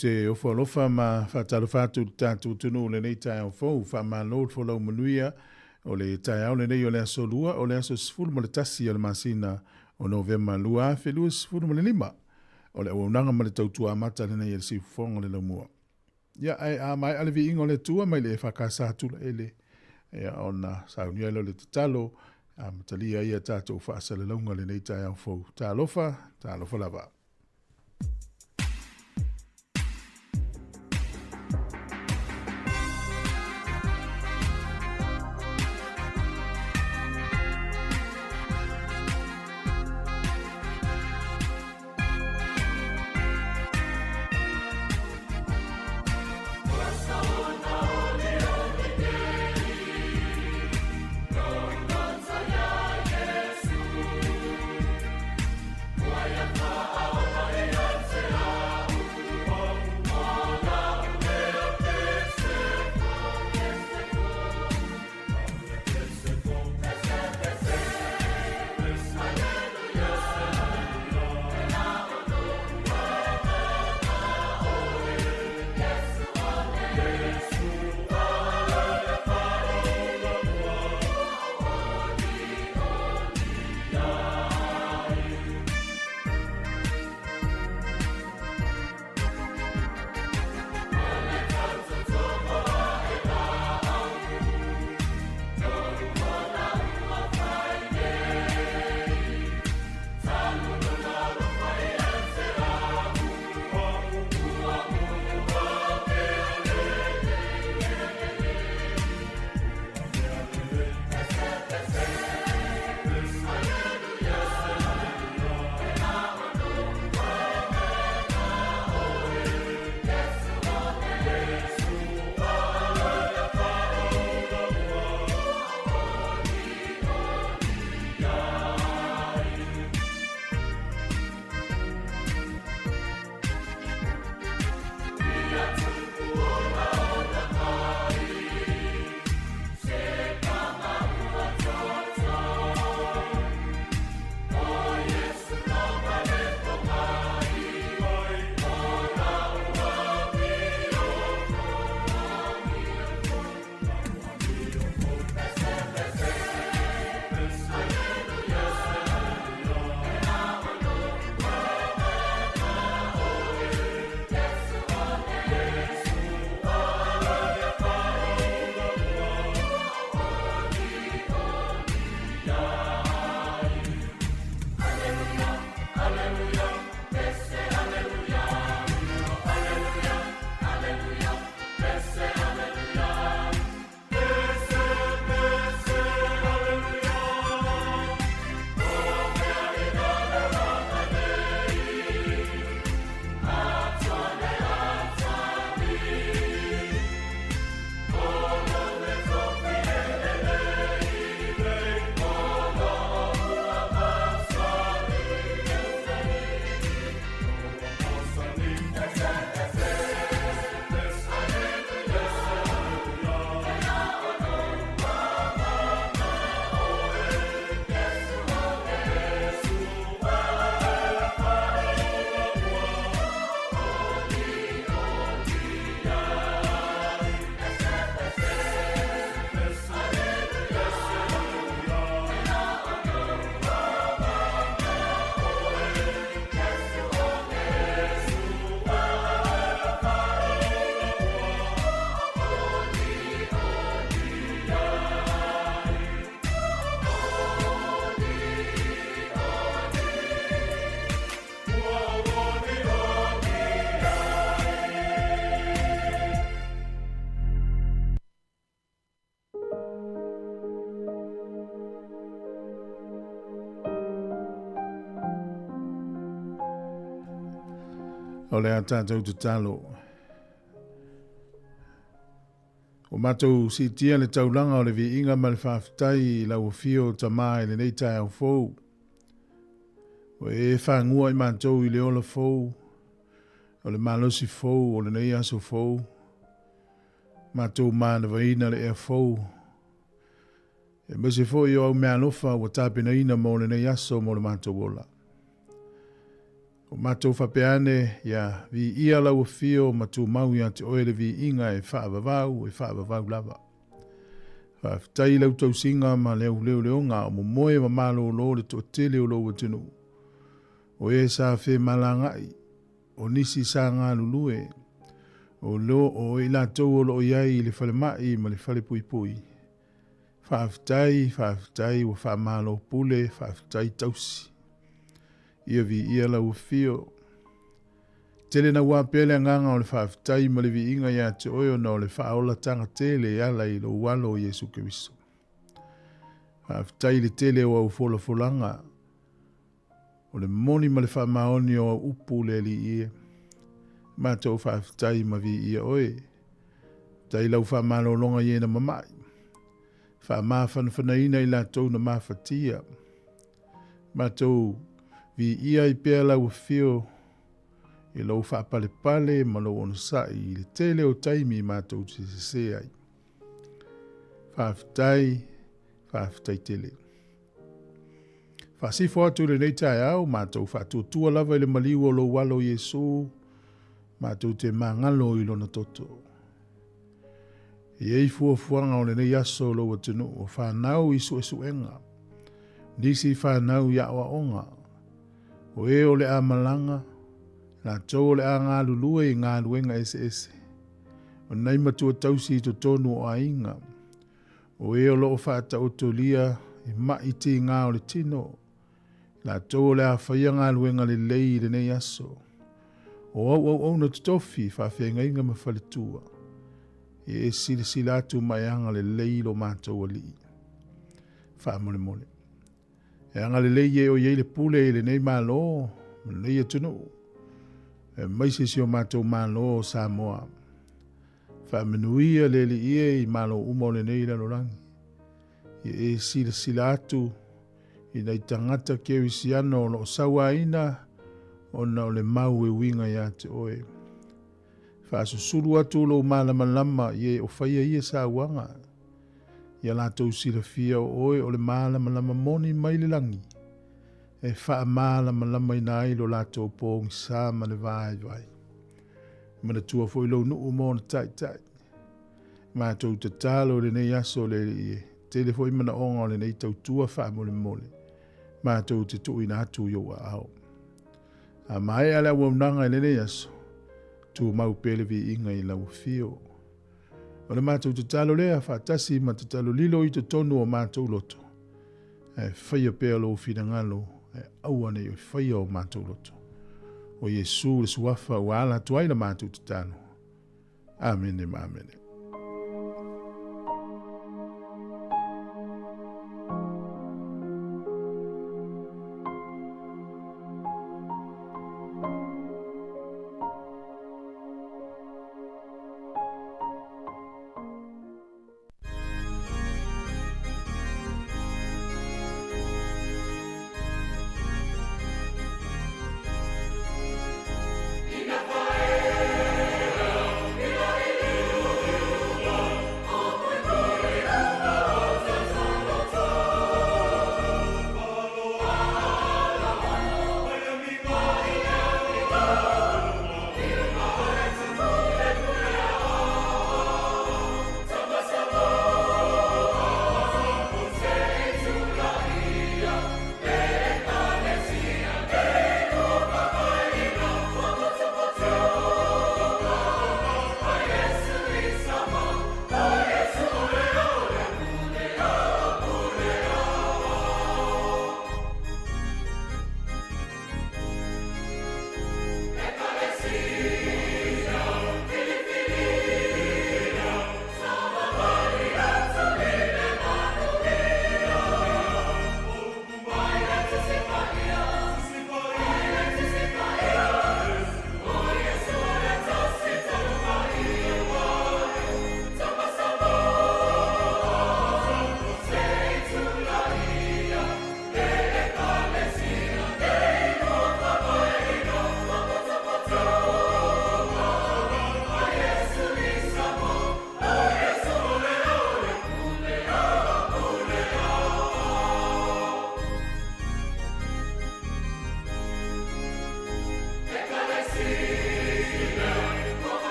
te ofo alofa ma faatalofa atu i le tatou atunuu i lenei taeao fou. Faamalo le folau manuia o le taeao lenei o le aso Lua, o le aso 11 o le masina o Novema 2025. O le auaunaga ma le tautua amata lenei a le Siufofoga o le Laumua. Ia, ae a maea le viiga o le Atua mai le EFKS Tulaele, ia, ona saunia lea o le tatalo, amatalia ai a tatou faasalalauga i lenei taeao fou. Talofa, talofa lava. O le a tatou tatalo. Ua matou siitia le taulaga o le viiga ma le faafetai i lau afio Tama i lenei taeao fou. Ua e fagua i matou i le ola fou, o le malosi fou o lenei aso fou. Matou manavaina le ea fou, aemaise foi o au meaalofa ua tapenaina mo lenei aso mo le matou ola. O matou faapea ane, ia viia lau afio ma tumau ia te oe le viiga e faavavau, e faavavau lava. Faafetai i lau tausiga ma le auleoleoga o momoe ma malōlō le toatele o lou atunuu. O e sa femalagaai, o nisi sa galulue, o lo o i latou o lo o i ai i le falemai ma le falepuipui. Faafetai, faafetai ua faamalo pule, faafetai tausi. Ia viia lau afio. Tele naua pea le agaga o le faafetai ma le viiga ia te oe ona o le faaolataga tele e ala i lou alo o Iesu Keriso. Faafetai i le tele o au folafolaga, o le moni ma le faamaoni o au upu le Alii e. Matou faafetai ma viia oe. Faafetai i lau faamalologa i e na mama'i. Faamafanafanaina i latou na mafatia. Matou viia ai pea lau afio i lou faapalepale ma lou onosai i le tele o taimi matou te sese ai. Faafetai, faafetai tele. Faasifo atu i lenei taeao, matou faatuatua lava i le maliu o lou alo Iesu, matou te magalo i lona toto. E i ai fuafuaga o lenei aso o lou atunuu, o fanau i suesuega, nisi fanau i aoaoga, o e o le a malaga, latou o le a galulue i galuega eseese, o nai matua tausi i totonu o aiga, o e o lo o faataotolia i ma'i tigā o le tino, latou o le a faia galuega lelei i lenei aso, o au auauna totofi, faafeagaiga ma faletua, ia e silasila atu ma e agalelei i lo matou Alii. Faamolemole. E agalelei e o i ai le pule i lenei Malo ma lenei atunuu, aemaise si o matou Malo o Samoa. Faamanuia le Alii e i malo uma o lenei lalolagi. Ia e silasila atu i nai tagata kerisiano o lo o sauaina ona o le mau e uiga ia te oe. Faasusulu atu lou malamalama i e o faia ia sauaga, ia latou silafia o oe o le malamalama moni mai le lagi, e faamalamalamaina ai lo latou pogisa ma le vaivai. Manatua foi lou nuu ma ona taitai. Matou tatalo i lenei aso le Alii e tele foi manaoga o lenei tautua faamolemole, matou te tuuina atu i ou aao. A maea le auaunaga i lenei aso, tumau pea le viiga i lau afio. O le matou tatalo lea faatasi ma tatalo lilo i totonu o matou loto, ae faia pea lou finagalo, ae aua ne i faia o matou loto. O Iesu le suafa ua ala atu ai la matou tatalo. Amene ma amene.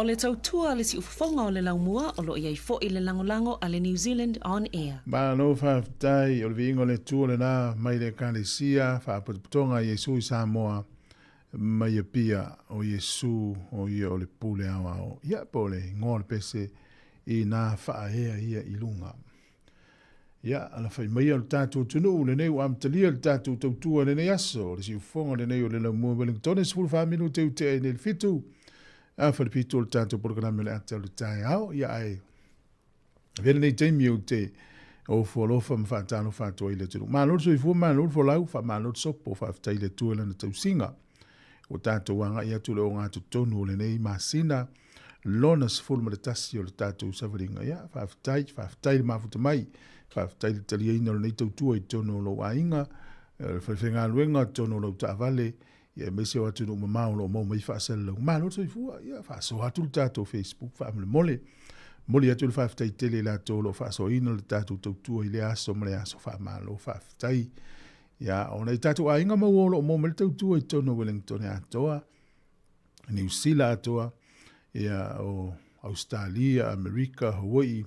O le tautua a le siufofoga o le laumua o lo o i ai foi le lagolago a le New Zealand On Air. Malo faafetai, o le viiga o le Atua lena mai le Ekalesia Faapotopotoga a Iesu i Samoa mai Apia, o Iesu o ia o le pule aoao. Ia, po o le igoa o le pese i nā faaea ia i luga. Ia, alafai maia o le tatou atunuu lenei ua amatalia le tatou tautua i lenei aso, o le siufofoga lenei o le Laumua Wellingtone, 14 minute i tea i nei le 7, a falepito o le tatou polokalame o le ata o le taeao. Ia, ae avea lenei taimi ou te ofo alofa ma faatalofa atu ai i le atunuu. Malo le soifua, malo le folau, faamalo le sopo, faafetai i le Atua i lana tausiga. Ua tatou agai atu i le ogatotonu o lenei masina, lona 11 o le tatou savaliga. Ia, faafetai, faafetai le mafuta mai, faafetai le taliaina o lenei tautua i totonu o lou aiga, le falefaigaluega, totonu o lau taavale, ia aemaise o atunuu mamao o lo o maua mai faasalalau. Malo le soifua, ia faasoa atu le tatou Facebook faamolemole. Momoli atu le faafetai tele i latou o lo o faasoaina le tatou tautua i lea aso ma le aso. Faamalo, faafetai. Ia, o nai tatou aiga maua o lo o maua mai le tautua i totonu o Wellington atoa, Niu Sila atoa, ia, o Ausetalia, Amerika, Hawaii,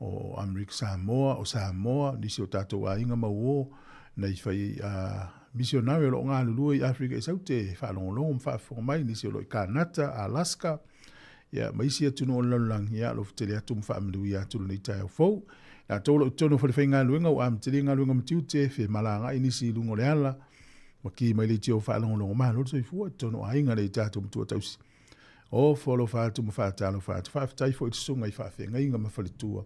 o Amerika Samoa, o Samoa, nisi o tatou aiga mauō, nai fai misionare o lo o galulue i Afrika i Saute, faalogologo ma faafofoga mai, nisi o lo o i Kanata, Alaska, ia, ma isi atunuu o le lalolagi, ia, alofa tele atu ma faamanuia atu lenei taeao fou. Latou o lo o i totonu o falefaigaluega ua amatalia galuega ma tiute, femalagaai nisi i luga o le ala, ma ki mai leitio faalogologo, malo le soifua i totonu o aiga nei tatou matua tausi. Ofo alofa atu ma faatalofa atu. Faafetai foi i le susuga i faafeagaiga ma faletua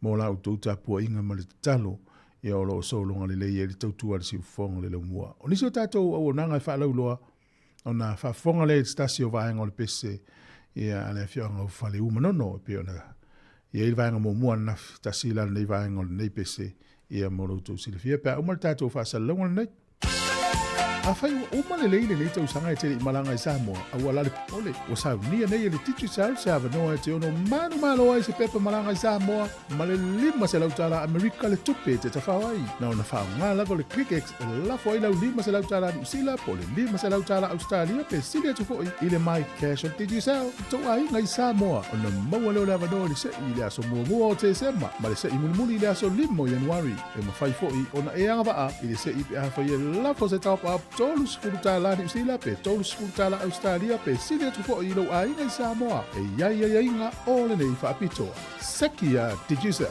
mo la outou tapuaiga ma le tatalo, ia o lo o sologa lelei ai le tautua a le siufofoga o le laumua. O nisi o tatou auaunaga e faalauiloa, ona faafofoga lea i se tasi o vaega o le pese ia a le afioaga o Faleu Manono, e pei ona i ai le vaega muamua ananafi, tasi la lenei vaega o lenei pese ia mo lo outou silafia pe a uma le tatou faasalalauga lenei. Afai ua uma lelei lenei tausaga e te le i malaga i Samoa, aua la le popole, ua saunia nei e le Digicel se avanoa e te ono manumalo ai se pepa malaga i Samoa ma le $500 Amerika le tupe e te tafao ai. Na ona faaaoga lava le ClickX e lafo ai lau $500 Niu Sila po o le $500 Ausetalia pe sili atu foi i le My Cash o le Digicel i tou aiga i Samoa ona maua lea o le avanoa i le se'i i le aso muamua o Tesema ma le se'i mulimuli i le aso 5 o Ianuari. E mafai foi ona e agavaa i le se'i pe afai e lafo se top-up $30 Niu Sila pe $30 Ausetalia pe sili atu foi i lou aiga i Samoa. E i ai aiaiga o lenei faapitoa. Seki a Digicel.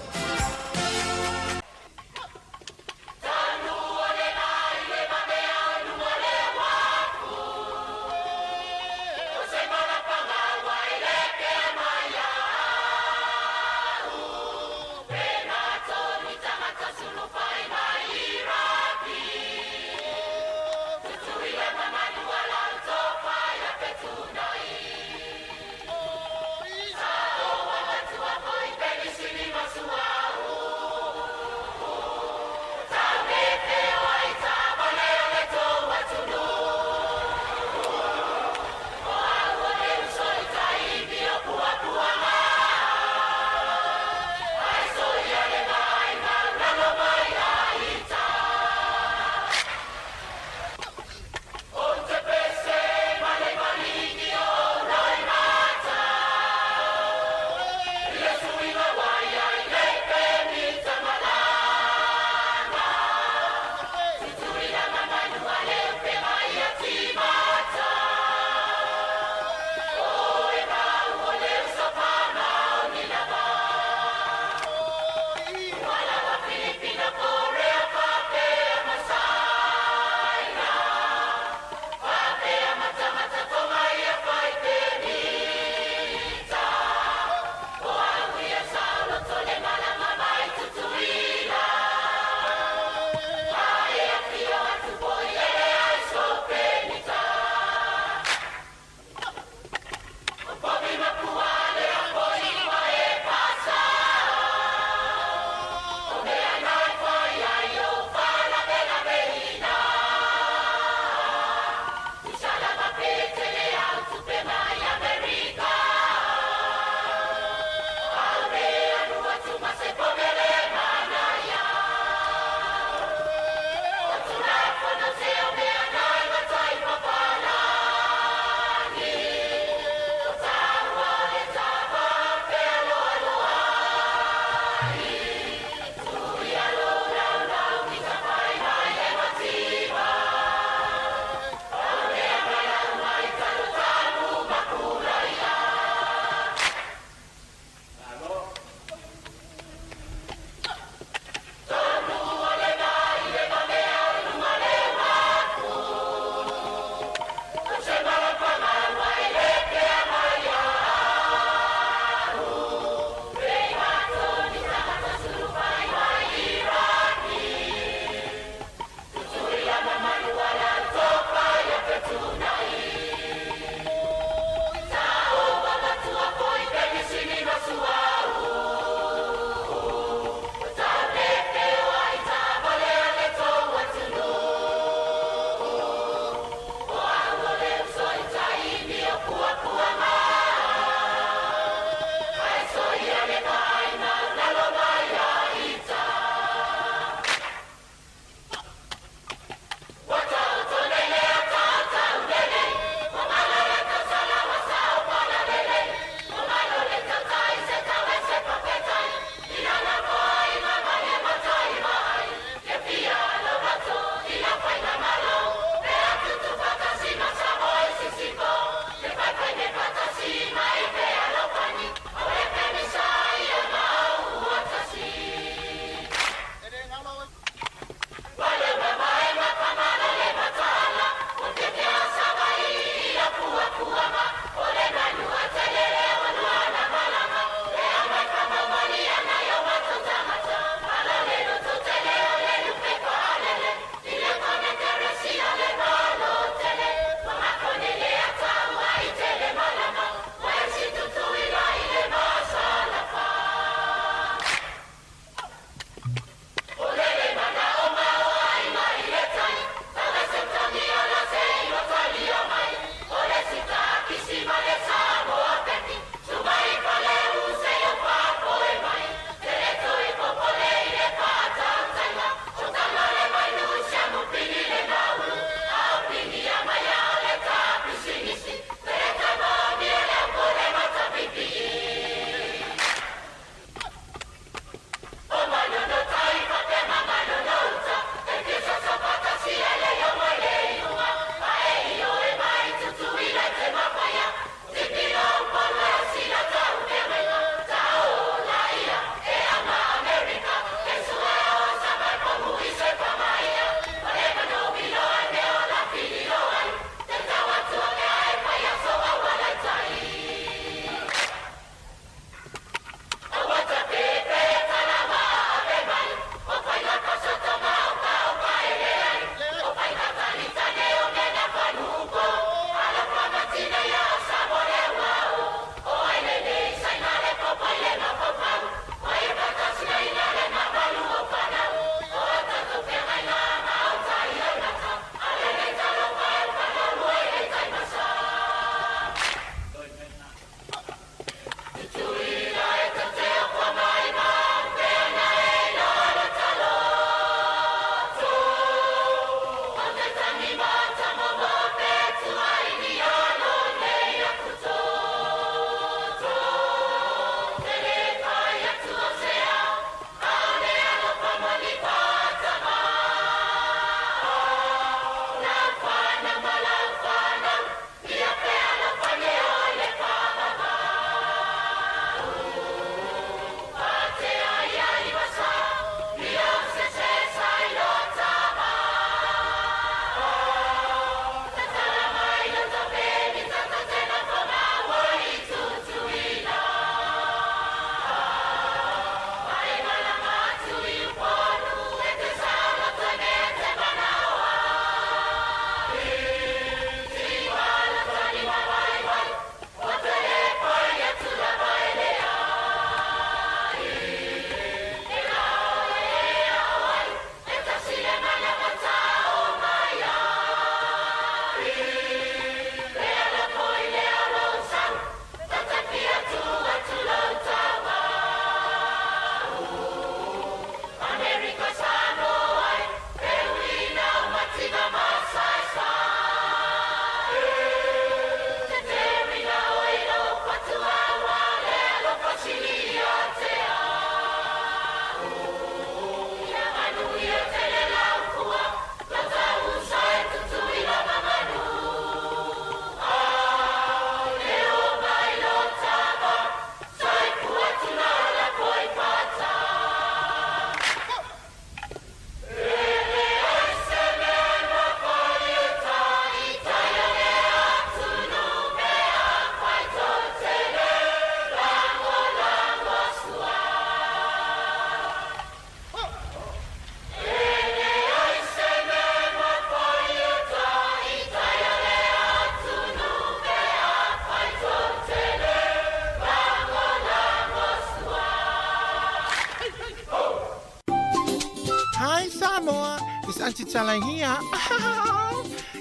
It's Aunty Tala here.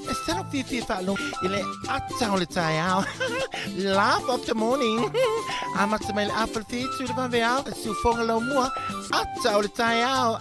E talo fiafia faalogo i le ata o le taeao. Laugh of the morning. Amata mai le afa le whitu le vaveao. Siufoga lau mua. Ata o le taeao.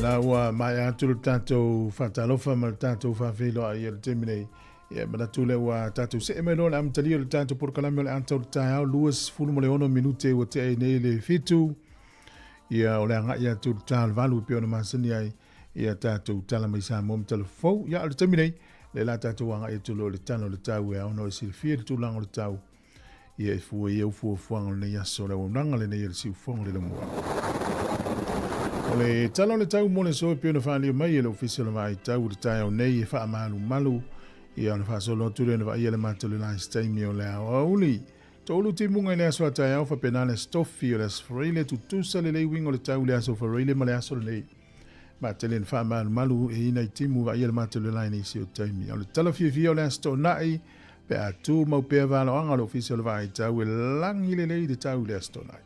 La ua maea atu le tatou faatalofa ma le tatou faafeiloai i le taimi nei. Ia, manatu lea ua tatou see mai loa le amatalia o le tatou polokalame o le ata o le taeao 26 minute ua tea ai nei le 7. Ia, o le agai atu i le ta o le 8 e pei ona masani ai ia tatou tala mai Samoa ma tala fou. Ia, o le taimi nei, lea la tatou agai atu loa i le tala o le tau e ao ona e silafia le tulaga o le tau. Ia e fua i au fuafuaga o lenei aso, o le auaunaga lenei a le siufofoga o le Laumua. O le tala o le tau mo le aso e pei ona faaalia mai e le Ofisa o le Vaai Tau i le taeao nei e faamalumalu, ia ona faasolo atu lea ona vaaia le mata o le la i se taimi o le aoauli. Toulu timuga i le aso a taeao faapena le Aso Tofi o le Aso Faraile, tutusa lelei uiga o le tau i le Aso Faraile ma le aso lenei. Matele na faamalumalu e ina i timu vaaia le mata o le la i nisi o taimi. O le tala fiafia o le Aso Toonai, pe a tumau pea valoaga o le Ofisa o le Vaai Tau e lagi lelei le tau i le Aso Toonai.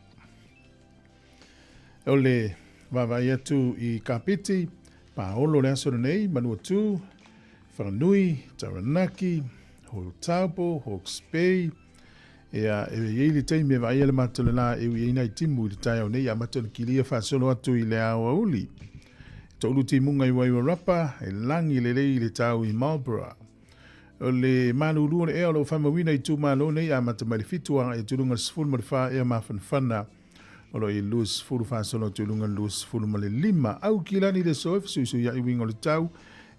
O le vaavaai atu i Kapiti, Paolo le aso lenei, Manuatu, Whanganui, Taranaki, Taupo, Hawke's Bay, Ia, e i ai le taimi e vaaia le matou le la e ui ai nai timu i le taeao nei, amata ona kilia faasolo atu i le aoauli. Toulu timuga i Wairarapa, e lagi lelei le tau i Marlborough. O le malulu o le ea o lo o faamauina i itumalo nei, amata mai le 7 agai atu i luga le 14 ea mafanafana o lo o i le 20 faasolo atu i luga le 25. Aukilani le aso e fesuisuiai uiga o le tau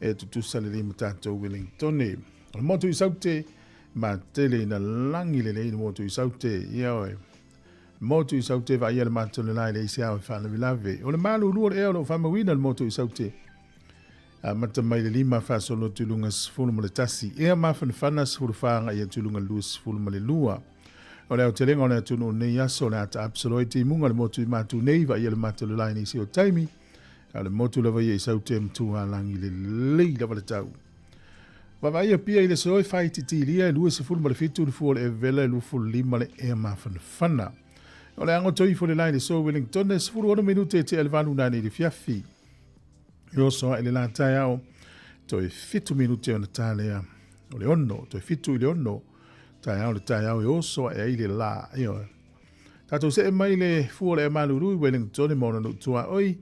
e tutusa lelei ma tatou Wellingtone. O le motu i Saute, Matele ina lagi lelei le motu i Saute, ia oe. Motu i Saute vaaia le matou le la e leai se ao e faalavelave. O le malulu o le ea o lo o faamauina le motu i Saute. Amata mai le 5 faasolo atu i luga 11. Ea mafanafana 14 agai atu i luga 22. O le aotelega o le atunuu nei aso o le a taapsolo ai timuga le motu i Matu nei vaaia le matou le la i nisi o taimi. A o le motu lava ia i Saute matua lagi lelei lava le tau. Vaavaai Apia i le aso e faaitiitilia e 27 le fua o le Evela e 25 le ea mafanafana. O le ago toi ifo le la i le aso Wellington e 16 minute e tea le valu nanei i le fiafi. E oso ae le la taeao toe 7 minute ona ta lea o le ono, toe 7 i le ono taeao le taeao e oso ae ai le la. Ioe. Tatou see mai le fua o le ea malulu i Wellington e ma ona nuu tuaoi.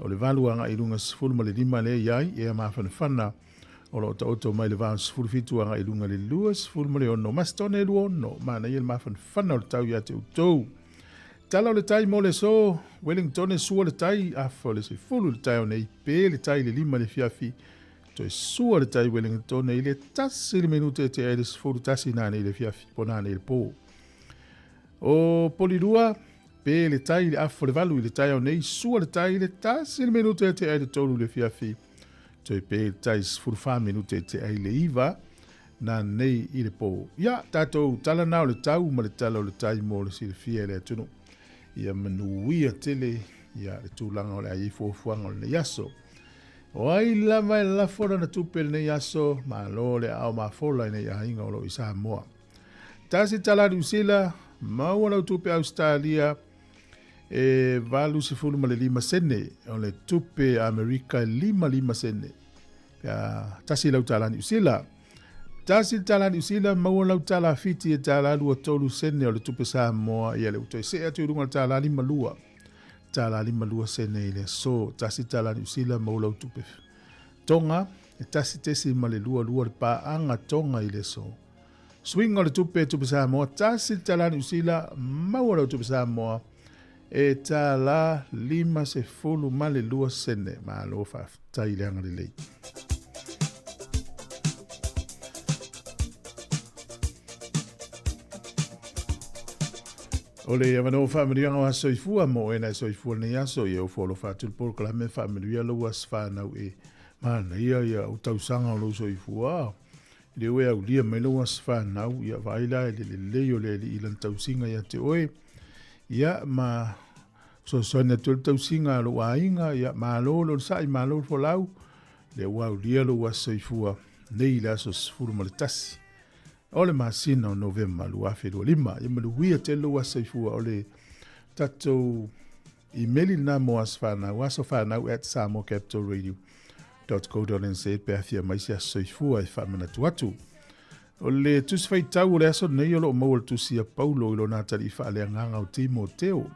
O le 8 agai i luga 15 lea i ai ea mafanafana o lo o taoto mai le va 17 agai i luga le 26. Masitone e 26, manaia le mafanafana o le tau ia te outou. Tala o le tai mo le aso, Wellington e sua le tai, afa o le 10 i le taeao nei, pe le tai le 5 i le fiafi, toe sua le tai Wellington i le 1 le minute e tea ai le 11 nanei i le fiafi, po nanei i le po. O Polirua, Pe le tai i le afu o le 8 i le taeao nei, sua le tai i le 1 le minute e tea ai le 3 i le afiafi, toe pe le tai 14 minute e tea ai le 9 na nei i le po. Ia, tatou tala na o le tau ma le tala o le tai mo le silafia e le atunuu. Ia manuia tele ia le tulaga o le a i ai fuafuaga o lenei aso. O ai lava e lafo lana tupe i lenei aso, malo le aao mafola i nei aiga o lo o i Samoa. Tasi tala Niu Sila, maua lau tupe Ausetalia e 85 sene, o le tupe Amerika e 55 sene. Pea tasi lau tala Niu Sila. Tasi le tala Niu Sila, maua lau tala Fiti e tala 23 sene o le tupe Samoa, ia le ua toe see atu i luga o le tala 52. Tālā 52 sene i le aso. 1 tālā Niu Sila maua lau tupe Tonga, e 1.22 le paaga Tonga i le aso. Suiga o le tupe, tupe Samoa, 1 tālā Niu Sila maua lau tupe Samoa e tālā 52 sene. Malo faafetai le agalelei. O le avanoa faamanuiaga o aso soifua mo oe na e soifua lenei aso, ia ufo alofa atu le polokalame faamanuia lou aso fanau e manaia ia au tausaga o lou soifua. I le ue aulia mai lou aso fanau, ia vaai la i le lelei o le Alii i lana tausiga ia te oe. Ia ma fesoasoani atu ai le tausiga a lou aiga, ia malo le onosai, malo le folau, lea ua aulia lou aso soifua nei i le aso 11 o le masina o Novema 2025. Ia manuia tele lou aso soifua. O le tatou imeli lena mo aso fanau, asofanau@samoacapitalradio.co.nz pe afia mai se aso soifua e faamanatu atu. O le tusi faitau o le aso nei o lo o maua le tusi a Paulo i lona atalii faaleagaga o Timoteo.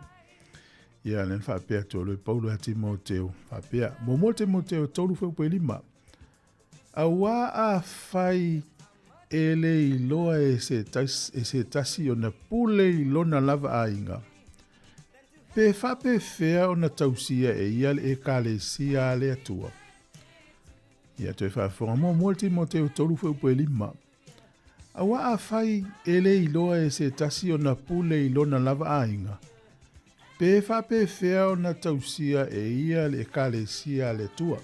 Ia, lea na faapea atu e Paulo ia Timoteo, faapea, muamua Timoteo 3:5. Auā afai e le iloa e se tasi, e se tasi ona pule i lona lava aiga, pe faapefea ona tausia e ia le Ekalesia a le Atua? Ia toe faafofoga muamua le Timoteo 3:5. Auā afai e le iloa e se tasi ona pule i lona lava aiga, pe faapefea ona tausia e ia le Ekalesia a le Atua?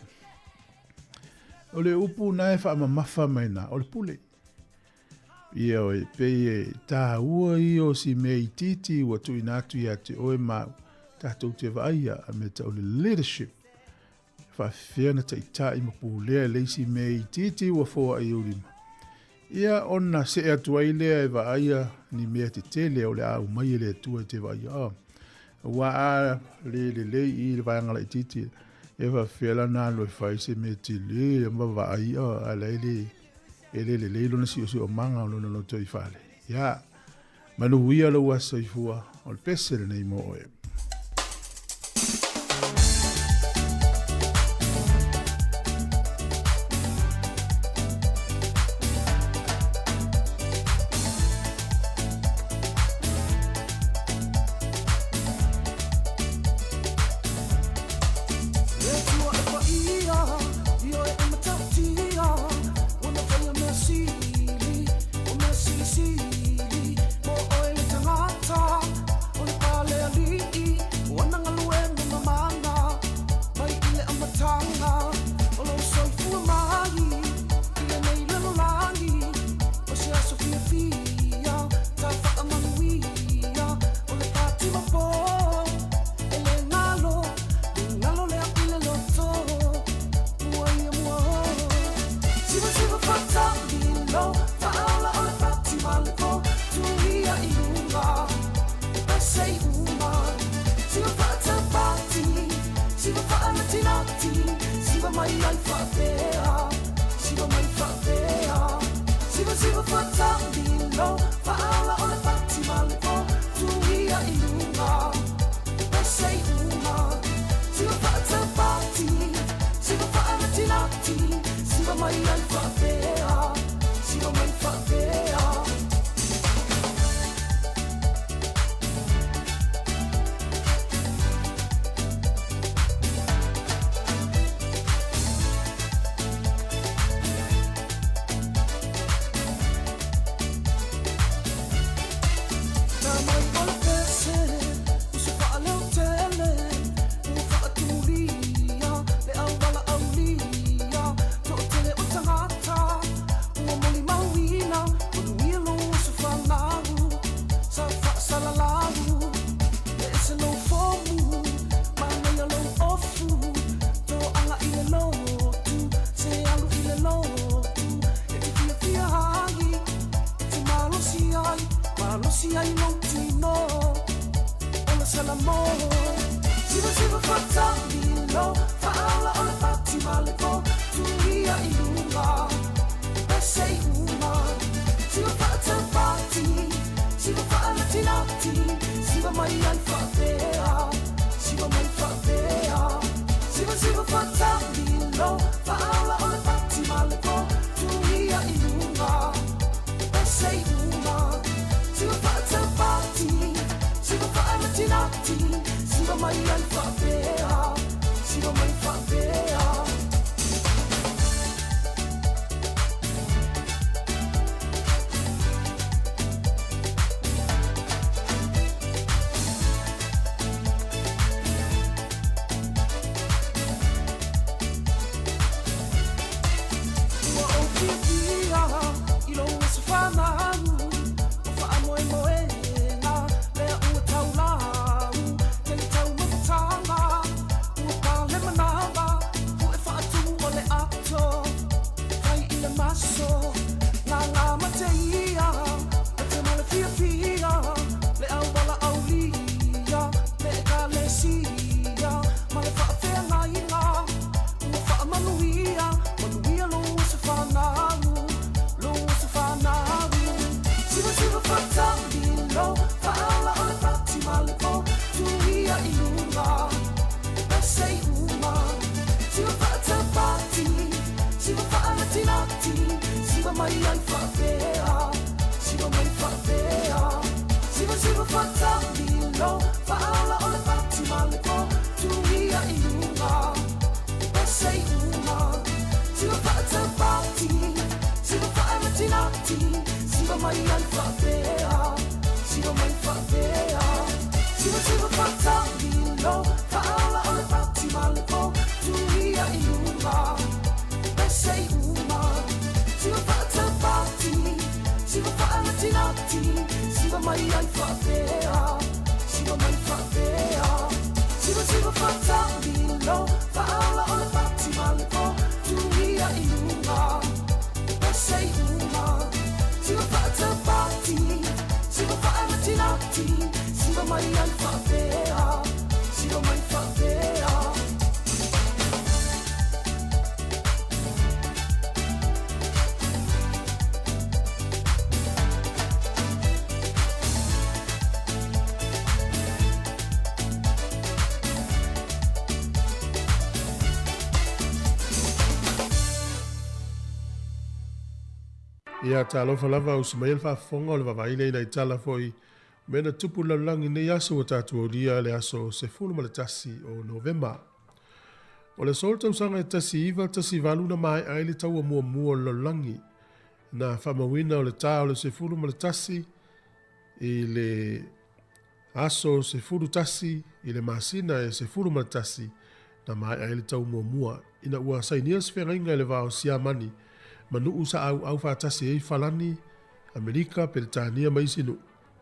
O le upu na e faamamafa mai na, o le pule. Ia oe, pei e tāua ia o si mea itiiti ua tuuina atu ia te oe ma au, tatou te vaaia a mea tau le leadership. E faafefea na taitai ma pulea e le isi mea itiiti ua foai i ou lima. Ia ona see atu ai lea e vaaia ni mea tetele o le a aumai e le Atua e te vaaia. Oh. Aua a le lelei i le vaega laitiiti, e faafefea la ona alu e fai se mea tele ma vaai, oh, a la e le, e le lelei lona siosiomaga o lona lotoifale. Ia, manuia lou aso soifua, o le pese lenei mo oe. Ia talofa lava usi mai le faafofoga o le vavaai lea i nai tala foi mea na tupu i le lalolagi i lenei aso ua tatou aulia le aso 11 o Novema. O le aso o le tausaga e 1918 na maea ai le taua muamua o le lalolagi na faamauina o le ta o le 11 i le aso 11 i le masina e 11 na maea ai le tau muamua ina ua sainia se feagaiga i le va o Siamani ma nuu sa auau faatasi ai Falani, Amerika, Peretania ma isi nuu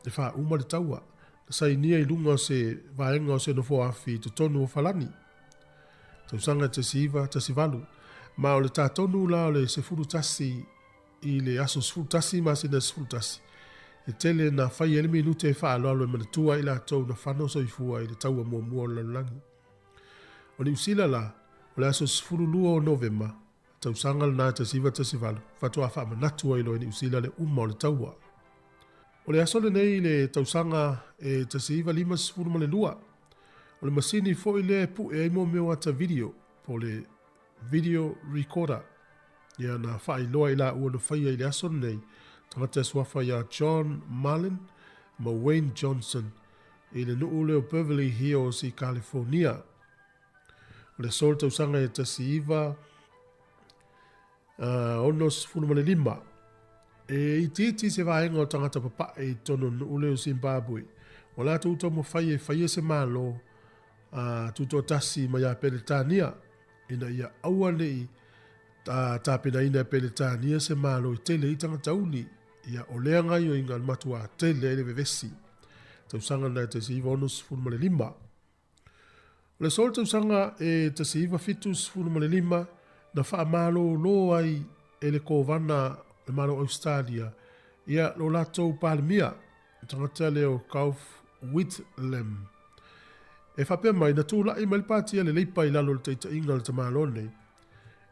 e faauma le taua na sainia i luga o se vaega o se nofoafi i totonu o Falani. Tausaga 1918 ma o le ta tonu la o le 11 I le aso 11 masina 11, e tele na fai ai le minute e faaaloalo e manatua ai i latou na fano soifua i le taua muamua o le lalolagi. O Niu Sila la, o le aso 12 o Novema, tausaga lena 1918, faatoa faamanatu ai loa e Niu Sila le uma o le taua. O le aso lenei i le tausaga e 1952, o le masini foi lea e pue ai mea o ata video, po o le video recorder. Ia na faailoa i laua na faia i le aso lenei, tagata e suafa iā John Marlin ma Wayne Johnson i le nuu lea o Beverly Hills i California. O le aso o le tausaga e 1965, e itiiti se vaega o tagata papae i totonu o le nuu lea o Zimbabwe, ua latou taumafai e faia se Malo a tutoatasi mai ia Peretania, ina ia aua ne i tapenaina e Peretania se Malo e tele ai tagata uli, ia o lea gaioiga na matuā tele ai le vevesi. Tausaga lena e 1965. O le aso o le tausaga e 1975 na faamalōlō ai e le Kovana le Malo o Ausetalia ia lo latou Palemia, le tagata lea o Gough Whitlam. E faapea mai, na tulai mai le Pati a le Leipa i lalo o le taitaiga a le tamaloa nei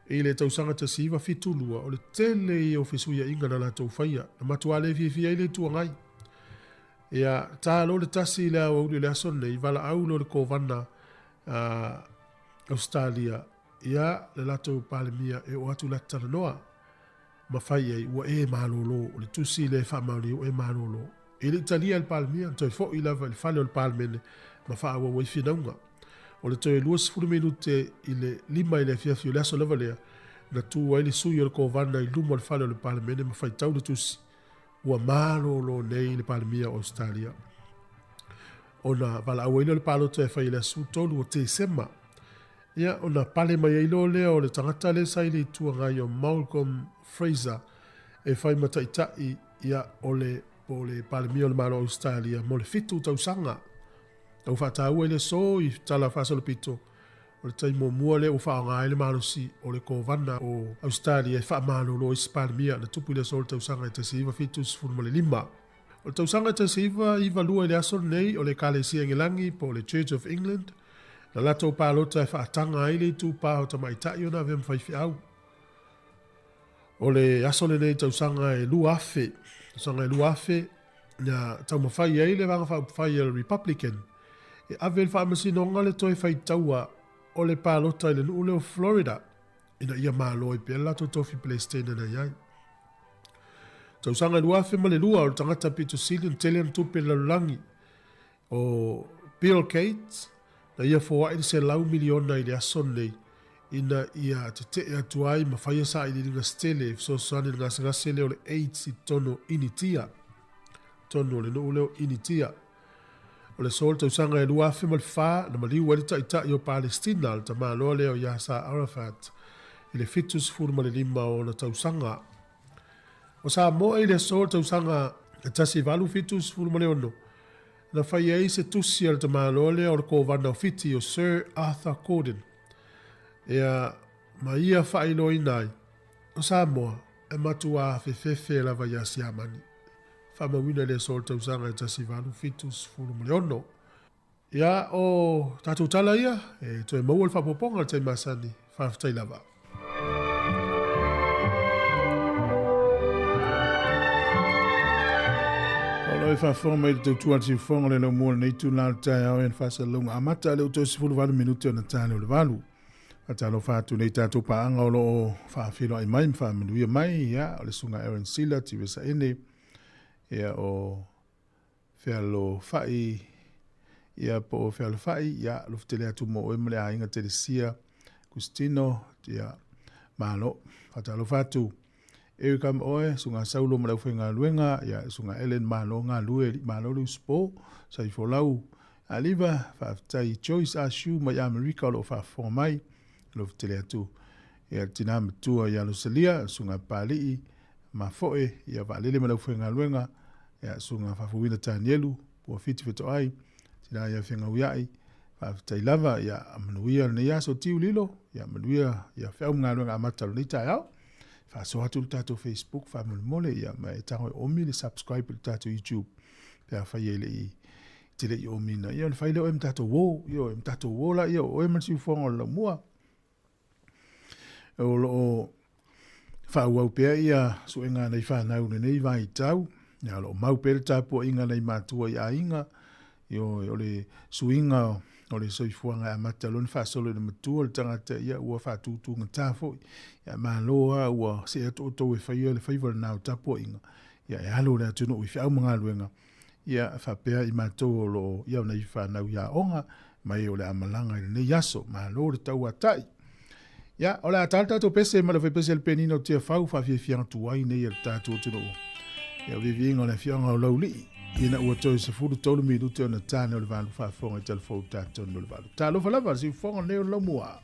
i le tausaga 1972, o le tele ia o fesuiaiga na latou faia, na matuā le fiafia ai le Itu Agai. Ia, ta loa le tasi i le aoauli o le aso lenei, valaau loa le Kovana a Ausetalia. ia le latou Palemia e oo atu latou talanoa ma fai i ai, Ua e malolo, o le tusi lea e faamaonia ua e malolo. E le i talia e le Palemia, na toe foi lava i le fale o le Palemene ma faaauau ai finauga. O le toe 20 minute i le 5 i le afiafi o le aso lava lea, na tu ai le sui o le Kovana i luma o le fale o le Palemene ma faitau le tusi, Ua malolo nei le Palemia o Ausetalia. Ona valaau ai lea o le palota e fai i le aso 13 o Tesema. Ia, ona pale mai ai loa lea o le tagata lea sa i le Itu Agai o Malcolm Fraser e fai ma taitai, ia, o le, po o le Palemia o le Malo o Ausetalia mo le 7 tausaga. Na ua faataua i le aso i tala faasolopito, o le taimi muamua lea ua faaaoga ai le malosi o le Kovana o Ausetalia e faamalolo ai se Palemia na tupu i le aso o le tausaga e 1975. O le tausaga e 1992 i le aso lenei, o le Ekalesia Engelagi po o le Church of England, na latou palota e faataga ai le itupa o tamaitai ona avea ma faifeau. O le aso lenei i tausaga e 2000, tausaga e 2000, na taumafai ai le Vaega Faaupufai a le Republican e ave i le faamasinoga le toe faitaua o le palota i le nuu lea o Florida ina ia malo ai pea le latou tofi Peresetene na i ai. Tausaga e 2002, o le tagata pito sili ona tele ana tupe i le lalolagi, o Bill Gates, na ia foai le 100 miliona i le aso lenei ina ia tetee atu ai ma faia sailiiliga se tele e fesoasoani i le gasegase lea o le AIDS i totonu o Initia, totonu o le nuu lea o Initia. O le aso o le tausaga e 2004 na maliu ai le taitai o Palestina, le tamaloa lea o Yasser Arafat, i le 75 o ona tausaga. O Samoa i le aso o le tausaga e 1876, na fai ai se tusi a le tamaloa lea o le Kovana o Fiti o Sir Arthur Gordon, ea ma ia faailoaina ai, o Samoa e matuā fefefe lava iā Siamani. Faamauina i le aso o le tausaga e 1876. Ia, o tatou tala ia, e toe maua le faaopoopoga i le taimi masani. Faafetai lava. O lo e faafofoga mai le tautua a le siufofoga o le laumua o lenei itula o le taeao e faasalalauga amata lea ua toe 18 minute ona ta lea o le 8. Faatalofa atu nei tatou paaga o lo o faafeiloai mai ma faamanuia mai, ia, o le Susuga Aaron Sila, Tivesa Ene, ia, o Fealofai, ia, po o Fealofai, ia, alofa tele atu mo oe ma le aiga Telesia Kustino, ia, malo. Faatalofa atu. Erica ma oe, Susuga Saulo ma le aufaigaluega, ia, Susuga Ellen, malo galue, alii malo le usupo, Saifolau Aliva, faafetai Joyce Ashu mai Amerika o lo o faafofoga mai, alofa tele atu. Ia, le tina matua ia Losalia, Susuga Papalii, Mafoe, ia Vaalele ma le aufaigaluega, ia Susuga Faafouina Tanielu, Pua Fiti Fetoai, tina ia Fegauiai, faafetai lava, ia manuia lenei aso tiu lilo, ia manuia ia feau ma galuega amata o lenei taeao. Faasoa atu le tatou Facebook faamolemole, ia ma e tago e omi le subscribe i le tatou YouTube pe afai e le i te le i omiina. Ia ona fai lea o oe ma tatou uō, ia oe ma tatou uō la ia o oe ma le siufofoga o le laumua. O lo o faaauau pea ia suega a nai fanau i lenei vaitau, ia o lo o mau pea le tapuaiga a nai matua i aiga, ioe, o le suiga o le soifuaga e amata loa ona faasolo i le matua o le tagata, ia ua faatutugata foi. Ia malo lava ua see atu outou e faia le faiva lena o tapuaiga, ia e alo le atunuu i feau ma galuega, ia faapea i matou o lo o ia nai fanau i aoga mai o le a malaga i lenei aso. Malo le tauatai. Ia, o le a ta le tatou pese ma le faipese le penina o Tiafau faafiafiaga tuai nei a le tatou atunuu. Ia, viviga o le afioaga o Laulii, ina ua toe 13 minute ona tane o le 8 faafofoga i talafou tatou o le 8. Talofa lava, siufofoga nei o le laumua.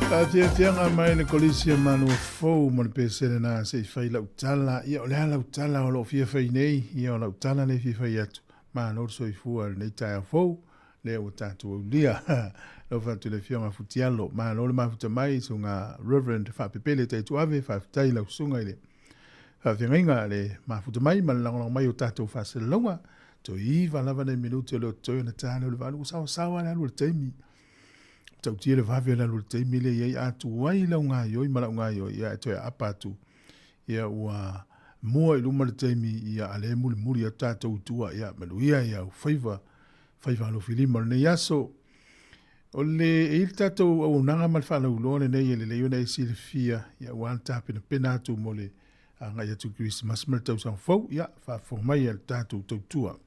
Faafiafiaga mai le Kolisi o Manuafou ma le pesele na se i fai lau tala. Ia, o le a lau tala o lo o fia fai nei? Ia, o lau tala lea e fia fai atu. Malo le soifua i lenei taeao fou lea ua tatou aulia. Alofa atu i le Afioga Futialo. Malo le mafuta mai, susuga Reverend Faapepele Taituave. Faafetai i lau susuga i le faafeagaiga le mafuta mai ma le lagolago mai o tatou faasalalauga. Toe 9 lava nai minute o lea o totoe ona ta lea o le 8. Ua saoasaoa le alu o le taimi. Tautia le vave o le alu o le taimi lea i ai. A tuai lau gaioi ma lau gaioi, ia e toe aapa atu. Ia ua mua i luma le taimi, ia a lea e mulimuli atu tatou i tua. Ia manuia i au faiva, faiva alofilima o lenei aso. O le, e i ai le tatou auaunaga ma le faalauiloa lenei e lelei ona e silafia, ia aua le tapenapena atu mo le agai atu i Kerisimasi ma le tausaga fou, ia faafofoga mai a le tatou tautua.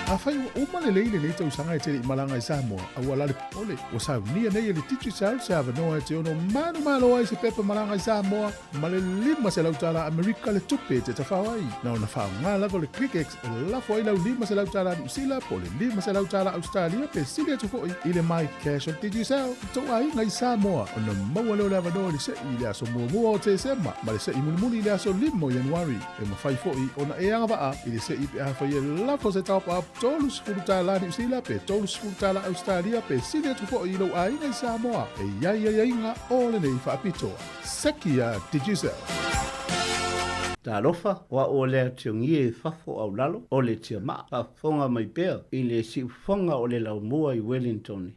Afai ua uma lelei lenei tausaga e te le i malaga i Samoa, aua la le popole, ua saunia nei e le Digicel se avanoa e te ono manumalo ai se pepa malaga i Samoa ma le $500 Amerika le tupe e te tafao ai. Na ona faaaoga lava o le ClickX e lafo ai lau $500 Niu Sila po o le $500 Ausetalia pe sili atu foi i le MyCash o le Digicel i tou aiga i Samoa ona maua lea o le avanoa i le se'i i le aso muamua o Tesema ma le se'i mulimuli i le aso 5 o Ianuari. E mafai foi ona e agavaa i le se'i pe afai e lafo se top-up $30 Niu Sila pe $30 Ausetalia pe sili atu foi i lou aiga i Samoa. E i ai aiaiga o lenei faapitoa. Seki a Digicel. Talofa, o a'u o le Atiogie i fafo au lalo o le Tiamaa, faafofoga mai pea i le siufofoga o le laumua i Wellingtone.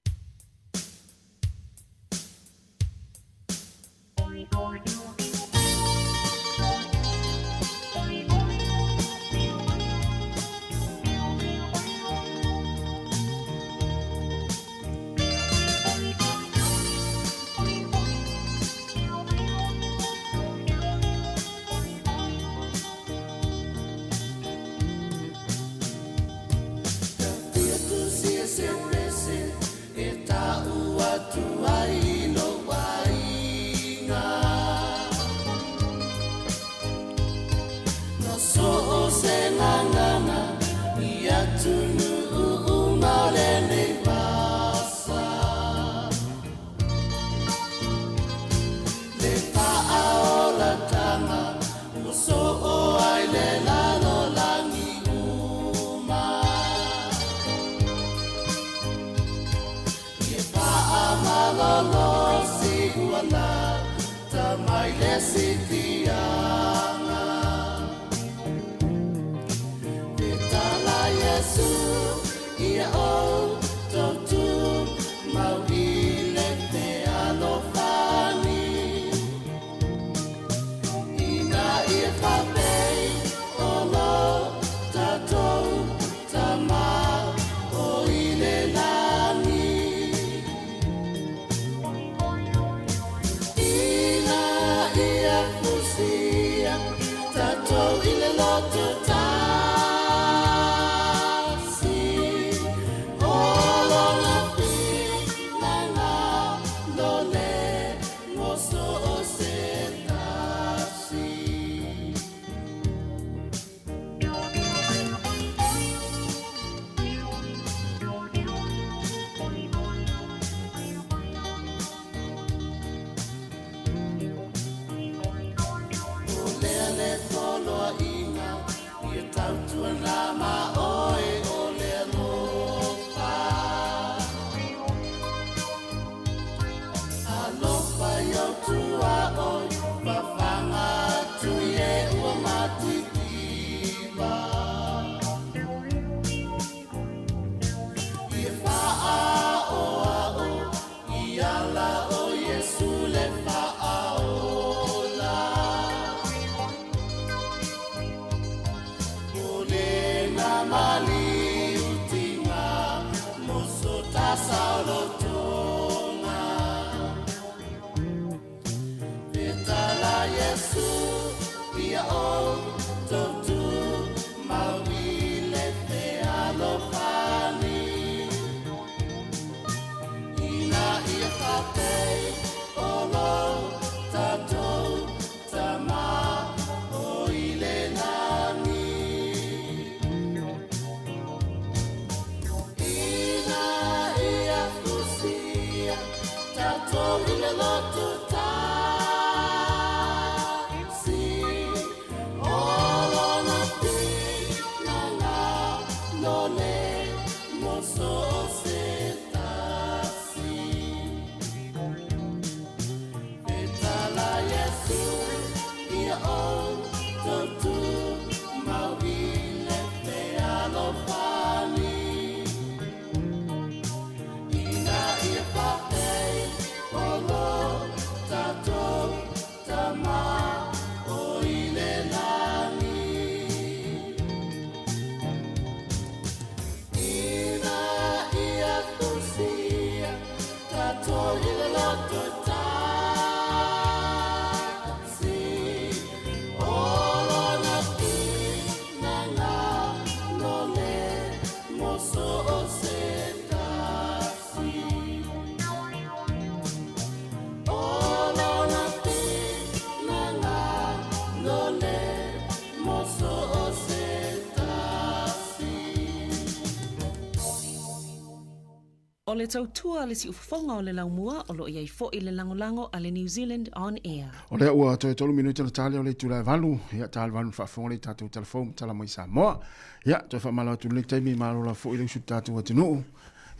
O le tautua a le siufofoga o le laumua o lo o i ai foi le lagolago a le New Zealand On Air. O lea ua toe tolu minute ona tali o le itula e valu, ia tali valu faafofoga le tatou telefoni ma tala mai Samoa. Ia toe faamalo atu lenei taimi, malo lava foi le usu tatou atunuu.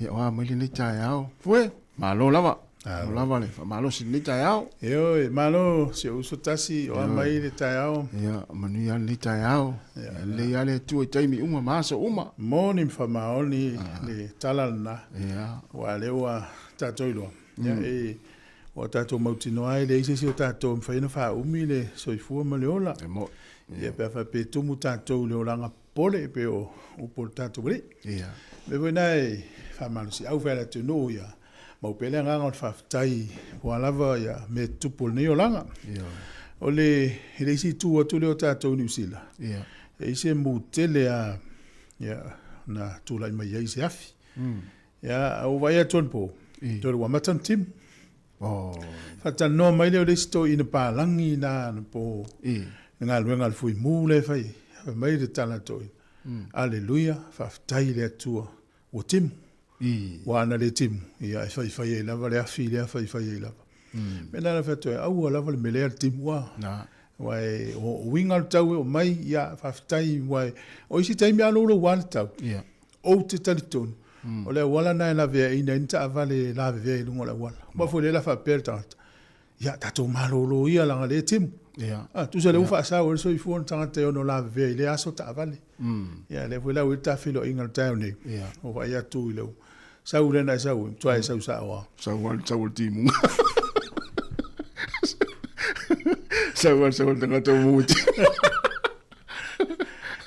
Ia oa mai lenei taeao. Fue, malo lava. Malo lava le faamalosi lenei taeao. Ioe, malo si ou uso tasi oa mai le taeao. Ia, manuia lenei taeao. Ia, lelei lava le Atua i taimi uma ma aso uma. Moni ma faamaoni le tala lena. Ia. Aua o lea ua tatou iloa, ia, e, ua tatou mautinoa e leai se isi o tatou e mafai ona faaumi le soifua ma le ola. E moni. Ia, pe a faapea e tumu tatou i le olaga popole e pei o upu o le tatou Alii. Ia. O le mea foi lena e faamalosiau foi i le atunuu ia mau pea le agaga o le faafetai po o a lava ia mea tutupu o lenei olaga. Ia. O le, i le isi itu atu lea o tatou i Niu Sila, Ia. e i ai se mu tele lava ia, na tulai mai ai se afi. Ia, ua vaai atu anapo, toe ua amata ona timu. Oh. Faatalanoa mai lea o le isi toeaina palagi na anapo i le galuega a le Fuimu lea e fai, fai mai le tala a le toeaina, Aleluia, faafetai i le Atua, ua timu. Ua ana le timu, ia e faifai ai lava le afi lea, faifai ai lava. Mea lena na fai atu ai, aua lava le melea le timu a. Aua e, o uiga o le tau e oo mai, ia faafetai, aua o isi taimi a loulou lava le tau, ou te talitonu, o le auala lena e laveaiina ai ni taavale lavevea i luga o le auala. Aua foi lea o le a faapea le tagata, ia tatou malolo ia leaga o lea e timu. Ia. Ah, tusa o lea ua faasau ai le soifua o le tagata e ono lavevea i lea aso taavale. Ia, lea foi la ua i ai le ta feiloaiga i le taeao nei. Ia. Ua vaai atu i lou sau lea na e sau ai, matua e sau sao lava. Sau lava le sau o le timuga. Sau lava le sau o le tagata ua maua timu.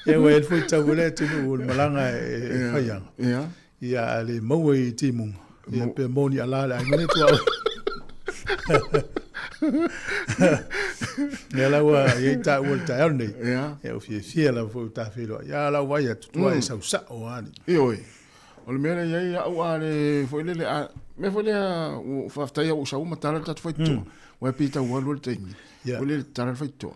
Ia, ua i ai le fuaitau o lea atunuu o le malaga e fai ana. Ia. Ia, a le maua i timuga, ia pe moni ala le aiga nei tuaoi. Ia la ua i ai taua i le taeao lenei. Ia. Ia ua fiafia lava foi ua ta feiloai. Ia la ua vaai atu, tua e sau sao lava alii. Ioe. O le mea lea e i ai au a le foi lele a mea foi lea ua faafetai au ua sau ma tala le tatou faitotoa. Ua pei tau alu le taimi. Foi lele tala le faitotoa.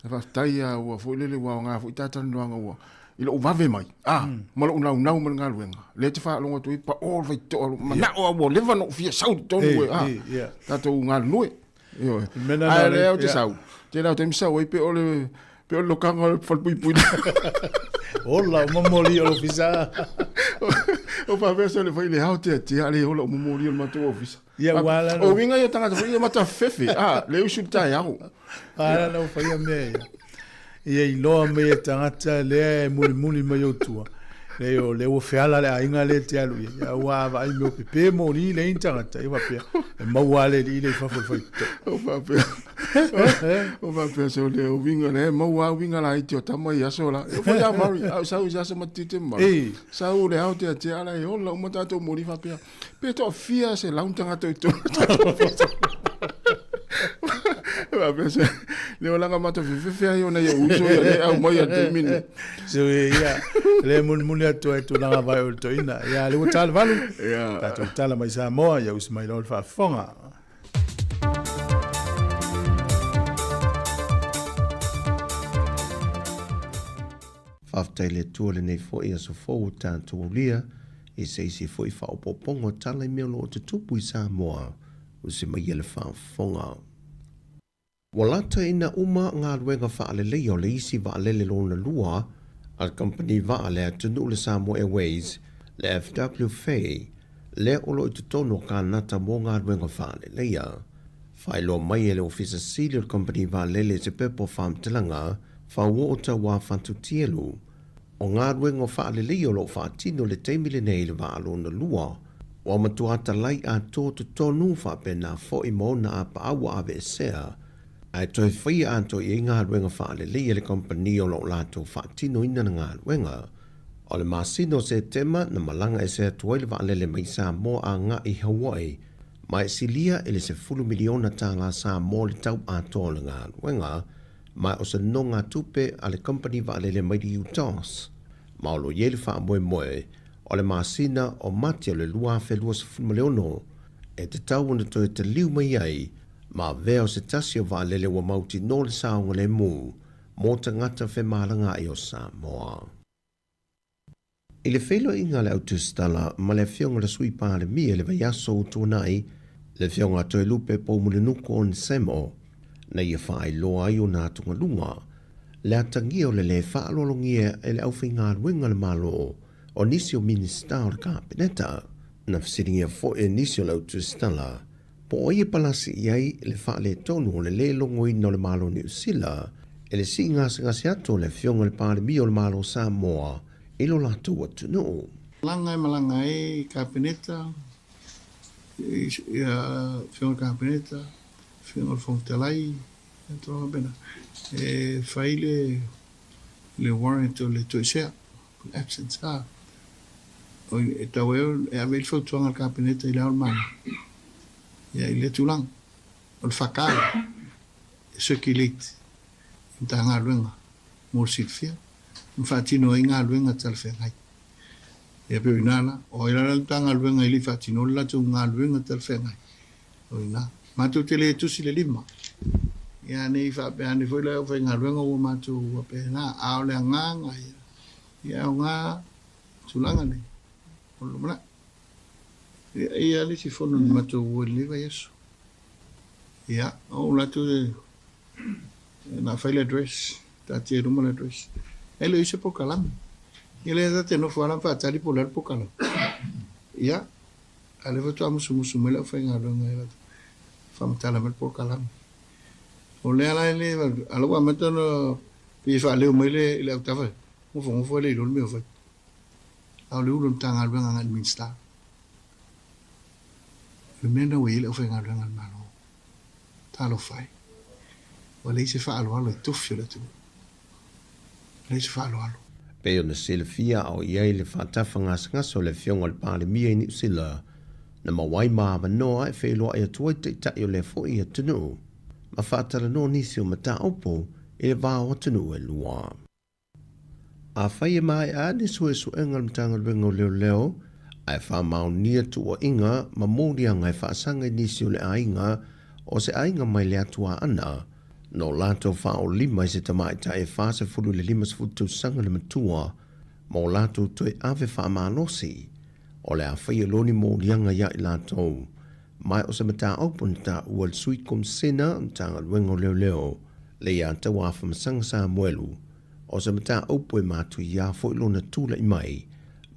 Faafetai a ua foi lele ua aoga foi ta talanoaga ua i lou vave mai, a, ma lou naunau ma le galuega, lea e te faalogo atu ai, pao le faitotoa, manao lava ua leva ona ou fia sau i totonu, e, a, tatou galulue. Ioe. Ae lea ou te sau, tele lava o taimi sau ai pei o le, pei o le lokaga o le falepuipui. Ola, o momoli o le ofisa. O faapea sau le fai le ao teatea, le ola o momoli o le matou ofisa. Ia, ua ala O uiga ia o tagata foi ia matafefefe, a, le usu i le taeao. Ala na faia mea ia. Ia iloa mai e tagata lea e mulimuli mai ou tua. Le o lea ua feala le aiga lea e te alu i ai. A ua vaai mea o pepe moli leai ni tagata. Ia faapea, e maua lava le alii lea i fafo i le faitotoa. O faapea, o faapea se o le uiga lea e maua lava uiga laiti o tama i aso la. E foi a Murray, a o sau i se aso matete Murray. Sau le ao teatea ala e ola uma tatou moli faapea. Pe toafia se lau tagata i totonu o tatou ofisa. Faapea se, le olaga matafefefe ai ona ia uso ia le au mai a le taimi nei. So ia, le mulimuli atu ai tulaga vai o le toeaina. Ia, le ua ta le valu. Ia. Tatou tala mai Samoa, ia usi mai loa le faafofoga. Faafetai le Atua lenei foi aso fou o tatou aulia i se isi foi faaopoopoga o tala i mea o lo o tutupu i Samoa, o se maia le faafofoga. Ua lata ina uma galuega faaleleia o le isi vaalele lona lua a le kamupani vaa a le atunuu le Samoa Airways, le FW Fay, lea o lo o i totonu o Kanata mo galuega faaleleia. Faailoa mai e le Ofisa Sili o le Kamupani Vaalele i se pepa o faamatalaga, Fauoo Tauā Fatutielu, o galuega o faaleleia o lo o faatino i le taimi lenei i le vaa lona lua, ua matua talai atoa totonu faapena foi ma ona apaau ua aveesea, ae toe faia atoa i ai galuega faaleleia e le kamupani o lo o latou faatinoina le galuega. O le masina o Setema na malaga ese atu ai le vaalele mai Samoa agai i Hawaii, ma e silia i le $10 miliona tālā Samoa le tau atoa o le galuega, ma o se nogatupe a le kamupani vaalele mai le UTAS, ma o lo o i ai le faamoemoe o le masina o Mati o le 2026 e tatau ona toe taliu mai ai ma avea o se tasi o vaalele ua mautinoa le saogalemu mō tagata femalagaai o Samoa. I le feiloaiga a le Au Tusitala ma le Afioga i le Sui Palemia i le vaiaso ua tuanai, le Afioga a Toelupe Poumulinuku Onesemo, na ia faailoa ai ona atugaluga, le atagia o le lē faaaloalogia e le aufaigaluega a le Malo o nisi o Minisita o le Kapeneta. Na fesiligia foi e nisi o le Au Tusitala Po o ai e palasi i ai le faaletonu o le lē logoina o le Malo Niu Sila e le sii gasegase atu o le Afioga i le Palemia o le Malo o Samoa i lo latou atunuu. Malaga e malaga ai i Kapeneta, ia Afioga i le Kapeneta, Afioga i le Fofoga Fetalai, ia tulaga faapena. E fai le warrant o le toesea, absence a. E tau ai e ave ai le fautuaga a le Kapeneta i Le Ao o le Malo ia i lea tulaga. O le FK e circulate i Matagaluega mo le silafia ma faatino ai galuega talafeagai. Ia pei o i ina la, o ai la le Matagaluega e le i faatinoa le latou galuega talafeagai, o i ina. Matou te le tusi le lima, ia ne i faapea ane foi le aufaigaluega ua matou faapena, a o le agaga ia, ia e aoga tulaga nei o le lumanai. Ia, e i ai le isi fono na matou ua i lenei vaiaso. Ia, o ou latou e na fai le address, taatia i luma le address. E le o i ai se polokalame. Ia lea ta te nofo lava ma faatali po o le a le polokalame. Ia, a o lea faatoa musumusu mai le aufaigaluega i latou faamatala mai le polokalame. O lea la e le, a o la ua amata ona pei e faaleo mai le, i le autafa, Nofonofo e le iloa le mea o fai. A o le ulu o le Matagaluega agai i le Minisita. O le mea lena ua i ai le aufaigaluega a le Malo. Talofa e. Ua leai se faaaloalo i tofi o le atunuu. Ua leai se faaaloalo. Pei ona silafia a o i ai le faatafa gasegase o le Afioga i le Palemia i Niu Sila, na maua ai ma avanoa e feiloai atu ai taitai o lea foi atunuu ma faatalanoa nisi o mataupu i le va o atunuu e lua. Afai e maea ni suesuega a le Matagaluega o Leoleo ae faamaonia tuuaiga ma moliaga e faasaga i nisi o le aiga o se aiga mai le Atuaana, no latou faaolima i se tamaitai e 40 i le 50 tausaga le matua ma o latou toe ave faamalosi, o le a faia loa ni moliaga ia i latou. Ma o se mataupu na taua e le Sui Komisena o le Matagaluega o Leoleo, Leiataua Afamasaga Samuelu, o se mataupu e matuia foi lona tulai mai,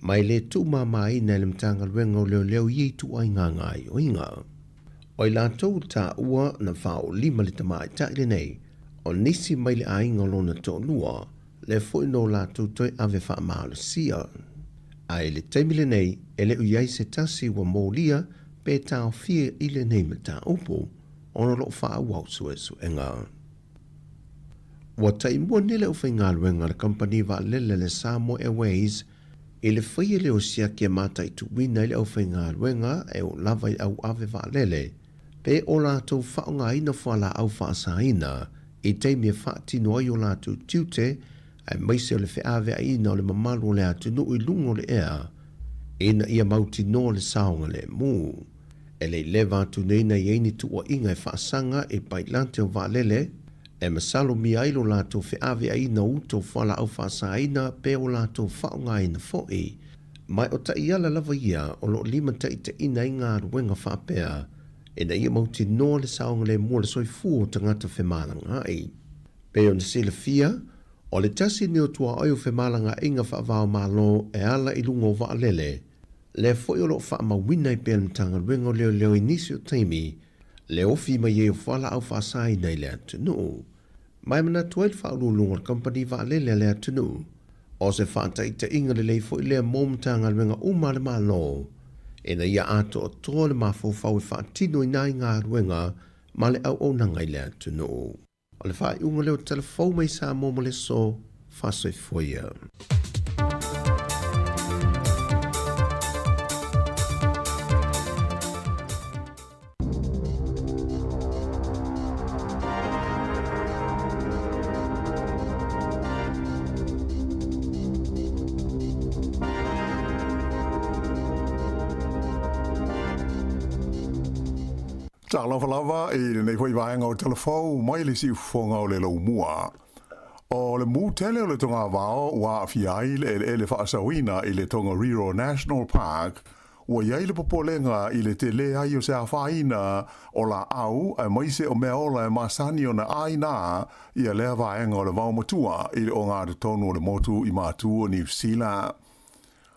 ma e le tuumamaina e le Matagaluega o Leoleo ia ituaiga gaoioiga. O i latou taua na faaolima le tamaitai lenei, o nisi mai le aiga o lona toalua, lea foi no latou toe ave faamalosia. Ae i le taimi lenei, e le o i ai se tasi ua molia pe taofia i lenei mataupu, ona o lo o faaauau suesuega. Ua taimua nei le aufaigaluega a le kamupani vaalele a le Samoa Airways i le faia lea o siaki e mataituina ai le aufaigaluega e oo lava i auave vaalele pe o latou faaaogaina fualaau faasaina i taimi e faatino ai o latou tiute aemaise o le feaveaiina o le mamalu o le atunuu i luga o le ea ina ia mautinoa le saogalemu. E le i leva atu nei na i ai ni tuuaiga e faasaga i pailate o vaalele e masalomia ai lo latou feaveaiina o uta o fualaau faasaina pe o latou faaaogaina foi. Ma o taiala lava ia o lo o limataitaiina ai galuega faapea ina ia mautinoa le saogalemu o le soifua o tagata femalagaai. Pei ona silafia, O le tasi lenei o tuaoi o femalagaaiga faava-o-Malo e ala i luga o vaalele, lea foi o lo o faamauina ai pea e le Matagaluega o Leoleo i nisi o taimi le ofi mai ai o fualaau faasaina i le atunuu. Ma e manatu ai le faauluuluga o le kamupani vaalele a le atunuu, o se faataitaiga lelei foi lea mo Matagaluega uma a le Malo ina ia atoatoa le mafaufau e faatinoina ai galuega ma le auaunaga i le atunuu. O le faaiuga lea o tala fou mai Samoa mo le aso, faasoifua ia. Talofa lava i lenei foi vaega o Tala Fou mai le siufofoga o le Laumua. O le mū tele o le togavao ua aafia ai le eleele faasaoina i le Tongariro National Park, ua i ai le popolega i le tele ai o se afaina o laau aemaise o mea ola e masani ona ʻāina ia lea vaega o le vaomatua i le ogatotonu o le motu i Matu o Niu Sila.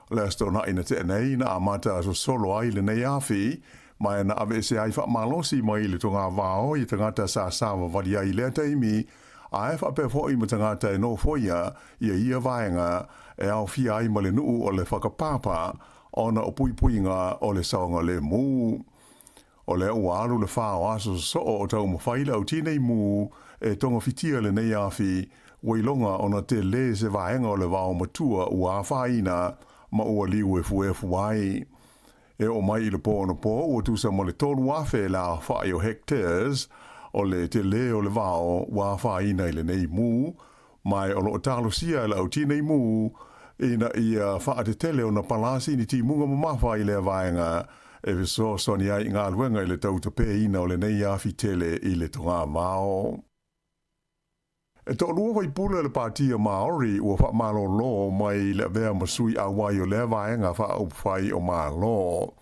O le Aso Toonai na tea nei na amata sosolo ai lenei afi, ma na aveese ai faamalosi mai le togavao i tagata sa savavali ai i lea taimi, ae faapea foi ma tagata e nofoia ia ia vaega e aofia ai ma le nuu o le Whakapapa ona o puipuiga o le saogalemu. O lea ua alu le fa o aso sosoo o taumafai le au tinei mu e togafitia lenei afi, ua iloga ona tele se vaega o le vao matua ua afaina ma ua liu efuefu ai. E oo mai i le po anapo ua tusa ma le 3,000 le aofai o hectares o le tele o le vao ua afaina i lenei mu, ma o lo o talosia e le au tinei mu ina ia faatetele ona palasi ni timuga mamafa i lea vaega e fesoasoani ai i galuega i le tautapeina o lenei afi tele i le togavao. E toalua faipule o le Pāti o Māori ua faamalolo mai le avea ma sui auai o lea vaega faaupufai o Malo.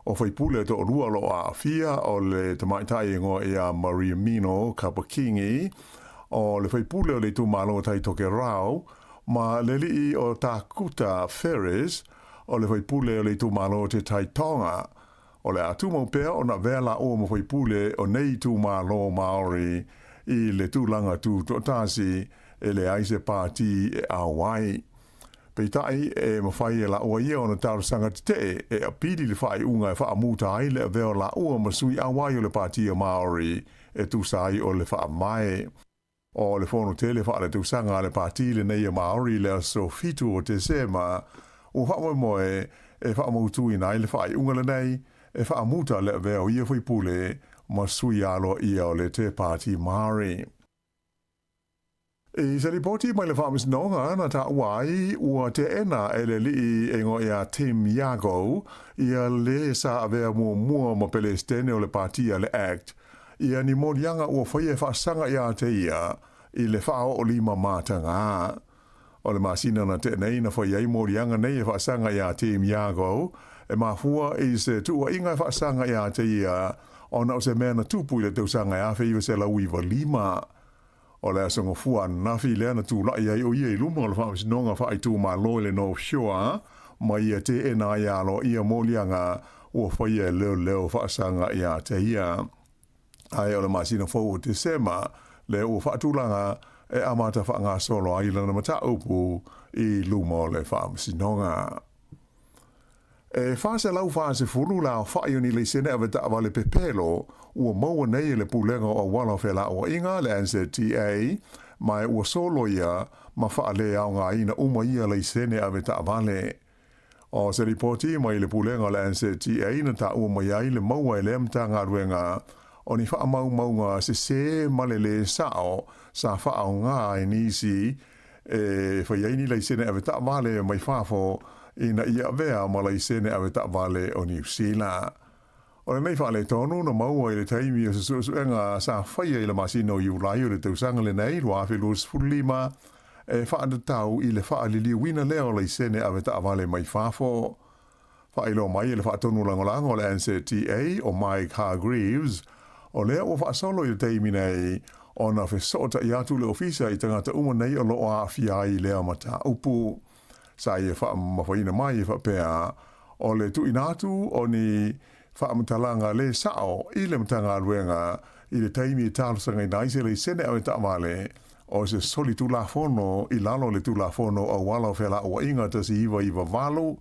O faipule e toalua o lo o aafia o le tamaitai e igoa ia Mariamino Kapa-Kingi, o le faipule o le itumalo o Tai Tokerau, ma le alii o Tākuta Ferris, o le faipule o le itumalo o Te Tai Tonga. O le a tumau pea ona avea laua ma faipule o nei itumalo Māori i le tulaga tutoatasi e leai se pāti e ao ai. Peitai, e mafai e laua ia ona talosaga tetee e apili le faaiuga e faamuta ai le avea o laua ma sui auai o le Pāti Māori e tusa ai o le faavae. O le fono tele faaletausaga a le Pāti lenei a Māori i le aso 7 o Tesema, ua faamoemoe e faamautuina ai le faaiuga lenei e faamuta le avea o ia faipule ma sui aloaia o le Te Pāti Māori. I se lipoti mai le Faamasinoga na taua ai ua teena e le alii e igoa ia Tim Iago ia le sa avea muamua ma Pelesitene o le Pāti a le act ia ni moliaga ua faia e faasaga ia te ia i le faaoolima mataga. O le masina na tea nei na fai ai moliaga nei e faasaga ia Tim Iago e mafua i se tuuaiga e faasaga ia te ia ona o se mea na tupu i le tausaga e 1995. O le aso Gafua ananafi lea na tulai ai o ia i luma o le Faamasinoga Faaitumalo i le North Shore ma ia teena ai aloaia moliaga ua faia e leoleo faasaga ia te ia. Ae o le masina fou o Tesema lea ua faatulaga e amata faagasolo ai lana mataupu i luma o le Faamasinoga. E 440 le aofai o ni laisene avetaavale pepelo ua maua nei e le Pulega o Auala o Felauaiga, le NZTA, ma ua soloia ma faaleaogaina uma ia laisene avetaavale. O se lipoti mai le Pulega o le NZTA na taua mai ai le maua e lea Matagaluega o ni faamaumauga sesē ma le lē sao sa faaaoga ai nisi e fai ai ni laisene avetaavale mai fafo ina ia avea ma laisene avetaavale o Niu Sila. O lenei faaletonu na maua i le taimi o se suesuega sa faia i le masina o Iulai o le tausaga lenei 2025 e faatatau i le faaliliuina lea o laisene avetaavale mai fafo. Faailoa mai e le faatonu lagolago o le NZTA o Mike Hargreaves, o lea ua faasolo i le taimi nei ona fesootaʻi atu le Ofisa i tagata uma nei o loo aafia ai i lea mataupu. Sa ia faamamafaina mai e faapea, o le tuuina atu o ni faamatalaga le sao i le Matagaluega i le taimi e talosagaina ai se laisene avetaavale o se solitulafono i lalo o le Tulafono o Auala o Felauaiga 1998,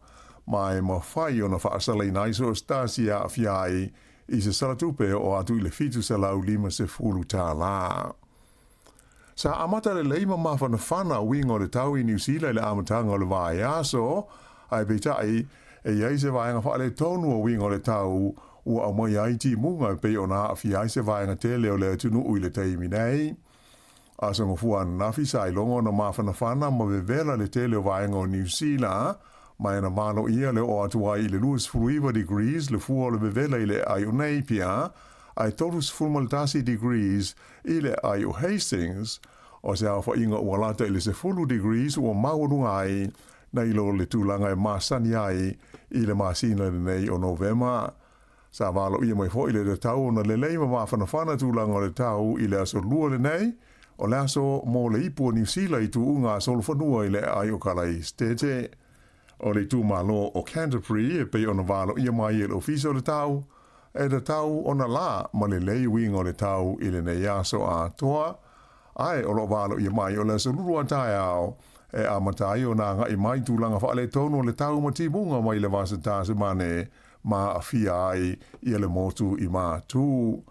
ma e mafai ona faasalaina ai so o se tasi e aafia ai i se salatupe e oo atu i le $750. Sa amata lelei ma mafanafana uiga o le tau i Niu Sila i le amataga o le vaiaso, ae peitai, e i ai se vaega faaletonu o uiga o le tau ua aumaia ai timuga e pei ona aafia ai se vaega tele o le atunuu i le taimi nei. Aso Gafua ananafi sa iloga ona mafanafana ma vevela le tele o vaega o Niu Sila, ma e na valoia le oo atu ai i le 29 degrees le fua o le vevela i le aai o Napier, ae 31 degrees i le aai o Hastings, o se aofaiga ua lata i le 10 degrees ua maualuga ai nai lo le tulaga e masani ai i le masina lenei o Novema. Sa valoia mai foi le tatau ona lelei ma mafanafana tulaga o le tau i le aso Lua lenei, o le aso mo le ipu o Niu Sila i tuuga a solofanua i le aai o Kalaistete. O le itumalo o Canterbury e pei ona valoia mai e le Ofisa o le Tau, e tatau ona la ma lelei uiga o le tau i lenei aso atoa, ae o lo o valoia mai o le aso Lua taeao e amata ai ona agai mai tulaga faaletonu o le tau ma timuga mai le Vasa Tasimane ma aafia ai ia le motu i Matū.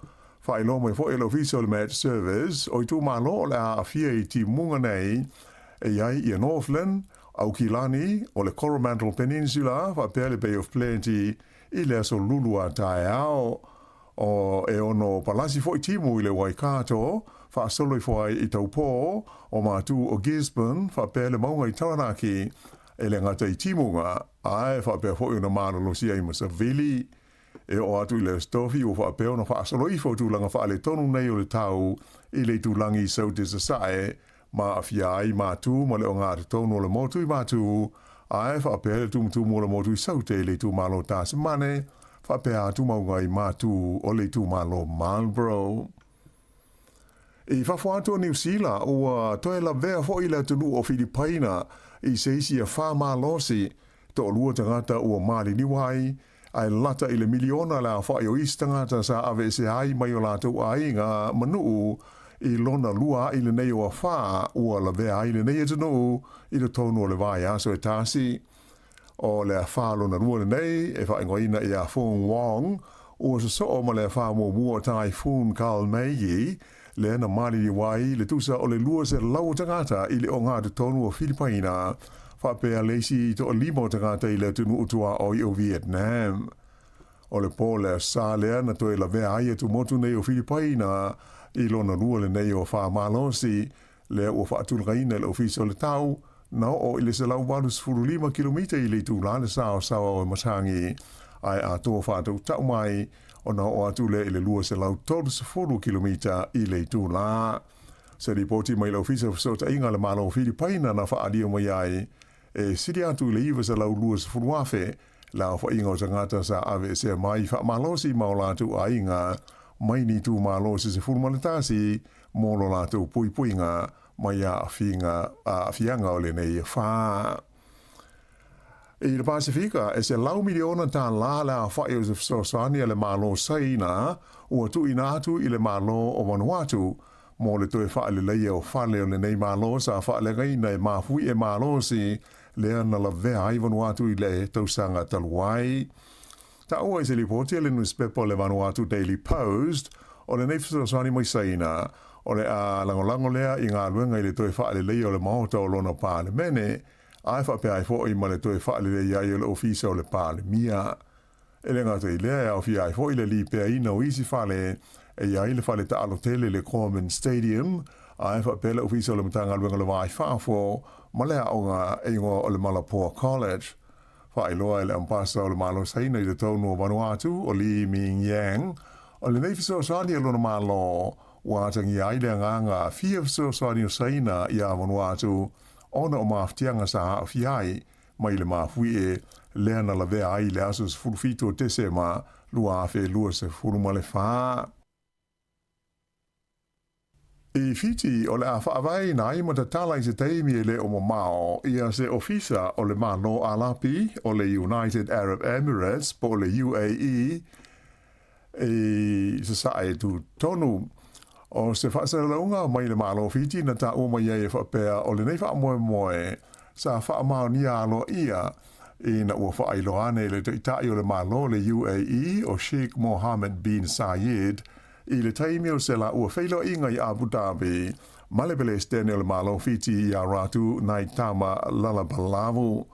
Faailoa mai foi e le Ofisa o le Met Service, o itumalo o le a aafia i timuga nei e i ai ia Northland, Aukilani, o le Coromandel Peninsula faapea le Bay of Plenty i le aso Lulu a taeao. O e ono palasi foi timu i le Waikato, faasolo ifo ai i Taupō, o Matū o Gisborne faapea le mauga i Taranaki, e le gata i timuga, ae faapea foi ona malolosi ai ma savili. E oo atu i le Aso Tofi ua faapea ona faasolo ifo tulaga faaletonu nei o le tau i le itulagi i Saute Sasae ma aafia ai Matū ma le ogatotonu o le motu i Matū, ae faapea le tumutumu o le motu i Saute i le itumalo Tasimane, faapea atu mauga i Matū o le itumalo Marlborough. I fafo atu o Niu Sila, ua toe lavea foi le atunuu o Filipaina i se isi afa malosi, toalua tagata ua maliliu ai, ae lata i le miliona le aofai o isi tagata sa aveesea ai mai o latou aiga ma nuu i lona lua aʻi lenei o afa ua lavea ai lenei atunuu i totonu o le vaiaso e tasi. O le afa lona lua lenei e faaigoaina iā Fung Wong, ua sosoo ma le afa muamua o Typhoon Kalmaegi, lea na maliliu ai le tusa o le 200 o tagata i le ogatotonu o Filipaina, faapea le isi toalima o tagata i le atunuu tuaoi o Vietnam. O le po le sa lea na toe lavea ai atumotu nei o Filipaina i lona lua lenei o afa malosi, lea ua faatulagaina e le Ofisa o le Tau, na oo i le 185 kilomita i le itulā le saosaoa o Matagi, ae atoa faatautau mai ona oo atu lea i le 230 kilomita i le itulā. Se lipoti mai le Ofisa o Fesootaiga a le Malo o Filipaina na faaalia mai ai, e sili atu i le 920,000 le aofaiga o tagata sa aveesea mai faamalosi ma o latou aiga mai ni itumalo se 11 mo lo latou puipuiga mai aafiga aafiaga o lenei afa. I le Pasefika, e $100 miliona le aofai o se fesoasoani a le Malo Saina ua tuuina atu i le Malo o Vanuatu mo le toe faaleleia o fale o lenei Malo sa faaleagaina e mafuie malosi lea na lavea ai Vanuatu i le tausaga talu ai. Taua i se lipoti a le nusipepa o le Vanuatu Daily Post, o lenei fesoasoani mai Saina, o le a lagolago lea i galuega i le toe faaleleia o le Maota o lona Palemene, ae faapea ai foi ma le toe faaleleia ai o le Ofisa o le Palemia. E le gata i lea, e aofia ai foi le lipeaina o isi fale e i ai le fale taalo tele le Gorman Stadium, ae faapea le Ofisa o le Matagaluega o le Va i Fafo ma le aoga e igoa o le Malapoa College. Faailoa e le Ambasa o le Malo Saina i totonu o Vanuatu, o Li Ming Yang, o lenei fesoasoani a lona Malo ua atagia ai le agaga fia fesoasoani o Saina iā Vanuatu ona o mafatiaga sa aafia ai mai le mafuie lea na lavea ai i le aso 17 o Tesema 2024. I Fiti, o le a faavaeina ai ma tatala i se taimi e le o mamao ia se ofisa o le Malo Alapi o le United Arab Emirates po o le UAE i Sasae tutotonu. O se faasalalauga mai le Malo o Fiti na taua mai ai e faapea o lenei faamoemoe sa faamaonia aloaia ina ua faailoa ane e le Taitai o le Malo o le UAE o Sheikh Mohammed bin Zayed I le taimi o se laua feiloaiga i Abu Dhabi ma le Pelesitene o le Malo Fiti ia Ratu Naitama Lalabalavu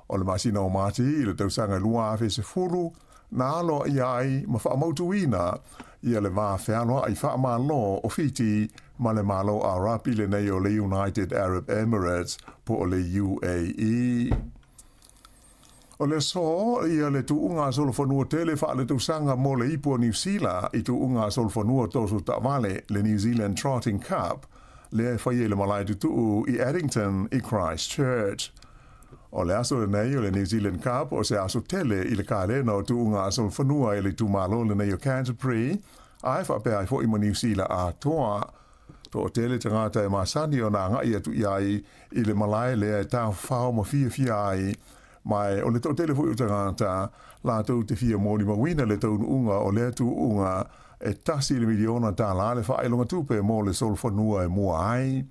o le masina o Mati i le tausaga 2010, na aloaia ai ma faamautuina ia le va fealoai faamalo o Fiti ma le Malo Arapi lenei o le United Arab Emirates po o le UAE. O le aso ia le tuuga solofanua tele faaletausaga mo le ipu o Niu Sila i tuuga solofanua toso taavale, le New Zealand Trotting Cup, lea e faia i le malae tutuu i Addington i Christchurch. O le aso lenei o le New Zealand Cup o se aso tele i le kalena o tuuga solofanua i le itumalo lenei o Canterbury, ae faapea ai foi ma Niu Sila atoa. Toatele tagata e masani ona agai atu i ai i le malae lea e tafafao ma fiafia ai, ma o le toatele foi o tagata latou te fia molimauina le taunuuga o lea tuuga e $1 miliona le faailoga tupe mo le solofanua e mua ai.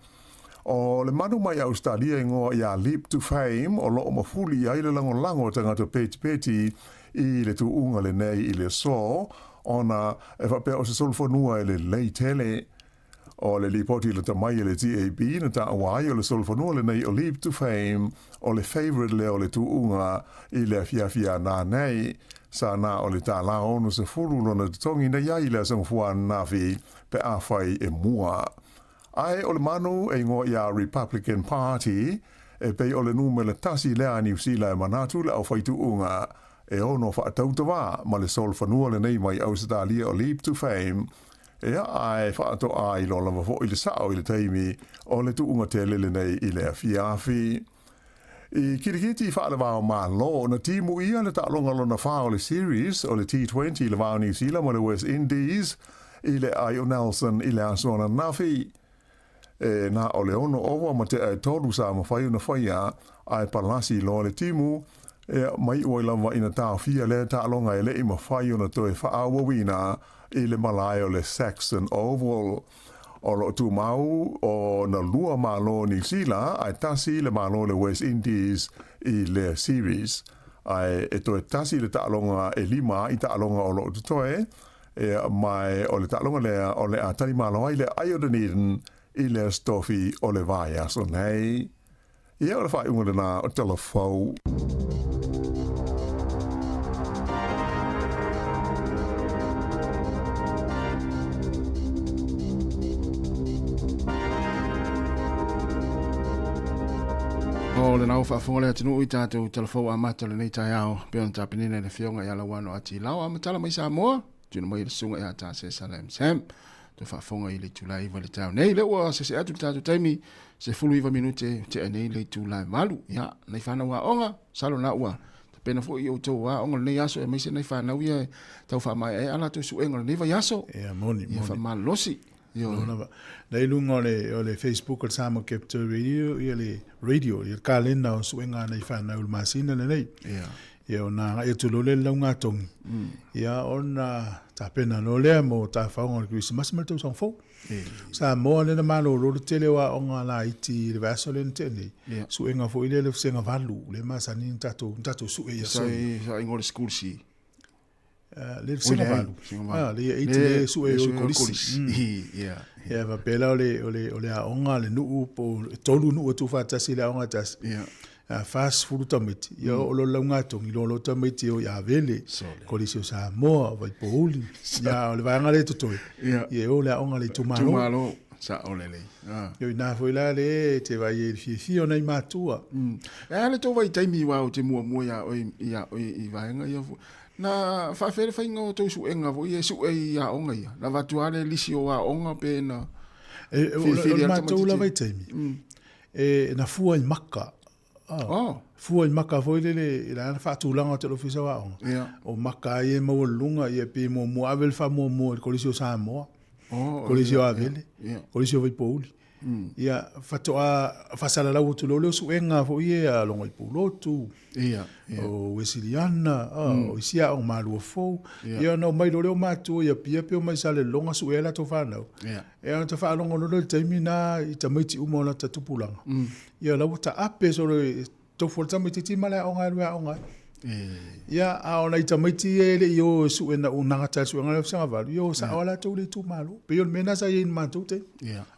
O le manu mai Ausetalia igoa ia Leap to Fame o loo mafuli i ai le lagolago a tagata petipeti i le tuuga lenei i le aso, ona e faapea o se solofanua e lelei tele. O le lipoti lata mai e le TAB na taua ai o le solofanua lenei o Leap to Fame o le favourite lea o le tuuga i le afiafi a nanei. Sa na o le $60 lona totogi na i ai i le aso Gafua ananafi pe afai e mua. Ae o le manu e igoa ia Republican Party e pei o le numera tasi lea a Niu Sila e manatu le aufaituuga e ono faatautavā ma le solofanua lenei mai Ausetalia o Leap to Fame, ea ae faatoa iloa lava foi le sao i le taimi o le tuuga tele lenei i le afiafi. I kirikiti faale-va-o-Malo, na timu ia le taaloga lona fa o le series o le T20 i le va o Niu Sila ma le West Indies i le ai o Nelson i le aso ananafi. E na o le ono ova ma tea e tolu sa mafai ona faia, ae palasi loa le timu, ea mai iu ai lava ina taofia lea taaloga e le i mafai ona toe faaauauina i le malae o le Saxon Oval. O lo o tumau o na lua Malo o Niu Sila ae tasi le Malo o le West Indies i lea series. Ae e toe tasi le taaloga e lima i taaloga o lo o totoe, ea mae o le taaloga lea o le a talimalo ai le ai o Dunedin i lea sitofi o le vaiaso nei. Ia o le faaiuga lena o Tala Fou. O lena ua faafofoga le atunuu i tatou talafou amata o lenei taeao, pei ona tapenina e le Afioga ia Lauano A. T. Lao, amataala mai Samoa, tuuina mai e le Susuga ia Tasesa Lam Sam. Toe faafofoga i le itula e 9 i le taeao nei. Lea ua sese atu le tatou taimi, 19 minute tea nei le itula e 8. Ia, nai fanau aoga, masalo na ua tapena foi i outou aoga o lenei aso, aemaise nai fanau ia e tau faamaeaea a latou suega o lenei vaiaso. Ia, moni, moni. Ia faamalolosi. Ioe. Lava. Na i luga o le, o le Facebook o le Samoa Capital Radio, ia le radio, ia le kalena o suega a nai fanau i le masina lenei. Ia. Ia ona agai atu loa lea i le laugatogi. Ia ona tapena loa lea mo tafaoga o le Kerisimasi ma le tausaga fou. Samoa lea na malolo le tele o aoga laiti i le vaiaso lea na tea nei. Ia. Suega foi lea le vasega valu, lea e masani ona tatou, ona tatou sue i aso ia. Sa igoa le school si. Le vasega valu. Ah, le year 8 le sue o le kolisi. Ia. Ia faapea la o le, o le, o le aoga le nuu po o tolu nuu e tuufaatasi i le aoga e tasi. Ia. A 40 tamaiti, ia oo loa le laugatogi, loa loa tamaiti e o i Avele, Kolisi o Samoa, Vaipouli. Ia o le vaega lea e totoe, ia e o le aoga a le itumalo. Itumalo, sao lelei. Ia o ina foi la lea e te vaai ai i le fiafia o nai matua. E a le tou vaitaimi aua ou te muamua ia oe ia oe i vaega ia foi. Na faafefea le faiga o tou suega foi ia e sue i aoga ia? Na avatu lava le lisi o aoga pe na E, o, o le matou lava vaitaimi, e, na fua i maka. Oh. Fua i maka foi lele, i la na faatulaga o te Ofisa o Aoga. Yeah. O maka ai e maualuluga, ia pe muamua ave le faamuamua i le Kolisi o Samoa. Kolisi o Avele, Kolisi o Vaipouli. Ia, faatoa faasalalau atu loa lea o suega foi ia a Logoipulotu, o Uesiliana, o isi aoga Malua Fou. Ia, ona omai loa lea o matua i Apia pe omai i Salelologa sue ai latou fanau. Ia, ona faalogo loa lea i le taimi lena i tamaiti uma o lata tupulaga. Ia, la ua taape solo e tofu o le tamaitiiti ma le aoga e alu e aoga ai. Ia, a o nai tamaiti ia e le i o e sue na nagata i le suega lea o Fesagavalu, ia o sao lava latou i le itumalo. Pei o le mea lena sa i ai i le matou taimi.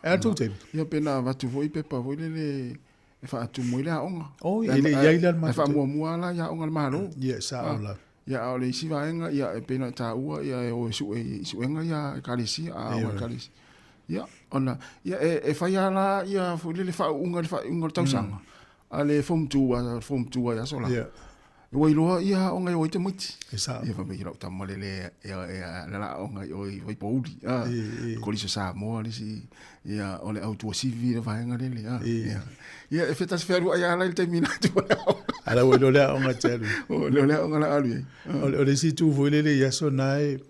Ae a le tou taimi? Ia, pe na avatu foi pepa foi lele e faatumu ai le aoga. Oh, e le i ai la le matou taimi. E faamuamua la i aoga a le Malo. Ia, e sao la. Ia, a o le isi vaega, ia, e pei ona e taua, ia, e o e sue i suega ia a Ekalesia, a aoga a Ekalesia. Ia, ona, ia, e fai lava la, ia, foi lele faauuga i le faaiuga o le tausaga. A le form 2 a form 2 ai aso la. Yeah. Ua iloa ia aoga e o ai tamaiti. E sao. Ia fai mai lau tama le le e e la la aoga i o i Vaipouli. Ah. Kolisi o Samoa le isi ia o le au tuasivi le vaega lele. Ah. Ia. Ia e fetasi fealu ai ala i le taimi na tu. Ala ua iloa le aoga te alu. O le aoga la alu ai. O le isi itu foi lele i aso na e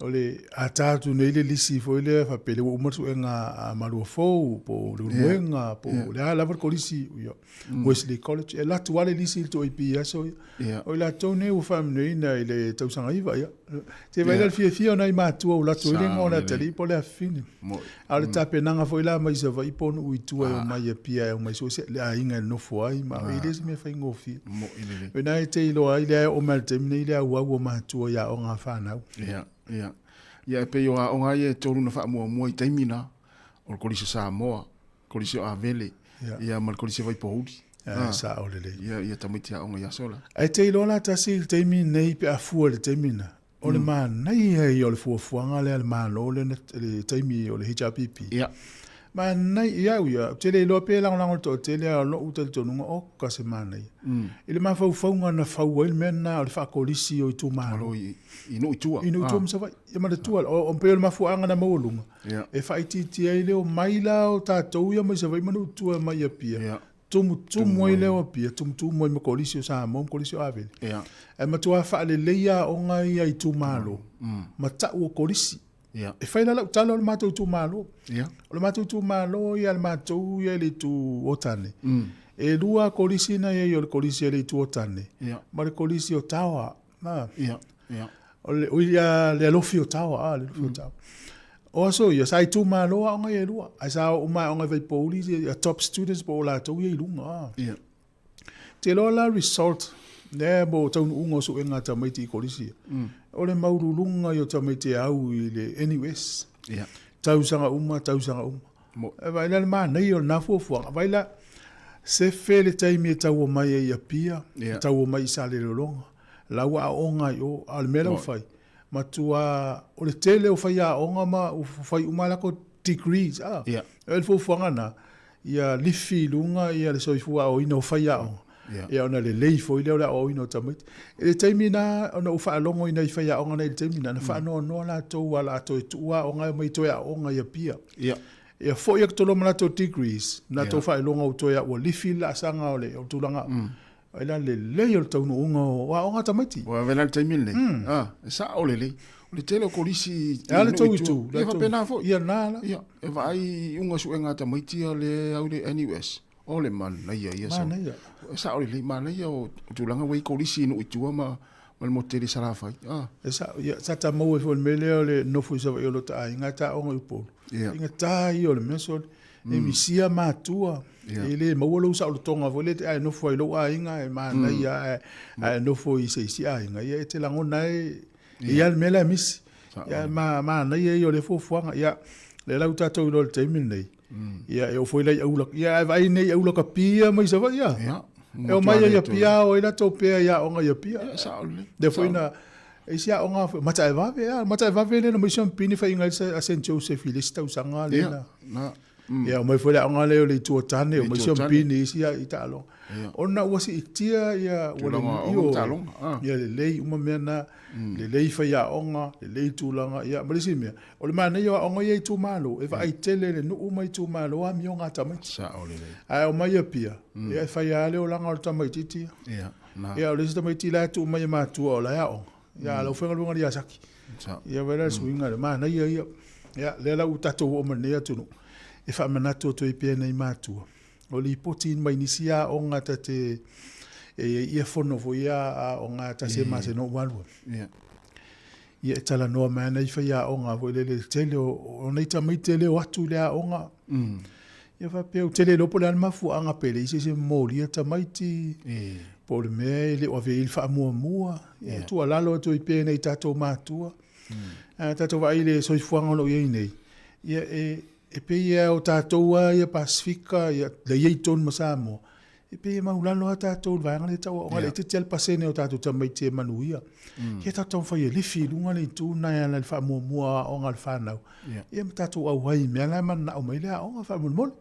O le a ta atu nei le lisi foi lea faapea lea ua uma le suega a Maluafou po o Leulumoega po o le a lava le kolisi ia Wesley College. E alu atu lava le lisi i le 2AP i aso ia. O i latou nei ua faamanuiaina i le tausaga 9 ia. Se vaai la le fiafia o nai matua ua alu atu ai le igoa o le atalii po o le afafine. A o le tapenaga foi la mai Savaii po o nuu i tua e omai i Apia e omai sue le aiga e nofo ai ma e le o se mea faigofie. O ina e te iloa ai lea e oo mai i le taimi nei le auau o matua i aoga a fanau. Ia, ia. Ia e pei o aoga ia e tolu na faamuamua i taimi na, o le Kolisi o Samoa, Kolisi o Avele, ia ma le Kolisi o Vaipouli. Ia, sao lelei. Ia, ia tamaiti aoga i aso la. Ae te iloa la tasi i le taimi nei pe a fua i le taimi na, O le manaia ia o le fuafuaga lea a le Malo lea na, le taimi o le HRPP. Ia. Manaia, i au ia, ou te le iloa pe lagolago i le toatele, a o lou talitonuga, oka se manaia. I le mafaufauga na fau ai le mea lena o le faakolisi o itumalo. Malo i, i nuu i tua. I nuu i tua ma Savaii. Ia manatua, o, pei o le mafuaaga na maualuga, e faaitiitia ai le omai la o tatou ia mai Savaii ma nuu i tua mai i Apia. Ia. Tumutumu ai lea o Apia, tumutumu ai ma Kolisi o Samoa ma Kolisi o Avele. Yeah. Ae matua faaleleia aoga ia itumalo mm. ma tau o Kolisi. Yeah. E fai la lau tala o le matou itumalo. Yeah. O le matou itumalo ia le matou ia le itu o Tane. Mm. E lua Kolisi na ia o le Kolisi o le itu o Tane. Yeah. Ma le Kolisi o Taoa. Na. Yeah. Yeah. O le, o ia le alofi o Taoa, le alofi o Taoa. O aso ia, sa itumalo aoga ia e lua. Ae sa oo uma aoga i Vaipouli, ia top students po o latou ia i luga. Ah. Yeah. Te loa la result, lea mo taunuuga o suega a tamaiti i kolisi ia. O le maululuga ia o tamaiti e au i le NUS. Yeah. Tausaga uma, tausaga uma. Mo. E vaai la le manaia o lena fuafuaga. Vaai la, sefe le taimi e taua mai ai i Apia, Yeah. taua mai i Salelologa. La ua aoga i o, a o le mea la ua fai, matua, o le tele o faiaoga ma ua fai uma a latou degrees, a. Yeah. O le fuafuaga lena, ia lifi i luga ia le soifua aoaoina o faiaoga, Yeah. ia ona lelei foi lea o le aoaoina o tamaiti. I le taimi lena, ona ou faalogo i nai faiaoga nei i le taimi lena, na faanoanoa latou a o le a toe tuu aoga e omai toe aooga i Apia. Yeah. Ia foi atu loa ma latou degrees, na latou faailoga ua toe ua lifi le laasaga o le tulaga. Ai la lelei o le taunuuga o aoga a tamaiti. Ua ave la le taimi lenei. Ah, e sao lelei. O le tele o kolisi E a le tou itu. Ia faapena foi. Ia na la. Ia, e vaai i iuga suega a tamaiti ia le au le NUS. O le manaia ia sao. Manaia. E sao lelei, manaia o tulaga ua i kolisi i nuu i tua ma ma le motu tele i Salafai. Ah. E sao, ia, sa ta maua ai foi i le mea lea o le nofo i Savaii o lota aiga e ta aoga i Upolu. Ia. Faigata ia o le mea sole. E misia matua, e le maua lou saolotoga foi lea a e nofo ai i lou aiga e manaia ae a e nofo i se isi aiga, ia e te lagona ai e i ai lava le mea la e misi. Ia manaia ia o lea fuafuaga. Ia, lea la ua tatou iloa i le taimi lenei, ia e oo foi la i aula, ia ae vaai nei i aula kapia mai Savaii a. E omai ai i Apia o ai latou pea i aoga i Apia. Lea foi na E isi aoga foi, Mataevave, a, Mataevave lea na omai Siampini faiga ai a Saint Joseph i le isi tausaga lea na. Na. Ia, omai foi le aoga lea o le Itu o Tane, omai Siampini i isi i taaloga. Ona ua siitia ia, ua le, ia lelei uma mea na, lelei faiaoga, lelei tulaga, ia, ma le isi mea, o le manaia o aoga ia i itumalo, e vaai tele le nuu ma itumalo amioga a tamaiti. Sao lelei. Ae omai Apia, ia e fai lava le olaga o le tamaitiiti ia. Ia. Ia, o le isi tamaiti la e tuu mai e matua o la e aoga. Ia, a lau faigaluega le Iasaki. Ia, vaai la le suiga lea, manaia ia. Ia, lea la ua tatou oo mai lenei atunuu, e faamanatu atu ai pea nai matua, o lipoti mai nisi aoga ta te e i ai ia fono foi ia a aoga tasi e masina ua alu. Ia e talanoa mai ana i faiaoga foi lele le tele o nai tamaiti e le o atu i le aoga. Ia faapea, ou te le iloa po o le a le mafuaaga pe leai se isi e momolia tamaiti, po o le mea e le o ave i ai le faamuamua. Ia e tuualalo atu ai pea i nai tatou matua. A tatou vaai i le soifuaga o lo o i ai nei, ia e pei lava o tatou lava ia Pasefika, ia lea i ai tonu ma Samoa, e pei e maulalo lava tatou i le vaega lea tau aoga, e laitiiti lava le pasene o tatou tamaiti e manuia. Ia tatou taumafai e lifi i luga le itu lena e ala i le faamuamua o aoga a le fanau, ia ma tatou auai i mea la e mananao mai le aoga faamolemole.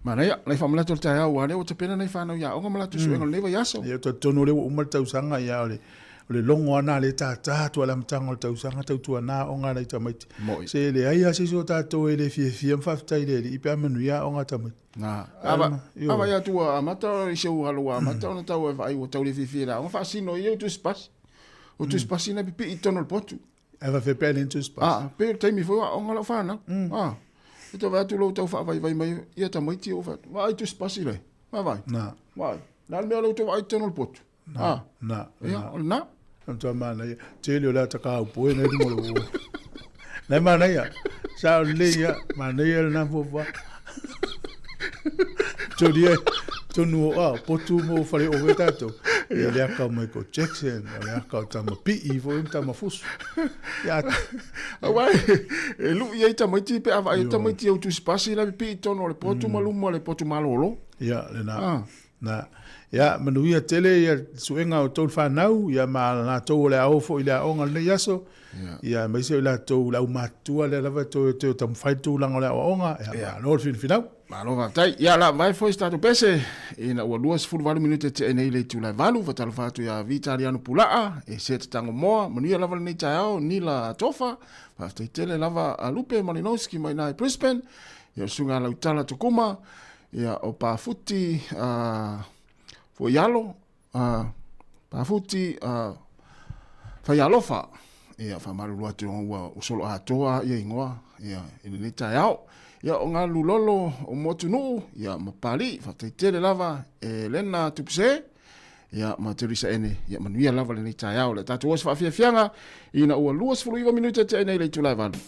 Manaia, nai faamanatu o le taeao, aua o lea ua tapena nai fanau i aoga ma latou suega o lenei vaiaso. Ia, talitonu o lea ua uma le tausaga, ia o le O le logo lava lena o lea e tata atu lava i le amataga o le tausaga, tautuana aoga a nai tamaiti. Mo'i. Se e leai lava se isi o tatou e le fiafia ma faafetai i le Alii pe a manuia aoga a tamaiti. Na. A vaai atu ua amata i si ou alo ua amata ona tau e vaai ua tau le fiafia i le aoga, faasino ia o tusipasi. O tusipasi na pipii i totonu o le potu. Ae faafefea pe a leai ni tusipasi? A, pei o le taimi foi o aoga lau fanau. A, e tau vaai atu lou tau faavaivai mai ia tamaiti ou fai atu, vaai tusipasi lae. Vaavaai. Na. Vaai. Le a le mea o lou tau vaai i totonu o le potu? Na, na, na. O lena. O le matua manaia. Tele o le ata kaupoe na i luga o le uo. Na e manaia. Sao lelei ia. Manaia lena fuafuaga. Toria, tonu o a, potu mo whare o we tātou. Ia le aka o Michael Jackson, o le aka o Tama Pi'i foi ma Tama Fusu. Ia, Aua e lui ai tamaiti pe a vaai tamaiti au tusipasi la pipii tonu o le potu ma luma o le potu malolo. Ia, lena. Na, ia, manuia tele ia suega o tou fanau, ia ma latou o le a o foi i le aoga i lenei aso, ia, aemaise o i latou le aumatutua lea lava e toe toe taumafai le tulaga o le aoaoga, ia, malo le finafinau. Malo faafetai. Ia, la vae foi se tatou pese, ina ua 28 minute tea nei le itula e 8, faatalofa atu ia Vitaliano Pulaa, e Seta Tangomoa, manuia lava lenei taeao, Nila Tofa, faafetai tele lava a Lupe Malinowski mai ina i Brisbane, ia o le susuga ia Lautala Tukuma, Ia, o Pafuti uh, Foialo, uh, Pafuti uh, Faialofa. Ia, faamalulu atu ua solo atoa ia ingoa ia, i lenei taeao. Ia, o ngā lulolo o Motunuu, ia, ma Pali, faafetai tele lava e Lena Tupuse, ia, ma Teresa Ene, ia, manuia lava lenei taeao. Le tatou o se faafiafiaga, ina ua 29 minute tea nei le itula e 8.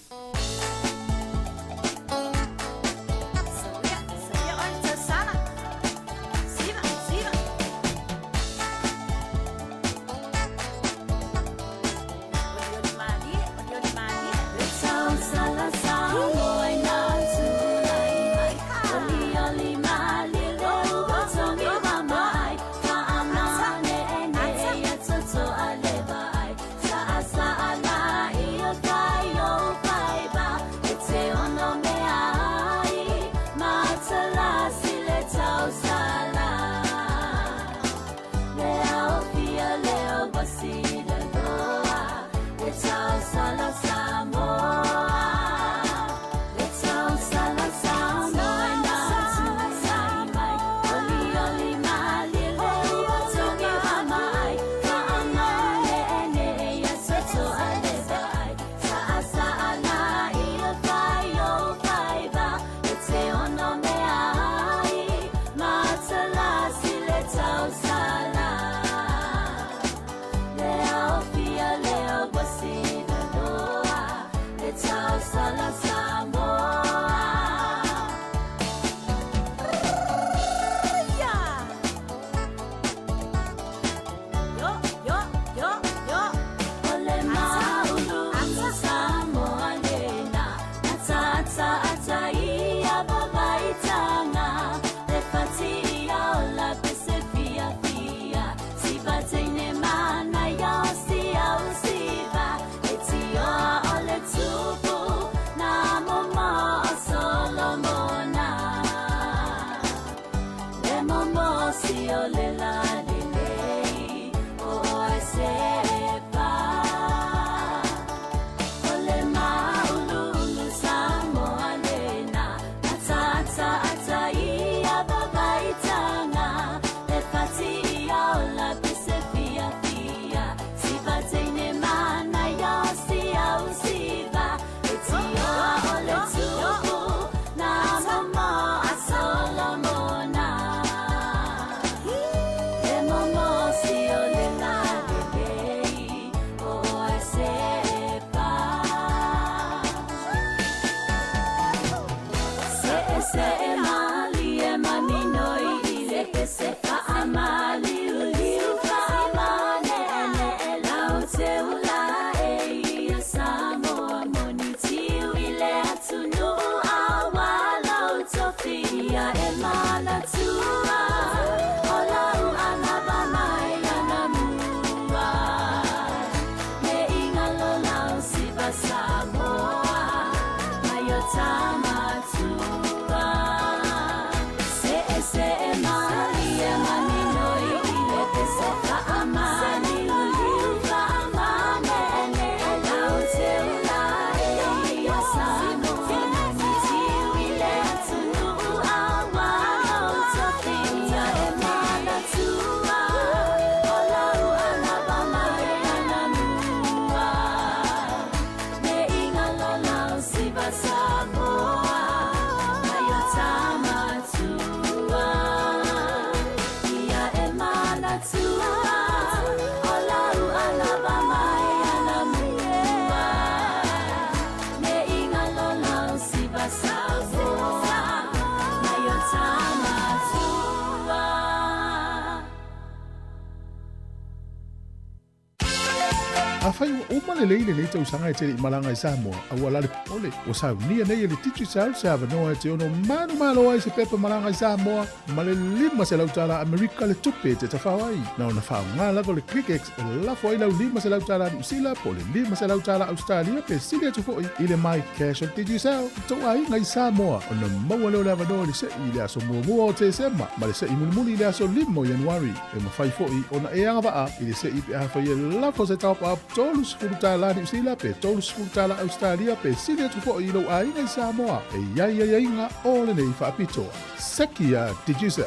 Afai ua uma lelei lenei tausaga e te le i malaga i Samoa, aua la le popole, ua saunia nei e le Digicel se avanoa e te ono manumalo ai se pepa malaga i Samoa ma le $500 Amerika le tupe e te tafao ai. Na ona faaaoga lava o le ClickX e lafo ai lau $500 Niu Sila po o le $500 Ausetalia pe sili atu foi i le MyCash o le Digicel i tou aiga i Samoa ona maua lea o le avanoa i le se'i i le aso muamua o Tesema ma le se'i mulimuli i le aso 5 o Ianuari. E mafai foi ona e agavaa i le se'i pe afai e lafo se top-up $30 Niu Sila pe $30 Ausetalia pe sili atu foi i lou aiga i Samoa. E i ai aiaiga o lenei faapitoa. Seki a Digicel.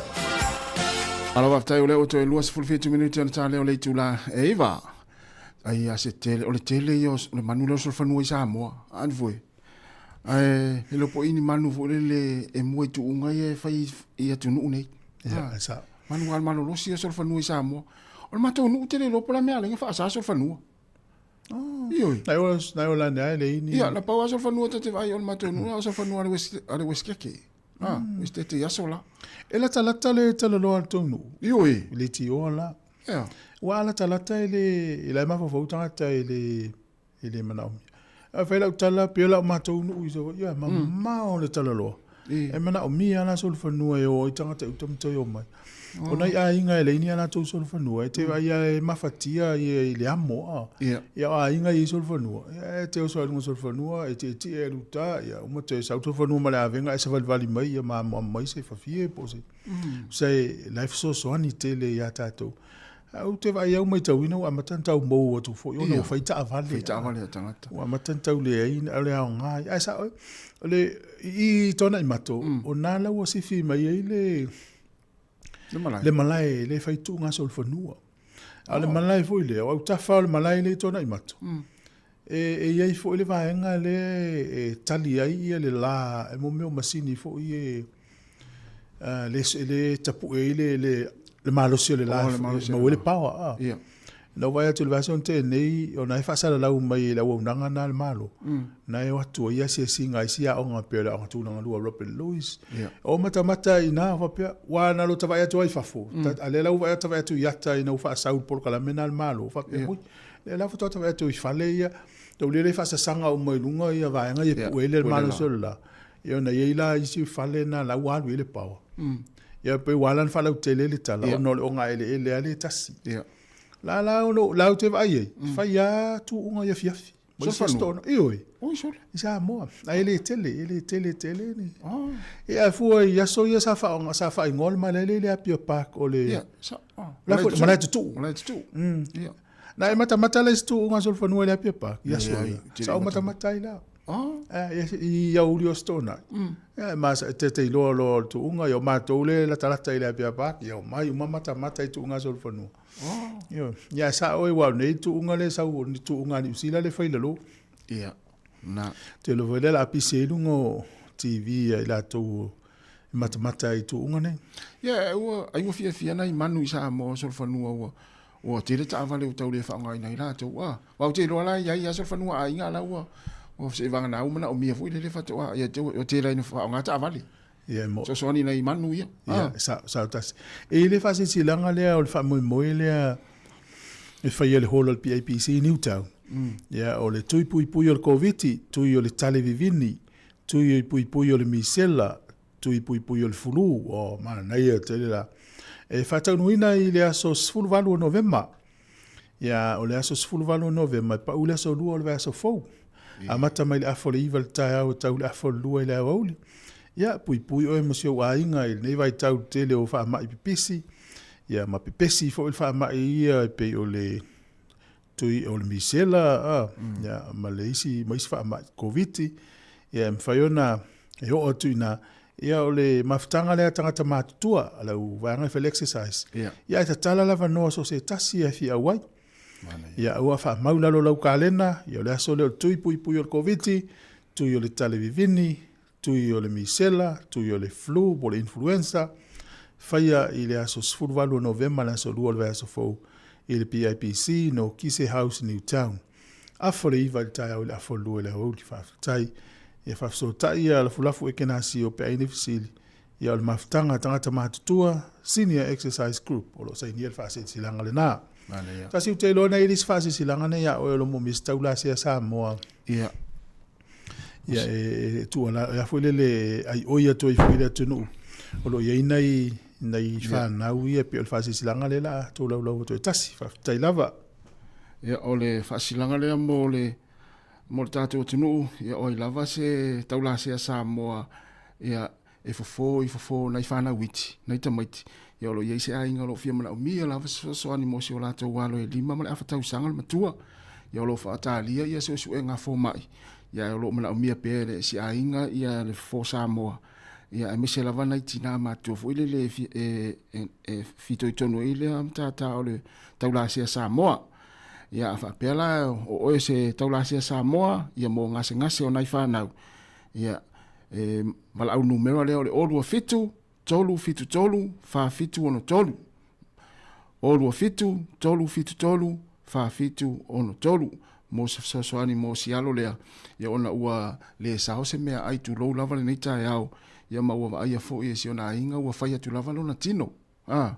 Malo faafetai o lea ua toe 27 minute ona ta lea o le itula e 9. Ai a se tele, o le tele ia o le manu lea o solofanua i Samoa. Ani foi. Ae e le o po i ni manu foi lele e mua i tuuga ia e fai i atunuu nei. Ia, e sao. Manu a le malolosi ia solofanua i Samoa. O le matou nuu tele iloa po o le a mea ala ai ona faasa solofanua. Oh. Ioe. Nai ola, nai ola ne ai le ini. Ia, na pau a solofanua ta te vaai o le matou nuu, a solofanua a le West, a le West Keke. Ah, West Tete i aso la. E latalata le talaloa a le tou nuu. Ioe. I le tioa la. Ia. Ua latalata i le, i la e mafaufau tagata i le, i le manaomia. Ae fai lau tala, pei o lau matou nuu i Savaii, ia, mamao le talaloa. E manaomia la solofanua e o ai tagata i uta ma toe omai. O nai aiga e leai ni a latou solofanua, e te vaai lava e mafatia ia i le amo, a. Ia o aiga e i ai solofanua, ia e te oso ai i luga o solofanua, e tietie e luta, ia uma toe sau solofanua ma le avega e savalivali mai ia ma amoamo mai se fafie po o se, se la e fesoasoani tele ia tatou. Ae ou te vaai au matauina ua amata ona tau mou atu foi ona ua fai taavale. Fai taavale a tagata. Ua amata ona tau leai o le aoga. Ae sao e, o le, i Tuanaimato, o na la ua sifi mai ai le, Le malae. Le malae le fai tuuga solofanua. A o le malae foi lea, o autafa o le malae lea i Tuanaimato, e i ai foi le vaega lea e tali ai ia le la, e mo mea o masini foi e, le, le tapue ai le, le, le malosi o le la, e maua ai le power. A. Yeah. Na ou vaai atu i le vaiaso na tea nei, ona e faasalalau mai e le auaunaga na a le Malo, na e o atu ai asiasiga a isi aoga pei o le Aoga Tulaga Lua a Robert Louis. O matamata i ina, faapea, ua na lota vaai atu ai i fafo, a lea la ua vaai atu i ata ina ua faasau le polokalame na a le Malo, faapea, ui, lea la faatoa ta vaai atu i fale ia, tau lele faasasaga uma i luga ia vaega ia e pue ai le malosi o le la. Ia ona i ai la isi fale na la ua alu i ai le power. Ia pei ua ala ona faalautele le tala ona o le ogaeleele lava lea e tasi. La la o lo la ou te vaai ai, fai lava tuuga i afiafi. Ma isi aso toona. Ioe. Oi sole. I Samoa. Ae le tele, e le tele tele ni. Ia ae fua i aso ia sa faaaoga sa faaigoa le malae lea i le Apia Park o le Ia, sa, oh. La foi malae tutuu. Malae tutuu. Ia. Na e matamata la i se tuuga solofanua i le Apia Park i aso ia. Sa ou matamata ai la. Oh. Eh, i aoauli o Aso Toonai. Ia, ma sa te te iloa loa o le tuuga, ia o matou le latalata i le Apia Park, ia omai uma matamata i tuuga solofanua. Oh. Ia, ia sao e ua nei tuuga le sau o ni tuuga a Niu Sila le fai i lalo. Ia, na. Te iloa foi lea o le a pisi ai i luga o TV a i latou e matamata ai i tuuga nei. Ia, ua, ai ua fiafia nai manu i Samoa o solofanua ua, ua tele taavale ua tau le faaaogaina ai latou. A, aua ou te iloa la e i ai lava solofanua a aiga la ua, ua seivagana ua manaomia foi lele faatoa, ia te ua tele ai ina faaaoga taavale. Ia, e mo. Fesoasoani i nai manu ia. Ia, sao, sao tasi. E i ai le faasilasilaga lea o le faamoemoe lea e faia e le hall o le PAPC i Newtown. Ia, o le tui puipui o le Koviti, tui o le tale vivini, tui puipui o le misela, tui puipui o le fulu, oh, manaia tele la. E faataunuina i le aso 18 o Novema. Ia, o le aso 18 o Novema, e pau i le aso 2 o le vaiaso fou. Amata mai le afa o le 9 i le taeao e tau i le afa o le 2 i le aoauli. Ia, puipui oe ma si ou aiga i lenei vaitau i le tele o faamai pipisi, ia, ma pepesi foi le faamai ia e pei o le tui o le misela, a, ia, ma le isi, ma isi faamai Koviti, ia, e mafai ona e oo atu i ina, ia, o le mafutaga lea a tagata matutua, a lau vaega e fai le exercise, ia, ae tatala le avanoa so o se tasi e fia auai. Ia, aua faamau i lalo o lau kalena, ia, o le aso lea o le tui puipui o le Koviti, tui o le tale vivini, tui o le misela, tui o le flu po o le influenza, faia i le aso 18 o Novema le aso 2 o le vaiaso fou i le PIPC, Nokise House, Newtown. Afa o le 9 i le taeao i le afa o le 2 i le aoauli. Faafetai. Ia faafesootai ia Lafulafu Ekenasio pe a i ai ni fesili. Ia o le mafutaga a tagata matutua, Senior Exercise Group, o lo o sainia le faasilasilaga lena. Tasi ou te iloa na i le isi faasilasilaga nei ia oe o lo o moomia se taulasea Samoa. Ia. Ia e tuualalo, e a foi lele e aioi atu ai foi i le atunuu o lo o i ai nai nai fanau ia pei o le faasilasilaga lea o le a tolaulau atu e tasi. Faafetai lava. Ia, o le faasilasilaga lea mo le mo le tatou atunuu, ia o ai lava se taulasea Samoa ia e fofo i fofo nai fanau iti, nai tamaiti, ia o lo o i ai se aiga o lo o fia manaomia lava se fesoasoani mo si o latou alo e 5 ma le afa tausaga le matua. Ia o lo o faatalia ia suesuega a fomai, ia o lo o manaomia pea e le si aiga ia le fofo Samoa, ia aemaise lava nai tinā matutua foi lele e fitoitonu ai lea matata o le taulasea Samoa. Ia a faapea la o oe se taulasea Samoa, ia mo gasegase o nai fanau, ia e valaau numera lea o le 027 373 4763. 027 373 4763 mo se fesoasoani mo si alo lea, ia ona ua le sao se mea ai tulou lava lenei taeao, ia ma ua vaaia foi e si ona aiga ua fai atu lava lona tino. A,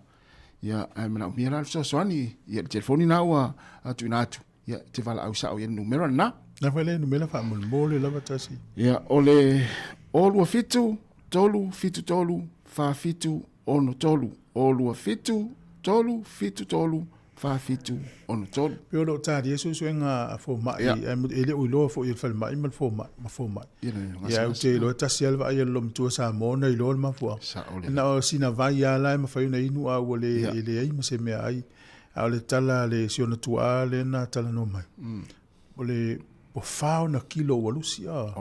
ia, ae manaomia la le fesoasoani, ia le telefoni na ua tuuina atu, ia te valaau sao i le numera lena. Na foi le numera faamolemole lava tasi. Ia, o le 027 373 4763. 027 373 4763. Pe o lo o talia suesuega a fomai, e le o iloa foi e le falemai ma le fomai, ma fomai. Ia, ou te iloa tasi lava le vaai a le loomatua Samoa ona iloa le mafuaaga. Na o sina vai lava la e mafai ona inu a ua le e leai ma se mea ai. A o le tala a le si ona tuaa lea na talanoa mai, o le ua fa ona kilo ua lusi a.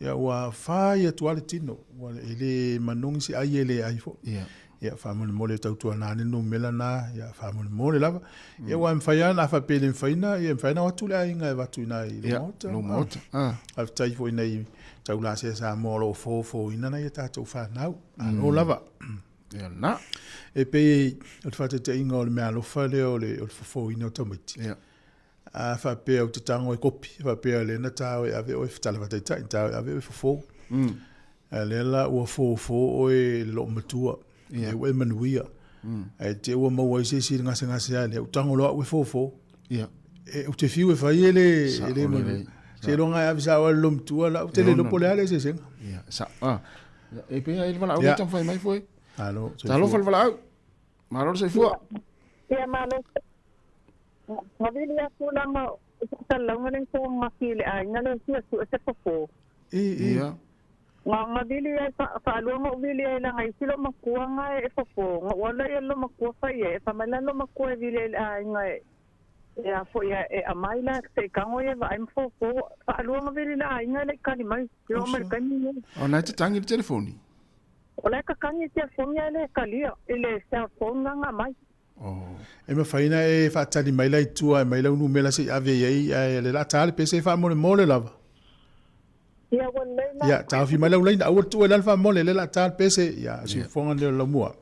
Ia ua fai atu lava le tino, ua e le manogi se ai e le ai foi. Ia faamolemole tautuana ane le numera na, ia faamolemole lava. Ia ua mafai lava ona a faapea e le mafai ona, ia e mafai ona o atu le aiga e avatu i ina i lou maota. Lou maota. Faafetai foi i nai taulasea Samoa o lo o fofoina nai a tatou fanau. Malo lava. Ia lena. E pei o le faataitaiga o le meaalofa lea o le fofoina o tamaiti. Ia. A faapea ou te tago e kopi, faapea lea na ta o e ave oe, tala faataitai, ta o e ave oe fofo. A lea la ua fofo oe e le loomatua, lea ua e manuia. Ae te i ua maua ai se isi i le gasegase a lea, ua tago loa au e fofo. E, ou te fiu e fai e le, e le manuia. Seiloga e ave sao lava i le loomatua la, ou te le iloa po o le a le eseesega. Ia, sao. Ah. E pei lava e le valaau lea taumafai mai foi. Malo, soifua. Talofa le valaau. Malo le soifua. Ia, malo. Gavili atu lama o se talauga le togafie i le aiga le fia sue se fofo. Ia. Nga gavili ai faalua nga ou vili ai laga isi lo makua nga e fofo nga ua ala ia lo makua fai ai e fai mai la lo makua e vili ai le aiga e e a foi e amai la se i tago ia vaai ma fofo faalua nga vili le aiga e le i kali mai i oo mai le taimi lenei. O na e tatangi le telefoni. O la e tatangi le telefoni ae le talia i le cell phone nga nga aumai. E mafai ona e faatali mai la i tua e aumai lau numera se i ave i ai ae le la ta le pese faamolemole lava. Ia ua lelei la. Ia taofi mai lau laina aua le tuu ai lalo faamole le la ta le pese ia siufofoga lea o le laumua.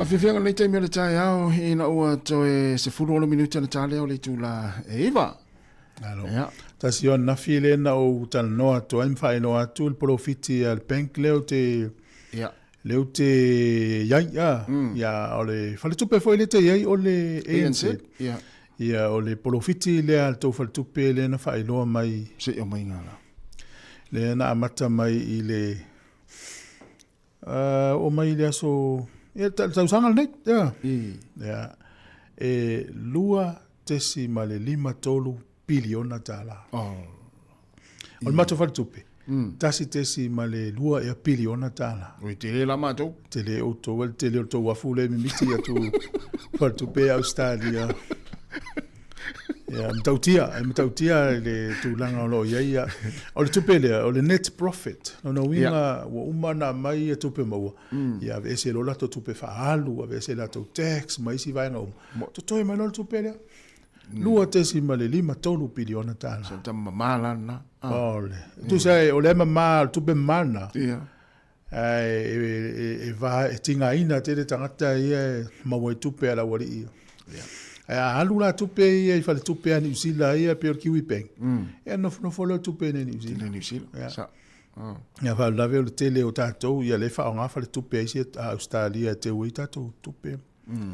Faafiafiaga lenei taimi o le taeao ina ua toe 16 minute ona ta lea o le itula e 9. Alo. Yeah. Tasi o ananafi lea na ou talanoa atu ai ma faailoa atu le polofiti a le bank lea ou te yeah. lea ou te iai a mm. ia o le faletupe foi lea te iai o le ANZ. ANZ. Yeah. Ia o le polofiti lea a le tou faletupe lea na faailoa mai se i omai ngala. Lea na amata mai i le oo mai i le aso, ia, le tausaga lenei, ia. Ia, e 2.53 piliona tala. Oh. O le matou faletupe, 1.2 ea piliona tala. Oi, tele la matou. Tele outou, le tele o le tou afu lea mimiti atu faletupe Australia. Ia, matautia, e matautia le tulaga o lo o i ai. Ia. O le tupe lea, o le net profit. Lona uiga, yeah. ua uma ona aumai ia tupe maua. Mm. Ia, aveese loa latou tupe faaalu, aveese latou tax ma isi vaega uma. Totoe mai loa le tupe lea. 2.53 piliona tala. So, tama mamā la lena. Ah. Ole. Tusa e, o lea mamā, o le tupe mamā lena. Yeah. Ae e, e, e, va, e tigaina tele tagata ia e maua i tupe a le aualii ia. Yeah. Ae a alu la tupe ia i faletupe a Niu Sila ia pei o le Kiwi Bank, mm. ia nofonofo lea o tupe nei Niu Sila. Niu Sila. Yeah. Sa. Oh. Ia faalavelave o le tele o tatou ia le faaaoga faletupe a isi a Australia e teu ai tatou tupe. Mm.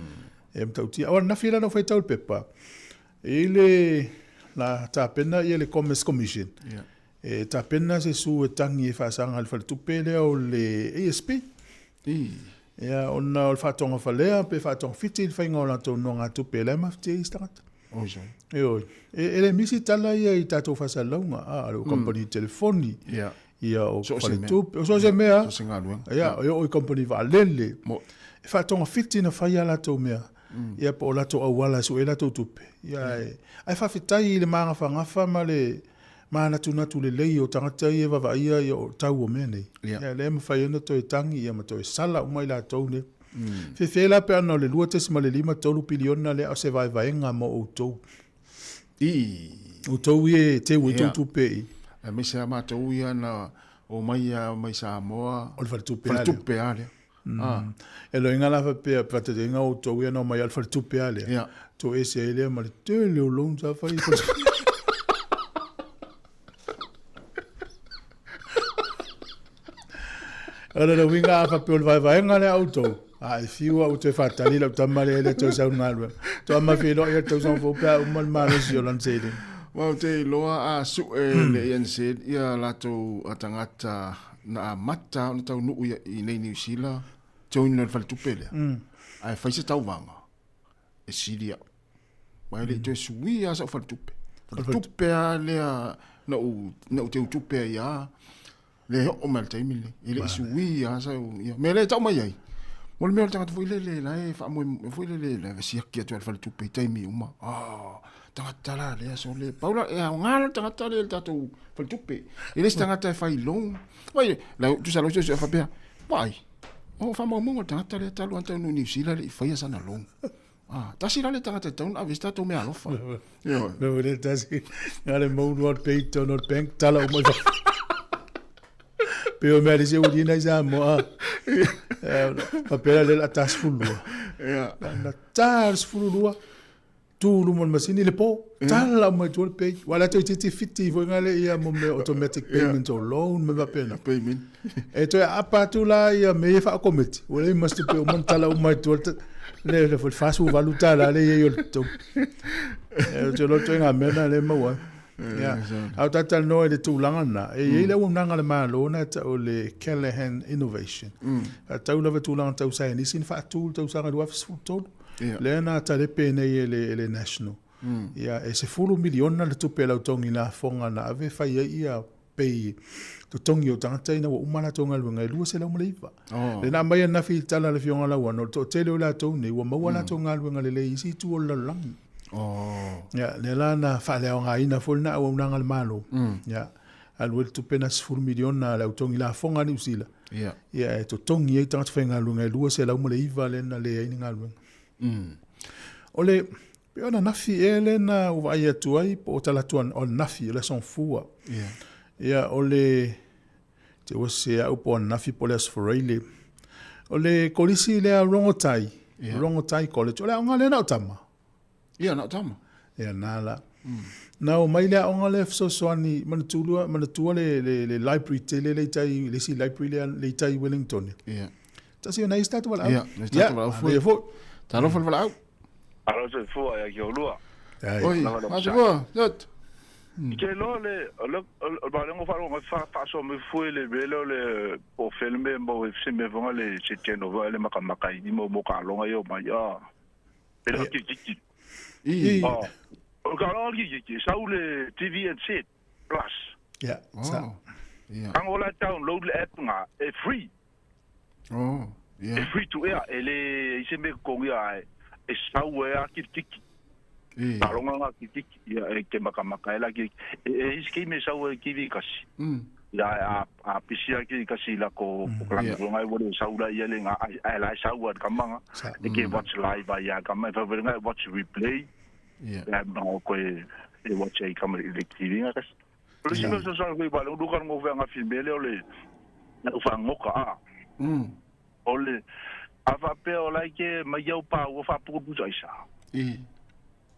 E matautia. O ananafi la na faitau le pepa, i le la tapena ia le Commerce Commission. Yeah. E tapena se su e tagi e faasaga i le faletupe lea o le ASB. I. Ia, ona o le faatogafalea pe faatogafiti le faiga o latou nogatupe, la e mafatia ai isi tagata. Oi soi. Ioe. E, e le misi tala ia i tatou faasalalauga, a, o kamupani telefoni, Ia. ia o So o se mea. faletupe, o so o se mea. So o se galuega. Ia, e oo i kamupani vaalele. Mo. E faatogafiti na fai a latou mea. Ia po o latou auala e sue ai latou tupe. Ia, e, ae faafetai i le magafagafa ma le manatunatu lelei o tagata ia e vaavaaia ia o tau o mea nei. Ia. Ia, lea e mafai ai ona toe tagi ia ma toe sala uma i latou nei. Mm. Fefe la pe ana o le 2.53 piliona lea o se vaevaega mo outou. I. Outou ia e teu ai tou Ia. tupe i. Aemaise a matou ia na omai ia mai Samoa. O le faletupe a lea. Faletupe a lea. Mm. E loiga la faapea, faataitaiga outou ia na omai a le faletupe a lea. Ia. Toese ai lea ma le tele o loan sa fai. O le uiga a faapea o le vaevaega lea a outou, a e fiu au toe faatali lau tama lea e le toe sau i le galuega. Toa ma feiloai le tausaga fou pe a uma le malosi o lana seleni. Ma ou te iloa a sue le ANZ ia latou tagata na amata ona taunuu i nei Niu Sila, join loa i le faletupe lea, ae fai se tauvaga, e sili au. Aua e le i toe suia lava sau faletupe. Faletupe lava lea na ou, na ou teutupe ai lava, lea e oo mai i le taimi lenei. E le i suia lava sau, ia, mea lea e tau mai ai, mo le mea o le tagata foi lele la e faamoemoe foi lele la e siaki atu ai le faletupe i taimi uma. Ah, tagata la lea sole. Pau la, e aoga la le tagata lea i le tatou faletupe. E le se tagata e fai loan. Vai, la, tusa lau suesuega faapea, vai, o faamaumauga le tagata lea talu lava ona taunuu i Niu Sila e le i faia sana loan. Ah, tasi la le tagata e tatau ona ave i se tatou meaalofa. Ioe. No, le tasi, na le maulu al pei tonu al bank, tala uma i fafo. Pe o mea le se ulina i Samoa. Faapea la le la ta 12. Ia. Na ta le 12, tu i luma o le masini i le po, tala uma i tua le pay. Ua latou itiiti fiti foi nga le ia mo mea automatic payment o loan ma faapena. Payment. E toe aapa atu la ia mea ia faaokometi, ua leai ma se tupe uma na tala uma i tua le le $48 le i ai o le totogi. E ou te iloa ituaiga mea na lea e maua ai. Ia, a o tatou talanoa i le tulaga lena, e i ai le auaunaga a le Malo na e tau o le Callaghan Innovation. Faatau lava tulaga tau saienisi na faatu i le tausaga 2013. Ia. Lea na talepe nei e le, e le National. Ia, e $10 miliona le tupe a le autogi lafoga na ave e fai ai ia pei totogi o tagata ina ua uma latou galuega e 209. Oh. Lea na aumai ananafi i le tala a le Afioga Lauano, o le toatele o i latou nei ua maua latou galuega lelei i isi itu o le lalolagi. Oh. Ia, lea la na faaleaogaina foi lena auaunaga a le Malo. Ia, alu ai le tupe na $10 miliona a le autogi lafoga a Niu Sila. Ia. Ia, e totogi ai tagata faigaluega e 209 lea na leai ni galuega. O le, pei o ananafi ea lea na ou vaai atu ai, po o talaatu o ananafi, o le Aso Gafua. Ia. Ia, o le, te ua sese au po o ananafi po o le Aso Faraile. O le kolisi lea Rongotai. Rongotai College. O le aoga lea na o tama. Ia, na o tama. Ia, na la. Na o mai le aoga lea fesoasoani, manatua, manatua le, le, le library tele le i tai, le isi library lea le i tai Wellington. Ia. Tasi o nai isi tatou valaau. Ia, nai isi tatou valaau foi. Ia, foi. Talofa le valaau. Alo soifua ia ki olua. Oi, soifua, Dot. Ke loa le o le o ba lengo fa longa fa fa so me fue le vele o le po filme mo se me vonga le se teno va le maka maka i mo mo ka longa yo mai a. Pe ki ki ki. I. O ka longa ki ki ki sa u le TVNZ Plus. Yeah, sa. Yeah. Angola download le app nga e free. Oh, yeah. E free to air e le i se me kongi a e sau e a ki tiki. E. Ka longa nga ki tiki ia e ke maka maka e la ki e e isi ki me sau e kiwi kasi. Ia a a pisi a ki kasi la ko ko la longa e wale sau la ia le nga a la sau a kamanga. E ke watch live a ia kama e fa nga watch replay. Yeah. Ya no ko e e watch ai kama le kiwi nga kasi. Le sino so sa ko ba lo ka ngo nga filme le o le na u fa ngoka a. O le a fa pe o lai ke mai au pa o fa pu pu isa. I.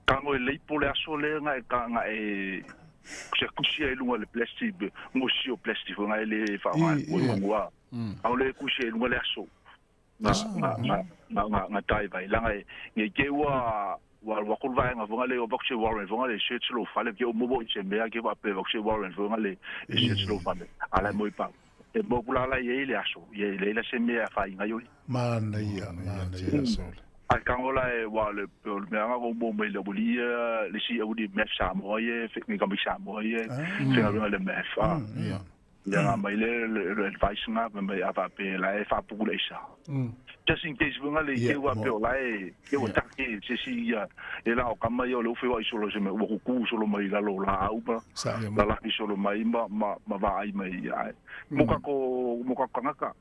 Ka ngo le po le aso le nga ka nga e se kusi e lunga le plastic ngo si o plastic nga le fa nga o ngua. A le kusi e lunga le aso. Nga nga nga nga nga tai vai la nga nge ke wa wa wa ku vai nga vonga le o boxe Warren vonga le se tlo fa le ke o mo bo se me ke va pe boxe Warren vonga le se tlo fa le ala mo pa e mo kula la ye le aso ye le la se me fa inga yo Mana ia, mana ia. A kangola e wa le me anga ko mo me le boli le si o di mef sa mo ye fe ngi ka mi sa mo ye fe nga le mef a Yeah. Ya nga mai le le advice nga me a va pe la e fa pu le isa. Just in case nga le ke wa pe o la e ke o ta ke se si ya e la o kama yo le fe wa isolo se me o ku ku solo mai la lo la au ba la la isolo mai ma ma ma va ai mai ai. Mo ka ko mo ka kanga ka.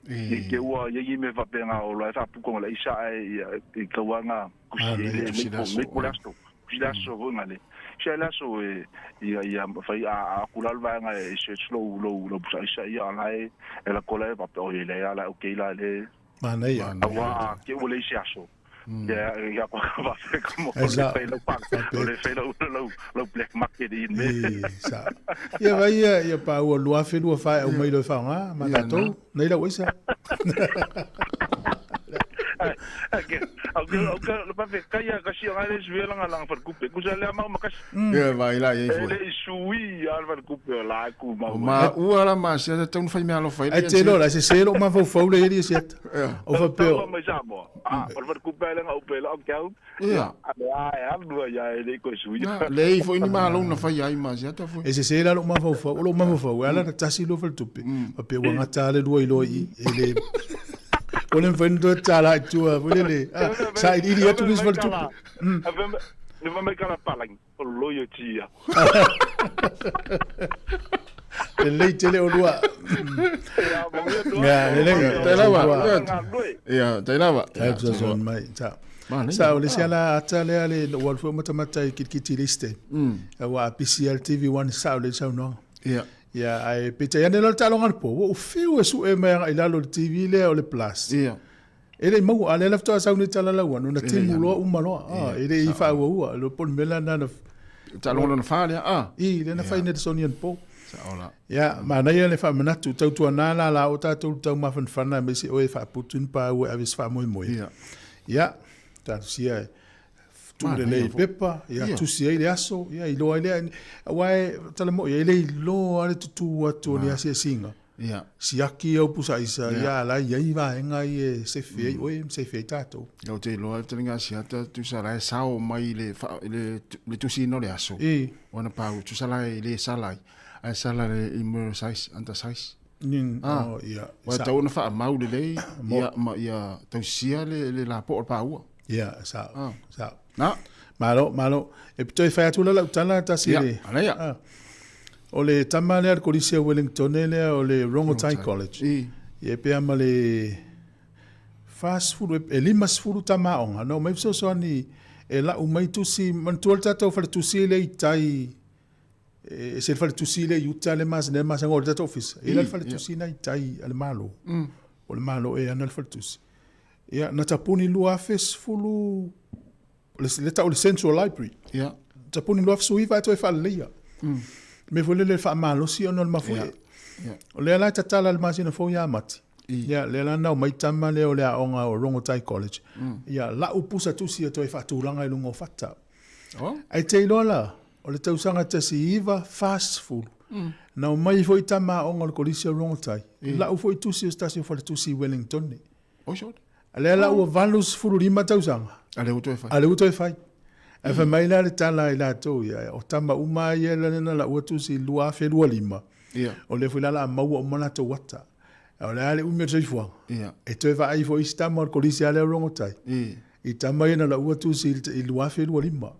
E ke wa ye ye me va pe nga o la fa pu ko la isa e e ka wa nga ku si le le le ko la sto. Ku la so nga le. Se la so e ia ia fai a a kula va nga e se slow low lo busa isa ia la e la kola e pa o le ala o ke la le Mana ia. A wa ke o le se aso. Ya ya ko va fe como le fe lo pa le fe lo lo lo black market in me. Sa. Ia vai ia ia pa ua lua fe lua fa au mai lo fa nga ma tatou nei la uisa. Okay, okay, le pa fe kaya ka si nga le suela nga lang fa kupe. Ku sa le ma ma ka. Ia vai la ia foi. Le sui al fa kupe la ku ma. Ma ua la ma se ta un fai me alo fai. Ai te lo la se se lo ma fau fau le ia se. O fa pe. Ma sa mo. Ah, o fa kupe le nga o pe la o kau. Ia. A a lu ia le ko sui. Le i foi ni ma lo na fai ai ma se ta foi. E se se la lo ma fau fau, lo ma fau fau ala ta si lo fa tupe. Fa pe wa ngata le lua i lo i e le O le mfai ndo tala tua foi le sa i i atu ni fa tupe. Ne va me kala palang o lo yo tia. Le le tele o lua. Ya, le le. Tai lava. Ia, tai lava. Tai so mai ta. Sa o le sia la ata le le wa fu matamata i kitkiti liste. Wa PCL TV1 sa o le sa no. Ia. Ia, ai pita ia ne lo talonga po. O fiu e su e mai i lalo le TV le o le plus. Ia. E le mau a le lafto sa ni tala la ua no na timu loa uma loa. Ah, e le i fa ua ua lo pol mela na na talonga na fa le a. I le na fa ne soni an po. Sa ola. Ia, ma na ia le fa manatu tau tua na la la o tatou tau mafanafana me se oe faaputu ni paua e ave se faamoemoe. Ia. Ia, tatou sia e tu le lei pepa, ia tusi ai le aso, ia iloa ai lea, aua e tala mo'i e le iloa le tutū atu o ni asiasiga. Ia. Siaki au pusaisa, ia ala i ai vaega i e sefe ai oe ma sefe ai tatou. Ia o te iloa e talinga asiata tusa la e sao mai le le le tusina o le aso. I. Ona pau tusa la e le sala ai. Ae sala le i mo size under size. Nin, oh, ia. Wa tau ona faamau lelei, ia ma ia tausia le le lapo'o o le paua. Ia, sao. Sao. Na. Malo, malo. E pito e fai atu la lau tala tasi Ia, le. ala ia. O le tama lea le kolisi o Wellington lea o le Rongotai College. I. Ia pea ma le 40, e 50 tamaonga. No, mai fesoasoani e lau mai tusi, manatua le tatou faletusi le i tai, e se le faletusi le i uta le masina, le masina o le tatou ofisa. E la le faletusi na i tai a le malo. O le malo e ana le faletusi. Ia, na tapuni 2010, le, le tau le Central Library. Ia. Tapuni 2019 ae toe faaleleia. Mea foi lele faamalosi ona o le mafuie. Ia. Ia. O lea la e tatala le masina fou ia Mati. I. Ia, lea la na omai tama lea o le aoga o Rongotai College. Ia, lau pusa tusi e toe faatulaga i luga o fata. Oh. Ae te iloa la, o le tausaga 1940, na omai foi tama aoga o le Kolisi o Rongotai. Lau foi tusi o se tasi o faletusi i Wellington. Oi sole. Lea la ua 85 tausaga. A lea ua toe fai. A lea ua toe fai. Ae fai mai la le tala i latou ia, o tama uma ia la na laua tusi i 2025. Ia. O lea foi la la a maua uma latou ata. A o le a le umi o le soifuaga. Ia. E toe vaai foi isi tama o le kolisi lava lea o Rongotai. I. I tama ia na laua tusi i 2025.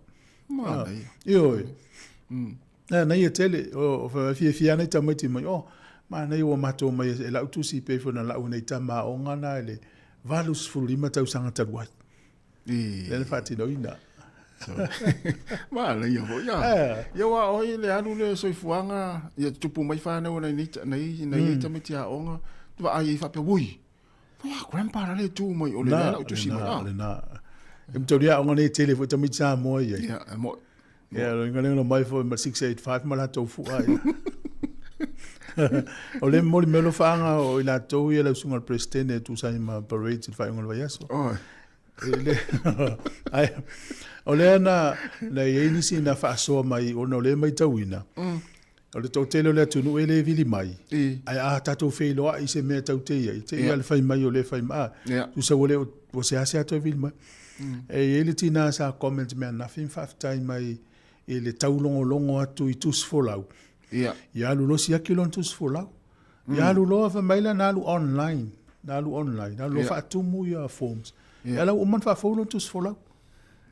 Manaia. Ioe. Na, na ia tele, o, o fiafia ana i tamaiti mai, oh, manaia ua matou mai e lau tusi pei foi na lau nei tama aoga na i le 85 tausaga talu ai. I. Lea na faatinoina. Manaia foi ia. Eh. Ia ua oi le alu le soifuaga, ia tupu mai whanau nei nei nei nei mm. tamaiti aoga, vaai ai faapea ui. Foi a grandpa la le tu mai o le Na, lau tusi mai. lena, Ah. lena. E mtaulia aoga nei tele foi tamaiti Samoa ia. Ia, e mo. Ia, lo inga lenga mai foi ma 685 ma latou fua ia. O le moli melo whaanga o i latou ia lau sunga le presidente e tusa ai ma parade i le faaiuga o le vaiaso. Oi. E le, ai, o lea na, na i ai nisi na faasoa mai ona o lea e matauina. O le toatele o le atunuu e le vili mai. I. Ae a tatou feiloai i se mea tau te ia, i te Ia. ia le fai mai o le fai mai. Ah, Ia. tusa ua le ua seasea toe vili mai. E i ai le tina sa comment mai ananafi ma faafetai mai i le taulogologo atu i tusi folau. Ia. Ia alu loa siaki lona tusi folau. Ia alu loa fai mai la na alu online. Na alu online. Na alu loa Ia. faatumu ia forms. Ia. Ia la ua uma ona faafou lona tusi folau.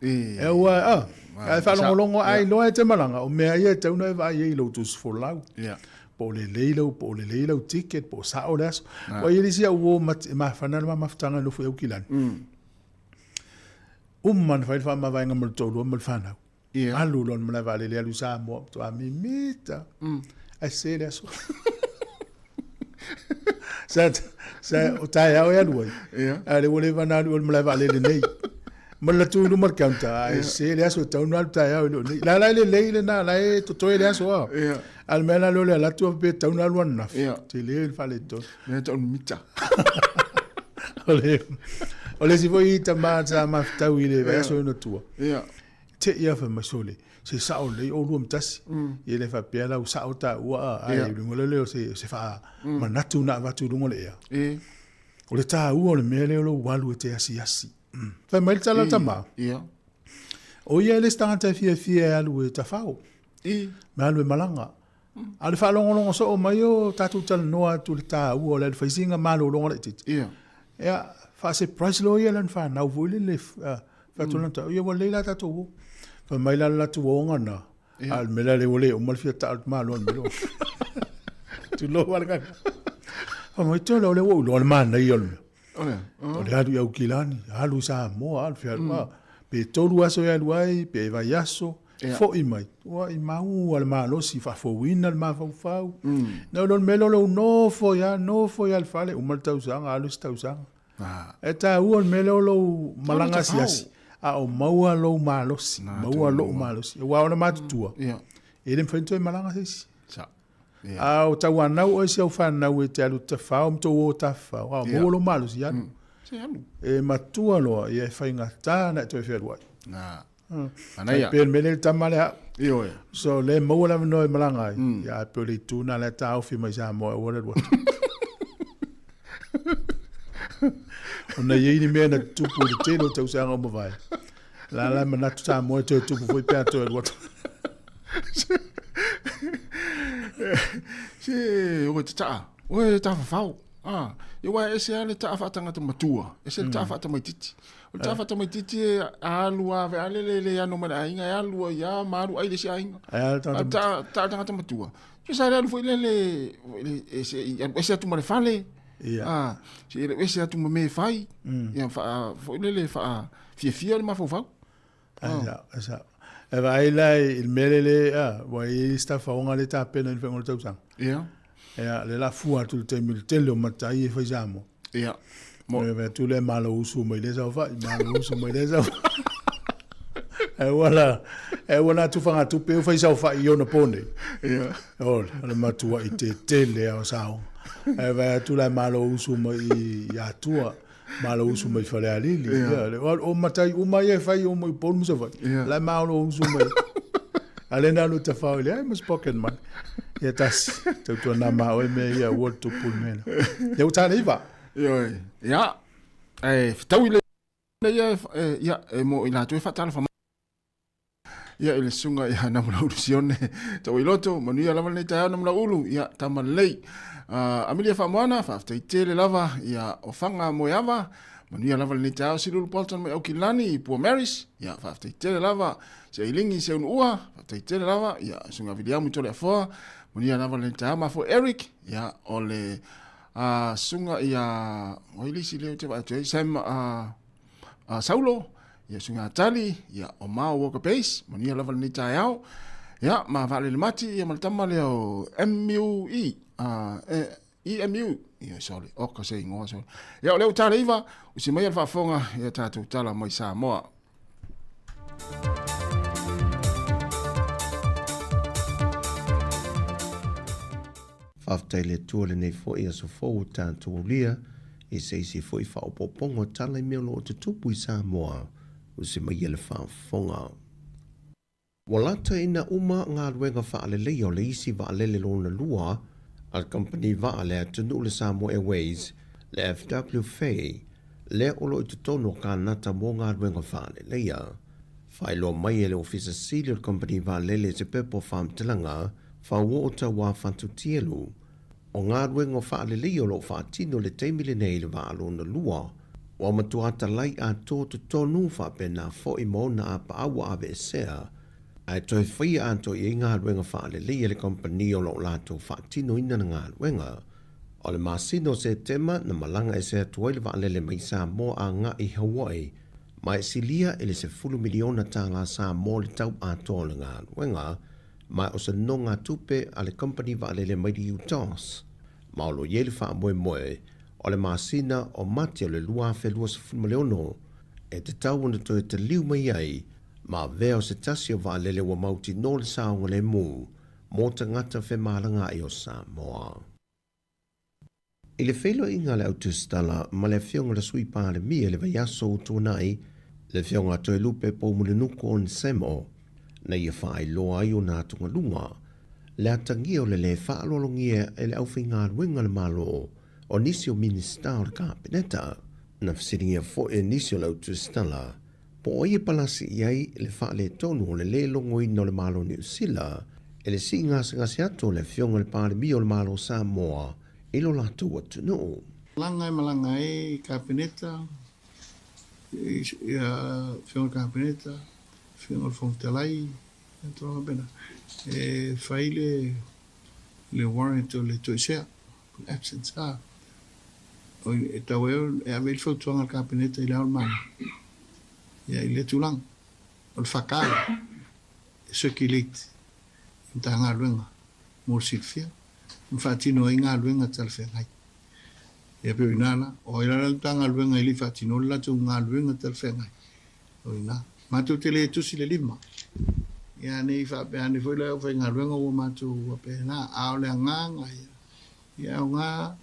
I. E ua, ah, ae faalogologo Sa- ai loa e te malaga, o mea ia e tatau ona e vaai ai i lou tusi folau. Ia. Po o lelei lau, po o lelei lau ticket, po o sao le aso. Ua i ai le isi au uo e mafana le mamafutaga i nofo i Aukilani. Uma ona fai le faamavaega ma le toalua ma le fanau. Ia. Alu loa i le malae vaalele alu i Samoa, matua mimita. Ae sese le aso. Sa, sa, o taeao e alu ai. Ia. A le ua leva ona alu i le malae vaalele nei. Ma le latu i luma le counter, ae sese le aso e tatau ona alu taeao e le o nei. La la e lelei lena, la e totoe le aso a. Ia. A le mea la lea o le alu atu pe tatau ona alu ananafi. Ia. Tele le faaletonu. Mea tau mita. O le, o le isi foi tama sa mafutau i le vaiaso ina tua. Ia. Te ia fai mai sole, se sao lelei oulua ma tasi. Ia le faapea la ua sao taua a, ae Ia. i luga lea o se, se faa manatu na avatu i luga o le ea. I. O le taua o le mea lea o lou alu e te asiasi. Fai mai le tala a le tama. Ia. O ia e le isi tagata e fiafia e alu e tafao. I. Ma alu e malaga. A o le faalogologo soo mai o tatou talanoa atu i le taua o le alu faisiga malologa laitiiti. Ia. Ia, faa-surprise loa ia lana fanau foi lele, fai atu lana tau, ia ua lelei la tatou o. Fai mai la le latou aoga na, a o le mea la lea ua le uma le fia taa o le tamaloa i le mea lea. Tulou lava le gaga. Fai mai, tele o lea ua ou iloa le manaia o le mea. O le, O le alu i Aukilani, alu i Samoa, alu fea alu, pe 3 aso e alu ai, pe vaiaso, foi mai. Ua i maua le malosi, faafouina le mafaufau. Na o le mea lea o lou nofo ia, nofo ia le fale, uma le tausaga, alu isi tausaga. E taua le mea lea o lou malaga asiasi, a o maua lou malosi, maua lou malosi. Aua o le matutua, e le mafai ona toe malaga se isi. A o tauanau oe si au fanau e te alu tafao ma tou o tafafao, a o maua lou malosi, alu. E matua loa, ia e faigata ona e toe fealuai. Manaia. Pei o le mea lea i le tama lea au. Ioe. So le maua le avanoa e malaga ai, ia ae pei o le itu lena lea e taofi mai Samoa e aua le alu atu. Ona e i ai ni mea na tutupu i le tele o tausaga ua mavae. La la e manatu Samoa e toe tupu foi pe a toe alu atu. Se oe tataa, oe tafafao. Ah, ia aua e ese lava le taa faatagata matua, ese le taa faatamaitiiti. O le taa faatamaitiiti e alu lava a le le ano mai le aiga e alu ai lava ma alu ai le isi aiga. Ae a le tagata A le taa taa tagata matua, ia sa le alu foi lele e se i alu ese atu ma le fale. Ia. Ah, se i alu ese atu ma mea e fai. Ia faa foi lele faa fiafia le mafaufau. Ae sao, ae sao. E vaai la i le mea lele, a, ua i ai si tafaoga lea e tapena i le faiga o le tausaga. Ia. Ia, lea o le a fua atu i le taimi o le tele o matai e fai Samoa. Ia. Mo. E tu le malo usu mai le saofai, malo usu mai le saofai. E wala, e wala tu whanga tu pe fai saofai i ona pone. Ia. O, le matua i te tele o sao. E vai atu la malo usu mai i atua. Malo usu mai fale alili. Ia, le o matai uma ia fai o mai polu musa fai. La malo usu mai. Ale na lu te whao ile, ai mas pocket money. Ia tasi, tau tua nā mā oe mea ia ua tupu le mea. Ia ua tāle iwa. Ioe, ia, e fetaui le ia, ia, e mo i lātou e whaatalofa ia i le susuga ia Namulauulu Sione Tauailoto, manuia lava lenei taeao Namulauulu, ia tama lelei. Amelia Faamoana, faafetai tele lava ia o Faga Moeava, manuia lava lenei taeao Silulu Bolton mai Aukilani i Pua Marys, ia faafetai tele lava se Ailingi Seunuua, faafetai tele lava ia susuga Viliamu Toleafoa, manuia lava lenei taeao mafua Eric, ia o le susuga ia o le isi lea ou te vaai atu ai Sam Saulo, ia susuga Tali, ia o Mao Walker Base, manuia lava lenei taeao. Ia, ma Vaalele Mati, ia ma le tama lea o MUE, EMU, ia sorry, oka se ingoa, sorry. Ia, o lea ua tala iva, usi mai le faafofoga, ia tatou tala mai Samoa. Faafetai i le Atua lenei foi aso fou o tatou aulia i se isi foi faaopoopoga o tala i mea o lo o tutupu i Samoa o se maia le faafofoga. Ua lata ina uma galuega faaleleia o le isi vaalele lona lua a le kamupani vaa a le atunuu le Samoa Airways, le FW Fei, lea o lo o i totonu o Kanata mo galuega faaleleia. Faailoa mai e le Ofisa Sili o le kamupani vaalele i se pepa o faamatalaga, Fauoo Tauā Fatutielu, O galuega faaleleia o lo o faatino i le taimi lenei i le vaa lona lua, ua matua talai atoa totonu faapena foi ma ona apaau ua aveesea, ae toe faia atoa i ai galuega faaleleia e le kamupani o lo o latou faatinoina le galuega. O le masina o Setema na malaga ese atu ai le vaalele mai Samoa agai i Hawaii, ma e silia i le $10 miliona tālā Samoa le tau atoa o le galuega, ma o se nonogatupe a le kamupani vaalele mai le UTAS, ma o lo o i ai le faamoemoe o le masina o Mati o le 2026 e tatau ona toe taliu mai ai ma avea o se tasi o vaalele ua mautinoa le saogalemu mo tagata femalagaai o Samoa. I le feiloaiga a le Au Tusitala ma le Afioga i le Sui Palemia i le vaiaso ua tuanai, le Afioga a Toelupe Poumulinuku Onesemo, na ia faailoa ai ona atugaluga, le atagia o le lē faaaloalogia e le aufaigaluega a le Malo o nisi o Minisita o le Kapeneta. Na fesiligia foi e nisi o le Au Tusitala po o ai e palasi i ai le faaletonu o le lē logoina o le Malo o Niu Sila e le sii gasegase atu o le Afioga i le Palemia o le Malo o Samoa i lo latou atunuu. Malaga e malaga ai Kapeneta, ia Afioga i le Kapeneta, Afioga i le Fofoga Fetalai, ia tulaga faapena. E fai le le warrant o le toesea, absence, a. E tau ai e ave ai le fautuaga a le Kapeneta i Le Ao o le Malo, ia i lea tulaga. O le whakaaro e circulate i Matagaluega mo le silafia ma faatino ai galuega talafeagai. Ia pei o ina la, o ai la le Matagaluega e le i faatinoa le latou galuega talafeagai, o ina. Matou te le tusi le lima, ia ne i faapea ane foi le aufaigaluega ua matou faapena, a o le agaga ia, ia e aoga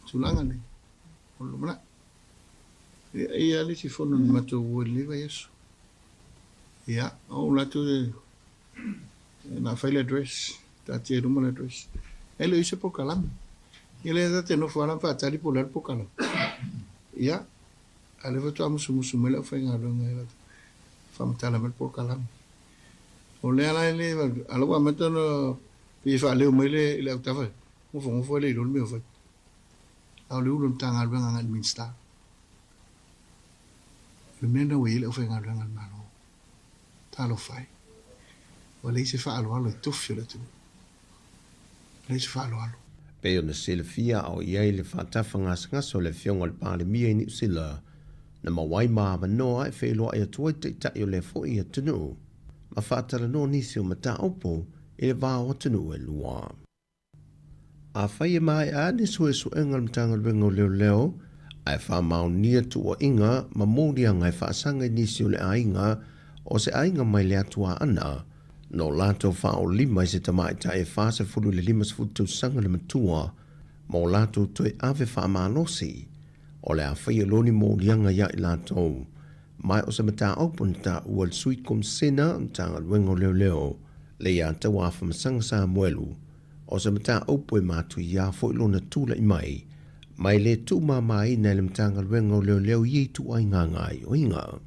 tulaga nei o le lumanai. Ia, e i ai le isi fono na matou o i lenei vaiaso. Ia, o latou e na fai le address, taatia i luma le address. E le o i se polokalame. Ia lea ta te nofo lava ma faatali po o le a le polokalame. Ia, a o lea faatoa musumusu mai le aufaigaluega i latou faamatala mai le polokalame. O lea la e le, a o la ua amata ona pei e faaleo mai le i le autafa, nofonofo e le iloa le mea o fai. A o le ulu o le Matagaluega agai i le Minisita. O le mea lena ua i ai le aufaigaluega a le Malo. Talofa e. Ua leai se faaaloalo i tofi o le atunuu. Ua leai se faaaloalo. Pei ona silafia a o i ai le faatafa gasegase o le Afioga i le Palemia i Niu Sila, na maua ai ma avanoa e feiloai atu ai taitai o lea foi atunuu ma faatalanoa nisi o mataupu i le va o atunuu e lua. Afai e maea ni suesuega a le Matagaluega o Leoleo Ae faamaonia tuuaiga ma moliaga e faasaga i nisi o le aiga o se aiga mai le Atuaana, na o latou faaolima i se tamaitai e 40 i le 50 tausaga le matua, ma o latou toe ave faamalosi. O le a faia loa ni moliaga ia i latou, ma o se mataupu na taua e le Sui Komisena o le Matagaluega o Leoleo, le ia Tauafamasaga Samuelu, o se mataupu e matuia foi lona tulai mai, ma e le tuumamaina e le Matagaluega o Leoleo ia ituaiga gaoioiga.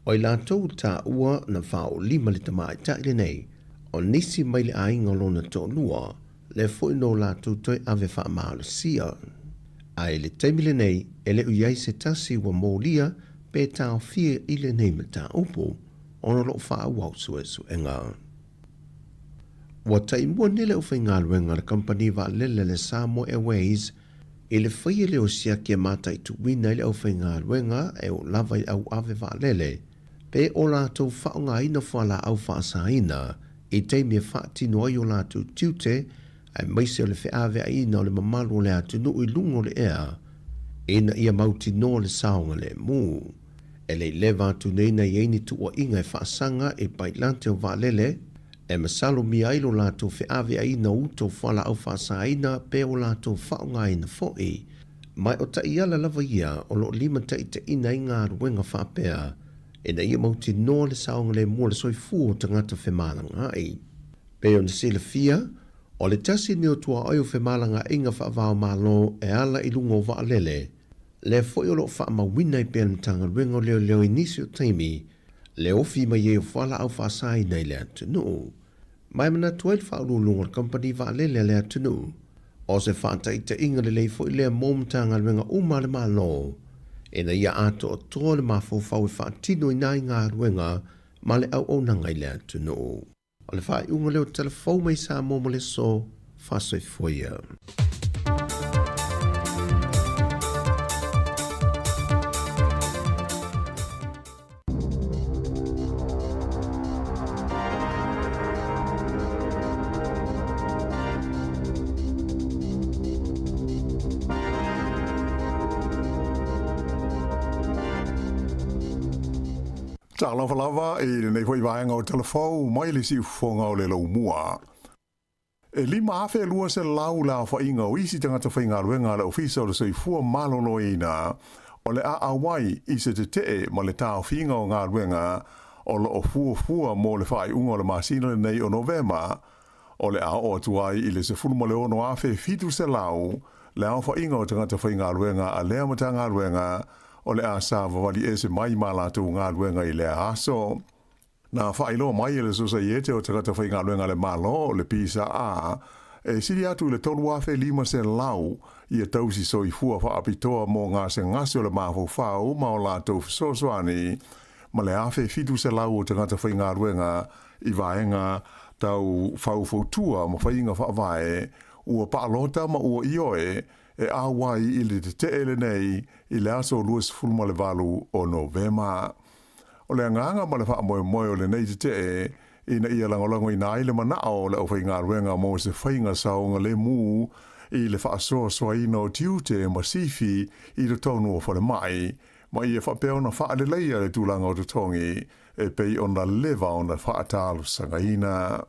O i latou taua na faaolima le tamaitai lenei, o nisi mai le aiga o lona toalua, lea foi na o latou toe ave faamalosia. A i le taimi lenei, e le o i ai se tasi ua molia pe taofia i lenei mataupu, ona o lo o faaauau suesuega. Ua taimua nei le aufaigaluega a le kamupani vaalele a le Samoa Airways i le faia lea o siaki e mataituina ai le aufaigaluega e oo lava i auave vaalele pe o latou faaaogaina fualaau faasaina i taimi e faatino ai o latou tiute aemaise o le feaveaiina o le mamalu o le atunuu i luga o le ea ina ia mautinoa le saogalemu. E le i leva atu nei na i ai ni tuuaiga e faasaga i pailate o vaalele e masalomia ai lo latou feaveaiina o uta o fualaau faasaina pe o latou faaaogaina foi. Ma o taiala lava ia o lo o limataitaiina ai galuega faapea ina ia mautinoa le saogalemu o le soifua o tagata femalagaai. Pei ona silafia, o le tasi lenei o tuaoi o femalagaaiga faava-o-Malo e ala i luga o vaalele, lea foi o lo o faamauina ai pea le Matagaluega o Leoleo i nisi o taimi le ofi mai ai o fualaau faasaina i le atunuu. Ma e manatu ai le faauluuluga o le kamupani vaalele a le atunuu, o se faataitaiga lelei foi lea mo Matagaluega uma a le Malo ina ia atoatoa le mafaufau e faatinoina ai galuega ma le auaunaga i le atunuu. O le faaiuga lea o Tala Fou mai Samoa mo le aso, faasoifua ia. Talofa lava i lenei foi vaega o Tala Fou mai le siufofoga o le Laumua. E 5,200 le aofaiga o isi tagata faigaluega a le Ofisa o le Soifua Maloloina o le a auai i se tetee ma le taofiga o galuega o lo o fuafua mo le faaiuga o le masina lenei o Novema, o le a oo atu ai i le 16,700 le aofaiga o tagata faigaluega a lea Matagaluega o le a savavali ese mai ma latou galuega i lea aso. Na faailoa mai e le Sosaiete o Tagata Faigaluega a le Malo, le PSA, e sili atu i le 3,500 ia tausi soifua faapitoa mo gasegase o le mafaufau ma o latou fesoasoani, ma le 1,700 o tagata faigaluega i vaega tau faufautua ma faiga faavae ua paalota ma ua ioe e auai i le tetee lenei i le aso 28 o Novema. O le agaga ma le faamoemoe o lenei tetee ina ia lagolagoina ai le manao o le aufaigaluega mo se faiga saogalemu i le faasoasoaina o tiute ma sifi i totonu o falemai, ma ia faapea ona faaleleia le tulaga o totogi e pei ona leva ona faatalosagaina.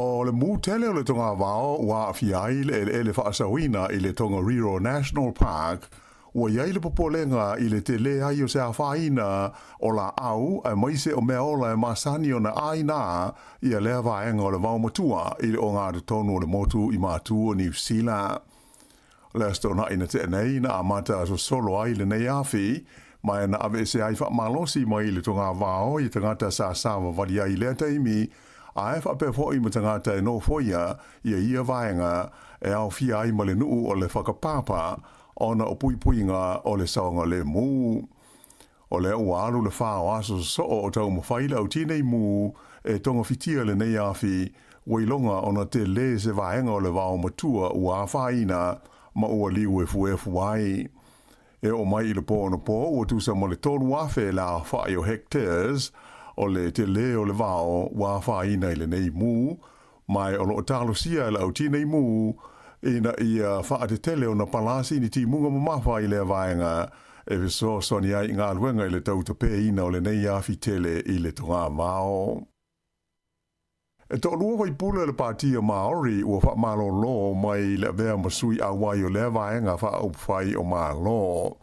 O le mū tele o le togavao ua aafia ai le eleele faasaoina i le Tongariro National Park, ua i ai le popolega i le tele ai o se afaina o laau aemaise o mea ola e masani ona ʻāina ia lea vaega o le vaomatua i le ogatotonu o le motu i Matu o Niu Sila. O le Aso Toonai na tea nei na amata sosolo ai lenei afi, ma e na aveese ai faamalosi mai le togavao i tagata sa savavali ai i lea taimi, ae faapea foi ma tagata e nofoia ia ia vaega e aofia ai ma le nuu o le Whakapapa ona o puipuiga o le saogalemu. O lea ua alu le fa o aso sosoo o taumafai le au tinei mu e togafitia lenei afi, ua iloga ona tele se vaega o le vaomatua ua afaina ma ua liu efuefu ai. E oo mai i le po anapo ua tusa ma le 3,000 le aofai o hectares o le tele o le vao ua afaina i lenei mu, ma e o lo o talosia e le au tinei mu ina ia faatetele ona palasi ni timuga mamafa i lea vaega e fesoasoani ai i galuega i le tautapeina o lenei afi tele i le togavao. E toalua faipule o le Pāti o Māori ua faamalolo mai le avea ma sui auai o lea vaega faaupufai o Malo.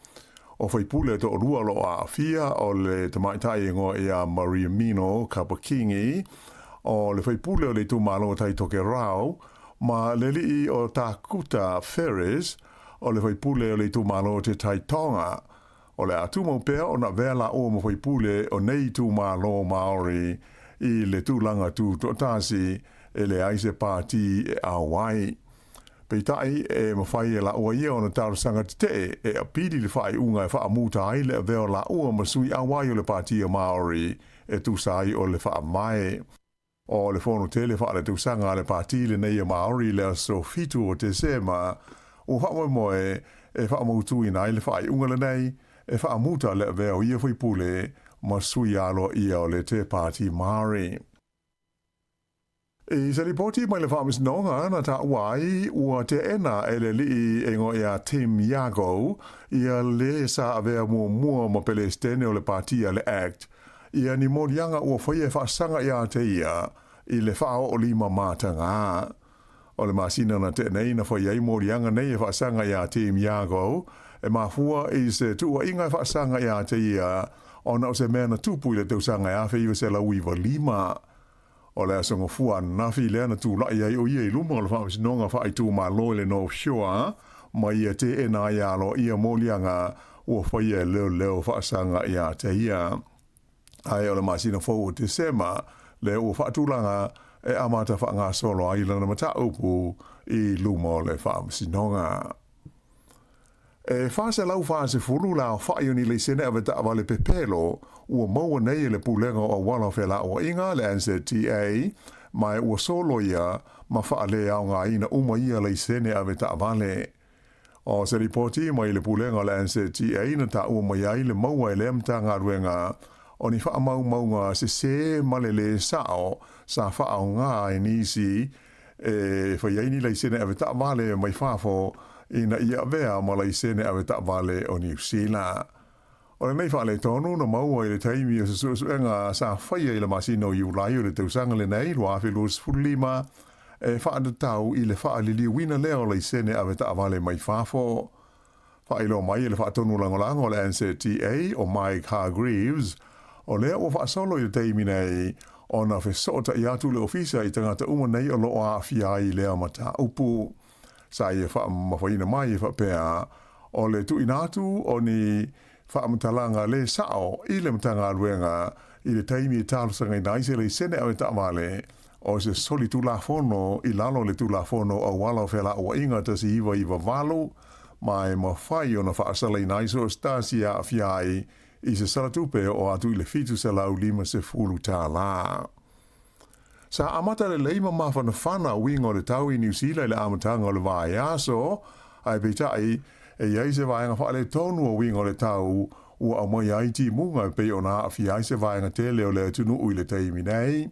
O faipule e toalua o lo o aafia o le tamaitai e igoa ia Maria Mino Kapa-Kingi, o le faipule o le itumalo o Tai Tokerau, ma le alii o Tākuta Ferris, o le faipule o le itumalo o Te Tai Tonga. O le a tumau pea ona avea laua ma faipule o nei itumalo Māori i le tulaga tutoatasi e leai se pāti e ao ai. Peitai, e mafai e laua ia ona talosaga tetee e apili le faaiuga e faamuta ai le avea o laua ma sui auai o le Pātia Māori e tusa ai o le faavae. O le fono tele faaletausaga a le Pāti lenei a Māori i le aso 7 o Tesema, ua faamoemoe e faamautuina ai le faaiuga lenei e faamuta le avea o ia faipule ma sui aloaia o le Te Pāti Māori. I se lipoti mai le Faamasinoga na taua ai ua teena e le alii e igoa ia Tim Iago ia le sa avea muamua ma Pelesitene o le Pāti a le act, Ia ni moliaga ua faia e faasaga iā te ia i le faaoolima matagā. O le masina na tea nei na fai ai moliaga nei e faasaga iā Team Iago e mafua i se tuuaiga e faasaga iā te ia ona o se mea na tupu i le tausaga e 1995. O le aso gafua ananafi lea na tulai ai o ia i luma o le Faamasinoga Faaitumalo i le North Shore ma ia teena ai aloaia moliaga ua faia e leoleo faasaga iā te ia. Ae o le masina fou o Tesema lea ua faatulaga e amata faagasolo ai lana mataupu i luma o le Faamasinoga. E 440 le aofai o ni laisene ave taavale pepelo ua maua nei e le Pulega o Auala o Felauaiga, le NZTA, ma ua soloia ma faaleaogaina uma ia laisene ave taavale. O se lipoti mai le Pulega o le NZTA na taua mai ai le maua e lea Matagaluega o ni faamaumauga sesē ma le lē sao sa faaaoga ai nisi e fai ai ni laisene ave taavale mai fafo ina ia avea ma laisene ave taavale o Niu Sila. O lenei faaletonu na maua i le taimi o se suesuega sa faia i le masina o Iulai o le tausaga lenei 2025 e faatatau i le faaliliuina lea o laisene ave taavale mai fafo. Faailoa mai e le faatonu lagolago o le NZTA o Mike Hargreaves, o lea ua faasolo i le taimi nei ona fesootai atu le ofisa i tagata uma nei o lo o aafia ai i lea mataupu. Sa ia faamamafaina mai e faapea, o le tuuina atu o ni faamatalaga le sao i le Matagaluega i le taimi e talosagaina ai se laisene ave taavale o se solitulafono i lalo o le Tulafono Auala o Felauaiga 1998, ma e mafai ona faasalaina ai so o se tasi e aafia ai i se salatupe e oo atu i le $750. Sa amata lelei ma mafanafana uiga o le tau i Niu Sila i le amataga o le vaiaso, ae peitai, e i ai se vaega faaletonu o uiga o le tau ua aumaia ai timuga e pei ona aafia ai se vaega tele o le atunuu i le taimi nei.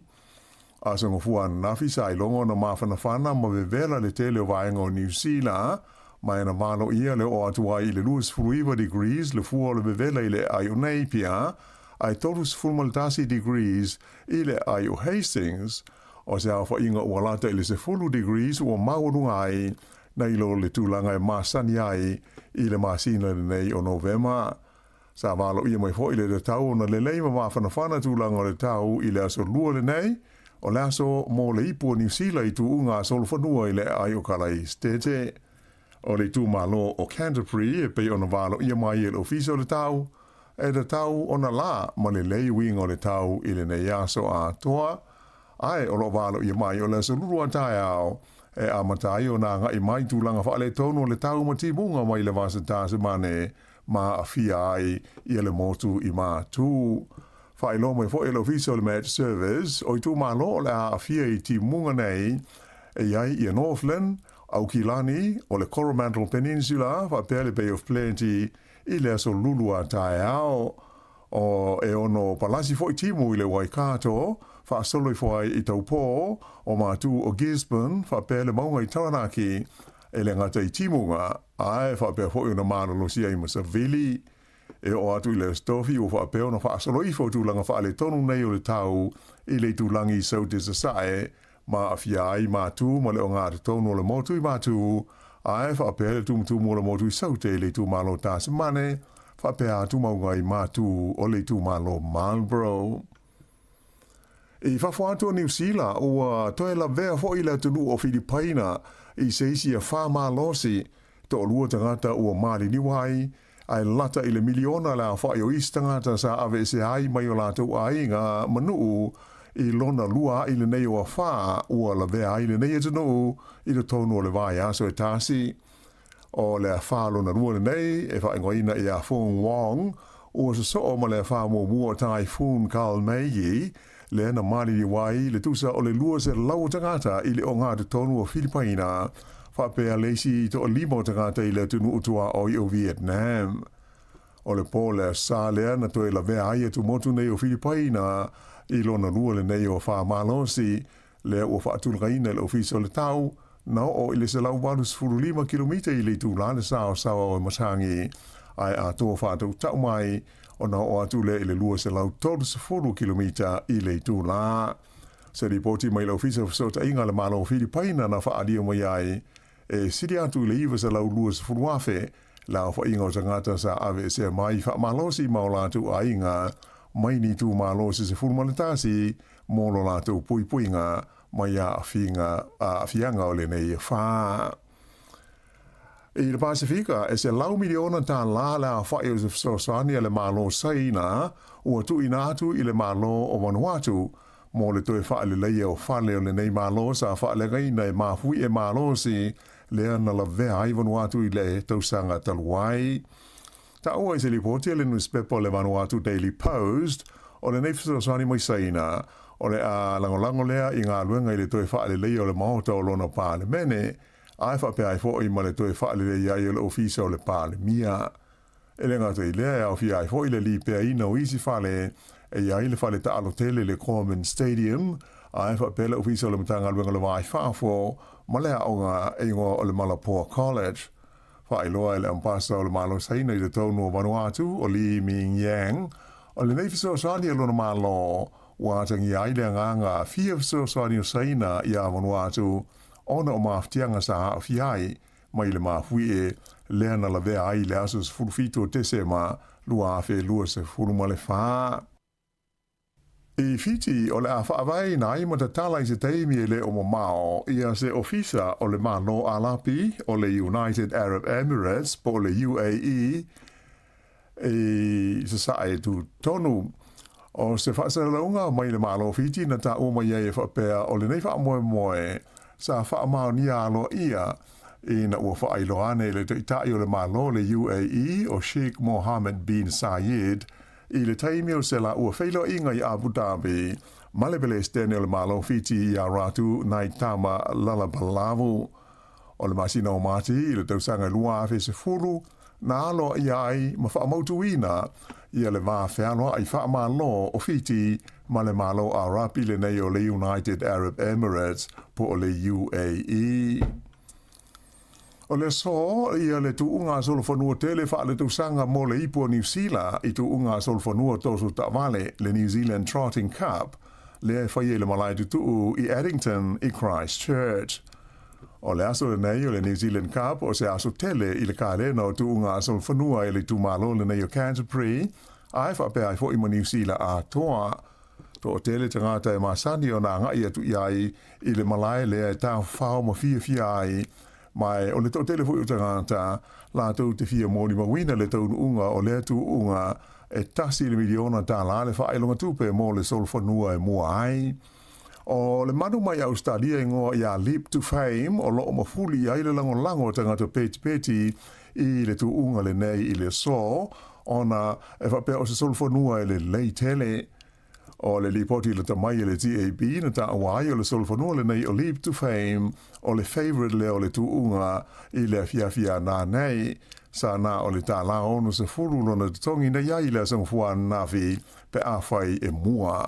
Aso Gafua ananafi sa iloga ona mafanafana ma vevela le tele o vaega o Niu Sila, ma e na valoia le oo atu ai i le 29 degrees le fua o le vevela i le aai o Napier, ae 31 degrees i le aai o Hastings, o se aofaiga ua lata i le 10 degrees ua maualuga ai nai lo le tulaga e masani ai i le masina lenei o Novema. Sa valoia mai foi le tatau ona lelei ma mafanafana tulaga o le tau i le aso Lua lenei, o le aso mo le ipu o Niu Sila i tuuga a solofanua i le aai o Kalaistete. O le itumalo o Canterbury e pei ona valoia mai e le Ofisa o le Tau, e tatau ona la ma lelei uiga o le tau i lenei aso atoa, ae o lo o valoia mai o le aso Lua taeao e amata ai ona agai mai tulaga faaletonu o le tau ma timuga mai le vasa Tasemane ma aafia ai ia le motu i Matū. Faailoa mai foi e le Ofisa o le Match Service, o itumalo o le a aafia i timuga nei e i ai ia Northland, Aukilani, o le Coromandel Peninsula faapea le Bay of Plenty i le aso Lulu a taeao. O e ono palasi foi timu i le Waikato, faasolo ifo ai i Taupō, o Matū o Gisborne faapea le mauga i Taranaki. E le gata i timuga, ae faapea foi ona malolosi ai ma savili. E oo atu i le Aso Tofi ua faapea ona faasolo ifo tulaga faaletonu nei o le tau i le itulagi i Saute Sasae ma aafia ai Matu ma le ogatotonu o le motu i Matu, ae faapea le tumutumu o le motu i Saute i le itumalo Tasimane, faapea atu mauga i Matu o le itumalo Marlborough. I fafo atu o Niu Sila, ua toe lavea foi le atunuu o Filipaina i se isi afa malosi, toalua tagata ua maliliu ai, ae lata i le miliona le aofai o isi tagata sa aveesea ai mai o latou aiga ma nuu i lona lua aʻi lenei o afa ua lavea ai lenei atunuu i totonu o le vaiaso e tasi. O le afa lona lua lenei e faaigoaina ia Fung Wong, ua sosoo ma le afa muamua o Typhoon Kalmaegi, lea na maliliu ai le tusa o le 200 o tagata i le ogatotonu o Filipaina, faapea le isi toalima o tagata i le atunuu tuaoi o Vietnam. O le po le sa lea na toe lavea ai atumotu nei o Filipaina i lona lua lenei o afa malosi, lea ua faatulagaina e le Ofisa o le Tau, na oo i le 185 kilomita i le itulā le saosaoa o Matagi, ae atoa faatautau mai ona oo atu lea i le 230 kilomita i le itulā. Se lipoti mai le Ofisa o Fesootaiga a le Malo o Filipaina na faaalia mai ai, e sili atu i le 920,000 le aofaiga o tagata sa aveesea mai faamalosi ma o latou aiga mai ni itumalo se 11 mo lo latou puipuiga mai aafiaga o lenei afa. I le Pasefika, e $100 miliona le aofai o se fesoasoani a le Malo Saina ua tuuina atu i le Malo o Vanuatu mo le toe faaleleia o fale o lenei Malo sa faaleagaina e mafuie malosi lea na lavea ai Vanuatu i le tausaga talu ai. Taua i se lipoti a le nusipepa o le Vanuatu Daily Post, o lenei fesoasoani mai Saina, o le a lagolago lea i galuega i le toe faaleleia o le Maota o lona Palemene, ae faapea ai foi ma le toe faaleleia ai o le Ofisa o le Palemia. E le gata i lea, e aofia ai foi le lipeaina o isi fale e i ai le fale taalo tele le Gorman Stadium, ae faapea le Ofisa o le Matagaluega o le Va i Fafo ma le aoga e igoa o le Malapoa College. Faailoa e le Ambasa o le Malo Saina i totonu o Vanuatu, o Li Ming Yang, o lenei fesoasoani a lona Malo ua atagia ai le agaga fia fesoasoani o Saina iā Vanuatu ona o mafatiaga sa aafia ai mai le mafuie lea na lavea ai i le aso 17 o Tesema 2024. I Fiti, o le a faavaeina ai ma tatala i se taimi e le o mamao ia se ofisa o le Malo Alapi o le United Arab Emirates po o le UAE i Sasae tutonu. O se faasalalauga mai le Malo o Fiti na taua mai ai e faapea o lenei faamoemoe sa faamaonia aloaia ina ua faailoa ane i le Taitai o le Malo o le UAE o Sheikh Mohammed bin Zayed I le taimi o se la ua feiloaiga i Abu Dhabi ma le Pelesitene o le Malo Fiti iā Ratu Naitama Lalabalavu. O le masina o Mati i le tausaga e 2010, na aloaia ai ma faamautuina ia le va fealoai faamalo o Fiti ma le Malo Arapi lenei o le United Arab Emirates po o le UAE. O le aso ia le tuuga solofanua tele faaletausaga mo le ipu o Niu Sila i tuuga solofanua toso taavale, le New Zealand Trotting Cup, lea e faia i le malae tutuu i Addington i Christchurch. O le aso lenei o le New Zealand Cup o se aso tele i le kalena o tuuga solofanua i le itumalo lenei o Canterbury, ae faapea ai foi ma Niu Sila atoa. Toatele tagata e masani ona agai atu i ai i le malae lea e tafafao ma fiafia ai, ma o le toatele foi o tagata latou te fia molimauina le taunuuga o lea tuuga e $1 miliona le faailoga tupe mo le solofanua e mua ai. O le manu mai Ausetalia igoa ia Leap to Fame o loo mafuli ai le lagolago o tagata petipeti i le tuuga lenei i le aso, ona e faapea o se solofanua e lelei tele. O le lipoti lata mai e le TAB na taua ai o le solofanua lenei o Leap to Fame o le favourite lea o le tuuga i le afiafi a nanei. Sa na o le $60 lona totogi na i ai i le aso Gafua ananafi pe afai e mua.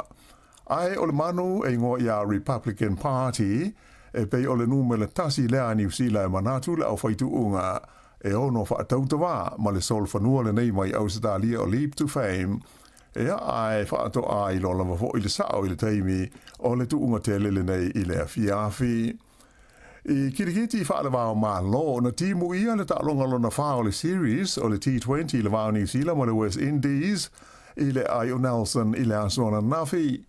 Ae o le manu e igoa ia Republican Party. e pei o le numera tasi lea a Niu Sila e manatu le aufaituuga e ono faatautavā ma le solofanua lenei mai Ausetalia o Leap to Fame. Ea, ae faatoa iloa lava foi le sao i le taimi o le tuuga tele lenei i le afiafi. I kirikiti faale-va-o-Malo, na timuia le taaloga lona fa o le Series o le T20 i le va o Niu Sila ma le West Indies i le aai o Nelson i le aso ananafi.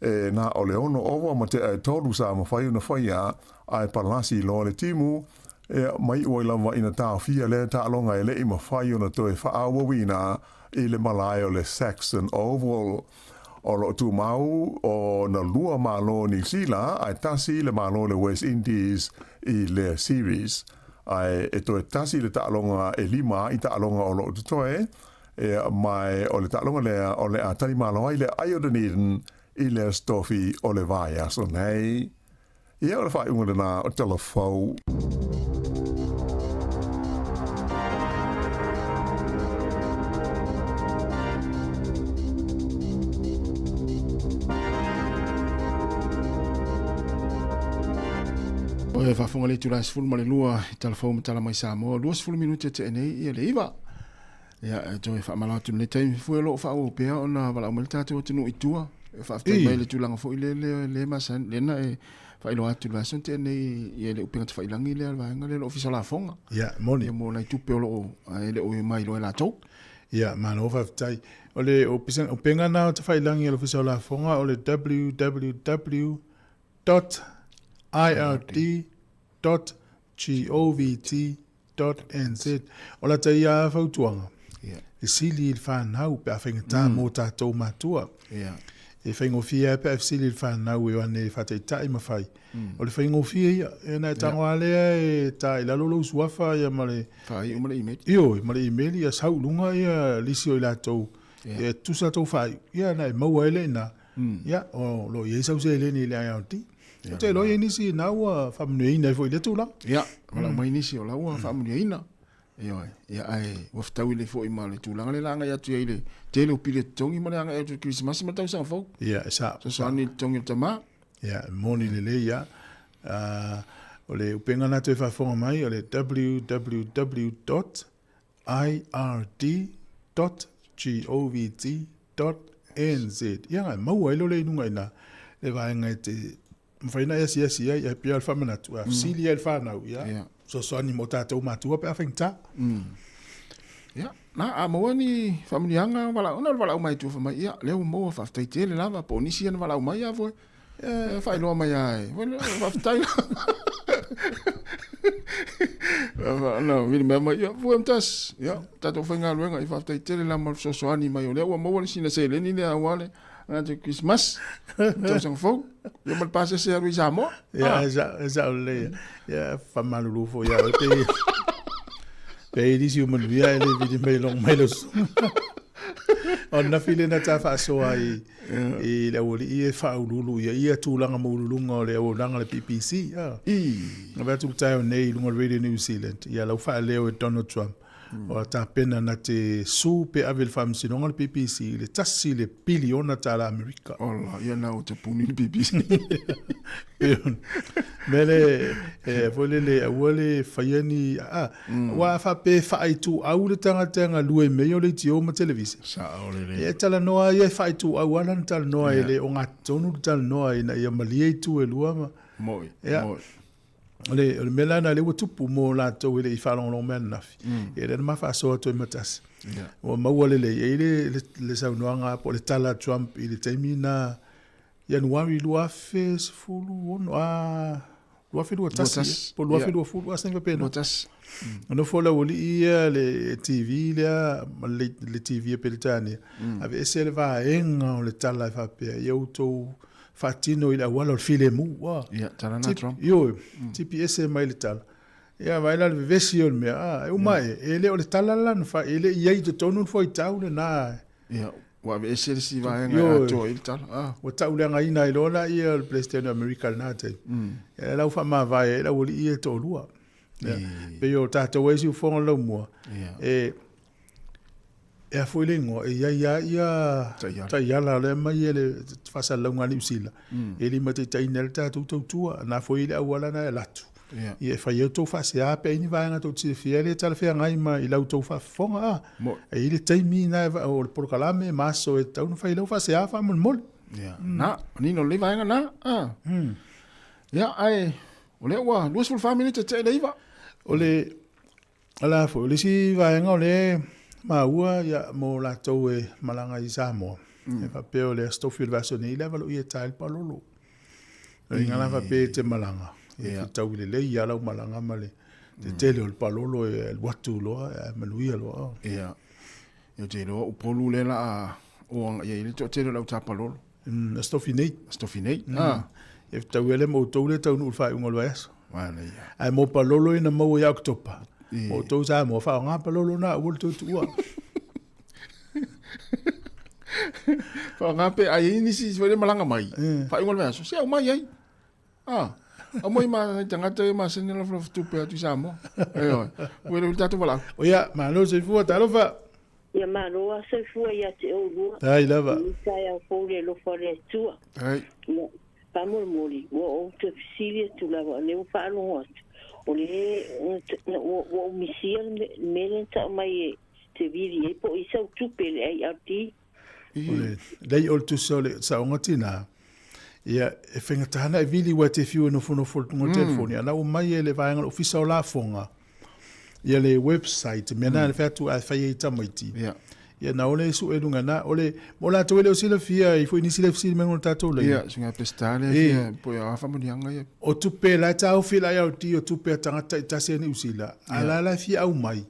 E na o le ono ova ma tea e tolu sa mafai ona faia, ae palasi loa le timu, ea, mai iu ai lava ina taofia lea taaloga e le i mafai ona toe faaauauina i le malae o le Saxon Oval. O lo o tumau o na lua malo Niu Sila ae tasi le malo le West Indies i lea series. Ae e toe tasi le taaloga e lima i taaloga o lo o totoe, ea, mae o le taaloga lea o le a tali malo ai le ai o Dunedin i lea stofi o le vaiaso nei. Ia, o le faaiuga lena o Tala Fou. E faafofoga le itula e 12 i Tala Fou ma Tala Mai Samoa, 20 minute tea nei ia le iva. Ia, e toe faamalo atu i lenei taimi fua o lo o faaauau pea ona valaau mai le tatou atunuu i tua. E faafetai mai le tulaga foi le le le masani lena e faailoa atu i le vaiaso na tea nei ia le upega tafailagi lea le vaega lea le Ofisa o Lafoga. Ia, moni. Ia mo nai tupe o lo o e le o mailoa e latou. Ia, malo faafetai. O le upega na o tafailagi a le Ofisa o Lafoga o le www dot ird dot govt .nz. O lata ia fautuaga, e sili i le fanau pe a faigata mō tātou matua. E faigofie ai pe a fesili i le fanau e o ane e faataitai ma fai. O le faigofie ia, e na e tago lava lea e ta i lalo lou suafa ia ma le... Faaiu ma le email. Ioe, ma le email ia sau i luga ia lisi o i latou, e tusa tou faaiu, ia na e maua ai lea i ina. Ia, o lo o i ai sau seleni i le IRD. Ou te iloa e i ai nisi na ua faamanuiaina ai foi i lea tulaga. Ia, valaau mai nisi o la ua faamanuiaina. Ioe, ia ae ua fetaui lelei foi ma le tulaga lea o le a agai atu i ai le tele o pili e totogi ma le agai atu i le Kerisimasi ma le tausaga fou. Ia, e sao. Fesoasoani i le totogi o le tama. Ia, e moni lelei ia. O le upega lena toe faafofoga mai o le www dot ird.govt.nz. Ia e maua ai loa le inuga i ina le vaega e te mafai ona e asiasi ai, ae pei lava o le faamanatu, a fesili ai le fanau, ia, fesoasoani mo tatou matua pe a faigata. Ia, na, a maua ni faamanuiaga, valaau, ona o le valaau mai tua fai mai, ia, lea ua maua, faafetai tele lava, po o nisi ia na valaau mai a foi. E faailoa mai lava e, faafetai lava. Na vili mea mai, ia, fue mtas, ia, tatou faigaluega, ia faafetai tele lava ma le fesoasoani mai, o lea ua maua le sina seleni lea aua le atu Christmas, tausaga fou, ia ma le pasese alu i Samoa. Ia, e sao lelei. Ia, faamalulu foi ia oe pe pe i nisi o manuia e le vili mai long mai lau susuga. O le nafi lena ta faasoa i i le aualii e faauluulu ia ia tulaga maualuluga o le auaunaga a le BBC. Na vaai atu le taeao nei i luga o le Radio New Zealand, ia lau faaleo e Donald Trump, o a tapena na te sue pe ave i le faamasinoga le BBC i le tasi le piliona tala Amerika. Ola, ia na o te puni le BBC. Mea le, e, foi lele, aua le faia ni, a, aua a faapea e faaituau le tagata e galue i mea ia o leitio ma televise. Sao lelei. Ia e talanoa ia e faaituau lava lana talanoa e le ogatotonu le talanoa ina ia malie itu e lua ma. Moi, moi. O le, o le mea la lena lea ua tupu mo latou e le i faalogologo mai ananafi. Ia lea na ma faasoa atu ai ma tasi. Ua maua lelei ai le, le, le saunoaga po o le tala a Trump i le taimi na Ianuari 2016, a 2021, po o 2020, a se taimi faapena. 21. Na nofo le aualii ia le TV lea, ma le TV a Peretania, aveese le vaega o le tala e faapea, ia outou faatino i le auala o le filemu. Ia, tala na Trump. Ioe, tipi ese mai le tala. Ia, vaai la le vevesi o le mea, a, e uma e, e le o le tala la na fai, e le i ai i totonu le fuaitau lena. Ia, ua aveese le isi vaega e atoa ai le tala. Ah. Ua tauleagaina ai loa lea le Peresetene o Amerika i lena taimi. Ia, la ua faamavae ai le aualii ia e toalua. Ia, pei o tatou ai siufofoga laumua, e E a foi le igoa, e iai a ia taiala o lea mai e le faasalalauga a Niu Sila, e limataitaiina ai le tatou tautua. Na foi le auala na e alu atu, ia e fai ai outou faasea pe a i ai ni vaega tou te silafia e le talafeagai ma i la outou faafofoga a. E i ai le taimi na o le polokalame ma aso e tatau ona fai ai lau faasea faamolemole. Ia, na, manino lelei vaega na. Ia, ae o lea ua 24 minute tea i le 9. O le ala foi, o le isi vaega o lea e maua ia, mo latou e malaga i Samoa, e faapea o le Aso Tofi o le vaiaso nei, le ava loia e ta ai le palolo. O le uiga la faapea e te malaga, ia fetaui lelei lava lau malaga ma le tetele o le palolo e alu atu loa ae manuia loa. Ia, ou te iloa Upolu lea o le a o agai ai le toatele o le au ta palolo. Aso Tofi nei. Aso Tofi nei. E fetaui ai le ma outou lea e taunuu i le faaiuga o le vaiaso. Ae mo palolo ia na maua ia Oketopa, mo outou Samoa, faaaoga palolo na, aua le toe tuua. Faaaoga pe a i ai nisi foi le malaga mai, faaiuga o le vaiaso, se aumai ai. Ah, aumai ma nai tagata ia masani ona lafolafotupe tupe atu i Samoa. Ioe. Ua le o le tatou valaau. O ia, malo soifua, talofa. Ia malo lava soifua ia te oulua. Ai lava. I taeao fou le alofa o le Atua. Ai. Ia, faamolemole, ua ou toe fesili atu lava, o lea ua faalogo atu, o le ua ou misia le mea lea na tau mai e te vili ai po o i sau tupe i le IRD. O le lei o le tusa o le saoga tina, ia, e faigata ana e vili ua e te fiu e nofonofo i luga o le telefoni, a na ua mai e le vaega o le Ofisa o Lafoga, ia le website, mea na le fai atu a fai ai tamaiti. Ia na ole sue luga na, o le, mo latou e le o silafia, i foi nisi le fesili mai mo le tatou laina. Ia, suiga Peseta lea fia, po o a faamanuiaga ia. O tupe la e taofi la IRD o tupe a tagata taitasi a Niu Sila, a la la e fia aumai,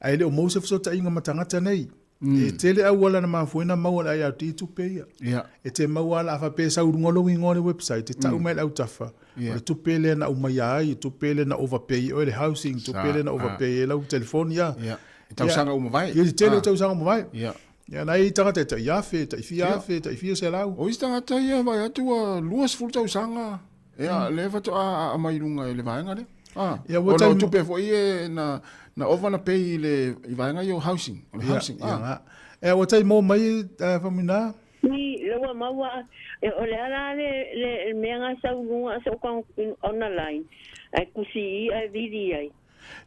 ae le o maua se fesootaiga ma tagata nei. E tele auala na mafua ai ona maua e le IRD tupe ia. E te maua lava a faapea e sau i luga o lou igoa i le website, e tau mai le autafa, o le tupe lea na aumaia ai, o tupe lea na overpay ai oe le housing, tupe lea na overpay ai lau telefoni. I tausaga ua mavae. I le tele o tausaga ua mavae. Ia, na i ai tagata e tai afe, tai fia afe, tai fia selau. O isi tagata ia vaai atu ua 20 tausaga. Ia, lea faatoa aa mai i luga i le vaega lea. Ah, Ia, ua ona o taimi- tupe foi e na, na ova na pay i le i vaega ia o housing. O le Ia, housing. ia Ah. nga. E, ua taimi mo mai, Faumuina? Ni, le ua maua, e, o le a la le, le, le mea nga sau luga a so kang online, ai kusi i ai vili ai.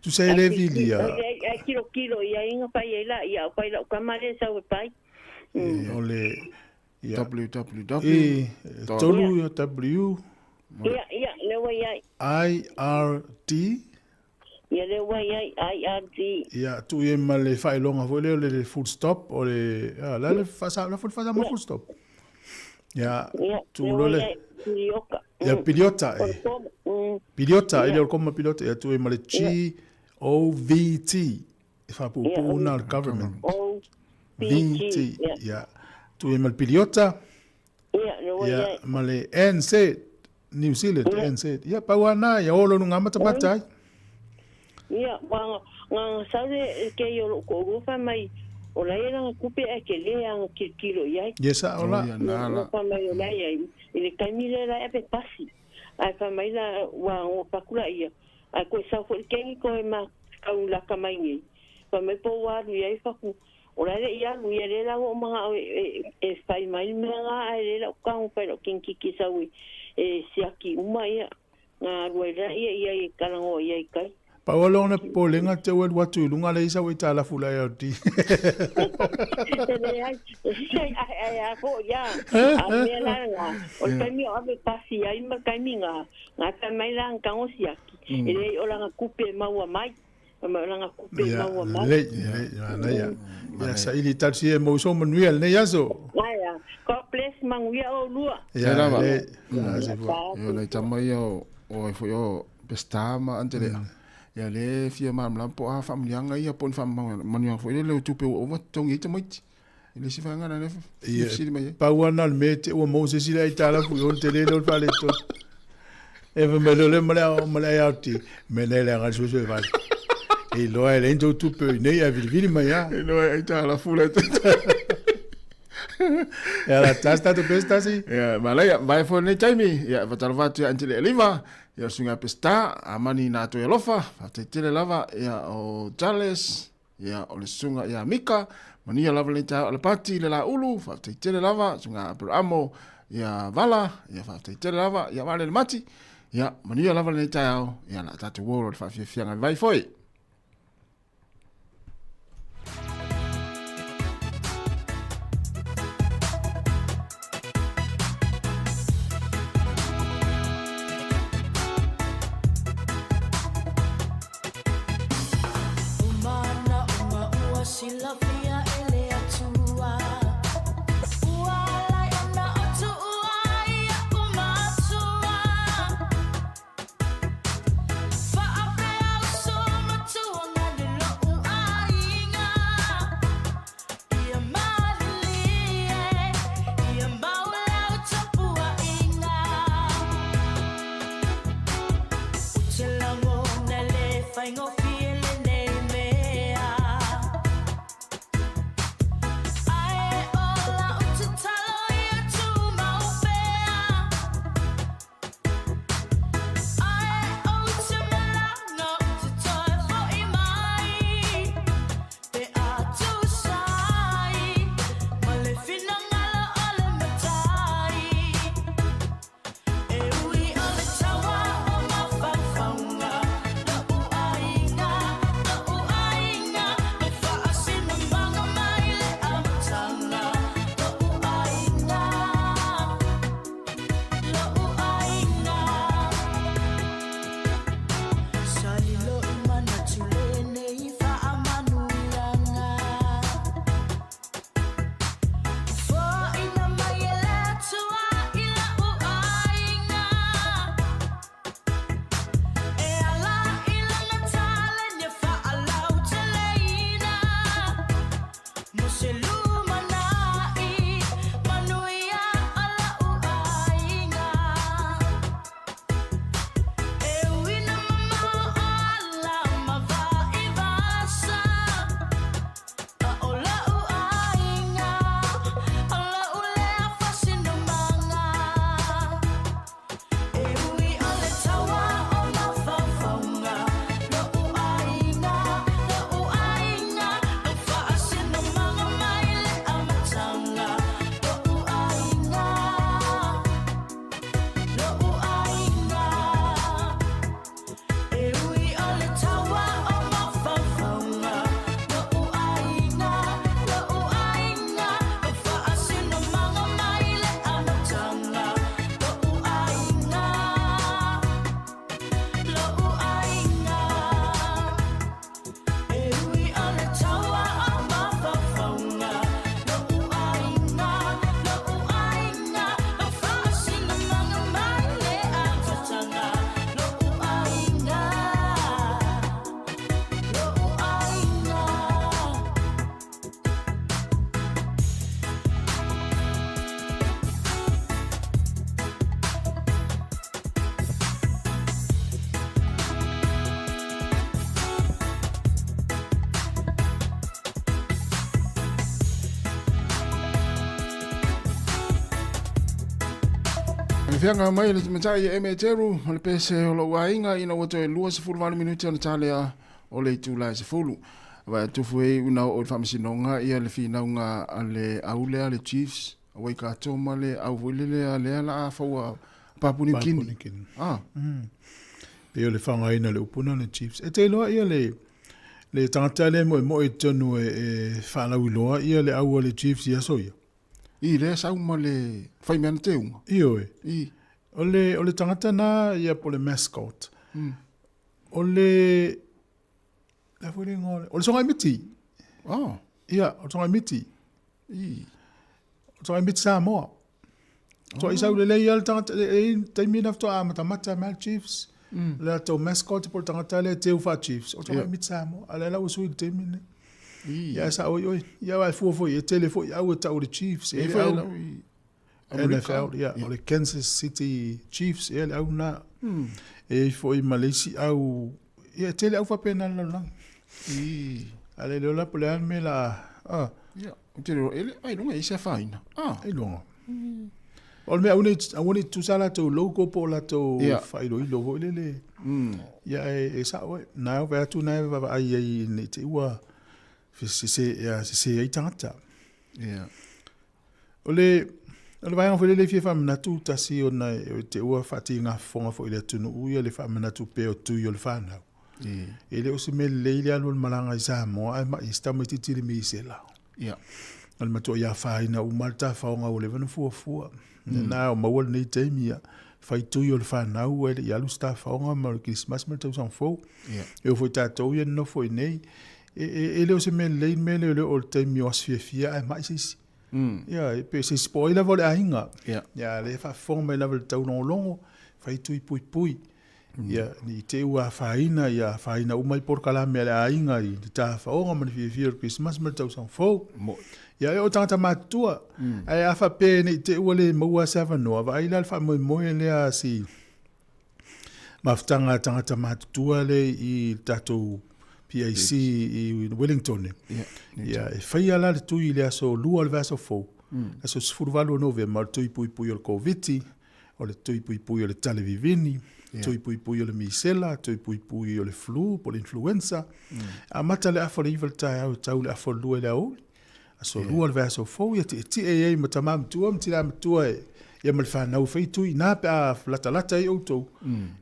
Tusa e le vili a. Ai, ai kilo kilo i ai nga pai ai la, ia o pai lau kama le sau e pai. O le, Ia. www. E, tolu ia W. Ia, ia, le ua iai. I, R, D. Ia, le ua iai, I, R, D. Ia, tuu i ai ma le faailoga foi lea o le full stop, o le, a, la le faasa, la foi le faasa ma full stop. Ia, tuu loa le. Piliota. Ia, piliota, e. Piliota, e le o le koma piliota, ia, tuu i ai ma le G, O, V, T. E faapuupuu na o le government. O, P, V, T, ia. Tuu i ai ma le piliota. Ia, ma le NZ, New Zealand, NZ. Ia, pau lava na, ia o lo luga matamata ai. Ia, ua nga sau le kei o lou toalua fai mai, o la ia lana tupe ae tele ana tilotilo i ai. Ia sao la. Ia, fai mai o la ia i le taimi lea la e ave pasi. Ae fai mai la ua gofa atu la ia, ae toe sau foi le keni toe ma tau laka mai nei. Fai mai po ua alu i ai fatu, o la e le i alu ia lea la ua ou manao e fai mai le mea la ae lea la ou tago fai lau kinititi sau e siaki uma ia na alu ai la ia i ai e talanoa i ai i tai. Pau lava lona popolega te u alu atu i luga leai sau aitalafu i le IRD. E leai, ae a foi a, a o le mea la lena, o le taimi o ave pasi ai ma le taimi na, na fai mai la na tago siaki, e leai o lana tupe e maua mai, fai mai o lana tupe e maua mai. Lelei, lelei, manaia. Ia saili i talosia e maua sou manuia i lenei aso. Ae a, God bless, manuia oulua. Ia, lelei. Ia, nai tama ia o ai foi o Peseta ma Antelea. Ia le fia malamalama po o a faamanuiaga ia po o ni faamanuiaga foi lele o tupe ua ova totogi ai tamaiti. I le isi vaega lea e fesili mai ai. Pau lava na o le mea e te ua maua se isi le aitalafu i o le tele lea o le faaletonu. E fai mai loa lea ma le ma le IRD, mea nei leaga le suesue vale. E iloa e leai ni tou tupe o i nei ae vilivili mai lava. E iloa e aitalafu le Ia la tasi tatou pese tasi. Ia, manaia, mai foi lenei taimi, ia, e faatalofa atu ia Angelea Eliva, ia o le suiga Peseta, Amani na toe alofa, faafetai tele lava, ia o Charles, ia o le susuga ia Mika, Manuia lava lenei taeao Alapati i le Laulu, faafetai tele lava, susuga Aperamo, ia Vala, ia faafetai tele lava, ia Vale le Mati, ia manuia lava lenei taeao, ia o le a tatou o loa i le faafiafiaga vai foi. Fianga mai le matai e me teru o le pese o lou aiga ina ua toe 28 minute ona talea o le itula e 10. Vai atu e una o le faamasinoga ia le finauga a le au lea le Chiefs a Waikato ma le au foi lele a lea la a faua Papua New Guinea. Ah. Pei o le faaaogaina o le upu lena o le Chiefs. E te iloa ia le le tagata lea e moemoe i totonu e, e faalauiloa ia le au a le Chiefs i aso ia. I lea sau ma le fai mea na teuga. Ioe. I. O le, o le tagata na ia po le mascot. O le le a foi le igoa o le, o le Sogaimiti. Oh. Ia, o le Sogaimiti. I. O le Sogaimiti Samoa. Oh. I sau lelei lava le tagata, e i taimi na faatoa amatamata mai le Chiefs. Le latou mascot po o le tagata lea e teu faa-Chiefs. O le Sogaimiti Samoa. A o lea la ua sui i le taimi lenei. Ia, e sao ai oe. Ia, aua e fua foi, e tele foi au e tau o le Chiefs. E le au. NFL, ia, o le Kansas City Chiefs, ia le au na. E i foi ma le isi au, ia, e tele au faapena i le lalolagi. A le leo la po o le a le mea la, ah. Ia, ou te le e le, ailoga e i se afaina. Ah. Ailoga. O le mea aua ne i, aua ne i tutusa latou logo po o latou Ia. faailoilo foi lele. Ia, e, e sao ai. Na vaai atu na e vaavaai ai ne i te i ua. sese, ia, sese ai tagata. Ia. O le, o le vaega foi lele e fia faamanatu tasi ona e te ua faatigafofoga foi i le atunuu ia le faamanatu pea o tui o le fanau. E le o se mea lelei le alu o le malaga i Samoa ae mai se tamaitiiti i le misela. Ia. O le matuai afaina uma le tafaoga ua leva ona fuafua. Na o maua lenei taimi ia fai tui o le fanau ae le i alu se tafaoga ma le Kerisimasi ma le tausaga fou. Ia. E oo foi tatou ia nonofo i inei, e le o se mea lelei le mea lea o le taimi o aso fiafia ae mai se isi. Ia, e pe se isi po o ai lava o le aiga. Ia. Ia, lea e faafofoga mai lava i le taulogologo, fai tui puipui. Ia, ne i te i ua afaina, ia afaina uma ai polokalame a le aiga i le tafaoga ma le fiafia o le Kerisimasi ma le tausaga fou. Ia, e oo i tagata matutua. Ae a faapea ne i te i ua le maua se avanoa, vaai la le faamoemoe lea a si mafutaga a tagata matutua lea i le tatou PAC i Wellington. Ia, e faia la le tui i le aso 2 o le vaiaso fou, aso 18 o Novema, o le tui puipui o le Koviti, o le tui puipui o le tale vivini, tui puipui o le misela, tui puipui o le flu po o le influenza. Amata le afa o le 9 i le taeao e tau i le afa o le 2 i le aoauli. Aso 2 o le vaiaso fou, ia tietie i ai ma tama matua ma tina matua e, ia ma le fanau e fai tui ina pe a latalata ai outou.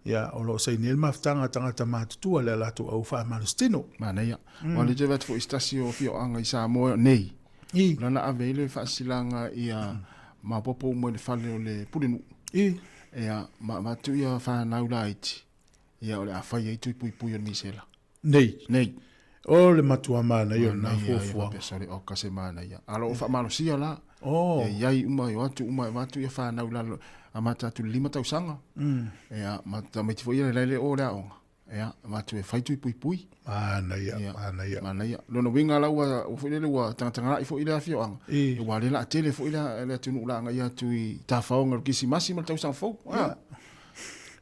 Ia, o lo o saini ai le mafutaga a tagata matutua le a latou au faamalositino. Manaia. Ua le toe avatu foi i se tasi o afioaga i Samoa nei. I. O lana ave ai le faasilaga ia maopoopo uma i le fale o le Pulenuu. I. Ia, ma avatu ia fanau laiti, ia o le a fai ai tui puipui o le misela. Nei. Nei. O le matua manaia o lena fuafuaga. Manaia, sole, o ka se manaia. A lo o faamalosia la. Oh. Ia iai uma, e o atu uma, e avatu ia fanau i lalo, amata atu i le 5 tausaga. Ia, ma tamaiti foi ia le le o le aoga. Ia, avatu e fai tui puipui. Manaia, Ia, manaia. Manaia. Lona uiga la ua, ua foi lele ua tagatagai foi le afioaga. I. Ia, ua le laatele foi le, le atunuu la agai atu i tafaoga o le Kerisimasi ma le tausaga fou. Ia.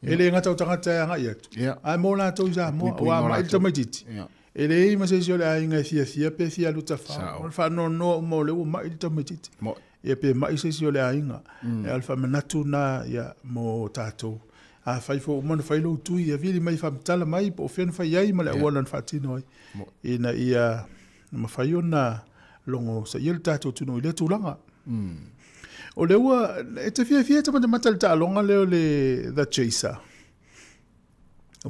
E le gata o tagata e agai atu, Ia. ae mo latou i Samoa, Puipuiga aua o mai le latou. tamaitiiti. Ia. E leai ma se isi o le aiga e fiafia pe fia alu tafao. Sao. O le faanoanoa uma o lea ua mai le tamaitiiti. Mo. Ia pe mai se isi o le aiga. Ia, o le faamanatu lena ia, mo tatou. Afai foi ua uma ona fai lou tui, ia vili mai faamatala mai po o fea na fai ai ma le auala na faatino ai, ina ia mafai ona logosaia le tatou atunuu i lea tulaga. O lea ua, e te fiafia e te matamata i le taaloga lea o le The Chaser,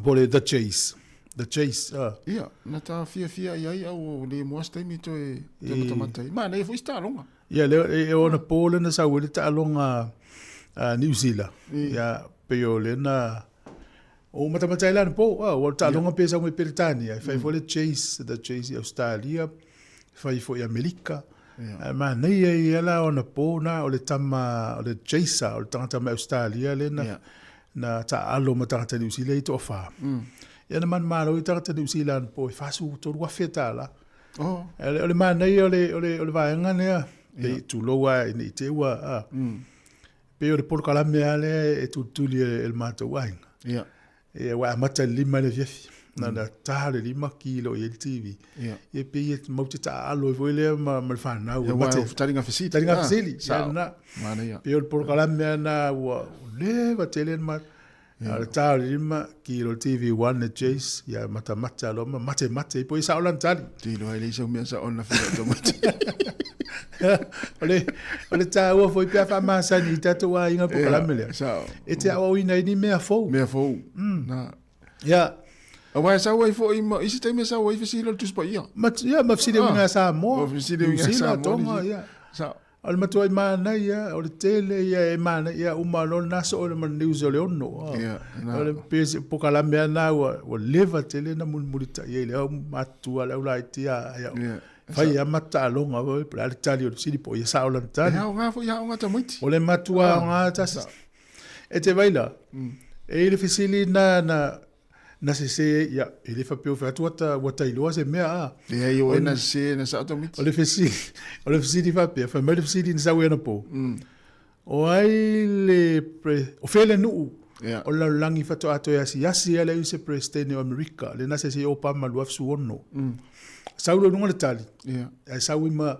po o le The Chase, The Chase, ah. Ia, na ta fiafia i ai au le moa se taimi toe, toe matamata ai. Manaia foi se taaloga. Ia, lea, e ona po lea na sau ai le taaloga a Niu Sila. Ia, pei o lea na, o matamata ai la na po, ah, ua o le taaloga pe sau mai Peretania, e fai foi le Chase, The Chase i Australia, fai foi i Amerika. Ae manaia ia la ona po na o le tama, o le Chaser, o le tagata mai Australia lea na, na taaalo ma tagata Niu Sila i toafa. Ia na manumalo ai tagata Niu Sila anapo e $43,000. Oh. O le manaia o le, o le, o le vaega lea, pei tulou lava ne i te i ua, a, pei o le polokalame lava lea e tulituli e le matou aiga. Ia. Ia, ua amata i le 5 i le afiafi. Na na ta le 5 ki loa i ai le TV. Ia. Ia pei e mau te taaalo ai foi lea ma, ma le fanau. Ia, ua taliga fesili. Taliga Ah, fesili. Ia, sao. na. Manaia. Pei o le polokalame lava na ua leva tele na ma, A o le ta o le 5 ki loa le TV One le Chase, ia matamata loa ma matemate ai po e sao lana tali. Te iloa e leai sau mea sa ona fia o tamaiti. O le, o le taua foi pe a faamasani i tatou aiga le polokalame lea. Sao. E te aoaoina ai ni mea fou. Mea fou. Na. Ia. Aua e sau ai foi ma isi taimi e sau ai fesili o le Tusi Paia. Ma, ia, ma fesili uiga a Samoa. Ma fesili uiga a New Zealand, Samoa, Tonga, New Zealand. ia. Sao. O le matuai manaia, o le tele ia e manaia uma loa lena soo le ma le news o le 6. Ia, na. O le pe se polokalame lava lena ua leva tele na mulimulitai ai le au matutua le au laiti a ia. Ia. Fai lava ma taaloga foi, po o le a le tali o le fesili po o ia sao lana tali. E aoga foi aoga tamaiti. O le matua aoga tasi. E te vaai la, e i ai le fesili na, na, na sese ai, ia, e le faapea ua fai atu ua ta, ua ta iloa se mea, a. Leai, o e na sese, na sao tamaiti. O le fesili, o le fesili faapea, fai mai le fesili na sau ai anapo. O ai le, pre, o fea le nuu Ia. o le lalolagi faatoa toe asiasi ai le i se Peresetene o Amerika, lena sese i Obama 2016. Sau loa i luga le tali. Ia. Ae sau i ma,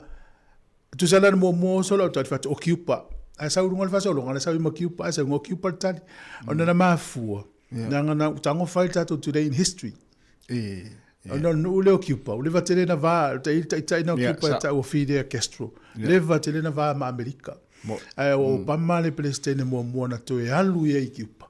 tusa la na muamua oso lau tali fatu o Cuba. Ae sau i luga le faasologa, na sau i ma Cuba, ae sau i luga o Cuba le tali. Ona na mafua, Ia. leaga na utago fai le tatou Today in History. E. Ona o le nuu lea o Cuba, ua leva tele ona va, e i ai le taitai lena o Cuba e tau o Fidel Castro, leva tele ona va ma Amerika. Ae o Obama le Peresetene muamua na toe alu ia i Cuba.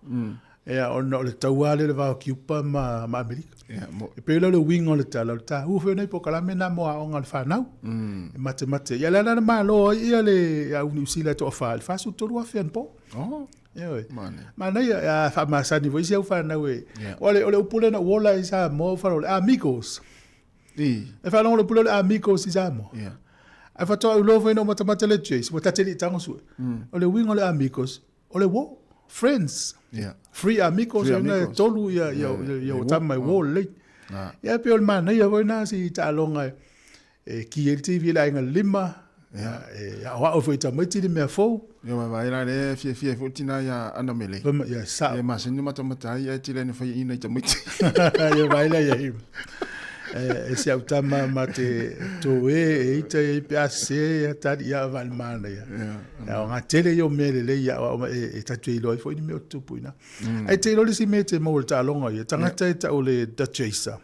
Ia, ona o le taua lea i le va o Cuba ma Amerika. E pei la o le uiga o le tala, o le tāua foi o nai polokalame na mo aoga a le fanau. E matemate. Ia, o le ala na malo ai ia le au Niu Sila e toafa i le 43,000 anapo. Ioe. Manaia, a faamasani foi isi au fanau e. O le upu lea na ou ola ai i Samoa, ou faalogo, amigos. E faalogo le upu lea o le amigos i Samoa. Ae faatoa ou iloa foi ina ua matamata le Jace, ua ta te le i tago sue. O le uiga o le amigos, o le uo, friends. Free amigos, free amigos. E tolu ia, ia, ia, ia o tama e uo lelei. Ia e pei o le manaia foi na si taaloga e, e ki ai le TV i le aiga lima, e aoao foi i tamaiti le mea fou. Ia ma vai la le fiafia ai foi le tina ia Ana Mele. Ia sao. Ia masani ona matamata ai ae tele ina fai ina i tamaiti. Ia vai la ia e si au tama ma te toe e ita e pe a se ia tari ia va le mana ia. Ia o ngā tele ia o mea lelei ia o e tatu e iloa ai foi ni mea o tupu ina. Ai te iloa le isi mea te maua le taaloga ia, tangata e tau le The Chaser.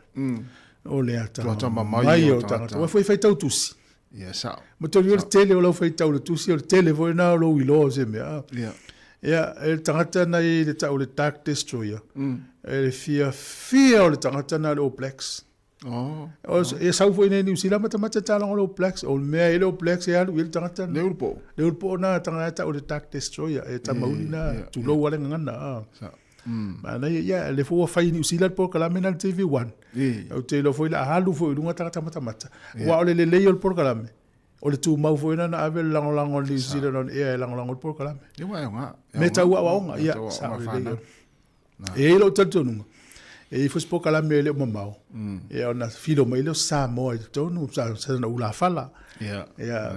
O le ata mai o tagata. Ua foi faitau tusi. Ia sao. Ma tolu o le tele o lau faitau le tusi, o le tele foi na o lou iloa o se mea. Ia. Ia, e le tagata na i le tau le Dark Destroyer. E le fia fia o le tagata na le All Blacks. Oh. O, e sau foi nei Niu Sila matamata taaloga le All Blacks. O le mea e le All Blacks e alu i le tagata. Le ulupo. Le ulupo na tagata tau le Dark Destroyer. E tamauli na tulou ale gagana. Sao. Manaia, ia, le foi ua fai i Niu Sila le polokalame na le TV1. Ou te iloa foi la alu foi i luga tagata matamata. Aua o le lelei o le polokalame, o le tumau foi lena na ave le lagolago a le New Zealand on Air e lagolago le polokalame. Ia ua e aoga. Mea tau aoaoga, ia, sao lelei. E i ai lou talitonuga, e i ai foi se polokalame e le o mamao, ia ona filo mai lea o Samoa i totonu, sana ulafala, ia,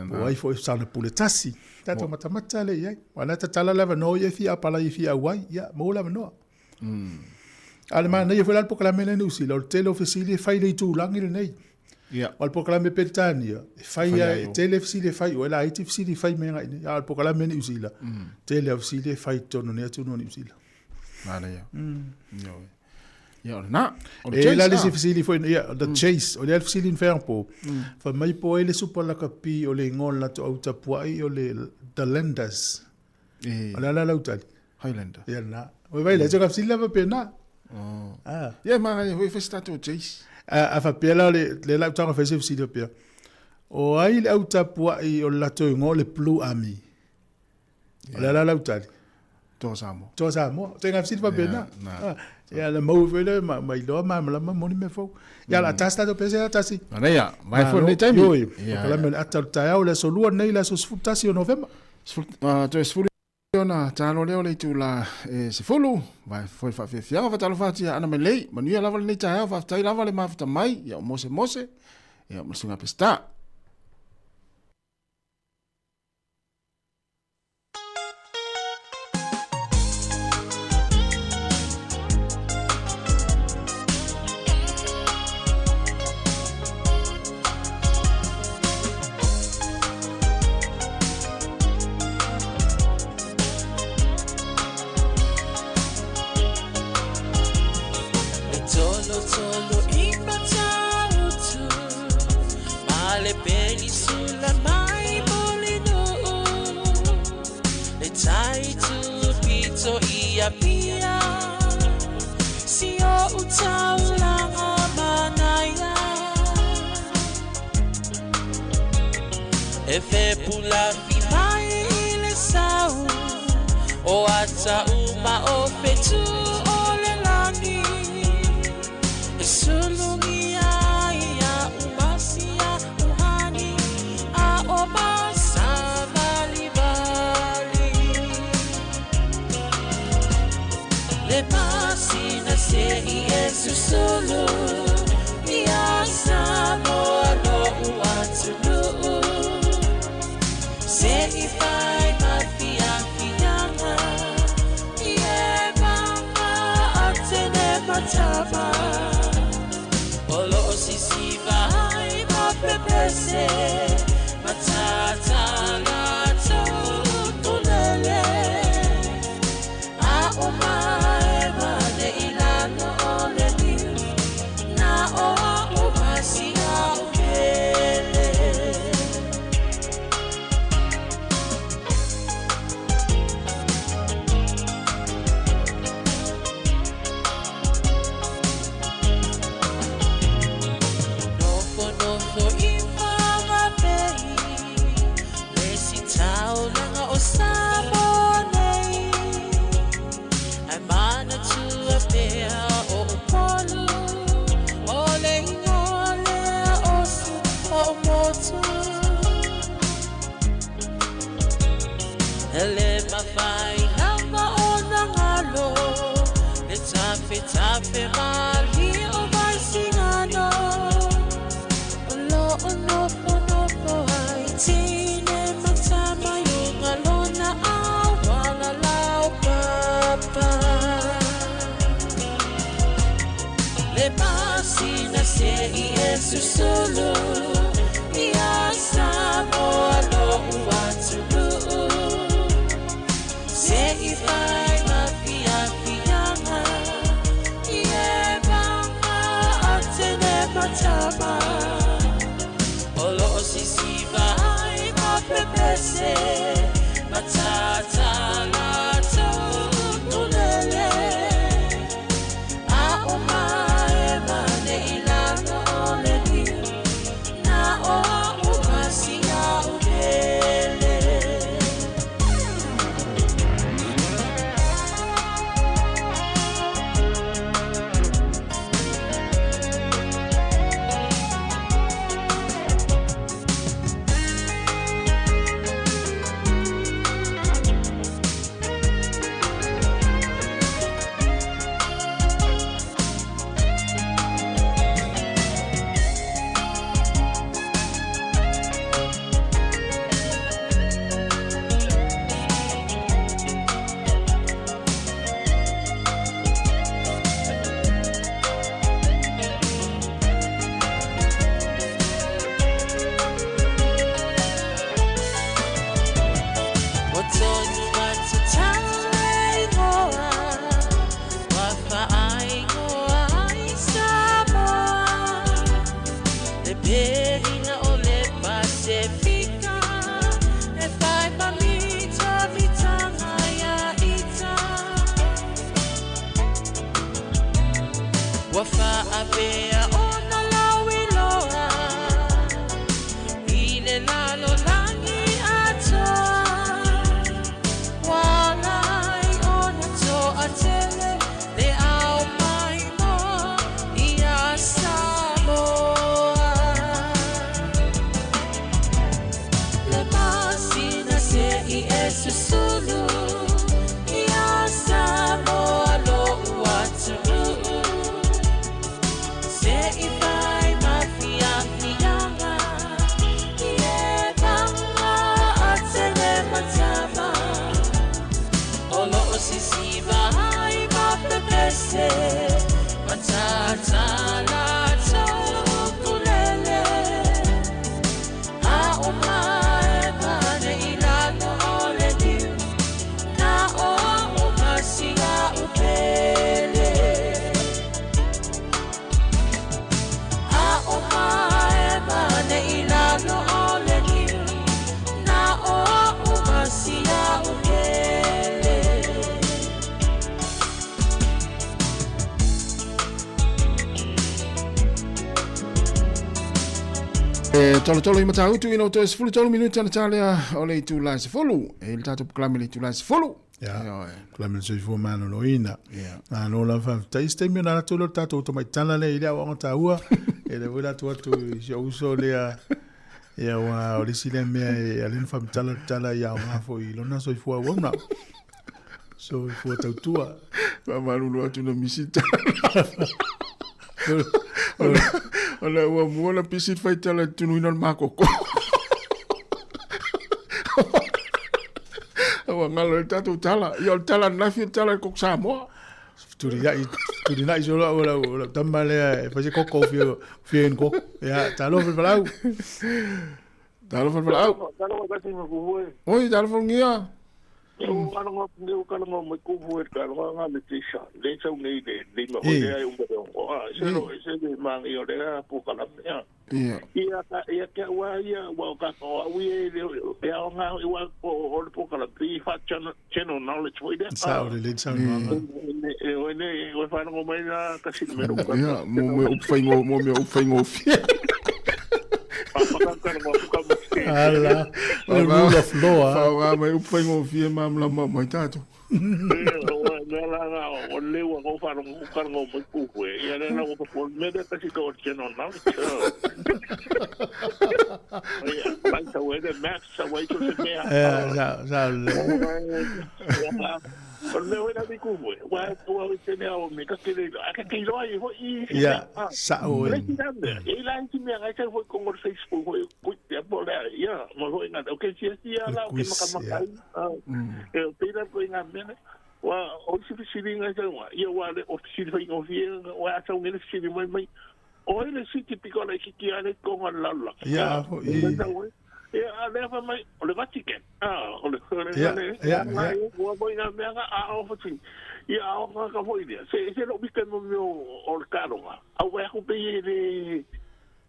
po o ai foi sana pule tasi. Tatou matamata lea i ai. Aua o la e tatala le avanoa ia e fia apalai e fia auai, ia, maua le avanoa. A o le manaia foi la le polokalame lea i Niu Sila, o le tele o fesili e fai i le itulagi lenei. O le polokalame Peretania, e fai lava, e tele fesili e fai, ua laiti fesili e fai mai agai i inei. A o le polokalame Niu Sila, tele lava fesili e fai i totonu o nei atunuu o Niu Sila. Manaia. Ioe. Ia, o lena. O le E la le isi fesili foi, ia, the chase, o lea le fesili na fai anapo, fai mai po o ai le supa lakapi o le igoa o le latou au tapuai o le The Landers. O le a la lau tali? Highlander. Ia lena. Oi vai lea, ka fesili la faapena. Oh. Ah. Ia, manaia foi fai se tatou chase. A faapea la le, le lau tago fai se fesili faapea. O ai le au tapuai o le latou igoa o le Blue Army? O le a la lau tali? Toa Samoa. Toa Samoa. Taiga fesili faapena. Ia, na maua foi le ma iloa malamalama mo ni mea fou. Ia, la tasi tatou pese la tasi. Manaia, mai foi lenei taimi. Ioe, polokalame o le ata o le taeao, le aso lua nei, le aso 11 o Novema. Toe 10 ona talo lea o le itula e 10, vai foi faafiafiaga faatalofa atu ia Ana Melei. Manuia lava lenei taeao, faafetai lava le mafuta mai, ia o Mose Mose, ia ma le susuga Peseta. E le mafai lava ona galo le tafetafe malie o Vaisigano. O loo nofonofo ai tine ma tama i luga lona auala laupapa. Le masina se'i e susulu ia Samoa lo'u atunuu. Se'i fai ma fiafiaga i e vaga a tine ma tama. O loo sisiva ai ma pepese ma tatala tou ukulele. A'o mae mane i lalo o le niu, na o a'u ma si a'u pele. Ua tonu atu tala igoa, ua faaigoa ai Samoa. Le perina o le Pasefika, e fai ma mitamitanga ia ita. Ua faapea ona lauiloa i le lalolagi atoa. Ua ala ai ona toatele le au maimoa ia Samoa. Le masina se'i e susulu ia Samoa lo'u atunuu. Se'i fai ma fiafiaga i e vaga a teine ma tama. O loo sisiva ai ma pepese ma tatala tou ukulele. A'o mae mane i lalo o le niu, na o a'u ma si a'u pele. A'o mae mane i lalo o le niu, na o a'u ma si a'u pele. E tolotolo i Matautu ina ua toe 13 minute ana talea o le itula e 10. E i le tatou polokalame i le itula e 10. Ia, Ioe. polokalame o le soifua maloloina. Ia. Malo lava faafetai. I se taimi ona alu atu lea o le tatou tamaitala lea i le aoaoga taua. Ia lea foi la atu atu i si ou uso lea. Ia aua o le isi lea mea e ala ai ona faamatala le tala i aoga foi i lona soifua auauna. Soifua tautua. Faamalulu atu na misi tala. Ona ua mua ona pisi le faitala i le tunuina o le makoko. Ua galo ai le tatou tala. Ia o le tala ananafi o le tala i le koko Samoa. Fetulinai, fetulinai solo au lau, lau tama lea e fai se koko fia, fia in koko. Ia, talofa le valaau. Talofa le valaau. Talofa kasi ma kuhue. Oi, talofa ngia. O kalonga ne o kalonga mai kuhue kalonga nga me tisa. Le sau nei le le ma ho le ai umbe o a se ro se le mang i o le a po kala mea. Ia. Ia ka ia ke ua ia ua ka ko au e le e o nga i wa o o le po kala pi fa channel channel knowledge foi de. Sa o le le saunoaga. E o ne o fa ngo mai na kasi me ro ka. Ia, mo me upfaingo mo me upfaingofie. Ala, le rule of law. Faaaoga mai upu faigofie ma malamalama ai tatou. mea la na o le ua ngau whalongo ku karango mai kuhue. Ia le la ua papu mea le kasi ka o general knowledge. Ia, lai tau e le maths sa wai to se mea. Ia, sa, sa le. O le mea hoi la ni kuhue. Ua ua hoi tene au me ka kere a ka kei roa i hoi i se Ia, mea. sa o Le e. ki nā mea. E la isi mea ngai sau hoi kongo le Facebook hoi kui te apo lea. Ia, ma hoi ngā, o ke sia sia Le la o ke quiz, makamaka ia. ai. E o pēlā koe ngā mea nei. Ua, o isi fesiliga e sau ai, ia ua le o fesili faigofie, ua a sau ngele fesili mai mai, o ai le siti piko le kiki a le konga le lalolagi. Ia, Ah, foi. o le sau ai. Ia, a lea fai mai, o le Vatican. Ah, o le, o le, Ia, le, ia, ia, ia. ua mai ngā mea ngā, a o whati. Ia, a o ngā ka foi lea. Se, se lo mika mo meo o le kāronga. Au wai aku pei e le,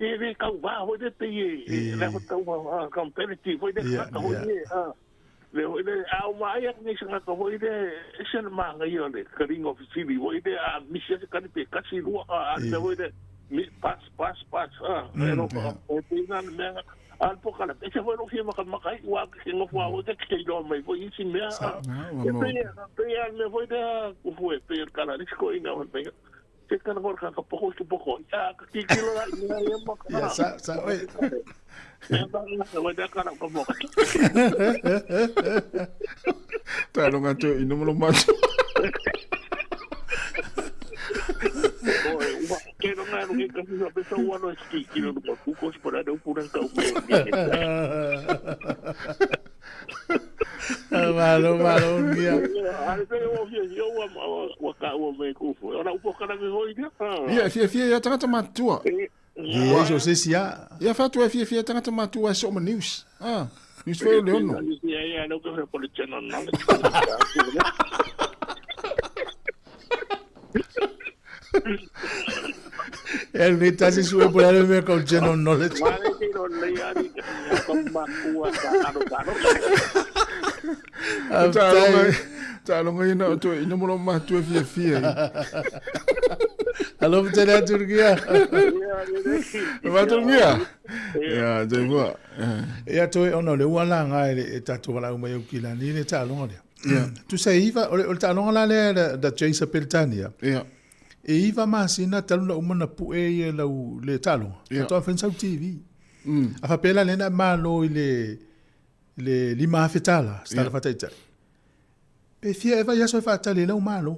e le kau vā foi le pei e, e, le ho tau a competitive foi le Ia, ka foi ia. le, ah. Le hoi le, a o mai a nei sanga hoi le, e se na manga ia le, karinga ofisili, hoi le, a misi ase kani pe kasi lua, a le hoi le, mi, pas, pas, pas, a, e ro, e te ina le mea, a le pokala, e se hoi ro fia maka maka i, ua, ke ngofu a hoi te kei roa mai, hoi isi mea, a, e pe, pe a le hoi le, kufu e pe, kala, risiko ina, hoi pe, se kana hoi ka poko ki poko, a, ka kikilo la, ina, ia maka, Ia, sa, sa, oi. Ia, hoi le kala, ka moka. Taaloga toe ino ma lo matua. Oi, ua, ke no ngā roke kasi sa pesa ua no ski kilo no makuko si para no pura ka ume. Malo, malo, ia. Ale pe o fia ia ua ua ka ua me kufu. Ora upo kana me hoi dia. Ia, e fiafia ia tagata matutua. Ia, so se sia. Ia fatu e fiafia tagata matutua e so ma news. Ah, news foi o leono. Ia ia no ka pole channel knowledge. E le tasi sue por ale me ka general knowledge. Mare te ro le ari ka makua ka aro aro. Taaloga taaloga ina o toe ino ma lo matua e fiafia. Alo tele a Turkia. Vaturgia. Ia, te fua. Ia toe ona le ua la ngai le e tatou wala mai o kilani le taaloga lea. Ia. Tu sei iva o le taaloga la lea da, da Chase Peltania. Ia. E iva masina talu na uma na pu'e ia lau le taaloga. Ia. Faatoa fai sau TV. A faapea la lena malo i le le 5,000 tala, se tala faataitai. Pe fia e vaiaso e faatali i lau malo.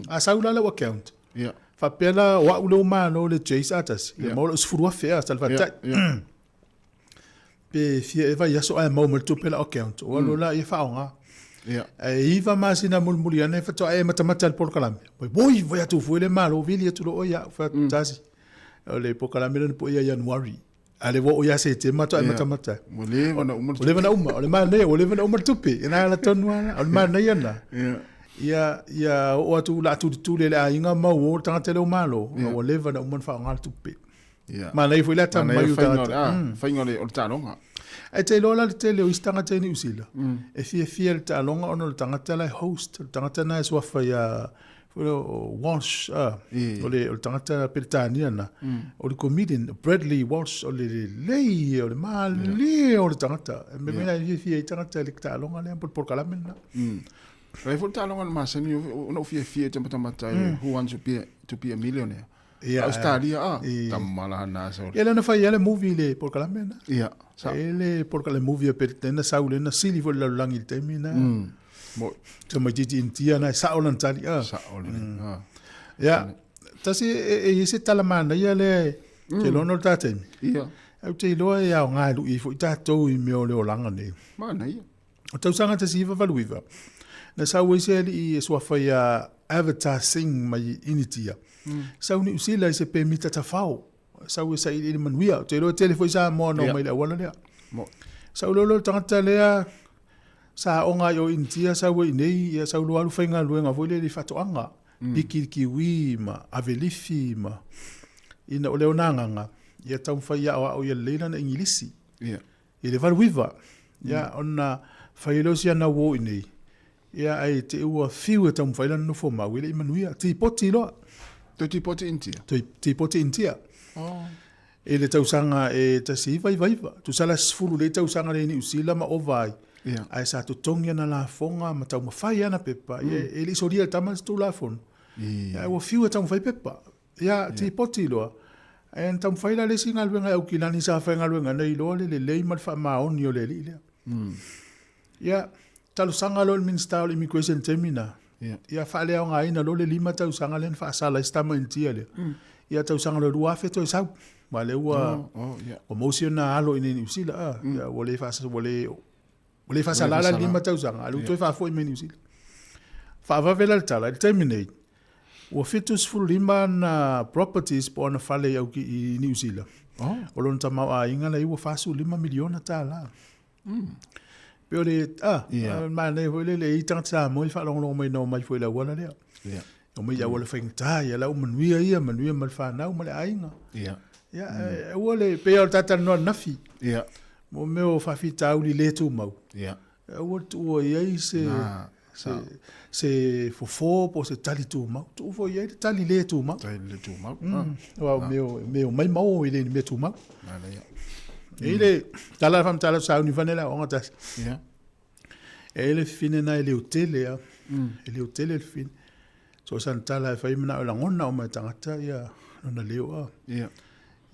A sau la lau account. Ia. Faapea la o au leu malo le Chase atasi. Ia Ia. maua lau 10,000 a se tala Ia. faataitai. Ia. Pe fia e vaiaso ae maua ma le tupe la account. O alu la ia faaaoga. Ia. Ae iva masina mulimuli ane faatoa e matamata i le polokalame. Oi, oi, voi atu fua le malo, vili atu loa ia, faatasi. O le polokalame lea na pue ia Januari. A le ua oo ia Setema faatoa e Ia. matamata. Ua leva na uma le Ua leva na uma, o le manaia, ua leva na uma le tupe. Ina ala tonu lava la, o le manaia lena. Ia. Ia, ia oo atu la tulituli e le aiga ma uo le tagata i leo malo. Ia. Ua leva na uma na faaaoga le tupe. Ia. Manaia foi le ata Manaia mai o faiga o le- tagata. ah, faiga o le o le taaloga. Ae te iloa la le tele o isi tagata i Niu Sila. E fiafia i le taaloga ona o le tagata la e host, o le tagata na e suafa ia foi lea o Walsh, ah, o le o le tagata Peretania na, o le comedian Bradley Walsh, o le lelei ia, o le malie o le tagata. E mea foi e fiafia ai tagata i le taaloga lea po o le polokalame lena. Rai foi le taaloga na masani ona ou fiafia i tamatamata i Who Wants to be a, to be a Millionaire. Ia, Australia a. e. Tamala hana sa. Ia lea na fai ai le movie i le polokalame lena. Ia. Sa. E le polokalame movie a Peretania na sau lea na sili foi le lalolagi i le taimi lena. Mo. Tamaitiiti Initia na e sao lana tali a. Sao le. Ah. Ia, tasi e e i ai se tala manaia lea e te iloa ona o le ta taimi. Ia. Au te iloa e aoga e lui foi tatou i mea o le olaga nei. Manaia. O tausaga 1989, na sau ai se alii e suafa ia Avatar Singh mai Initia. Sau Niu Sila i se pemita tafao. Sau e sailiili manuia. Ou te iloa e tele foi Samoa na omai i le auala lea. Sau loa lea o le tagata lea sa aoga ai o Initia sau ai i nei, ia sau loa alu faigaluega foi lele i faatoaga. Piki i le kiwi ma ave lifi ma ina o le ona agaga, ia taumafai e aoao ia lelei lana Igilisi. I le 89, ia ona fai ai lea o si ana uo i nei, ia ae te i ua fiu e taumafai lana nofo mau, e le i manuia. Tipoti loa. Toe tipoti Initia? Toe tipoti Initia. Oh. I le tausaga e 1999, tusa la 10 lea tausaga lea i Niu Sila ma ova ai. Ae sa totogi ana lafoga ma taumafai ana pepa, ia e le i solia e le tama se Tulafono. Ae ua fiu e taumafai pepa. Ia, tipoti loa. Ae na taumafai la le isi galuega e Aukilani sa faigaluega na iloa le lelei ma le faamaoni o le alii lea. Ia, talosaga loa i le Minisita o le Immigration i le taimi lena, ia faaleaogaina loa le 5 tausaga lea na faasala ai si tama Initia lea. Ia tausaga loa 2000 toe sau. Aua lea ua ua maua si ona alo i inei i Niu Sila, a, ia ua le faasa ua le ua le faasala la le 5 tausaga, a o lea ua toe faafoi mai Niu Sila. Faavave la le tala, i le taimi nei, ua 75 ana properties po o ana fale i, Auki, i Niu Sila. O lona tamaoaiga la i ua $45 miliona tala. Pe o le, ah, yeah. manaia foi lele, e i tagata Samoa i faalogologo mai na omai foi i le auala lea. Yeah. Omai i auala faigata, ia la ua manuia ia, manuia ma le fanau ma le aiga. Yeah. Ia, mm. ua le, pei o le tatalanoa nafi. Yeah. Mo mea o faafitauli le tumau. Yeah. Aua le tuua i ai se, Na, se, se fofo po o se tali tumau. Tuu foi i ai le tali le tumau. Tali le tumau. Aua o mea o, mea o mai ma o e le ni mea tumau. Manaia. E i le tala le faamatala sauni fane le aoga tasi. Yeah. E i le fine na e leo tele a. E leo tele le fine. So sana tala e fai manao e lagona uma e tagata ia lona leo a. Yeah.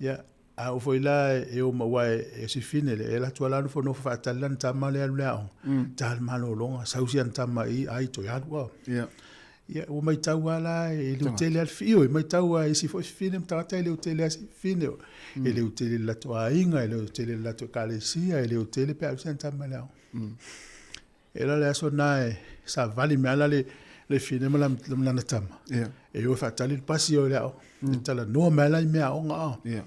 Ia, A oo foi la e o ma aua e si fine le e alu atu lava la nofonofo faatali lana tama lea alu le aoga, ta le malologa, sau si ana tama i ai toe alu a. Ia ua maitau lava la e leutele lava le ioe, maitau lava i isi foi fine ma tagata e leutele lava si fine, e leutele i le latou aiga, e leutele i le latou ekalesia, e leutele pe a alu si ana tama i le aoga. E la le aso na e savali mai ala le le fine ma lana tama. Yeah. E o e faatali le pasi o le aoga. Mm. E talanoa mai ala i mea aoga a. Yeah.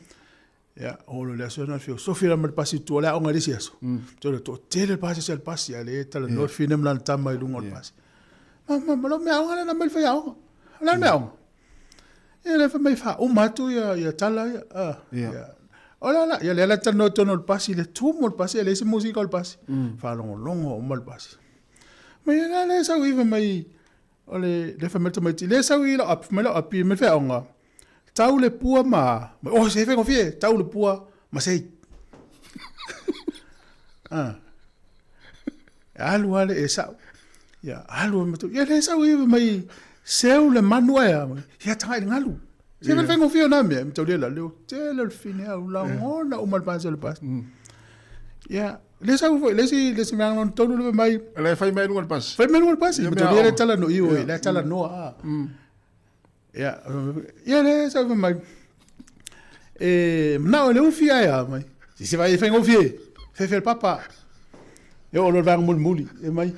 Ia, o le aso na fio sofi la ma le pasi tua le aoga i le isi aso. Te le toatele le pasi se le pasi a le talanoa le fine ma lana tama i luga o le pasi. Ma ma ma lo mea aoga le na mai le fai aoga. La mea aoga. Ia le fai mai faauma atu ia ia tala ia. Ah, Ia. O la la, ia lea la talanoa i totonu o le pasi, le tumu o le pasi, e leai se musika o le pasi. Faalogologo uma le pasi. Ma ia la le sau i fai mai, o le, le fai mai le tamaiti, le sau i lau api, fai mai lau api, mai le feaoga, tau le pua ma, ma oh, se faigofie, tau le pua ma sei. Ah. Alu lava le e sau. Ia, alu ma tu. Ia le sau i mai seu le manu ae. Ia tagai le ngalu. Se yeah. faigofie na mea, me taulia la leo tele le fine au lagona uma le pasi o le pasi. Ia, le sau foi, le si le si mea lona tolu le mai. Le fai mai luga le pasi. Fai mai luga le pasi. Me taulia le tala no i oi, le tala noa a. Ia, ia le sau fai mai. E manao e le ufi ae a mai. Si se vai e faigofie. Fefe le papa. E oo loa le vaega mulimuli. E mai.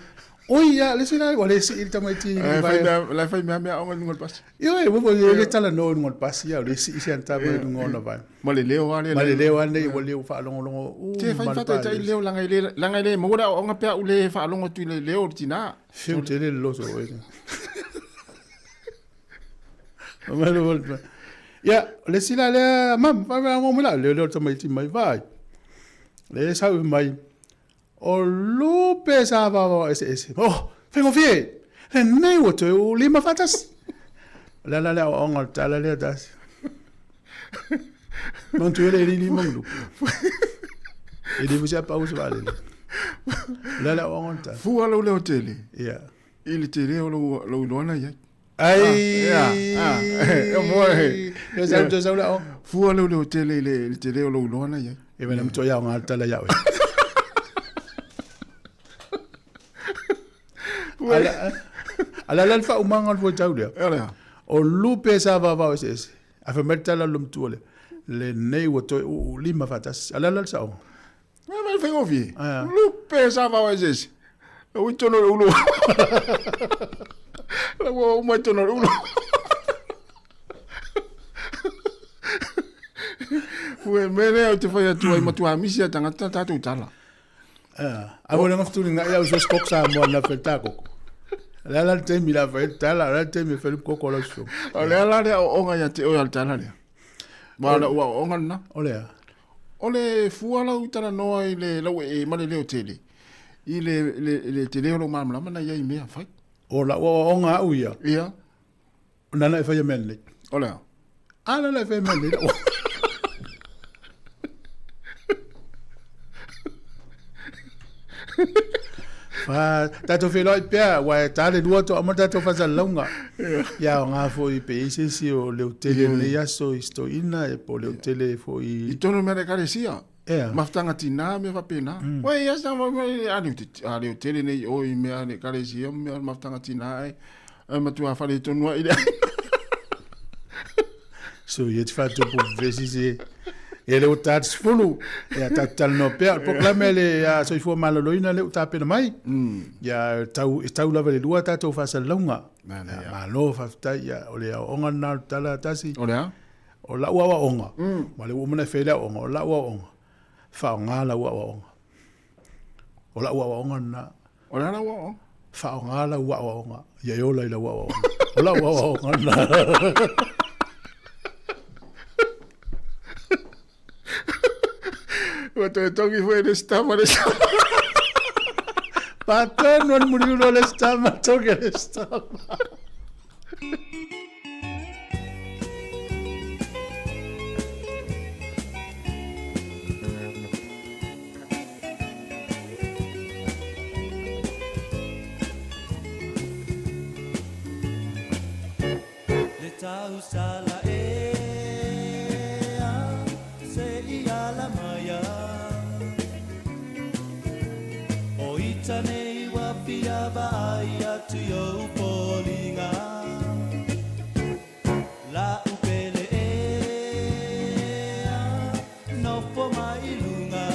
Oi ia, le si la, ua le sii le tamaiti. La fai mea, la fai mea mea aoga i luga o le pasi. Ioe, ua foi le talanoa i luga o le pasi, ia, o le sii si ana tama i luga o ona vaega. Ma le leo lava lea. Ma le leo lava lenei ua leo faalogologo Te fai uma le faataitai le leo leaga e le, leaga e le maua le aoaoga pe a ou le faalogo atu i le leo o le tina. Fiu tele le loso oe. Ia, o le isi la lea, mam, faamalologa mai la, leo leo le tamaiti mai, vaai. Le sau mai, o lupe sa vavao eseese. Oh, faigofie, lenei ua toe u lima faatasi. O le ala lea aoaoga o le tala lea tasi. Manatua le lili ma lupe. E le foi se pau se vaalele. O le ala aoaoga o le tala. Fua lou leo tele. Ia. I le tele o lou, lou iloa na i ai. Ai! Ah, ah, e mo e. Toe sau, toe sau le aoga. Fua lou leo tele i le, le tele o lou iloa na i ai. E mena matoa aoga le tala ia oe. Ala, ala la le faaumaga o le fuaitau lea. E lea. O lupe sa vavao eseese. Ae fai mai le tala a le matua lea. Lenei ua toe uu lima faatasi. Ala la le saoga. Mai mai faigofie. Lupe sa vao eseese. Ua i tonu o le ulu. La ua uma i tonu o le ulu. Fue mea lea ou te fai atu ai matua misi a tagata tatou tala. A mo le ngafutuli ngai au sos koko Samoa na fai ta koko. Le ala le taimi la fai le tala, le ala le taimi e fai le koko lau so. O le ala lea o onga ia te oe a le tala lea. Ma o ua onga lena. O lea. O le fua lau talanoa i le lau ee ma le leo tele, i le, le, le tele o lou malamalama na i ai mea fai. O lau aoaoga au ia. Ia. O nana e faia mea lelei. O le a? A nana e faia mea lelei. Fa, tatou feiloai pea, aua e ta le lua toa uma le tatou faasalalauga. Ia aoga foi pe i ai se isi o leotele i lenei aso i si toeaina, ia po o leotele foi i... I totonu o mea a le Ekalesia. Ea. Mafutaga tina, mea faapena. Ua i ai sa a a leotele nei i o i mea a le Ekalesia ma mea o le mafutaga tina ae ae matua faaletonu ai le aiga. So ia te faatupu vevesi se e le ua ta te 10. Ia tatou talanoa pea. O le polokalame a le Soifua Maloloina lea ua tapena mai. Ia tau, e tau lava i le lua tatou faasalalauga. Ia, malo faafetai. Ia, o le aoaoga lena o le tala tasi. O le a? O lau aoaoga, ma o lea ua uma ona e fai le aoaoga, o lau aoaoga, faaaoga lau aoaoga. O lau aoaoga lena. O le a lau aoaoga? Faaaoga lau aoaoga, ia e ola i lau aoaoga. O lau aoaoga lena. Ua toe togi foi le sitama le sitama. Patonu o le muliulu o le sitama, togi le sitama. Le tausala ea se i ala mai O ita nei ua fia vaai atu i ou foliga La'u pele ea nofo mai i luga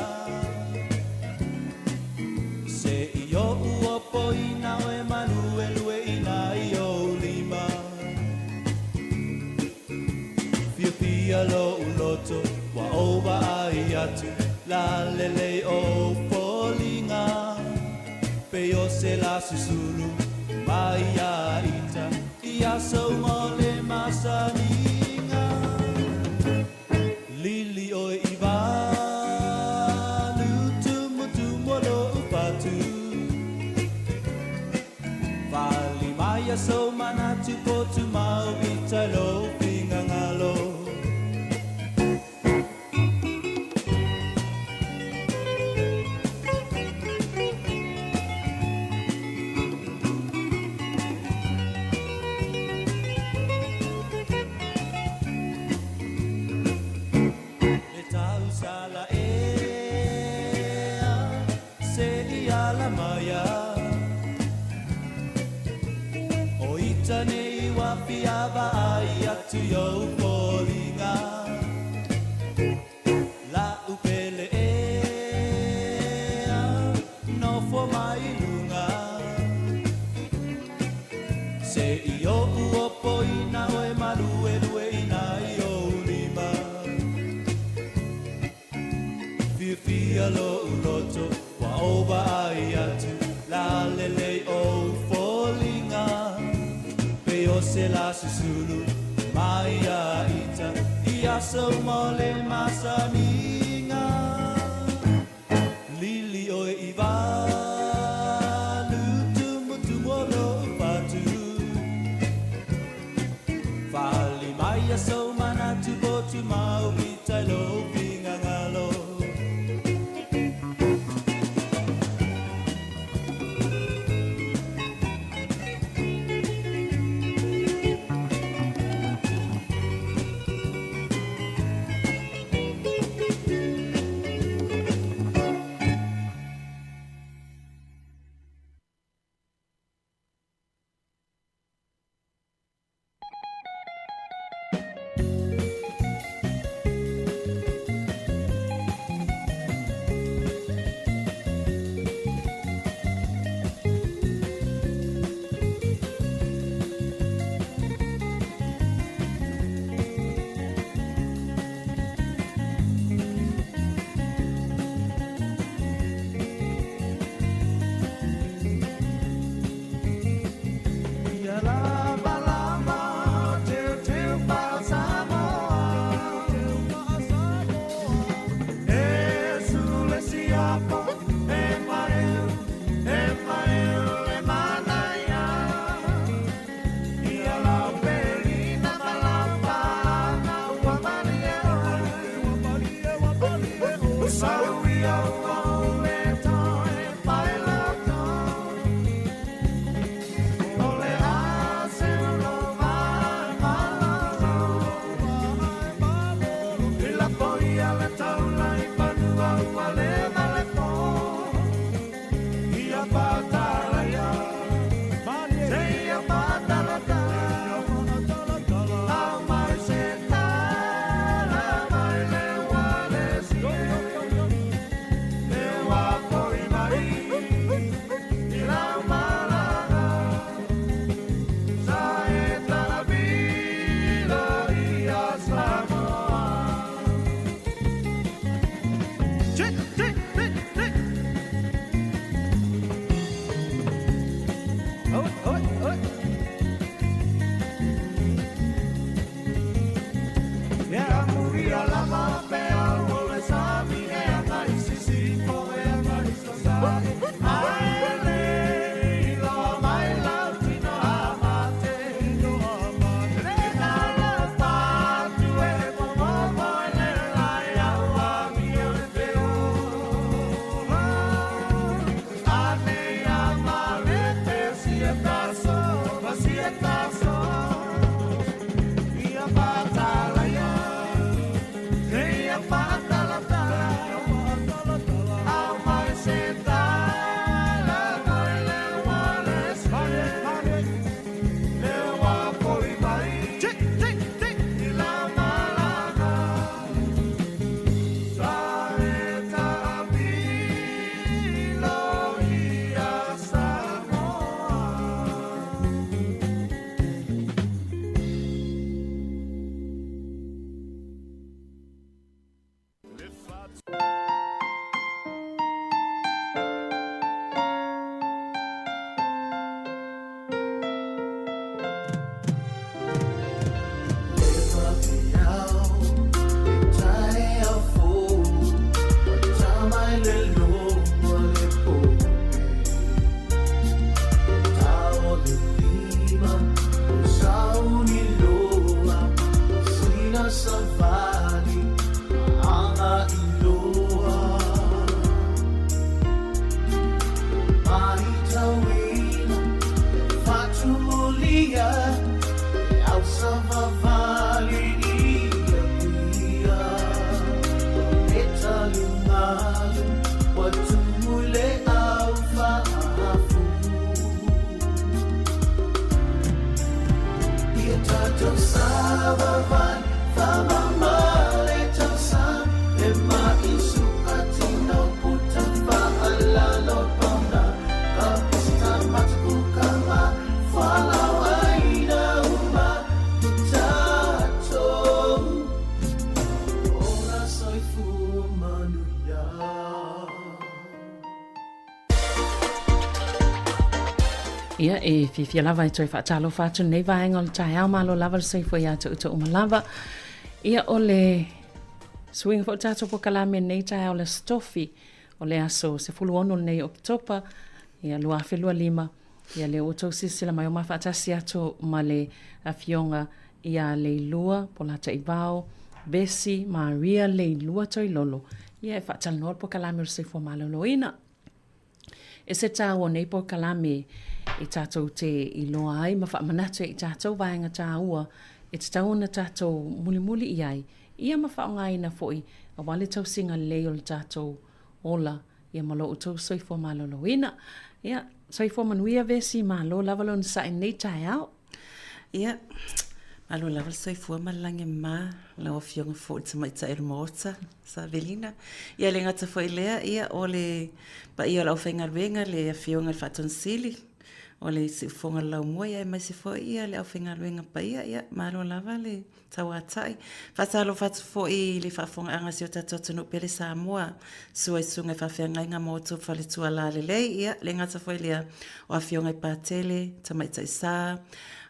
Se i o'u opoina oe maluelueina i ou lima Fiafia lo'u loto ua ou vaai atu Lalelei ou foliga Pei o se la susulu mai ia ita I aso uma o le masaniga Lili oe i walu Tumutumu o lo'u fatu Fali mai ia sou manatu po tumau i tai lou finagalo. Le tausala ea se i ala mai O ita nei ua fia vaai atu i ou foliga La'u pele ea nofo mai i luga Se i o'u opoina oe maluelueina i ou lima Fiafia lo'u loto ua ou vaai atu Lalelei ou foliga Pei o se la susulu mai ia ita I aso uma o le masaniga Lili oe i walu Tumutumu o lo'u fatu Fali mai ia sou manatu po tumau i tai lou finagalo. Ia, e fiafia lava e toe faatalofa atu lenei vaega o le taeao, malo lava le soifua ia te outou uma lava. Ia, o le suiga foi o le tatou polokalame lenei taeao o le Aso Tofi, o le aso 16 lenei o Oketopa, ia, 2025, ia lea ua outou silasila mai o ma faatasi atu ma le Afioga ia Leilua Polataivao Vesi Maria Leilua Toilolo, ia e faatalanoa le polokalame o le soifua maloloina. E se taua o nei polokalame e tatou te iloa ai ma faamanatu ai i tatou vaega taua e tatau ona tatou mulimuli i ai, ia ma faaaogaina foi aua le tausiga lelei o le tatou ola ia ma lo outou soifua maloloina. Ia, soifua manuia Vesi, malo lava le onosai i lenei taeao. Ia, malo lava le soifua ma le lagi e mama lau Afioga foi i le Tamaitai o le Maota, Savelina. Ia, e le gata foi i lea, ia, o le paia o le aufaigaluega, le Afioga i le Faatonu Sili o le Siufofoga o le Laumua, ia aemaise foi ia le aufaigaluega paia, ia, malo lava le tauatai. Faatalofa atu foi i le faafofogaaga a si o tatou atunuu pele Samoa, sua i susuga i faafeagaiga ma outou faletua lalelei, ia, le gata foi lea o afioga i Patele, Tamaitai Sa,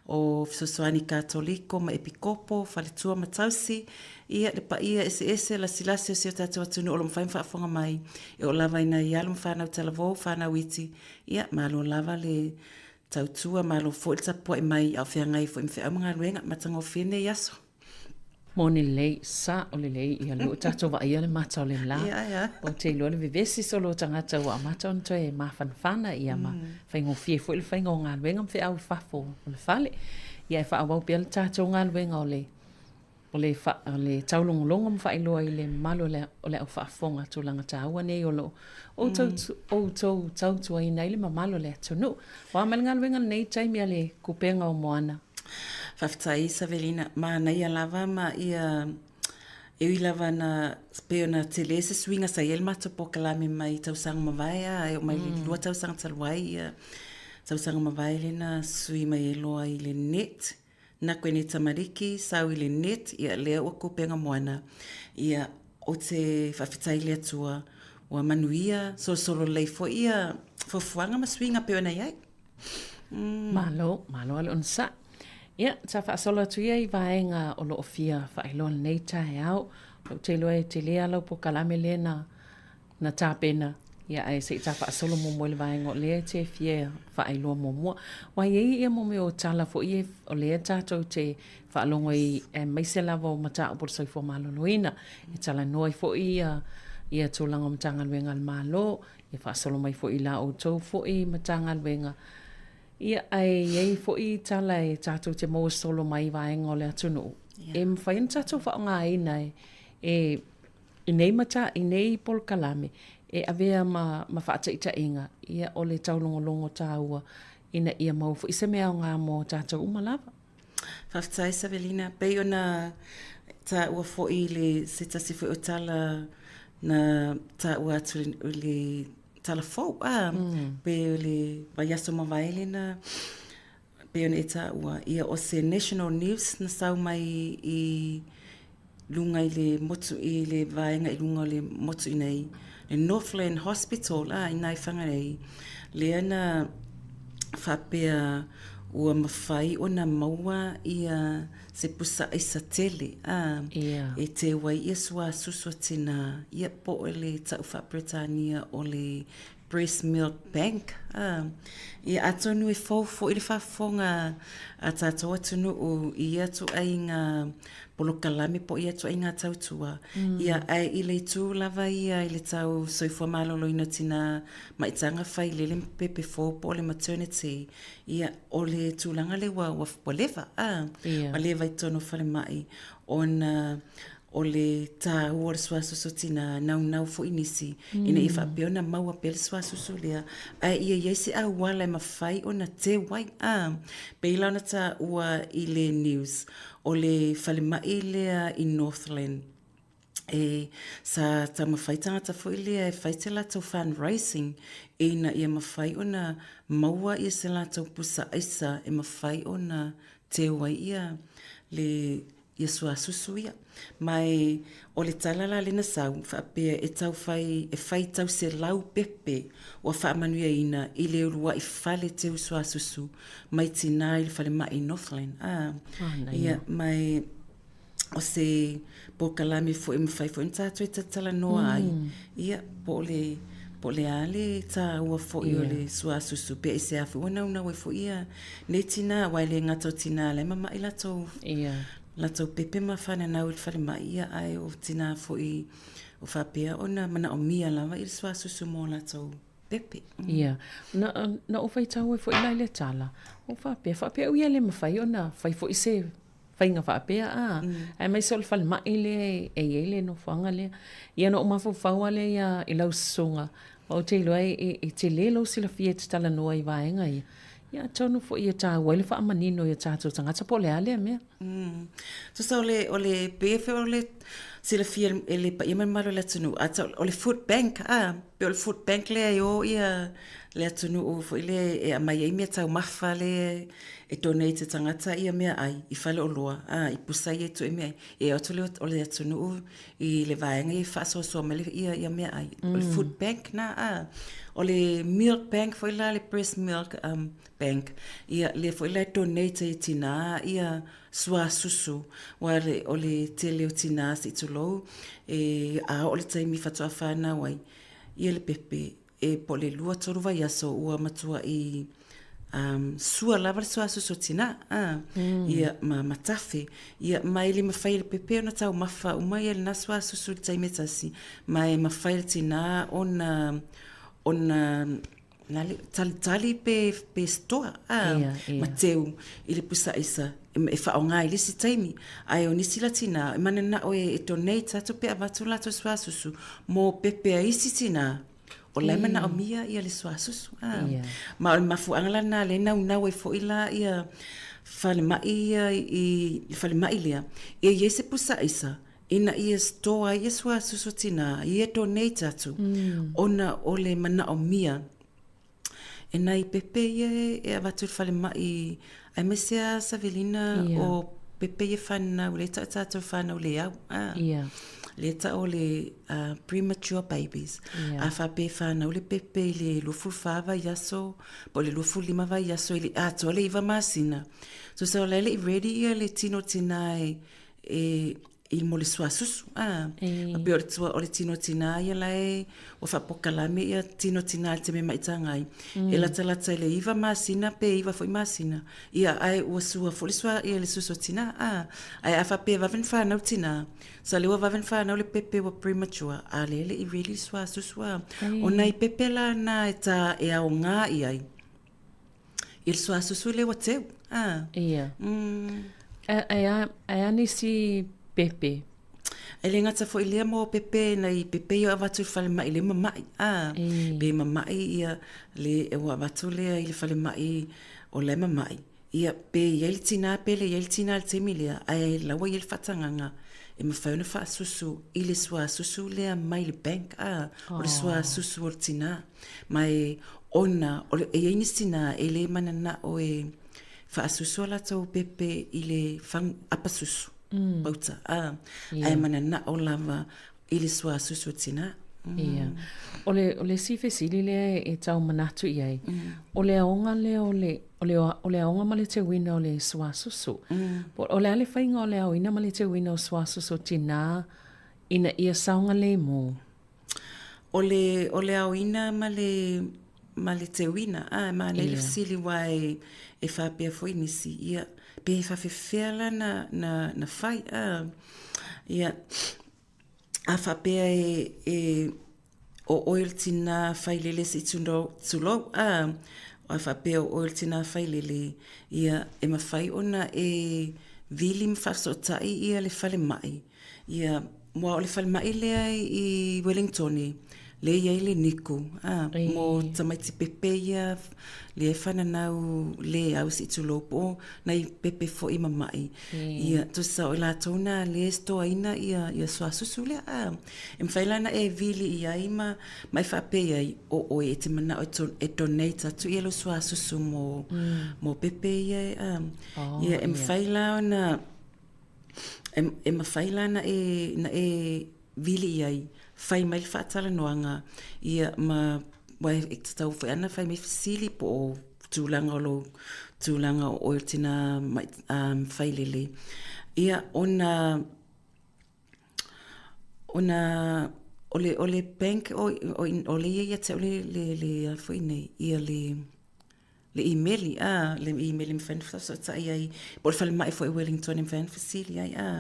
o Fesoasoani Katoliko ma Epikopo, faletua ma tausi, ia, le paia eseese lasilasi o si o tatou atunuu o lo o mafai ona faafofoga mai, e oo lava i nai alo ma fanau talavou, fanau iti, ia, malo lava le Tautua malo foi le tapuai mai a o feagai foi ma feau ma galuega matagofie nei aso. Moni lelei, sao lelei, ia lea ua tatou vaaia le mata o le la. Ia, ia. Ou te iloa le vevesi solo o tagata ua amata ona toe mafanafana ia ma faigofie foi le faiga o galuega ma feau i fafo o le fale. Ia e faaauau pea le tatou galuega o le O le, o le taulogologo ma faailoa i le mamalu o le, o le au faafofoga tulaga taua nei o lo o outou, mm. outou tautuaina ai le mamalu o le atunuu. O a mai le galuega lenei taimi a le kupenga o Moana? Faafetai Savelina, manaia lava ma ia e ui lava na pei ona tele se suiga sa i ai le matou polokalame mai tausaga mavae a e oo mai le 2 tausaga talu ai ia tausaga mavae lea na sui mai ai loa i le net Na koe nei tamariki, sau i le net, ia lea ua kupenga moana, ia o te faafetai i le Atua ua manuia, solosolo lelei foi ia fuafuaga ma suiga pei ona i ai. Mm. Malo, malo a le onosai. Ia, sa faasolo atu ia i vaega o lo o fia faailoa lenei taeao. Ou te iloa e tele lava lau polokalame lea na na tapena, ia ae se i ta faasolo muamua i le vaega o lea e te fia faailoa muamua. Aua e i ai ia mo mea o tala foi ia o lea tatou te faalogo ai aemaise lava o mataupu o le soifua maloloina. E talanoa ai foi ia ia tulaga o Matagaluega a le Malo, ia faasolo mai foi i la outou foi Matagaluega. Ia ae i ai foi tala e tatou te maua solo mai i vaega o le atunuu, e mafai ona tatou faaaogaina e I nei mata, i nei polokalame, e avea ma, ma faataitaiga, ia, o le taulogologo tāua ina ia maua foi se mea aoga mo tātou uma lava. Faafetai Savelina. Pei ona taua foi i le, se tasi foi o tala na taua atu i le tala fou, a, pei o le vaiaso mavae lea na pei ona e taua, ia o se national news na sau mai i luga i le motu i le vaega i luga o le motu i nei, le Northland Hospital a i nai Whangarei, lea na faapea ua mafai ona maua ia se pusa aisa tele a yeah. e teu ai ia sua susu a tina ia po o le tau faa-Peretania o le Breast Milk Bank, ā, ia atonu e fou foi le faafofoga a tatou atunuu i ia ituaiga polokalame po o ia ituaiga tautua. Ia, ae i le itu lava ia i le tau soifua maloloina o tina maitaga failele ma pepe fou po o le maternity, ia, o le tulaga lea ua, ua leva, ā, ua leva i totonu o falemai ona. O le tāua o le suasusu tinā, naunau foi nisi ina ia faapea ona maua pea le suasusu lea, ae ia i ai se auala e mafai ona teu ai. A, pei la ona tāua i le news, o le falemai lea i Northland, e, sa taumafai tagata foi lea e fai se latou fundraising ina ia mafai ona maua ia se latou pusa aisa e mafai ona teu ai ia le ia suasusu ia. Ma e, o le tala la lea na sau, faapea e tau fai, e fai tau selau pepe ua faamanuiaina i le uluai fale teu suasusu mai tinā i le falemai i Northland. A, ia, ma e, o se polokalame foi e mafai foi ona tatou e talatalanoa ai, ia, po o le, po o le a le tāua foi o le suasusu, pe aisea foi ua naunau ai foi ia nei tinā, aua e le gata o tinā la e mama'i latou, latou pepe ma fananau i le falemai, ia, ae o tinā foi o faapea ona manaomia lava i le suasusu mo latou pepe. Ia, na, na ou faitau ai foi la i le tala, ua faapea, faapea ui e le mafai ona fai foi se faiga faapea, a, aemaise o le falemai lea e i ai le nofoaga lea. Ia na ou mafaufau lava lea ia, i lau susuga, aua ou te iloa e tele lou silafia e te talanoa i vaega ia. Ia atonu foi e tāua ai le faamanino i o tatou tagata po o le a lea mea. Tusa o le, o le, pei foi o le silafia e le paia ma le mamalu o le atunuu, a tau, o le food bank, a, pei o le food bank lea e o ia le atunuu foi lea e aumai ai meataumafa lea e donate e tagata ia meaai i faleoloa, a, i pusa ia e tuu ai meaai. E o atu le, o le atunuu i le vaega ia e faasoasoa mai ia, ia meaai. O le food bank na, a. O le milk bank foi la, le breast milk um, bank, ia, lea foi la e donate ai e tinā ia suasusu. Aua le, o le tele o tinā se i tulou, e, a oo le taimi faatoa whanau ai, ia le pepe, e po o le 2, 3 vaiaso ua matuaʻi um, sua lava le suasusu o tinā, a, mm. ia, ma, ma tafe. Ia, ma e le mawhai le pepe ona taumafa uma ia lena suasusu i le taimi e tasi, ma e mawhai le tinā ona, ona, na le, talitali pe, pe stoa, a, ia, ia. ma teu i le pusa aisa e whaonga i le isi taimi. Ae o nisi la tinā, e mananao e, e donate atu pe avatu latou suasusu mō pepe a isi tinā. O la e manaomia ia le suasusu. A. Yeah. Ma o le mafuaaga la lena lea e naunau ai foi la ia falemai ia i le falemai lea, ia i ai se pusa aisa ina ia store ai ia suasusu tinā, ia donate atu, ona o le manaomia E nai pepe ia e avatu i le falemai aemaise a Savelina yeah. o pepe ia whanau, le tau tātou whanau le au. Ah. Yeah. Le tau o le uh, premature babies. Yeah. A whape whanau le pepe i le lufu whawa i aso, po le lufu lima vai aso i le atoa le iwa masina. So sa o lele i ready ia le tino tina e, e i mo le suasusu, a. E. Pei o le tua, o le tino tinā ia la e, ua faapokalame ia tino tinā i le taimi e maitaga ai. Mm. E latalata i le iva masina pe iva foi masina. Ia, ae ua sua foi le sua, ia le susu o tinā, a. Ae a faapea e vave ona fanau tinā, sa lea ua vave ona fanau le pepe ua premature, a lea e le i really le suasusu, a. E. O nai pepe la na e tā, e aoga i ai. I le suasusu lea ua teu. Ah. Ia. Mm. Ae a, ae a nisi pepe? E le gata foi lea mo pepe nai pepe ia avatu i le falemai le mama'i. Ah. E. Pe mama'i ia le e ua avatu lea i le falemai o la e mama'i. Ia pe i ai le tinā pe le i ai le tinā i le taimi lea, ae laua i ai le faatagaga e mafai ona faasusu i le suasusu lea mai le bank, ah, o le suasusu o le tinā. Ma e ona, o le, e i ai nisi tinā e le mananao e faasusu a latou pepe i le fagu apasusu, mm. pauta, a, yeah. ae mananao lava i le suasusu o tinā. Mm. Yeah. O le, o le isi fesili lea e tau manatu i ai, mm. o le aoga lea o le, o le, o le aoga ma le teuina o le suasusu. Mm. O le a le faiga o le aoina ma le teuina o suasusu o tinā ina ia saogalemu? O le, o le aoina ma le, ma le teuina, a, e mānaia le fesili aua e, e faapea foi nisi, ia, pe faafefea la na, na, na fai, a, ia, a faapea e, e, o oe o le tinā failele se i tulou, a, a faapea o oe o le tinā failele, ia, e mafai ona e. vili ma faafesootai ia le falemai, ia, aua o le falemai lea i Wellingtone, lea e i ai le NICU, a, mo tamaiti pepe ia lea e fananau le au se i tulou po o nai pepe foi mama'i. Ia, tusa o i latou na lea e stoaina ia, ia suasusu lea, a. E mafai la ona e vili i ai ma, ma e faapea i ai, o oe e te mana'o e donate atu ia lou suasusu mo, mo pepe ia e, a. Ia, e mafai la ona, e mafai la ona e, ona e vili i ai, fai mai le faatalanoaga, ia ma, aua e tatau foi lava ona fai mai fesili po o tulaga o lou tulaga o oe o le tina failele. Ia, ona, ona o le, o le bank o, o lea e i ai ia te au le, le, le a foi nei, ia le le imeli, a, le imeli e mafai ona fesoosootai ai, po o le falemai foi i Wellington e mafai ona fesili ai, a.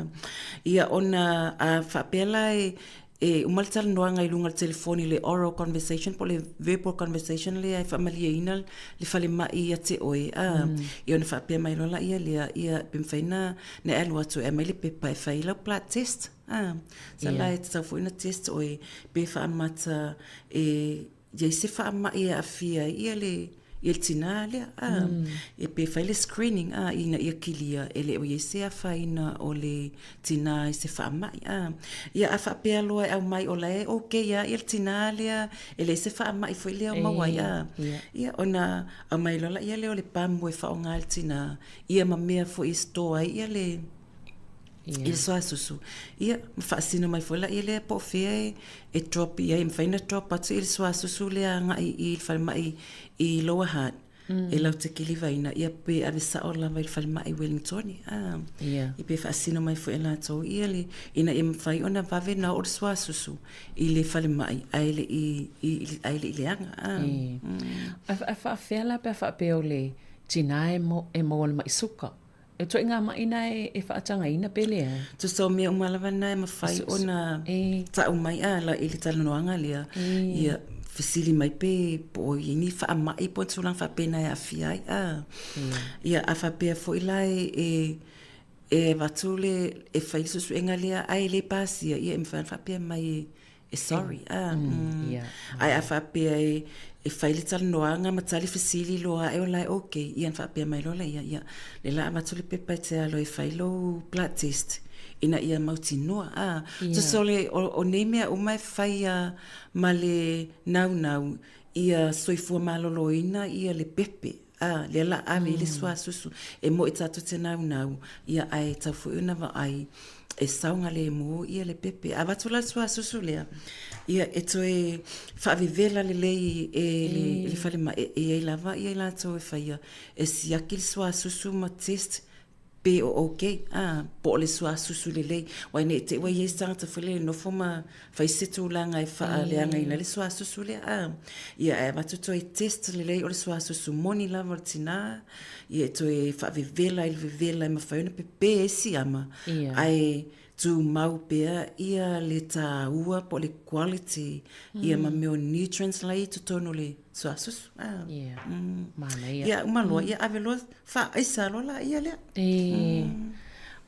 Ia, ona a faapea la e, e uma le talanoaga i luga o le telefoni, le oral conversation po o le verbal conversation lea e faamalieina le falemai ia te oe, a, ia ona faapea mai loa laia lea, ia, pe mafai ona e alu atu e aumai le pepa e fai ai lau blood test, a. Sa la e tatau foi ona test oe pe faamata e i ai se faamai e aafia ai ia le ia le tinā lea a ia pe fai le screening a ina ia kilia e le o i ai se afaina o le tinā i se faamai a. Ia a faapea loa e aumai o la e okay lava ia le tinā lea e leai se faamai foi lea o maua ai a. Ia ona aumai loa laia lea o le pamu e faaaoga e le tinā ia ma mea foi e store ai ia le i le suasusu, ia, ma faasino mai foi laia lea po o fea e, e drop i ai, e mafai ona drop atu i le suasusu lea agai i le falemai i Lower Hutt, e latou te kilivaina, ia pe ave sao lava i le falemai i Wellingtone, a, ia pe faasino mai foi e latou ia le, ina ia mafai ona vave ona oo le suasusu i le falemai ae le i, ae le i leaga, a. A faapefea la pe a faapea o le tinā e maua i le mai suka? E ituaiga maʻi na e faatagaina pe leai? Tusa o mea uma lava na e mafai ona tau mai a la i le talanoaga lea, ia fesili mai pe po o i ai ni faamai po o ni tulaga faapena e aafia ai a. Ia a faapea foi la e e avatu le e fai le suesuega lea ae le pasia, ia e mafai ona faapea mai e e sorry a ae a faapea e e fai le talanoaga ma tali fesili loa ae o la e okay ia ona faapea mai loa laia ia lea la avatu le pepa e te alo e fai lou blood test ina ia mautinoa a tusa o le o nei mea uma e fai a ma le naunau ia soifua maloloina ia le pepe A, lea la ave i le suasusu, e moe tatou te naunau, ia ae tau foi ona vaai e saogalemu ia le pepe. A avatu la le suasusu lea, ia e toe faavevela lelei e le, e le falemai, e i ai lava ia i latou e faia, e siaki le suasusu ma test pe o ok, a, po o le suasusu lelei. Aua ne i te i ua i ai se tagata foi lele e nofo ma fai se tulaga e faaleagaina ai le suasusu lea, a. Ia, ae avatu toe test lelei o le suasusu moni lava o le tinā, ia e toe faavevela i le vevela e mafai ona pepe ai siama, ae tumau pea ia le tāua po o le quality ia ma mea o nutrients la e i totonu o le suasusu. A. Ia, manaia. Ia, uma loa, ia ave loa Faaisa loa la ia lea. E,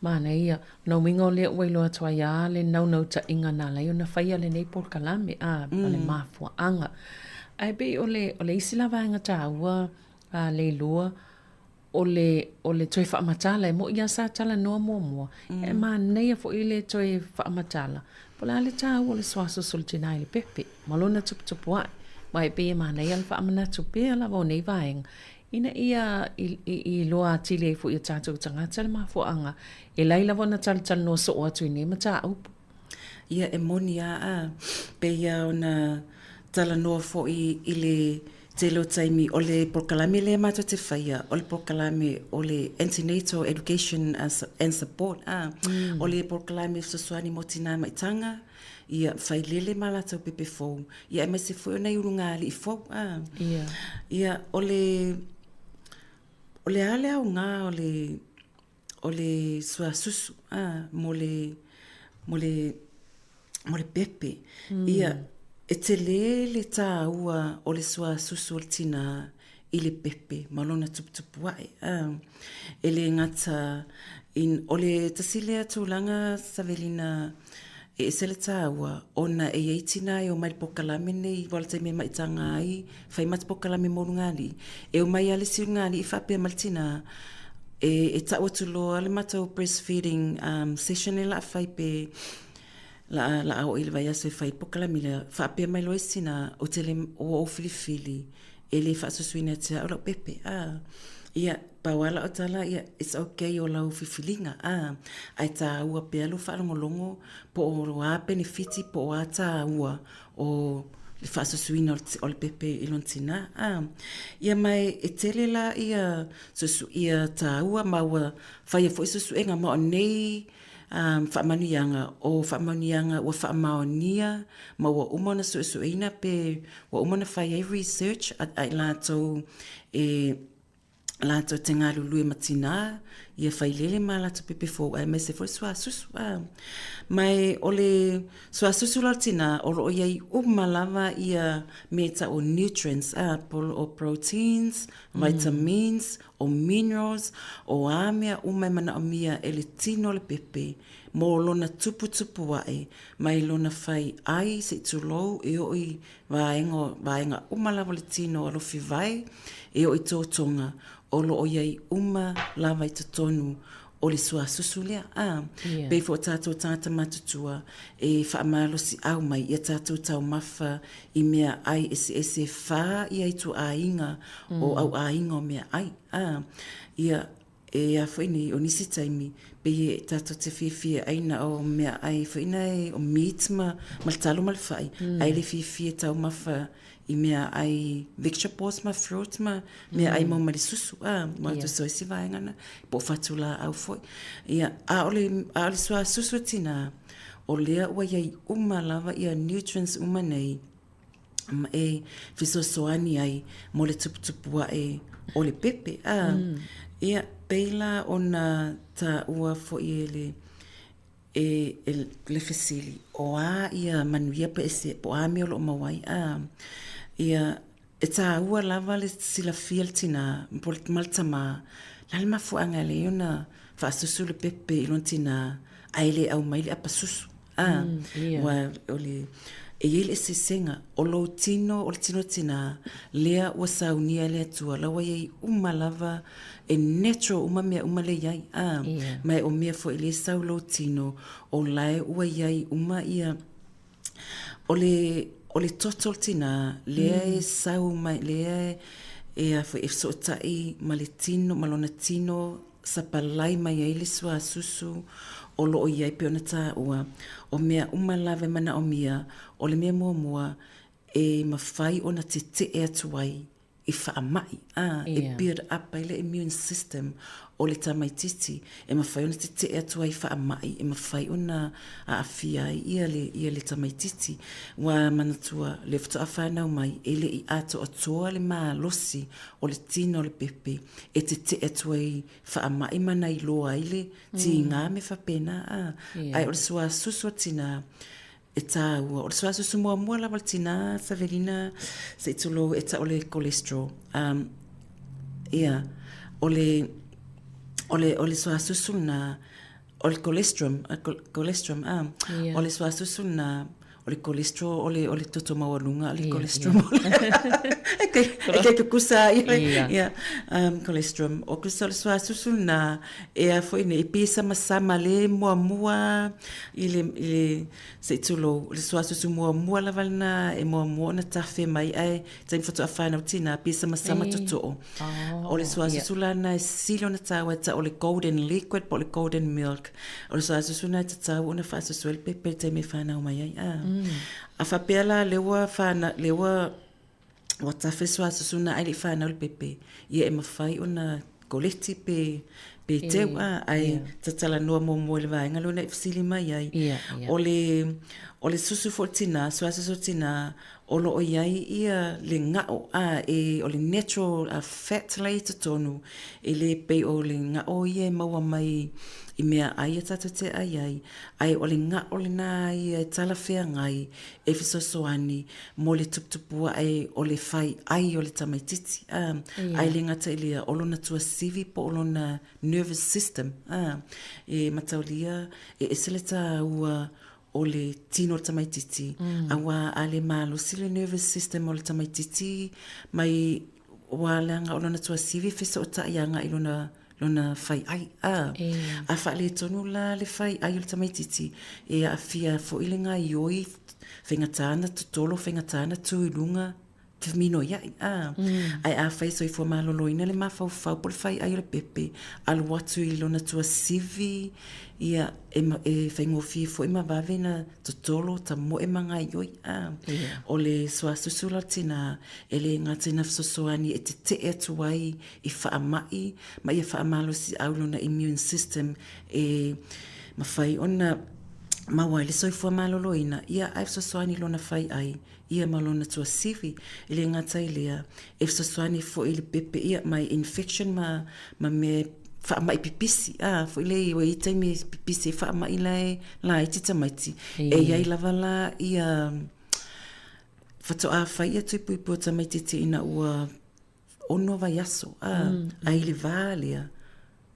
manaia. Na uiga o lea ua iloa atu ai a le naunautaiga na ala ai ona faia lenei polokalame, a, ma le mafuaaga. Ae pei o le, o le isi la vaega taua a Leilua, o le, o le toe faamatala, e moni lava sa talanoa muamua, e manaia foi le toe faamatala, po o le a le taua o le suasusu o le tinā i le pepe, ma lona tuputupuaʻe. Aua e pei e manaia le faamanatu pea lava o nei vaega, Ina ia iloa atili ai foi e tatou tagata le mafuaaga e lai lava ona talatalanoa soo atu i nei mataupu. Ia, e moni a, a pei a ona talanoa foi i le tele o taimi, o le polokalame lea matou te faia, o le polokalame o le Antenatal Education and Support, a, o le polokalame fesoasoani mo tinā maitaga, ia failele ma latou pepe fou, ia aemaise foi o nai ulugalii fou, a. Ia. Ia, o le, o le a le aoga o le, o le suasusu, a, mo le, mo le, mo le pepe. Ia, e tele le tāua o le suasusu o le tinā. i le pepe ma lona tuputupu ae. E le gata in, o le tasi lea tulaga Savelina e ese le tāua ona e i ai tinā e omai i le polokalame nei aua o le taimi e maitaga ai fai ma polokalame mo lugalii e omai lava le isi lugalii faapea mai le tinā e, e tau atu loa le matou breastfeeding um, session lea la a fai pe la la a oo i le vaiaso e fai le polokalame lea faapea mai loa isi tinā ou te le ua ou filifili e le faasusuina ia te au lau pepe a ia pau lava lau tala ia it's okay o lau filifiliga a ae tāua pea lou faalogologo po o a penefiti po o a tāua o le faasusuina o le pepe i lona tinā a ia ma e tele la ia susu ia tāua ma ua faia foi suesuega ma o nei faamanuiaga, o faamanuiaga ua faamaonia ma ua uma ona suesueina pe ua uma ona fai ai research a i latou e latou te galulue ma tinā, ia failele ma latou pepe fou aemaise foi le suasusu. Ma e o le suasusu la o le tinā, o lo o i ai uma lava ia mea e tau o nutrients, po o proteins, vitamins, o minerals, o a mea uma e manaomia e le tino o le pepe mō lona tuputupu aʻe mai lona fai ʻai se i tulou e oo i vaega, vaega uma lava o le tino alofi wae e oo i totoga o lo o i ai uma lava i totonu o le suasusu lea. A, yeah. Pei foi o tātou tāngata matutua e faamalosiau mai ia tātou taumafa i mea ai eseese e whā ia i ituaiga o au aiga o mea ai. A, ia, e a foi nei, o nisi taimi, pei e tātou te fiafia ai na o mea ai foi nei o meat ma, ma le talo ma le fai, ai le fiafia taumafa i mea ai vegetables ma fruit ma mea ai mau ma le susu, a, ma yeah. tusa o isi vaega na, po o fatu laau foi. Ia, a o le, a o le suasusu e tinā, o lea ua iai uma lava ia nutrients uma nei ma e fesoasoani ai mo le tuputupu aʻe o le pepe. A, mm. ia, pei la ona tāua foi e le, e, e le fesili, o a ia manuia pe ese, po o a mea o lo o maua ai, a, ia, E tāua lava le silafia le tinā ma le tamā, le a le mafuaaga e alai ona faasusu le pepe i lona tinā ae le aumai le apasusu. A, ua o le, e i ai le eseesega, o lou tino, o le tino tinā, lea ua saunia e le Atua, la ua i ai uma lava, e natural uma mea uma lea e i ai. A, ma e o mea foi lea e sau lou tino, o lae ua i ai uma ia, O le, o le toto o le tinā, lea e sau mai, lea e a foi, e fesootai ma le tino, ma lona tino sapalai mai ai le suasusu o lo o i ai pei ona taua. O mea uma lava e manaomia, o le mea muamua e mafai ona tetee atu ai i faamai, ā, e build up ai le immune system o le tamaitiiti, e mafai ona tetee atu ai i faamai, e mafai ona aafia ai ia le, ia le tamaitiiti. Ua manatua, lea faatoa fanau mai, e le i atoatoa le malosi o le tino o le pepe e tetee atu ai faamai ma na iloa ai le tiga me faapena, ā. Ae o le suasusu a tinā, E tāua. O le suasusu muamua lava o le tinā, Savelina, se i tulou, e tau o le cholesterol. Um, ia, o le, o le, o le suasusu lena, o le colostrum, colostrum, ah, yeah. o le suasusu lena, o le cholesterol, o le, o le toto maualuga, o le yeah, colostrum. Yeah. e kei, e kei kukusa, ia, yeah. yeah. Um, colostrum. O kusa o le suasusu lena, e a foi nei, e pei e samasama le muamua i le, i le, se i tulou, le suasusu muamua lava lena e muamua ona tafe mai ae taimi faatoa whanau tinā, pei e samasama totoo. O le suasusu la lena e sili ona tāua e tau o le golden liquid po o le golden milk. O le suasusu lena e tatau ona faasusu ai le pepe i le taimi e whanau mai ai. A, a faapea la lea ua whanau, lea ua Ua tafe suasusu na ai le i whanau le pepe, ia e mawhai ona koleti pe, pe teu a, ai tatala noa muamua i le vaega lea na i fesili mai ai. O le, o le susu foi o le tinā, suasusu o le tinā, O lo o i ai ia le ga'o, a, e, o le natural fat la e i totonu, e le pei o le ga'o ia e maua mai i meaai a tatou te ai ai, ae o le ga'o lena ia e talafeagai e fesoasoani mo le tuputupu ae o le fai ai o le tamaitiiti, a, ae le gata i lea, o lona tuasivi po o lona nervous system, a, e mataulia e ese le tāua o le tino o le tamaitiiti, auā a le malosi le nervous system o le tamaitiiti mai aua leaga o lona tuasivi e fesootai agai i lona lona faiai, a. A faaletonu la le faiai o le tamaitiiti, e aafia foi le gaoioi, faigata ona totolo, faigata ona tu i luga, feminoiai, a. Ae afai e soifua maloloina le mafaufau po o le faiai o le pepe, alu atu i lona tuasivi, ia, e, e faigofie foi ma vave ona totolo, tamoe ma gaoioi, a. O le suasusu la o le tinā, e le gata ina fesoasoani e tetee atu ai i faamai ma ia faamalosiau lona immune system e mafai ona maua ai le soifua maloloina, ia ae fesoasoani i lona faiai ia ma lona tuasivi. E le gata i lea, e fesoasoani foi i le pepe ia mai infection ma, ma mea faamai pipisi, a, foi lea ua i ai taimi e pipisi ai faamai la e laiti tamaiti. E i ai lava la ia faatoa fai ia tui puipui o tamaititi ina ua ono vaiaso, a, ae i le va lea,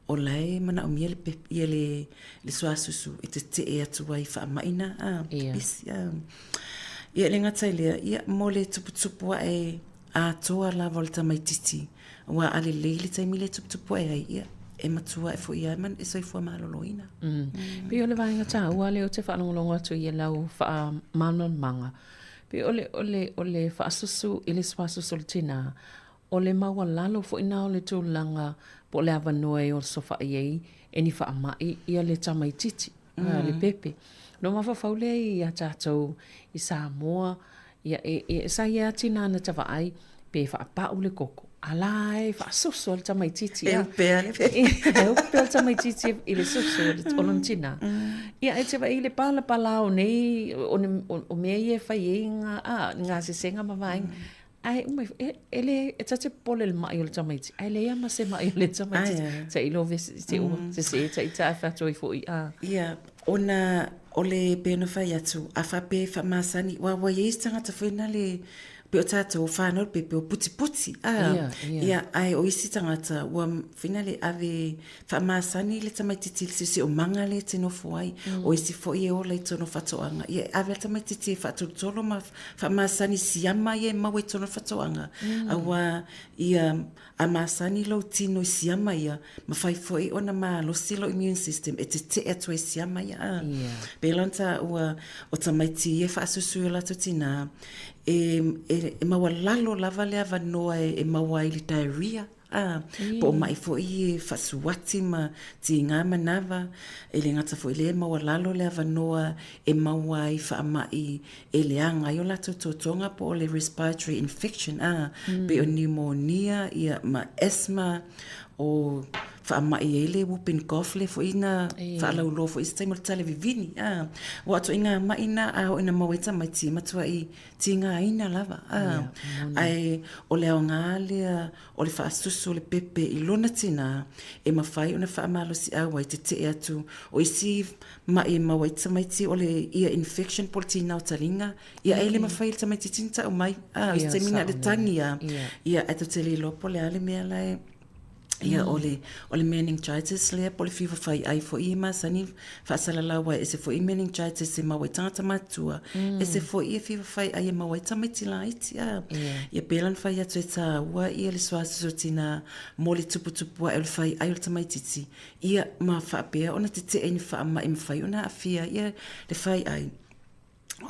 o la e manaomia le pepe, ia le, le suasusu e tetee atu ai i faamai na, a, pipisi, a. Ia, e le gata i lea, ia, mo le tuputupu ae atoa lava o le tamaititi, aua a lelei le taimi lea e tuputupu ae ai, ia, e matua ae foi lava e soifua maloloina. Mm. Pei o le vaega taua lea ou te faalogologo atu i lau faamalamalamaga, Pei o le, o le, o le faasusu i le suasusu o le tinā, o le maualalo foi na o le tulaga po o le avanoa e osofai ai e ni faamai ia le tamaitiiti, mm. le pepe. No mafaufau lea ia tatou i Samoa, ia, e, e, sa ia tinā na te vaai, pe faapau le koko, a la e faasusu le tamaitiiti. E upea le E upea le tamaitiiti i le susu o lona tinā. Ia, e te vaai i le palapala o nei, o, o, o mea ia e fai ai ngā, a, ngā sesenga ma vaega. Ae uma ifo, e, e le, e ta te popole i le ma'i o le tamaiti, ae leai lava ma se ma'i o le tamaiti. Te i lo te ua, se se te i ta e whatoa ifo i a. Ia, ona o le pei ona fai atu, a faapea e faamasani, aua ua i ai isi tagata foi na le, pei o tatou whanau le pepe o putiputi, a, ia, ae o isi tagata ua foi na le ave faamasani le tamaititi i le siosiomaga lea e te nofo ai, o isi foi e ola i totonu o faatoaga, ia e ave le tamaititi e faatolotolo ma faamasani siama ia e maua i totonu o faatoaga, aua ia A masani lou tino i siama ia, mafai foi ona malosi lou immune system e tetee atu ai siama ia. A pēlā ona tāua o tamaiti ia e faasusu i o latou tinā, e, e, e maualalo lava le avanoa e, e maua ai le diarrhea, a, po o maʻi foi e faasuati ma tigā manava, e le gata foi i lea e maualalo le avanoa e maua ai faamai e leaga ai o latou totoga po o le respiratory infection a, pei o pneumonia ia ma asthma o faamai ai le whooping cough lea foi na faalauiloa foi i se taimi o le tale vivini a. Ua atoaiga maʻi na a oo ina maua ai tamaiti e matuai tigaina lava a. Ae o le aoga lea o le faasusu o le pepe i lona tinā e mafai ona faamalosiau ai tetee atu o isi maʻi e maua ai tamaiti o le ear infection po o le tinā o taliga, ia e le mafai e le tamaitiiti ona tau mai, a, o isi taimi na o le tagi lava, ia ae tou te le iloa po o le a le mea la e, ia o le, o le meningitis lea po o le fiva faiai foi e masani faasalalau ai, ese foi meningitis e maua ai tagata matutua, ese foi ia fiva faiai e maua ai tamaiti laiti, a. Ia pēlā ona fai atu e tāua ia le suasusu o tinā mo le tuputupu ae o le faiai o le tamaitiiti, Ia, ma faapea ona tetee i ni faamai e mafai ona aafia ia le faiai,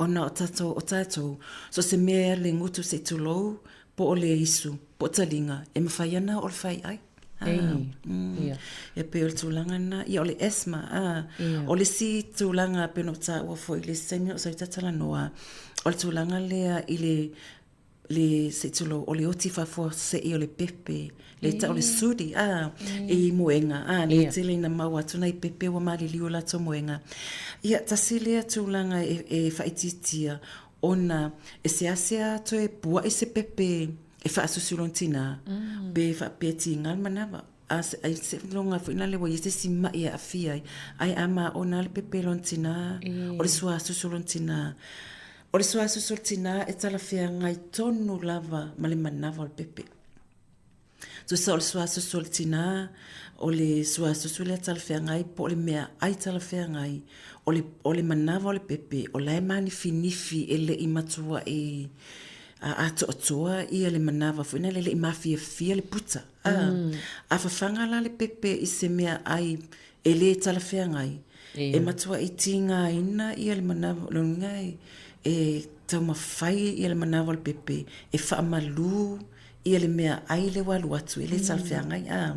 ona o tatou, o tatou, so o se mea le gutu se i tulou, po o le isu, po o taliga, e mafai ana o le faiai. Ei, ia. E pei o le tulaga lena, ia o le asthma, a, o le isi tulaga pei ona ou taua foi i le isi taimi a o sau talanoa, o le tulaga lea i le le, se i tulou, o le oti faafuasei o le pepe, le tau o le suri, a, i moega, a, le tele ina maua atu nai pepe ua maliliu o latou moega. Ia, tasi lea tulaga e, e faaitiitia, Ona e seasea toe puaʻi se pepe e faasusu lona tinā, pe faapea tiga le manava. A ai seiloga foi lale ua i ai se isi maʻi e aafia ai, ae a maona lava le pepe lona tinā, o le suasusu lona tinā. O le suasusu o le tinā e talafeagai tonu lava ma le manava o le pepe. Tusa o le suasusu o le tinā, o le suasusu lea talafeagai po o le meaai talafeagai, o le, o le manava o le pepe, o la e manifinifi e le i matuai atoatoa ia le manava foi lea e le i mafiafia le puta. A, a fafaga la le pepe i se meaai e le talafeagai, e matuai tigaina ia le manava, o lona uiga e, e taumafai ia le manava o le pepe e faamalu ia le meaai lea ua alu atu e le talafeagai a.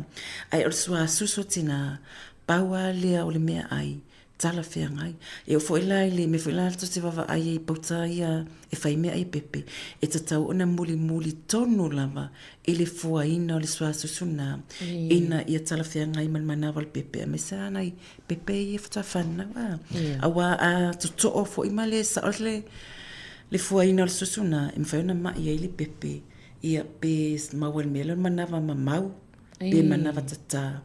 Ae o le suasusu o tinā, pau lava lea o le meaai talafeagai. E oo foi la i le mea foi la tou te vaavaai ai i pauta ia e fai meaai a pepe, e tatau ona mulimuli tonu lava i le fuaina o le suasusu lena ina ia talafeagai ma le manava o le pepe aemaise lava nai pepe ia faatoa fanau a. Aua a totoo foi ma le sao le fuaina o le susu lena, e mafai ona mai ai le pepe. Ia, pe maua i le mea lea o le manava mamau, pe manava tatā.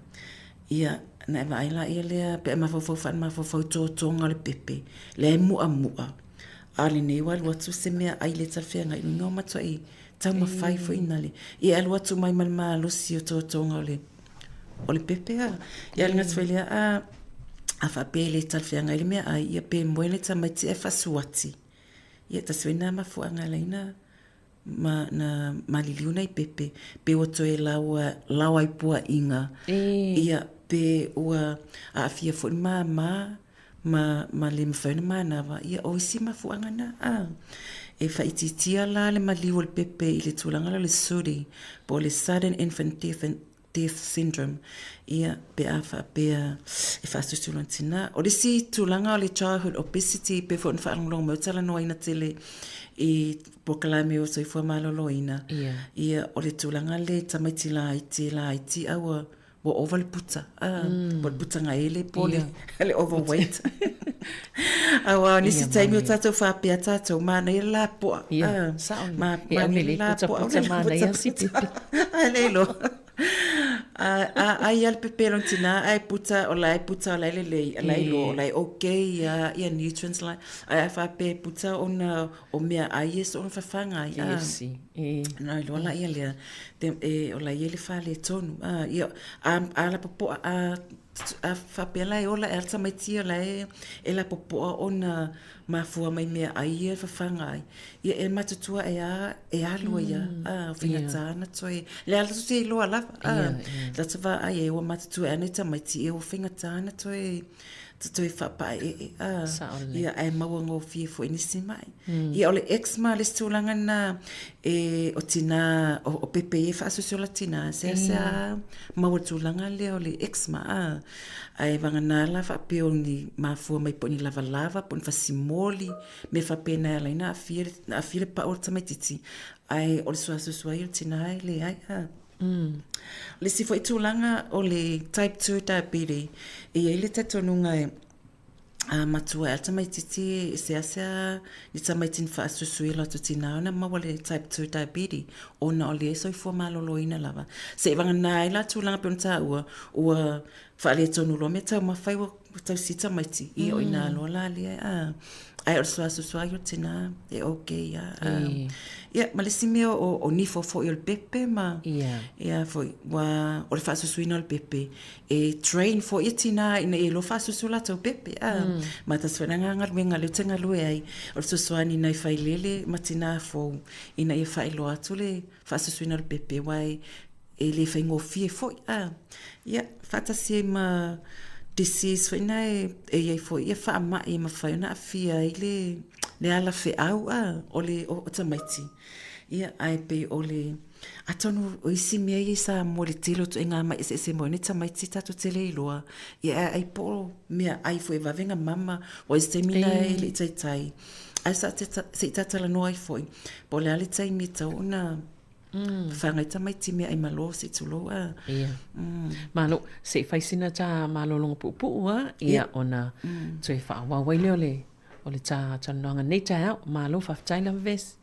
Ia, ona e vaai laia lea, pe a mafaufau faale-mafaufau i totoga o le pepe, lea e mu'amu'a, a o lenei ua alu atu se meaai le talafeagai, lona uiga ua matuai taumafai foi ina le... Ia e alu atu mai ma le malosi o totoga o le o le pepe a. Ia, a o le gata foi i lea, a a faapea e le talafeagai le meaai, ia pe moe le tamaiti ae faasuati. Ia, tasi foi lena mafuaaga e ala ai ona ma na maliliu nai pepe pe ua toe laoa laoa ai puaʻiga ia pe ua aafia foi le māmā ma ma le mafai ona manava ia o isi mafuaaga na a e faaitiitia la le maliu o le pepe i le tulaga lea o le SUDI po o le sudden infant death death syndrome ia pe a faapea e faasusu lona tinā. O le isi tulaga o le childhood obesity pei foi ona faalogologo mai ua talanoaina tele i polokalame o soifua maloloina. Ia o le tulaga lea i tamaiti laiti laiti a ua ua ova le puta, a, po o le putagaele po o le overweight. Aua o nisi taimi o tatou faapea tatou, manaia le lapoa. Ia, sao. Ma, e ame le puta puta manaia si pipi. Ai le iloa. A, a, ai a le pepe lona tinā, ae puta, o la e puta, o la e lelei, o la e iloa, o la e okay ia, ia nutrients la. Ae a faapea e puta ona o meaai e soona fafaga ai. A, ona iloa laia lea, te, e, o la e i ai le faaletonu. A, ia, a, a lapopoa, a, A faapea la e ola e ala tamaiti ia la e e lapopoa ona mafua mai meaai ia e fafaga ai, ia e matutua e a e alu ai a, a faigata ona toe le ala te iloa lava a latou vaai ai ua matutua ane tamaiti ia ua faigata ona toe toe faapaeee a ia ae maua gofie foi nisi mai. Ia o le eczema le isi tulaga lena e o tinā o pepe ia e faasoso la tinā seasea maua le tulaga lea o le eczema a ae vagana la faapea o ni mafua mai po o ni lavalava po o ni fasimoli mea faapena e ala ai ona aafia aafia le pau o le tamaitiiti ae o le suasusu ai o le tinā e leai a. O le isi foi tulaga o le type 2 diabetes e i ai le talitonuga e A matua e a tamaititi e seasea ni tamaiti na faasusu i latou tinā ona maua le type 2 diabetes ona o le soifua maloloina lava. Seivagana ai la tulaga pei ona taua ua faaletonu loa meataumafa ua tausi tamaiti ia o ina loa la lea a ae o le suasusu lava ia o le tinā e okay lava. Ia ma le isi mea o nifo foi o le pepe ma ia foi ua o le faasusuina o le pepe E train foi ia tinā ina ia iloa faasusu latou pepe a. Ma tasi foi lena galuega lea ou te galue ai, o le fesoasoani i nai failele ma tinā fou ina ia faailoa atu le faasusuina o le pepe aua e le faigofie foi a. Ia, faatasi ai ma disease foi na e i ai foi ia faamai e mafai ona aafia ai le alafeau a o le o tamaiti. Ia, ae pei o le Atonu o isi mea ia i Samoa i le tele o ituaiga mai eseese mai nei tamaiti tatou te le iloa, ia ae ai po o meaai foi e vave ona mama, aua i se taimi na e le i taitai. Ae sa se i ta talanoa ai foi, po o le a le taimi e tatau ona fafaga ai tamaiti i meaai malo se i tulou a. Ia. Malo, se i fai sina ta malologa puupuu lava, ia ona toe faaauau ai lea o le. o le ta talanoaga i lenei taeao. Malo faafetai lava Vesi.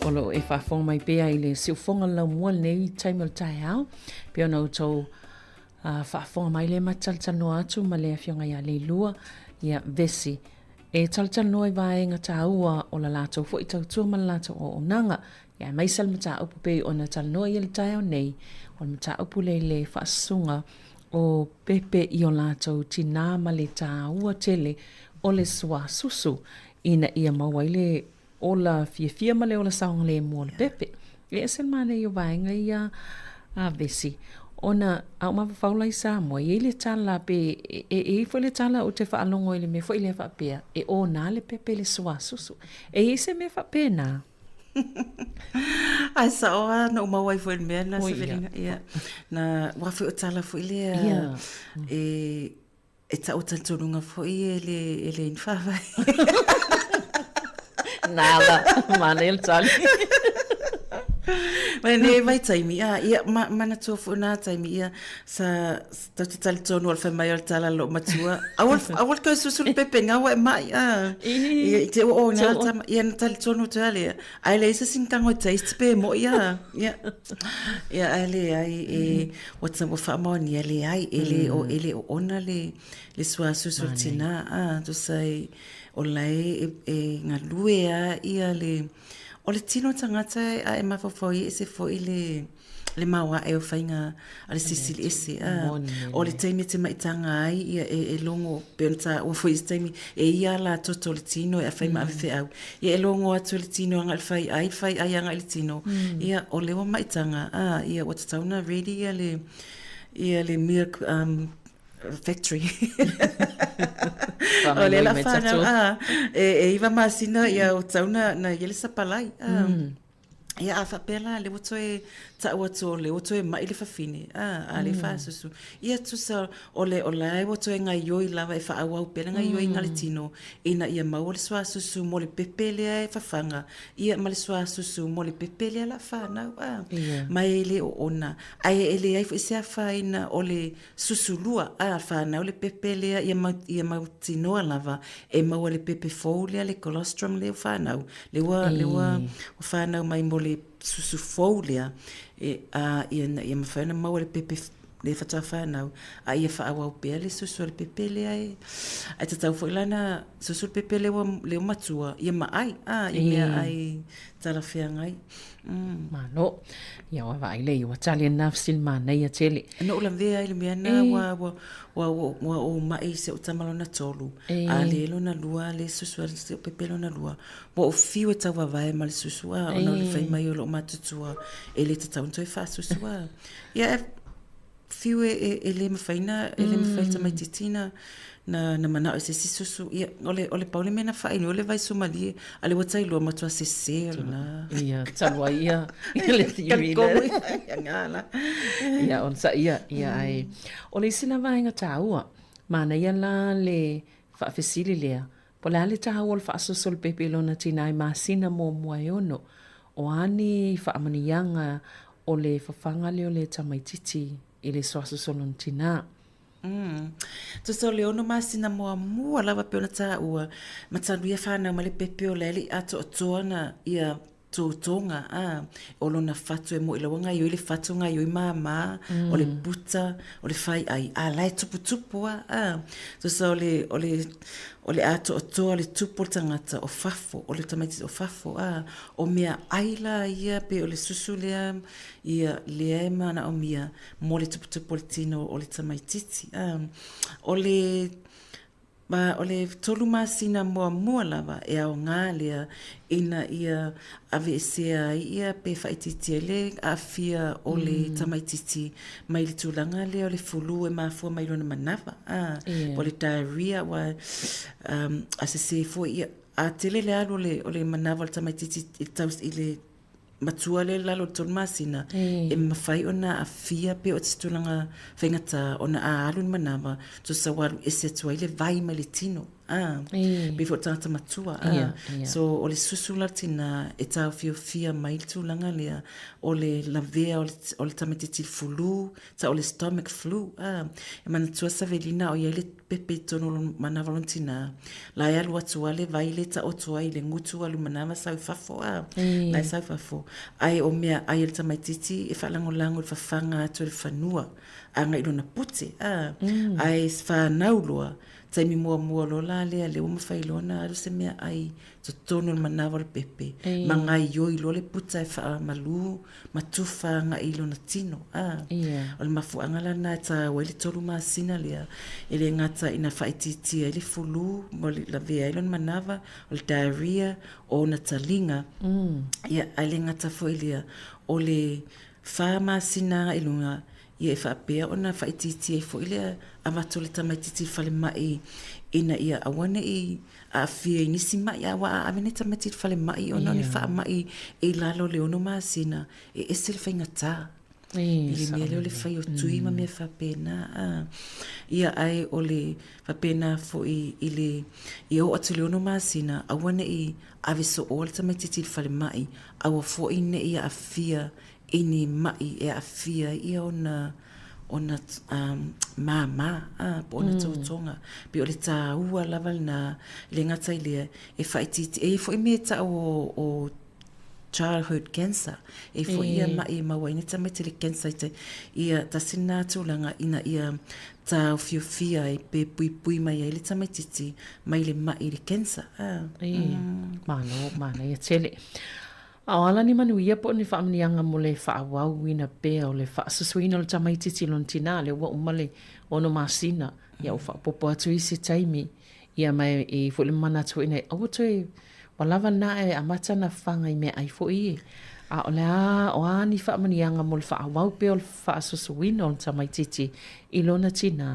O lo o e faafofoga mai pea i le siufofoga o le laumua i lenei taimi o le taeao, pei ona outou faafofoga mai lea ma te talatalanoa atu ma le Afioga ia Leilua, ia Vesi, e talatalanoa i vaega taua o la latou foi tautua ma le latou auaunaga, ia aemaise le mataupu pei ona talanoa i ai le taeao nei, o le mataupu lea i le faasusuga o pepe i o latou tinā ma le taua tele o le suasusu ina ia maua ai le ola fiafia ma le ola saogalemu o le pepe. E ese le manaia o vaega ia a Vesi, ona a ou mafaufau la i Samoa, e i ai le tala pe e i ai foi le tala ou te faalogo i le mea foi lea faapea, e ōna le pepe i le suasusu. E i ai se mea faapena? Ae sao lava na ou maua ai foi i le mea lena Savelina. Ia. Na, aua foi o tala foi lea e e tau talitonuga foi e le e leai ni faavae. Nala, manaia le tali. Ma lenei vaitaimi, a, ia, ma, manatua foi na taimi, ia, sa, tatou te talitonu o le fai mai o le tala a lou matua, aua, aua le toe susu le pepega ua e mai, a. Ia, i te ua o ina tama, ia na talitonu atu ai lea, ae leai se isi na tago e taste pe moi, a. Ia, ia ae leai, e, ua, ua faamaonia, leai, e le o, e le oona le, le suasusu o le tina, a, tusa e, o la e, e galue lava ia le, o le tino tagata a e mafaufau i ai e ese foi le, le maoae o faiga a le Silisili Ese. A, o le taimi e te maitaga ai ia e, e logo pei ona taua foi i isi taimi, e ia la toto o le tino e afai ma ave feau. Ia e logo atu e le tino agai i le fai ai, fai ai agai i le tino. Ia o lea ua maitaga, a, ia ua tatau ona ready ia le, ia le milk um, factory. O lea la whanau, a, e, e iwa masina ia o tau na, na ia le sapalai. A, Ia, a faapea la, lea ua toe tau atu o lea ua toe mai le fafine, a, a le fasusu. Ia tusa o le o la e ua toe gaioi lava e faaauau pea le gaioiga a le tino, ina ia maua le suasusu mo le pepe lea e fafaga, ia ma le suasusu mo le pepe lea la fanau, a. Ma e le oona, ae e leai foi se afaina o le susulua, a fanau le pepe lea ia mau, ia mautinoa lava e maua le pepe fou lea, le colostrum lea ua fanau, lea ua, lea ua, ua fanau mai mo le susu fou lea, e, a, ia, ina ia mafai ona maua le pepe lea faatoa fanau, a ia faaauau pea le susu a le pepe lea e, ae tatau foi la ona susu le pepe lea ua, lea ua matua, ia ma ai, a, i mea ai talafeagai. Mm. Malo. Ia ua vaai lea ua tali lena fesili manaia tele. Na ou lavea ai le mea na ua ua ua ua ua ou mai i si ou tama lona tolu. A le lona lua le susu a si ou pepe lona lua. Ua ou fiu e tauavae ma le susu a ona o le fai mai o lou matutua e le tatau ona toe faasusu a. Ia e fiu e, e, e le mafai na, e le mafai le tamaitiiti na, na, na manao i se isi susu. Ia, o le, o le pau le mea na whainu, o le vaisumalie, a le ua tailua matua sese o lena. Ia, talu ai ia, ia le theory le. Ia ngā la. Ia, o sa ia, ia ai. O le isi la vaega tāua, manaia la le faafesili lea, Po o le a le taua o le faasoso o le pepe i lona tinā i masina muamua e ono, o a ni faamanuiaga o le fafaga lea o le tamaitiiti i le suasoso o lona tinā? Mm. Tusa o le ono masina muamua lava pei ona taua, ma talu ia fanau mai le pepe o la e le i atoatoa na ia tōtōga, ā, o lona fatu e moe laua gaioi le fatu, gaioi māmā, o le puta, o le fai'ai, ā, la e tuputupu a, ā. Tusa o le, o le, o le atoatoa o le tupu o le tagata o fafo, o le tamaiti o fafo, ā, o mea ai la ia pei o le susu lea, ia, lea e manaomia mo le tuputupu o le tino o le tamaitiiti, ā. O le Ma o le 3 masina muamua lava e aoga lea ina ia aveesea ai ia pe faaitiitia ai le aafia o le tamaitiiti mai le tulaga lea o le fulu e mafua mai lona manava, a, po o le diarrhea aua a sese foi ia, a tele le alu o le manava o le tamaitiiti i le matua lea i lalo o le 3 masina, e mafai ona aafia pei o se tulaga faigata ona a alu le manava, tusa ua alu ese atu ai le vai mai le tino, a, pei foi o le tagata matua, a. So, o le susu la tina e taofiofia mai le tulaga lea o le lavea o le tamaitiiti i le fulu, sa o le stomach flu, a. E manatua Savelina o i ai le pepe i totonu o lona manava o lona tinā, la e alu atu a le vai le taoto ai i le gutu alu manava sau i fafo, a. La e sau i fafo. Ae o mea ai a le tamaitiiti e faalagolago i le fafaga atu e le fanua agai i lona pute, a. Ae fanau loa, taimi muamua loa la lea, lea ua mafai loa ona alu se mea ai totonu o le manava o le pepe, ma gaioi loa le puta e faamalu ma tufa agai i lona tino. A, o le mafuaaga la lena e tāua ai le 3 masina lea, e le gata ina faaitiitia ai le fulu ma lavea ai lona manava, o le diarrhea, o ona taliga, ia, ae le gata foi i lea, o le 4 masina agai i luga, ia e faapea ona faaitiitia ai foi le avatu o le tamaitiiti i le falemai ina ia aua ne i aafia i nisi ma'i, aua a ave nei tamaiti i le falemai ona o ni faamai i lalo o le 6 masina, e ese le faigata. I le mea lea o le fai o tui ma mea faapena a. Ia ae o le faapena foi i le ia oo atu i le 6 masina aua ne i ave sooa le tamaitiiti i le falemai, aua foi ne i aafia i ni maʻi e aafia ai ia ona ona māmā a po o ona totoga. Pei o le tāua lava lena, e le gata i lea, e faaitiitia, e i ai foi mea e tau o childhood cancer, e i ai foi ia maʻi e maua ai ni tamaiti i le cancer i te, ia tasi lena tulaga ina ia taofiofia ai pe puipui mai ai le tamaitiiti mai le maʻi i le cancer. Malo, manaia tele. A o ala ni manuia po o ni faamanuiaga mo le faaauauina pea o le faasusuina o le tamaitiiti i lona tinā, lea ua uma le ono masina, ia ua faaopoopo atu isi taimi, ia ma e i ai foi le manatu foi nei, aua toe, ua lava lena ae amata ona faga i meaai foi ia. A o le a, o a ni faamanuiaga mo le faaauau pea o le faasusuina o le tamaitiiti i lona tinā?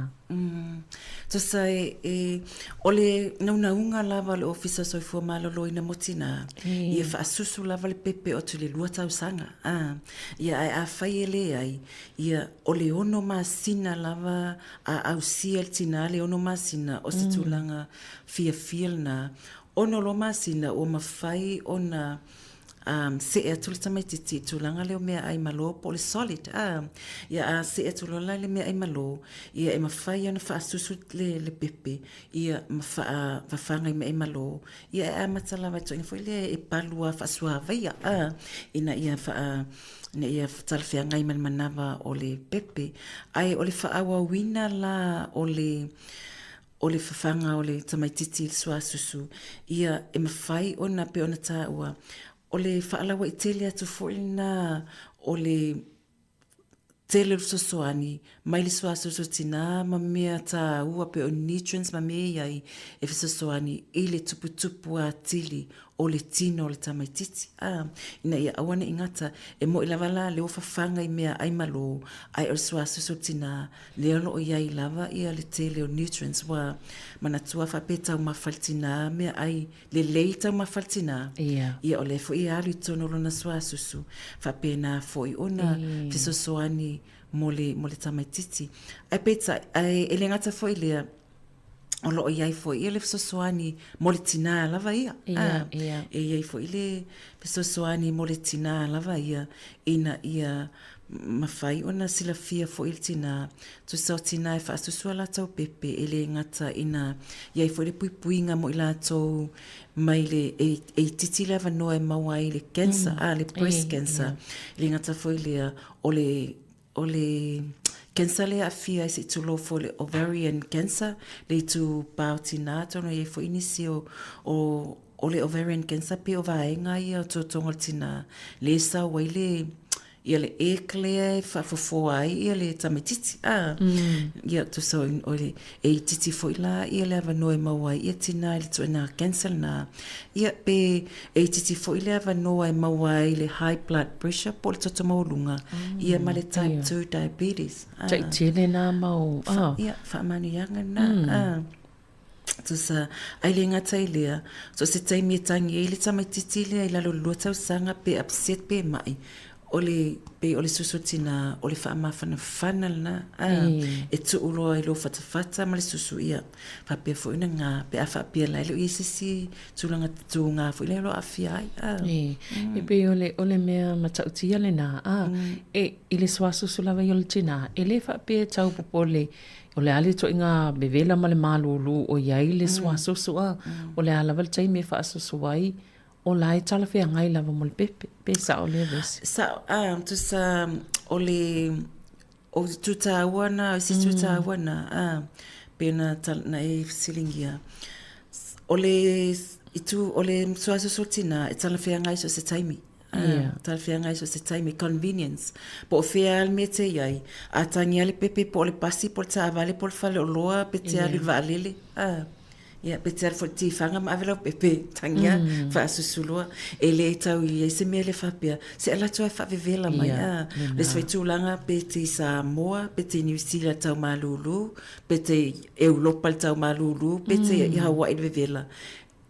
Tusa e, o le naunauga lava o le Ofisa o Soifua Maloloina mo Tinā, ia faasusu lava le pepe o atu i le 2 tausaga. Ia, ae afai e leai, ia, o le 6 masina lava a ausia e le tinā le 6 masina o se tulaga fiafia lena. 6 loa masina ua mafai ona see atu le tamaitiiti i tulaga lea o meaai malo po o le solid a. Ia a see atu loa la i le meaai malo, ia e mafai ona faasusu le pepe ia ma faafafaga i meaai malo, ia e amata lava i le tulaga foi lea e palu lava faasuavaia a, ina ia faa ina ia talafeagai ma le manava o le pepe. Ae o le faaauauina la o le o le fafaga o le tamaitiiti i le suasusu, ia, e mafai ona, pei ona taua, o le faalauaitele atu foi lena o le tele o le fesoasoani mai le suasusu tinā ma mea taua pei o nutrients ma mea e i ai e fesoasoani i le tuputupu atili o le tino o le tamaitiiti, a, ina ia aua ne i gata. E moni lava la lea ua fafaga i meaai malo, ae o le suasusu o le tinā, lea o lo o i ai lava ia le tele o nutrients ua manatua faapea e taumafa le tinā meaai lelei taumafa le tinā, ia o lea foi e alu i totonu o lona suasusu, faapena foi ona fesoasoani mo le, mo le tamaitiiti. Ae peitai, ae e le gata foi i lea, o lo o i ai foi ia le fesoasoani mo le tinā lava ia. Ia, ia. E i ai foi le fesoasoani mo le tinā lava ia ina ia mafai ona silafia foi e le tinā, tusa o tinā e faasusu a latou pepe e le gata ina i ai foi le puipuiga mo i latou mai le e, e itiiti le avanoa e maua ai le cancer, a le breast cancer. E le gata foi lea o le O le cancer lea e aafia ai se i tulou foi le ovarian cancer, le itupa o tinā, atonu e i ai foi nisi o, o, o le ovarian cancer pei o vaega ia o totoga o le tinā, lea e sau ai le, ia le egg lea e faafofoa ai ia le tamaitiiti, a. Ia, tusa o le, e itiiti foi la ia le avanoa e maua ai ia tinā i le ituaiga cancer lena. Ia, pe e itiiti foi le avanoa e maua ai le high blood pressure po o le toto maualuga, ia ma le type 2 diabetes. Tai tele nā mau, a. Ia, faamanuiaga lena, a. Tusa, ai le gata i lea, so se taimi e tangi ai le tamaitiiti lea i lalo o le 2 tausaga pe upset pe ma'i, o le, pei o le susu tinā, o le faamafanafana lena, a, e tuu loa i lou fatafata ma le susu, ia, faapea foi ona gā, pe a faapea la e le o i ai se isi tulaga tūgā foi lea o lo o aafia ai, a. E pei o le, o le mea matautia lena, a, e, i le suasusu lava ia o le tinā, e le faapea e tau popole O le a le ituaiga vevela ma le malūlū o i ai le suasusu a, o le a lava le taimi e faasusu ai, o la e talafeagai lava mo le pepe, pe sao lea vesi? Sao, a, tusa o le, o itu tāua nā, o isi itu tāua nā, a, pēnā na e fesiligia. O le itu, o le suasusu o tinā, e talafeagai so o se taimi. Yeah. Talafeagai so se taimi, convenience. Po o whea le mea te i ai. A tangi a le pepe po o le pasi, po o le taavale, po o le fale oloa, pe te alu i le vaalele. Ah. Ia, pe te alu foi i le tifaga ma ave lau pepe, tangi a, faasusu loa. E le tau i ai se mea le faapea, se ala atu ai faavevela mai. Yeah, ah. Le se tulaga pe te i Samoa, pe te i New Zealand tau malūlū, pe te i Europa le tau malūlū, pe te i Hawaii le vevela.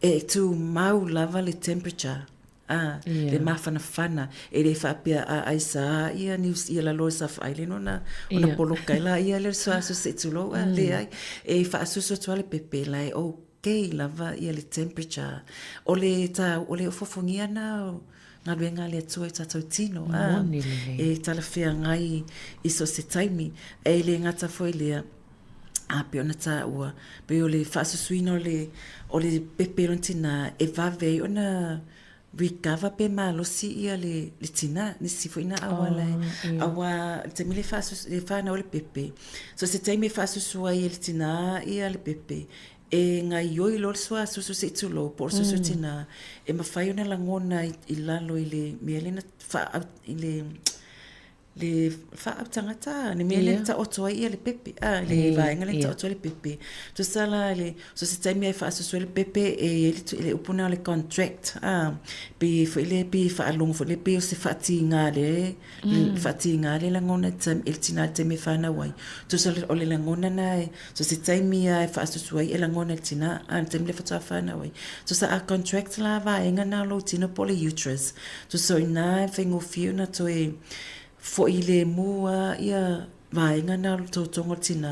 E tūmau lava le temperature. A, le mafanafana, e le faapea a aisa ia Niu Ia lalo i Safa'i lea ona ona poloka ai laia lea o le suasu se i tulou a, leai. E faasusu atu lava le pepe la e okay lava ia le temperature. O le ta, o le ofofogia na o galuega a le Atua i tatou tino, a, e talafeagai i so o se taimi. E le gata foi i lea, a pei ona taua, pei o le faasusuina o le, o le pepe i lona tina e vave ai ona recover pe malosi ia le, le tina, nisi foi na auala e, oh, aua le taimi le faasusu, le fanau le pepe. So se taimi e faasusu ai e le tina ia le pepe, e gaioi loa le suasusu se i tulou po o le susu tina, e mafai ona lagona i, i lalo i le mea lea na faa, i le le faautagata, le mea lea na taoto ai ia le pepe, a, le vaega lea na taoto ai le pepe. Tusa la le, so se taimi e faasusu ai le pepe e i ai le, le upu lena o le contract, a, pei foi lea, pei e faalogo foi lea, pei o se faatiga lea, mm. faatiga le lagona e le tina i le taimi e fanau ai. Tusa o le lagona na e, so se taimi lava e faasusu ai e lagona e le tina, a, le taimi lea faatoa fanau ai. Tusa a contract la vaega na o lou tino po o le uterus, Tusa o ina e faigofie ona toe fo'i lemu a ia vaega na o le totoga o le tina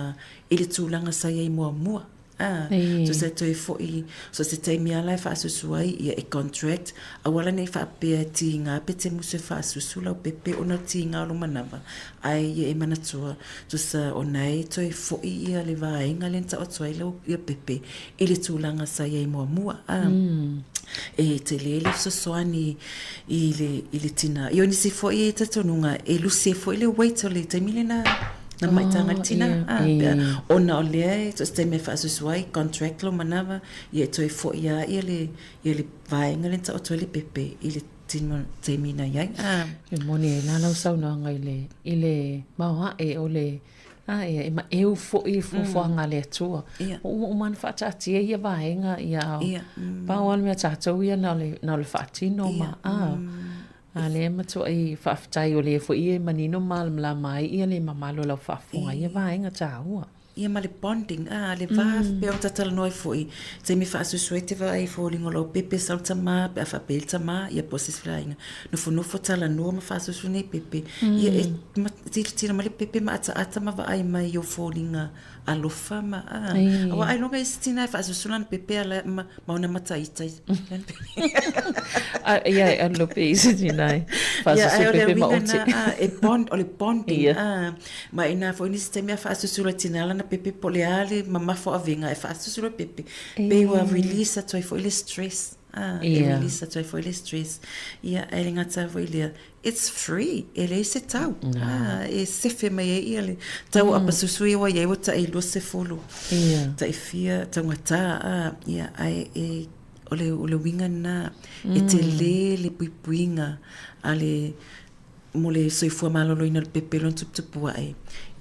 i le tulaga sa i ai muamua. A, tusa e toe fo'i, so se taimi lava la e faasusu ai, ia e contract, aua la ne i faapea e tiga pe te musu e faasusu lau pepe ona o le tiga o lou manava, ae ia e manatua, tusa o na e toe fo'i ia le vaega lea na taoto ai lau ia pepe i le tulaga sa i ai muamua. A. E tele le fesoasoani i le, i le tina. I o nisi foi e talitonuga, e lusi ai foi le weight o le taimi lena na maitaga ai le tina. Ah, pea, ona o lea e, so o se taimi e faasusu ai, contract lou manava, ia e toe foi lava ia le, ia le vaega lea na taoto ai le pepe i le tino taimi na i ai. Ah. E moni ai la lau saunoaga i le, i le maoae o le, A ia, e maʻeu foi i fuafuaga a le Atua. Ua uma uma ona faataatia ia vaega, ia, pau lava le mea tatou ia na o le, na o le faatino ma, a, a lea e matuai faafetai o lea foi e manino ma malamalama ai ia le mamalu o lau faafofoga i ia vaega taua. Ia ma le bonding, a, le va, pei ona talatalanoa ai foi, taimi faasusu ai te vaai i foliga o lau pepe sau le tama, pe a faapea le tama, ia po o se isi aiga, nofonofo talanoa ma faasusu nei pepe, ia e tilotilo mai le pepe ma ataata ma vaai mai i ou foliga alofa ma, a, aua ailoga i se tina e faasusu lana pepe ala ma, ma ona mata ita i lana pepe. Ia, e alu pe i se tina e faasusu pepe ma ote. E bond, o le bonding, a, ma ina foi nisi taimi a faasusu le tina lana pepe po o le a le mamafa o avega e faasusu le pepe, pei ua release atu ai foi le stress. A, e release atu ai foi le stress. Ia, e le gata foi lea, it's free, e leai se tau. A, e sefe mai ai ia le tau o apasusu ia ua i ai ua tai 20. Tai fia taugata, a, ia, ae e, o le, o le uiga lena, e tele le puipuiga a le, mo le soifua maloloina o le pepe lona tuputupu ae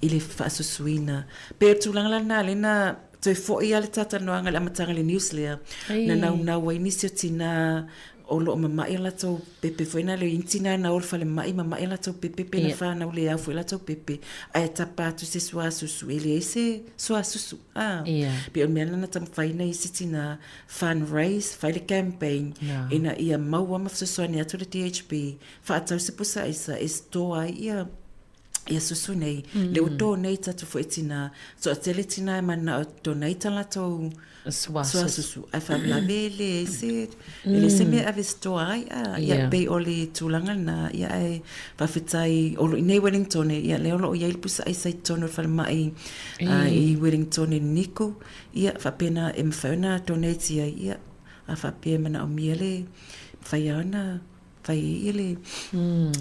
i le faasusuina. Pei o le tulaga la lena lea na toe foi lava le talatalanoaga i le amataga i le news lea, na naunau ai nisi o tina o lo o mama'i a latou pepe foi na le i tina na o le falemai mama'i a latou pepe pe na fanau le au foi latou pepe ae tapa atu se suasusu e leai se suasusu a pei o le mea lena na taumafai ai isi tina fundraise fai le campaign ina ia maua ma fesoasoani atu le DHB faatau se pusa aisa e store ai ia ia susu nei le ua donate atu foi tina toatele tina e manao donate a latou suasusu ae faalavelave e leai se e leai se mea e ave store ai a ia pei o le tulaga lena ia ae faafetai o lo i nei Wellingtone ia lea o lo o i ai le pusa aisa i totonu o le falemai i Wellingtone Niku ia faapena e mafai ona donate ai ia a faapea e manaomia le mafai lava ona Fai ai ia le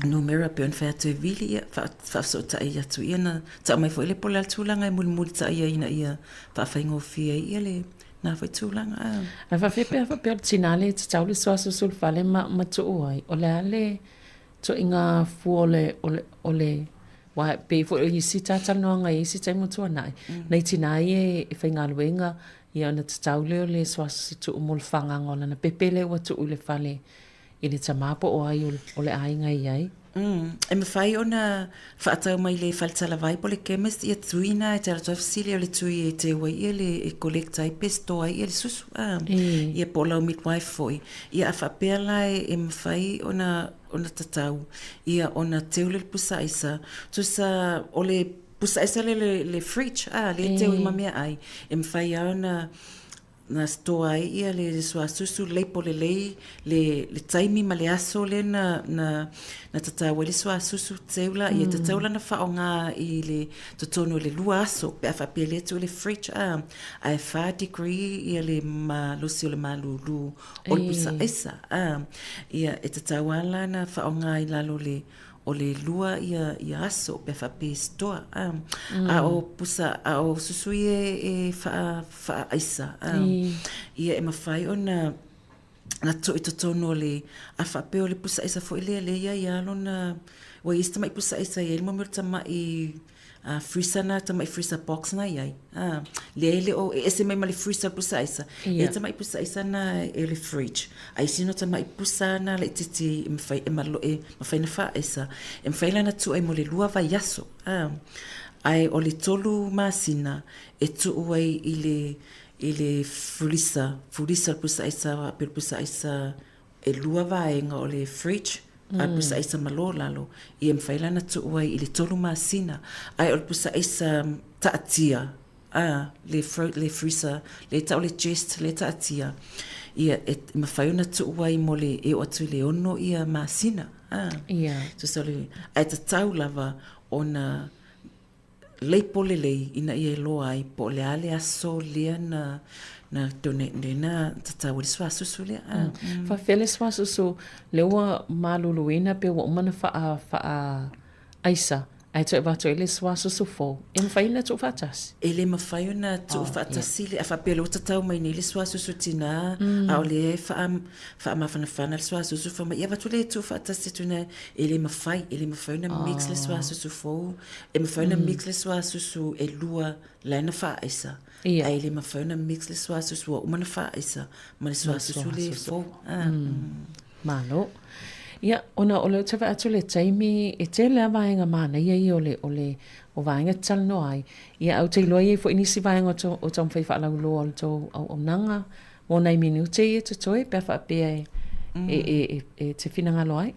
numera pei ona fai atu e Vili, ia, faafesootai atu ia na tau mai foi le po o le a le tulaga e mulimulitai ai ina ia faafaigofie ai ia lena foi tulaga. A. Ae faafefea pe a faapea o le tina lea e tatau le suasusu i le fale ma, ma tuu ai, o le a le ituaiga fua o le, o le, o le, aua e pei foi o isi talatalanoaga i isi taimi ua tuanai, nai tina ia e faigaluega, ia ona tatau lea o le suasusu tuu mo le fagaga o lana pepe lea ua tuu i le fale i le tama po o ai o le aiga e i ai. E mafai ona faatau mai le fale talavai po o le chemist ia tui na e te alu atu ai fesili o le tui e teu ai ia le e collect ai pe store ai ia le susu a ia po o lau midwife foi. Ia a faapea la e mafai ona ona tatau ia ona teu lea o le pusa aisa tusa o le pusa aisa lea le le fridge a lea e teu ai ma meaai e mafai lava ona na store ai ia le suasusu leipo lelei le le taimi ma le aso lea na na na tatau ai le suasusu teu la ia tatau la na faaaoga i le totonu o le lua aso pe a faapea lea tuu i le fridge a ae 4 degree ia le malosi o le malulu o le pusa aisa a ia e tatau lava la na faaaoga i lalo o le o le lua ia ia aso pe a faapea e store a a o pusa a o susu ia e faa faaaisa a ia e mafai ona na tuu i totonu o le a faapea o le pusa aisa foi lea lea e i ai lava lona ua i ai si tamai pusa aisa e i ai le mea o le tamai freezer na tamai freezer box na i ai a lea e le o e ese mai ma le freezer pusa aisa e tamai pusa aisa na e le fridge a isi no tamai pusa na laitiiti e mafai e malo e mafai na faaaisa e mafai la na tuu ai mo le lua vaiaso a ae o le tolu masina e tuu ai i le i le fulisa fulisa le pusa aisa pe le pusa aisa E lua vaega o le fridge, a le pusa aisa malo lalo, ia e mafai la ona tuu ai i le tolu masina. Ae o le pusa aisa taatia, a, le le freezer, lea e tau o le chest lea e taatia, ia e mafai ona tuu ai mo le e oo atu i le ono ia masina, a. Ia. Tusa o le, ae tatau lava ona leipo lelei ina ia iloa ai po o le a le aso lea na na donate na tatau ai le suasusu lea. Faafefea le suasusu lea ua maluluina pe ua uma ona faa faa aisa ae toe avatu ai le suasusu fou, e mafai ona tuufaatasi? E le mafai ona tuufaatasi le, a faapea o lea ua tatau mai nei le suasusu tinā a o lea e faa faamafanafana le suasusu fai mai, ia avatu lea e tuufaatasi atu ina, e le mafai, e le mafai ona mix le suasusu fou E mafai ona mix le suasusu e lua la e na faaisa, ae le mafai ona mix le suasusu ua uma ona faaisa ma le suasusu le fou. Malo. Ia, ona o lea ou te vaai atu i le taimi, e tele lava vaega manaia ia o le, o le, o vaega e talanoa ai. Ia, ae ou te iloa e i ai foi nisi vaega o, o taumafai faalauiloa o le tou auaunaga Mo nai minute ia totoe pe a faapea e, e, e, e, e te finagalo ai.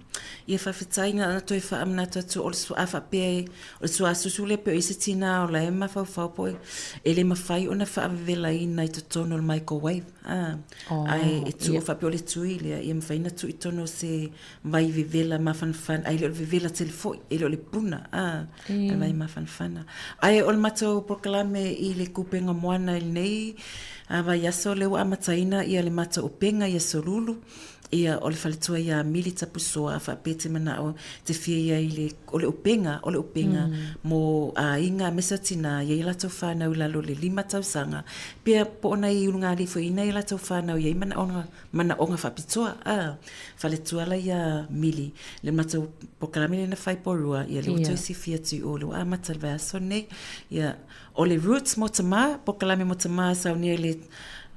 Ia faafetai na ona toe faamanatu atu o le a faapea e, o le suasusu lea pe o i ai se tinā o la e mafaufau po e le mafai ona faavevelaina i totonu o le microwave a, oh, ae e tuu yeah. faapea o le tui lea ia mafai ona tuu i totonu o se vai vevela mafanafana ae le o le vevela tele foi e le o le puna a e vai mafanafana ae o le matou polokalame i le kupenga moana i lenei a vaiaso lea ua amataina ia le matou upega i Aso Lulu ia o le faletua ia Mili Tapusoa a faapea te manao te fia ia i le o le upega o le upega mo aiga aemaise o tinā i ai latou whānau i lalo o le lima tausaga pea po o nai ulugalii foi ina ia latou whānau i ai manaoga manaoga faapitoa a faletua la ia Mili le matou polokalame lea na fai porua ia lea ua toe silafia atu i o lea ua amata le vaiaso lenei ia o le Roots mo Tamā polokalame mo tamā e saunia i le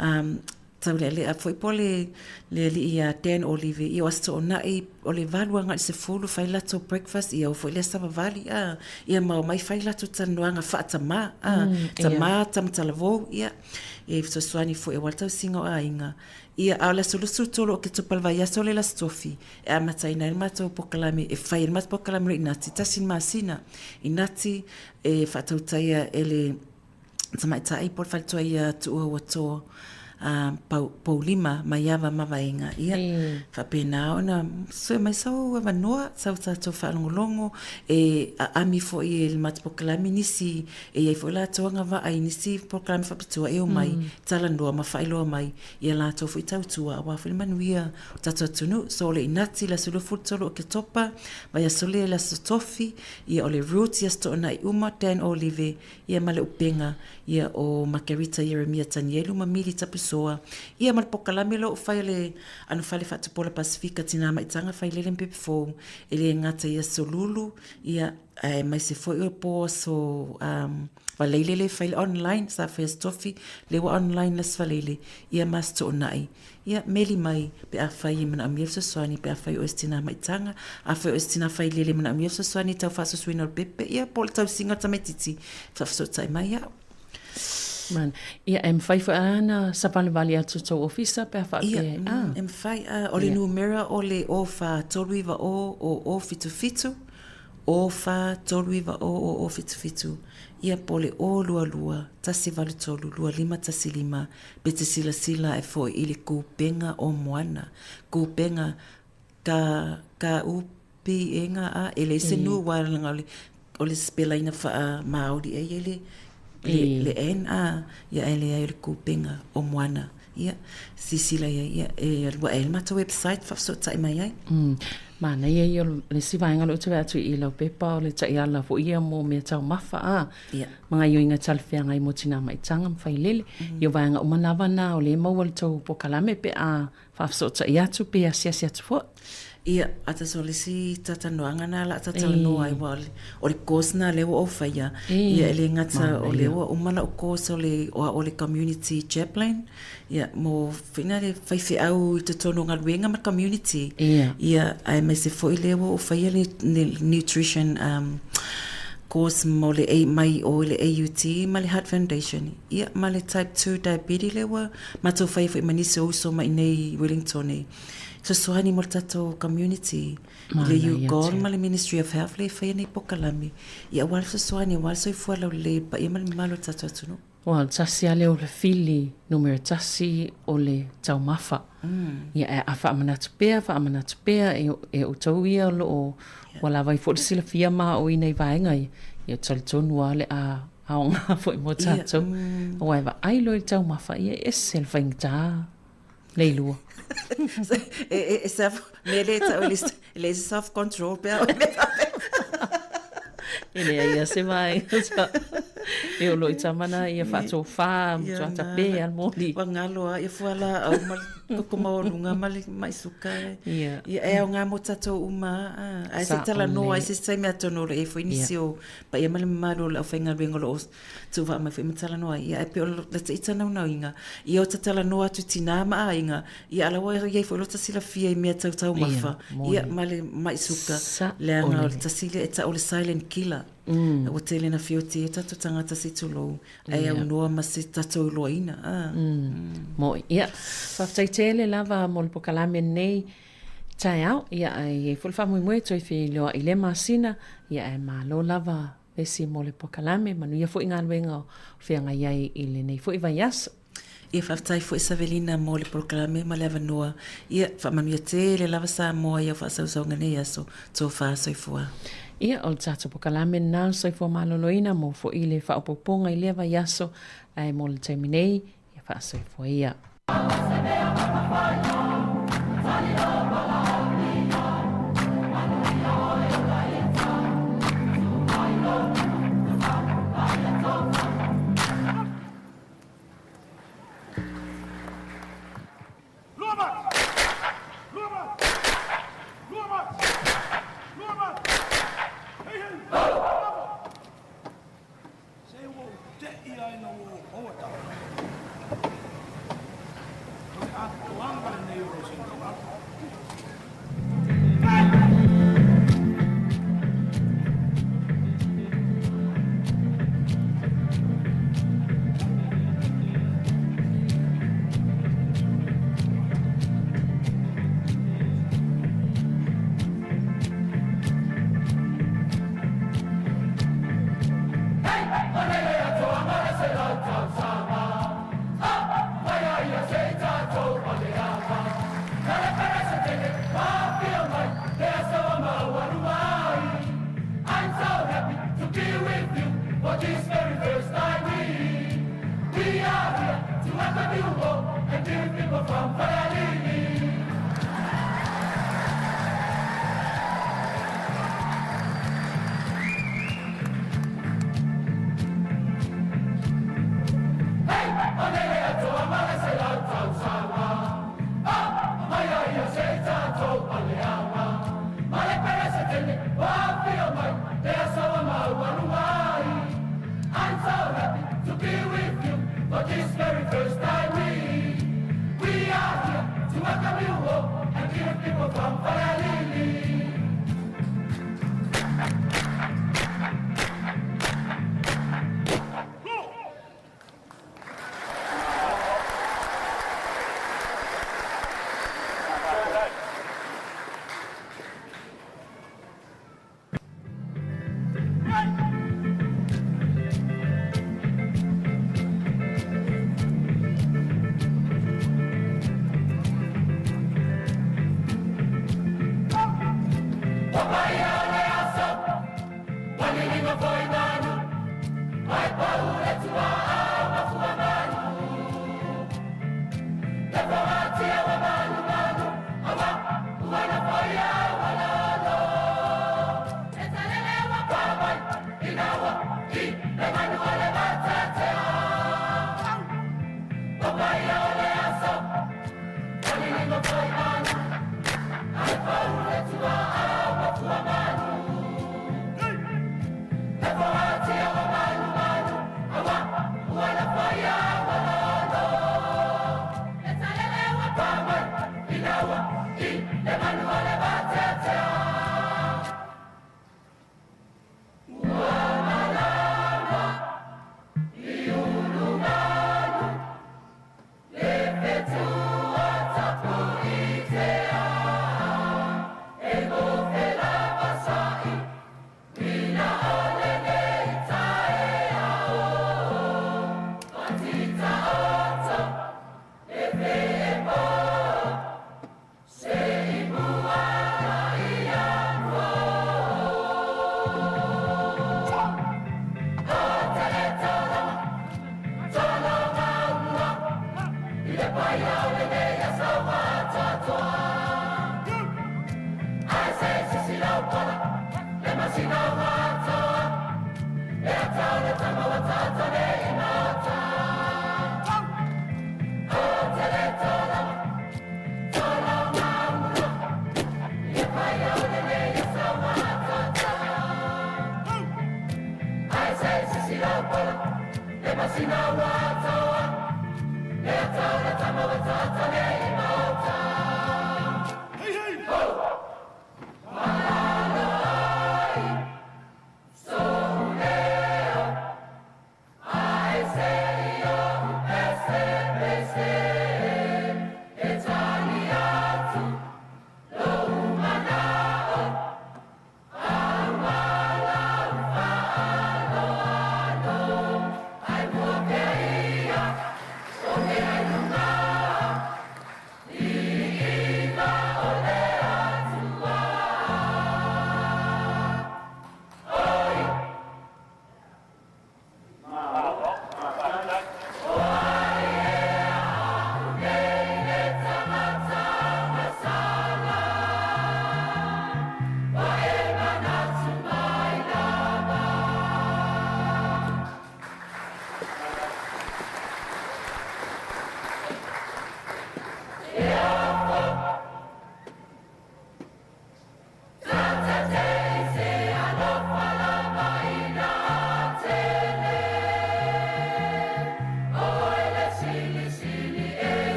um, taulealea foi po le le alii ia Dan Olive ia o Aso Toonai o le 8 agai i le 10 fai latou breakfast ia o foi le savavali a ia ma omai fai latou talanoaga faatamā a tamā tama talavou ia e fesoasoani foi aua le tausiga o aiga. Ia, a o le aso 23 o Oketopa le vaiaso lea le Aso Tofi, e amataina ai le matou polokalame, e fai ai le matou polokalame o le Inati, tasi le masina. Inati e faatautaia e le tamaitai po o le faletua ia Tuuauato Poulima Maiava Mavaega. Ia, faapena ona sue mai sau avanoa, sau tatou faalogologo, e aami foi e le matou polokalame nisi E i ai foi latou agavaa i nisi polokalame faapitoa e omai, talanoa ma faailoa mai i a latou foi tautua aua foi le manuia o tatou atunuu. So o le Inati i le aso 23 o Oketopa, vaiaso lea i le aso Tofi, ia o le Roots i Aso Toonai uma, Dan Olive, ia ma le upega, ia o Makerita Ieremia Tanielu ma Mili Tapusoa, ia ma le polokalame lea o fai a le Anofale Faatupola Pasifika Tinā Maitaga Failele ma Pepe Fou, e le gata i Aso Lulu, ia, aemaise foi o le po aso um, Faleile lea e fai le online, sa fai Aso Tofi, lea ua online le Aso Faleile, ia ma Aso Toonai. Ia, meli mai pe afai e manaomia le fesoasoani, pe afai o oe se tina maitaga, afai o oe se tina failele e manaomia le fesoasoani i tau faasusuina o le pepe, ia po o le tausiga o le tamaitiiti, faafesootai mai au. Man. Ia, e mafai foi lava ona savalivali atu i tou ofisa pe a faapea. Ia, ah. e mafai. Ah, o le numera o le 04 390 0077, 04 390 0077, ia po o le 022 183 2515 pe te silasila ae foi i le Kupenga o Moana. Kupenga, ka, ka u p e g a, e leai se nu aua leaga o le, o le sipelaina faa Māori e i ai le, le, le N a, ia ae leai o le Kupenga o Moana. Ia, silasila i ai, ia, e alu ae ai le matou website faafesootai mai ai. Manaia ia o le isi vaega lea ou te vaai atu i lau pepa o le taiala foi ia mo mea taumafa a. Ia. Ma gaioiga talafeagai mo tina maitaga ma failele. Ia o vaega uma lava na o lea e maua i le tou polokalame pe a faafesootai atu pe asiasi atu foi. Ia, atasi o le isi talatalanoaga na la talatalanoa ai, aua o le course na lea ua ou faia, ia e le gata o lea ua uma lau course o le o le community chaplain, ia mo foi na le faifeau i totonu o galuega ma le community. Ia, aemaise foi lea ua ou faia le nutrition course mo le mai o i le AUT ma le Heart Foundation, ia ma le type 2 diabetes lea ua matou faia foi ma nisi o uso mai i inei i Wellington e fesoasoani mo le tatou community i le UGOL ma le Ministry of Health lea e faia nei polokalame ia aua le fesoasoani aua le soifua laulelei i le paia ma le mamalu o le tatou atunuu. Aua o le tasi lava lea o le fili numera tasi o le taumafa. Ia ae a faamanatu pea, faamanatu pea e outou ia o lo o ua lava ai foi le silafia ma aoina i vaega ia, ia ou te talitonu lava o le a aoga foi mo tatou. Aua e vaai loa i le taumafa, ia e ese le faigata leilua. E self, mea lea e tau e leai se self control pe a o mea faapea. E leai lava se vaega e olo i tamana ia faatofa matua tape a le moli. Ua galo lava ia fualaau ma le koko maualuga ma le mai suka. Ia e aoga mo tatou uma lava. Ae se i talanoa ai se isi taimi atonu o lo o i ai foi nisi o paia ma le mamalu o le aufaigaluega o lo o tuuvaa mai foi ma talanoa ai. Ia, ae pei o lata ita naunautaiga, ia o ta talanoa atu i tinā ma aiga, ia a la ua i ai foi lota silafia i mea tau taumafa, ia, ma le mai suka, leaga o le tasi lea e tau o le silent killer. Ua tele ina feoti ai o tatou tagata se i tulou, ae aunoa ma se tatou iloaina. Moʻi. Ia, faafetai tele lava mo le polokalame lenei taeao. Ia, ae i ai foi le faamoemoe e toe feiloai i lea masina, ia ae malo lava Vesi mo le polokalame, manuia foi galuega o feagai ai i lenei foi vaiaso. Ia faafetai foi Savelina mo le polokalame ma le avanoa. Ia faamanuia tele lava Samoa i au faasausauga nei aso. Tofa soifua. Ia, o le tatou polokalame lena o le Soifua Maloloina mo foi le faaopoopoga i lea vaiaso, ae mo le taimi nei, ia faasoifua ia. Se ua ou teʻi a ina ua ou maua tau. O le atoaga lenei o lou seiloga. welcome you home and give people from Falealili.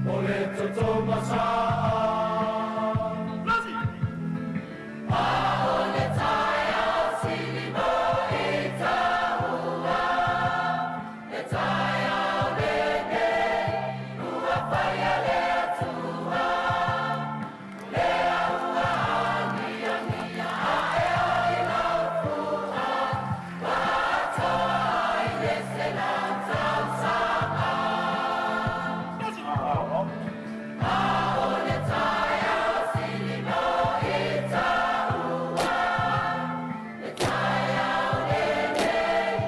O le toto masaa. A o le taeao sili mo i taua, le taeao lenei ua faia le Atua. Lea ua agiagia ae ai lau fua, ua atoa ai le 100 tausaga. A o le taeao sili mo i taua, le taeao lenei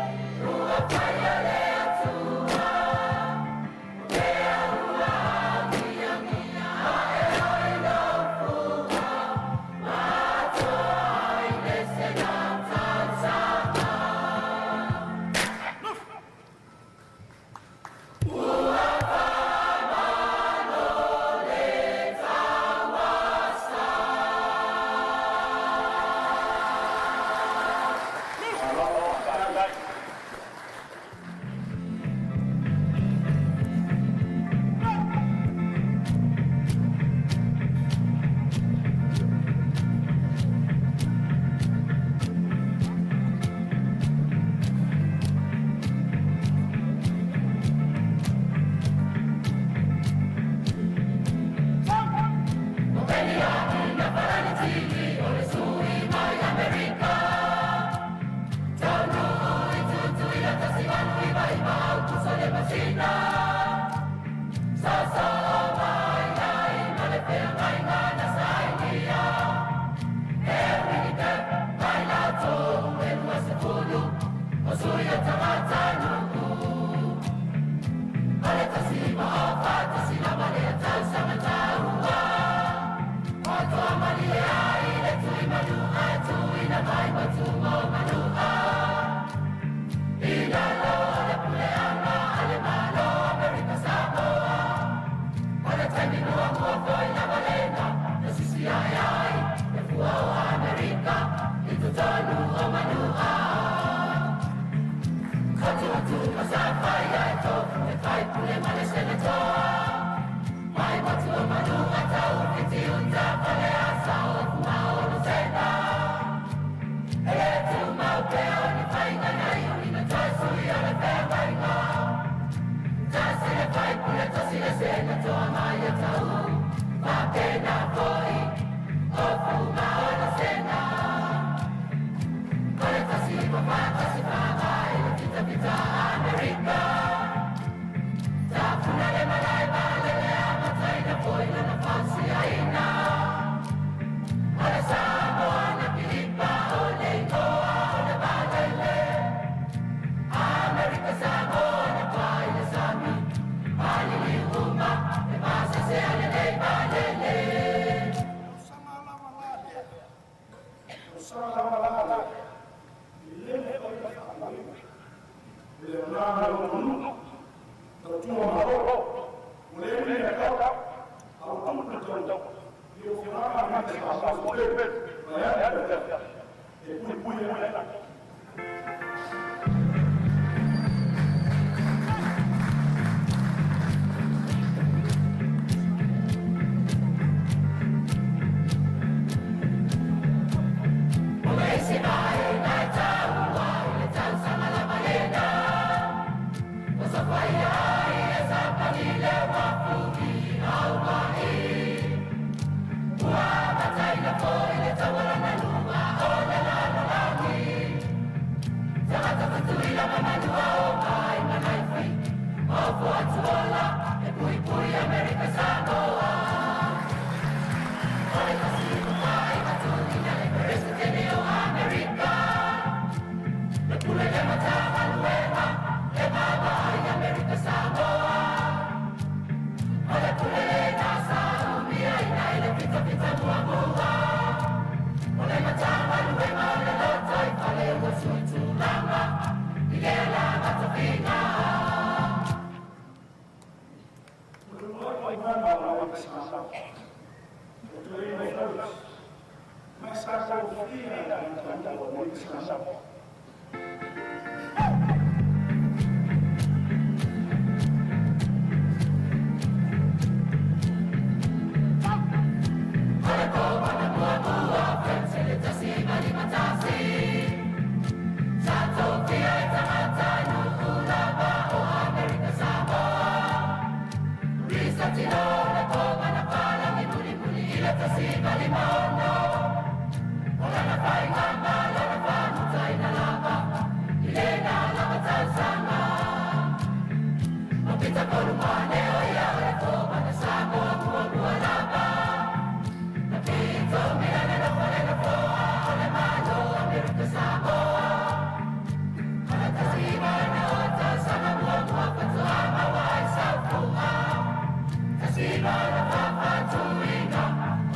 ua faia le Atua. Lea ua agiagia ae ai lau fua, ua atoa ai le 100 tausaga. Ua faamalo le tauasa.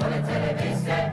O le televise.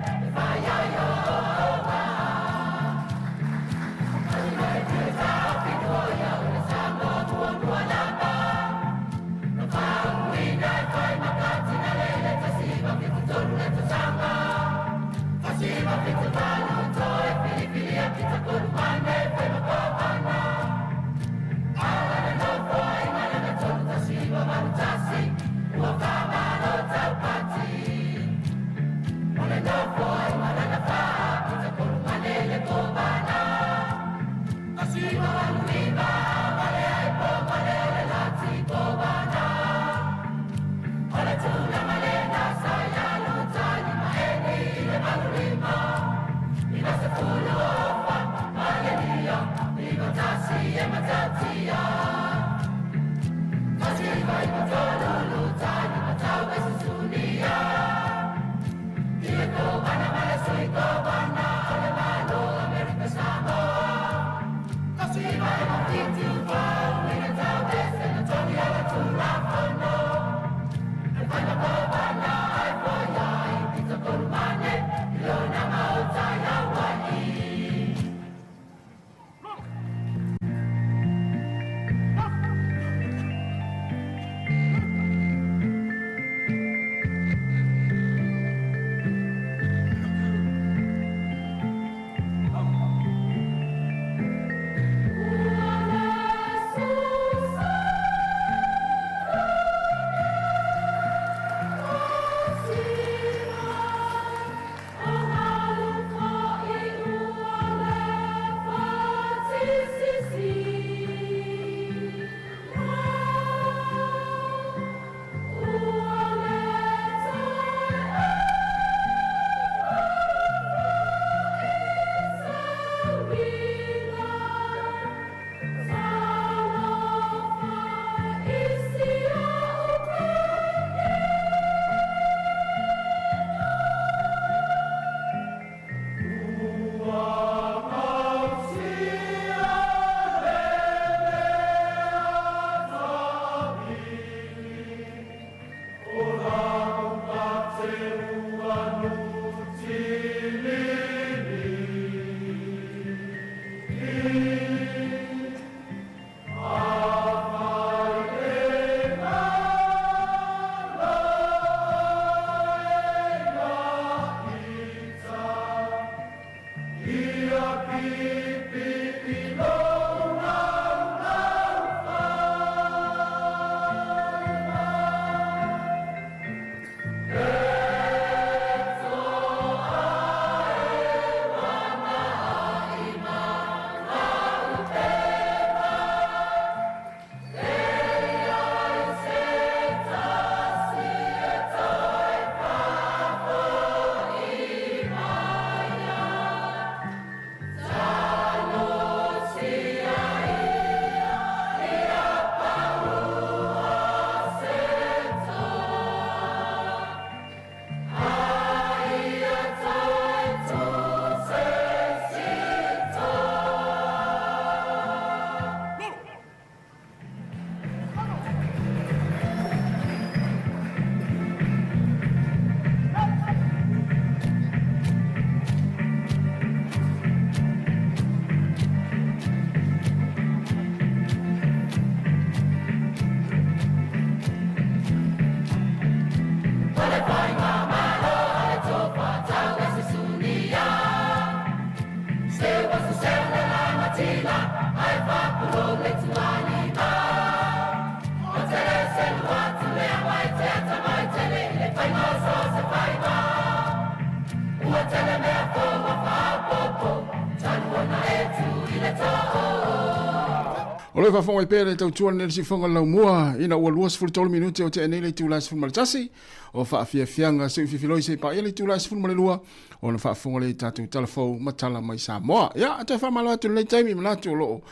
O lo o faafofoga mai pea le tautua lenei le siufofoga o le laumua ina ua 23 minute o tea nei le itula e 11 o faafiafiaga seuififiloi se i paia le itula e 12 ona faafofoga lea i tatou tala fou ma tala mai Samoa. Ia, toe faamalo atu i lenei taimi manatu o lo o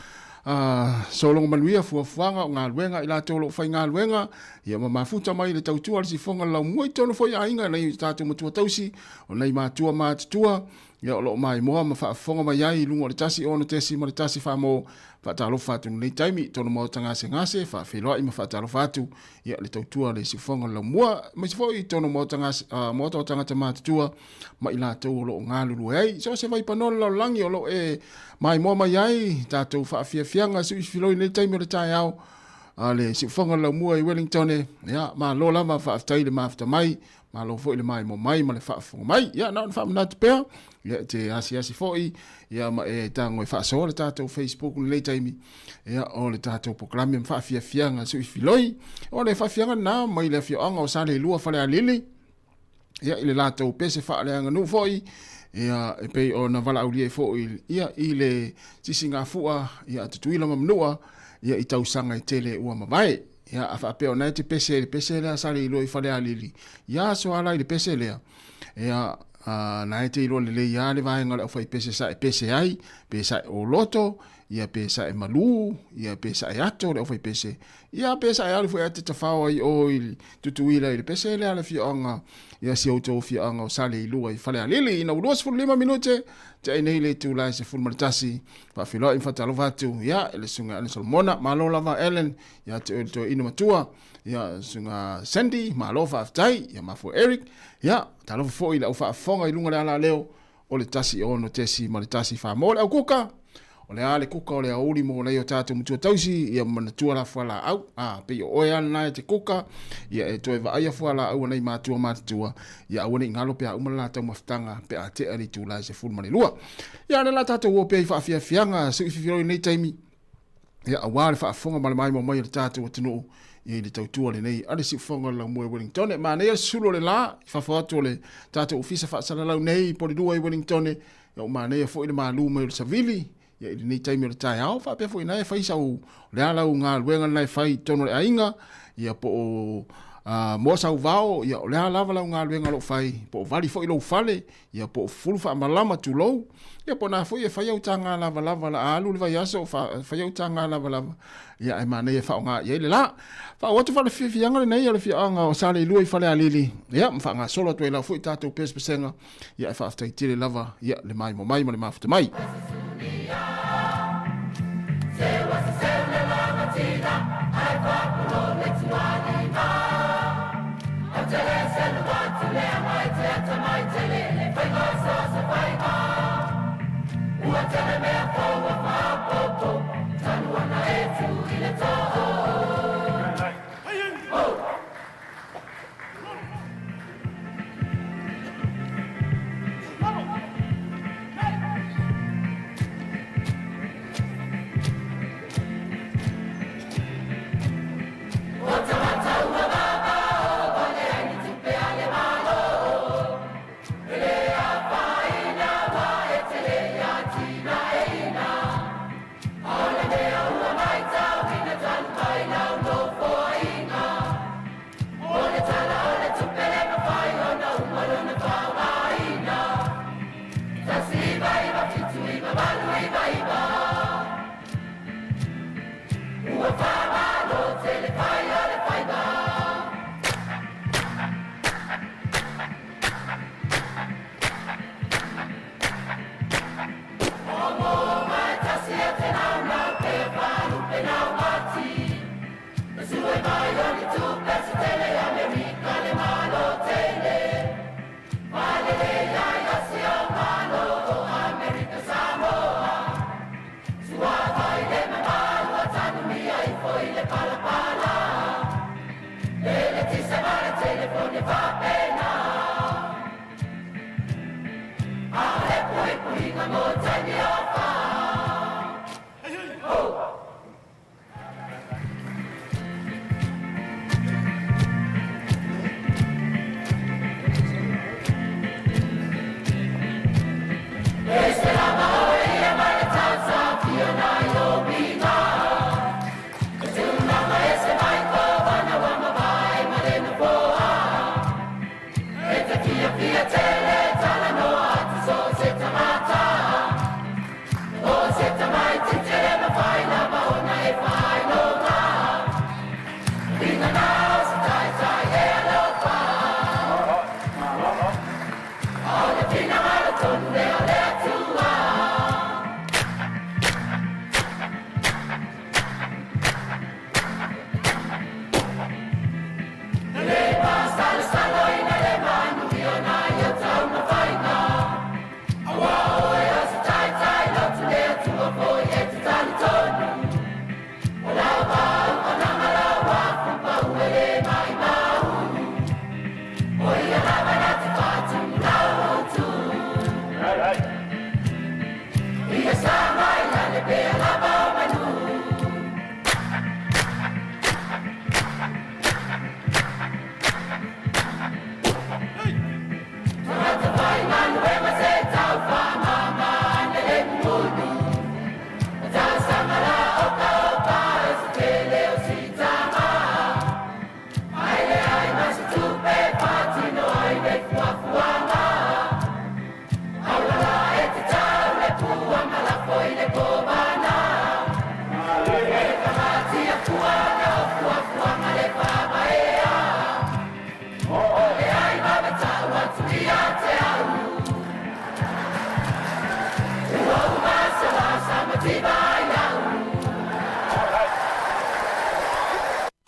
sologa manuia fuafuaga o galuega i latou o lo o faigaluega ia ma mafuta mai le tautua a le siufofoga o le laumua i totonu foi aiga nai tatou matua tausi o nai matua matutua Ia o lo o maimoa ma faafofoga mai ai i luga o le 106.1 Famo faatalofa atu i lenei taimi i tonu maota gasegase, faafeiloai ma faatalofa atu ia le tautua a le siufofoga o le laumua, aemaise foi i tonu maota gase, maota o tagata matutua ma i latou o lo o galulue ai. So o se vaipanoa le lalolagi o lo o e maimoa mai ai tatou faafiafiaga siuifiloi i lenei taimi o le taeao a le siufofoga o le laumua i Wellington. Ia malo lava, faafetai le mafuta mai. Malo foi le maimoa mai ma le faafofoga mai. Ia, na ona faamanatu pea, ia, e te asiasi foi, ia, ma e tago e faasoa le tatou Facebook i lenei taimi, ia, o le tatou polokalame ma faafiafiaga suifiloi. O le faafiaga lena mai le afioaga o Saleilua Falealili, ia, i le latou pese faaleaganuu foi, ia, e pei ona valaaulia ai foi, ia, i le sisigafua, ia, a Tutuila ma Manua, ia, i tausaga e tele ua mavae. Ia, a faapea o na e te pese i le pese lea sa le iloa i Falealili, ia aso ala i le pese lea. Ia, a, na e te iloa lelei lava le vaega o le aufaipese sa e pese ai, pe sa e oloto, ia pe sa e malū, ia pe sa e ato le aufaipese, ia pe sa e alu foi a te tafao ai o i Tutuila i le pese lea a le afioaga, ia si outou afioaga o Saleilua i Falealili. Ina ua 25 minute, te ai nei le itula e 11, faafeiloai ma faatalofa atu, ia, i le Susuga Ellen Solomona. Malo lava Ellen, ia te oe le toeaina matua, ia susuga Sandy, malo faafetai, ia mafua Eric, ia talofa foi i le au faafofoga i luga o le alaleo o le 106.1 Famo le au kuka, o le a le kuka o le aoauli mo nai o tatou matua tausi, ia manatua la fualaau, a pei o oe a lena e te kuka, ia e toe vaaia fualaau a nai matua matutua, ia aua ne i galo pe a uma le la taumafataga pe a tea le itula e 12. Ia o lea la tatou o pea i faafiafiaga seuififiloi i lenei taimi, Ia, aua le faafofoga ma le maimoa mai o le tatou atunuu ia i le tautua lenei a le siufofoga o le laumua i Wellington. E manaia le susulu o le la i fafo atu o le tatou ofisa faasalalau nei i Polilua i Wellington. Ia, ua manaia foi le malu mai o le savili ia i lenei taimi o le taeao. Faapea foi ina e fai sau, o le a lau galuega lena e fai i totonu o le aiga, ia po o moa sau vao, ia o le a lava lau galuega o lo o fai, po o vali foi lou fale, ia po o fulu faamalama tulou, ia po o na foi e fai au taga lavalava la alu le vaiaso o fai au taga lavalava, ia ae manaia e faaaoga i ai le la. Faaoo atu faalefiafiaga lenei o le afioaga o Saleilua i Falealili, ia ma faagasolo atu ai lava foi tatou pesepesega, ia ae faafetai tele lava ia le maimoa mai ma le mafuta mai.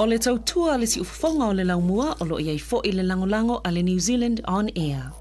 O le tautua a le siufofoga o le laumua o lo o i ai foi le lagolago a le New Zealand On Air.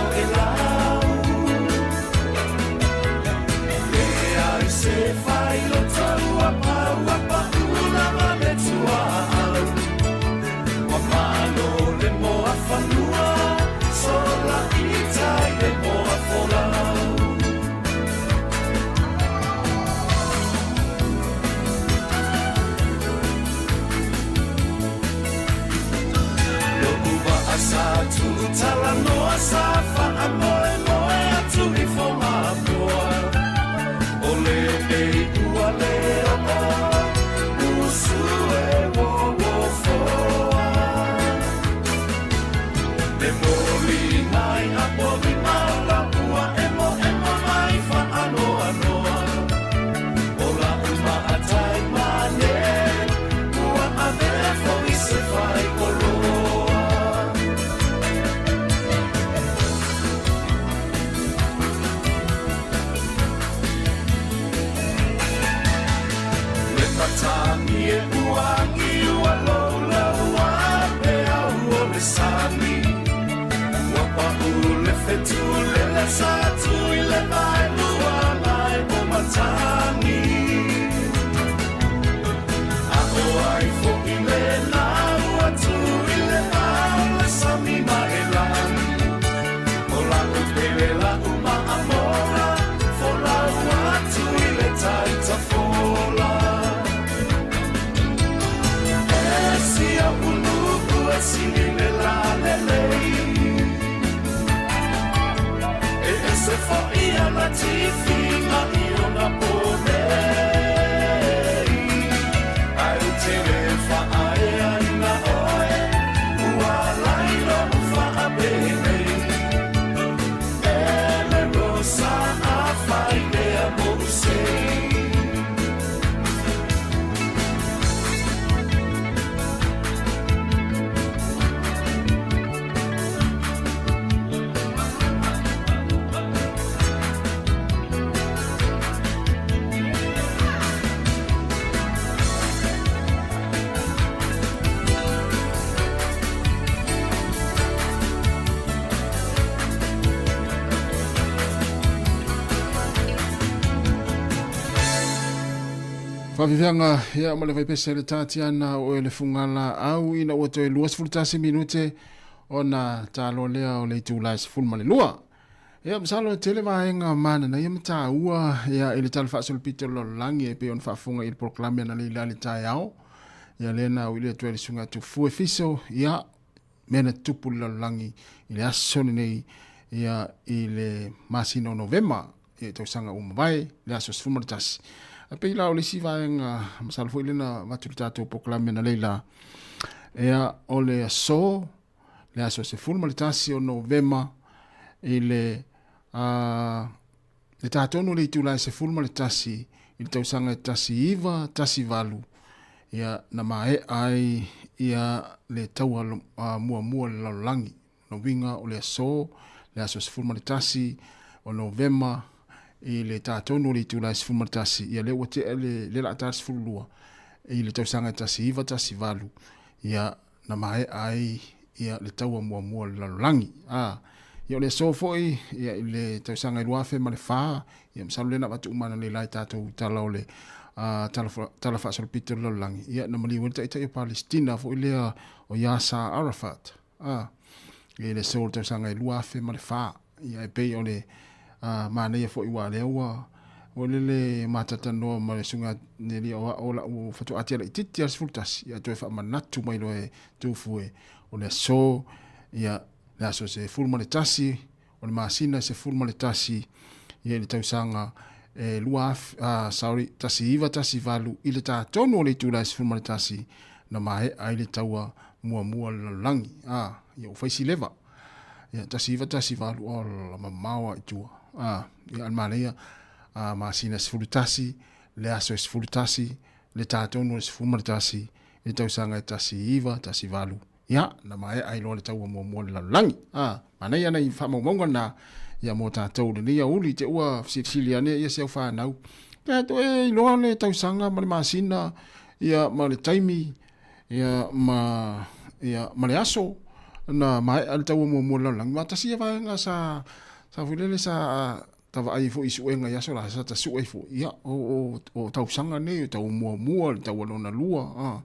Toelau. Leai se failoto ua pau ua paʻu lava le tuaau. Ua malo le moa fanua, sola i tai le moa folau. Lo'u vaa sa tuutalanoa sa faamoemoe atu i Fogapoa. O leo nei ua le oo, usu e uouofoa. Le moliga i apolima o lau ua emoemo mai faanoanoa. O lau maatai mane, ua avea foi se faikoloa. Le matagi e uagi ua loulou a peau o le sami. Ua pau le fetu lele sa tui le vaelua mai o matagi. A o ai fo'i le lau atu i le vao le sami ma e lagi. O lau pele lau maamoa, folau atu i le taitafola. E sia uluku e sili le lalelei. E ese fo'i ana tifiga i ona ponei. Ae ou te le faaeaina oe, ua lai lou faapenei. E le rosa afai lea mou sei. Faafefeaga ia ma le faipese le tatiana o e le fugala au ina ua toe 21 minute ona talo lea o le itula e 12. Ia masalo e tele vaega mananaia ma taua ia i le tala faasolopito o le lalolagi e pei ona faafofoga i le polokalame analeila i le taeao. Ia lea na ui atu ai le susuga Tufue Fiso ia mea na tutupu i le lalolagi i le aso lenei ia i le masina o Novema ia i tausaga ua mavae le aso 11. Ae pei la o le isi vaega masalo foi lea na avatu i le tatou polokalame analeila ia o le aso le aso 11 o Novema i le le tatonu o le itula e 11 i le tausaga e 1918 ia na maea ai ia le taua muamua o le lalolagi. O lona uiga o le aso, le aso 11 o Novema i le tatonu o le itula e 11, ia lea ua tea le, lea o le a ta le 12 i le tausaga e 1918, ia na maea ai ia le taua muamua o le lalolagi. A, ia o le aso foi ia i le tausaga e 2004, ia masalo lea na avatu uma analeila i tatou tala o le tala, tala faasolopito o le lalolagi, ia na maliu ai le taitai o Palestina foi lea o Yasser Arafat. A, i le aso o le tausaga e 2004. Ia e pei o le manaia foi aua lea ua ua lele matatanoa ma le susuga Neli o o lau faatoa tia laitiiti lava le 11, ia toe faamanatu mai loa e Tufue o le aso, ia le aso 11 o le masina 11 ia i le tausaga e 2 sorry 1918 i le tatonu o le itula e 11 na maea ai le taua muamua o le lalolagi. A, ia ua fai si leva. Ia 1918, ola mamao lava i tua. A, ia a le manaia, a, masina 11, le aso e 11, le tatonu o le 11 i le tausaga e 1918. Ia, na maea ai loa le taua muamua o le lalolagi. A, manaia nai faamaumauga na, ia mo tatou i lenei aoauli, te ua fesilisili ane ia si au fanau. Pe toe iloa le tausaga ma le masina, ia ma le taimi, ia ma, ia ma le aso. Na mae'a le taua muamua i le lalolagi, aua tasi ia vaega sa sa foi lele sa tavaai ai foi i suega i aso la, sa ta sue ai foi, ia, o, o, o tausaga nei, o taua muamua, le taua lona lua, a,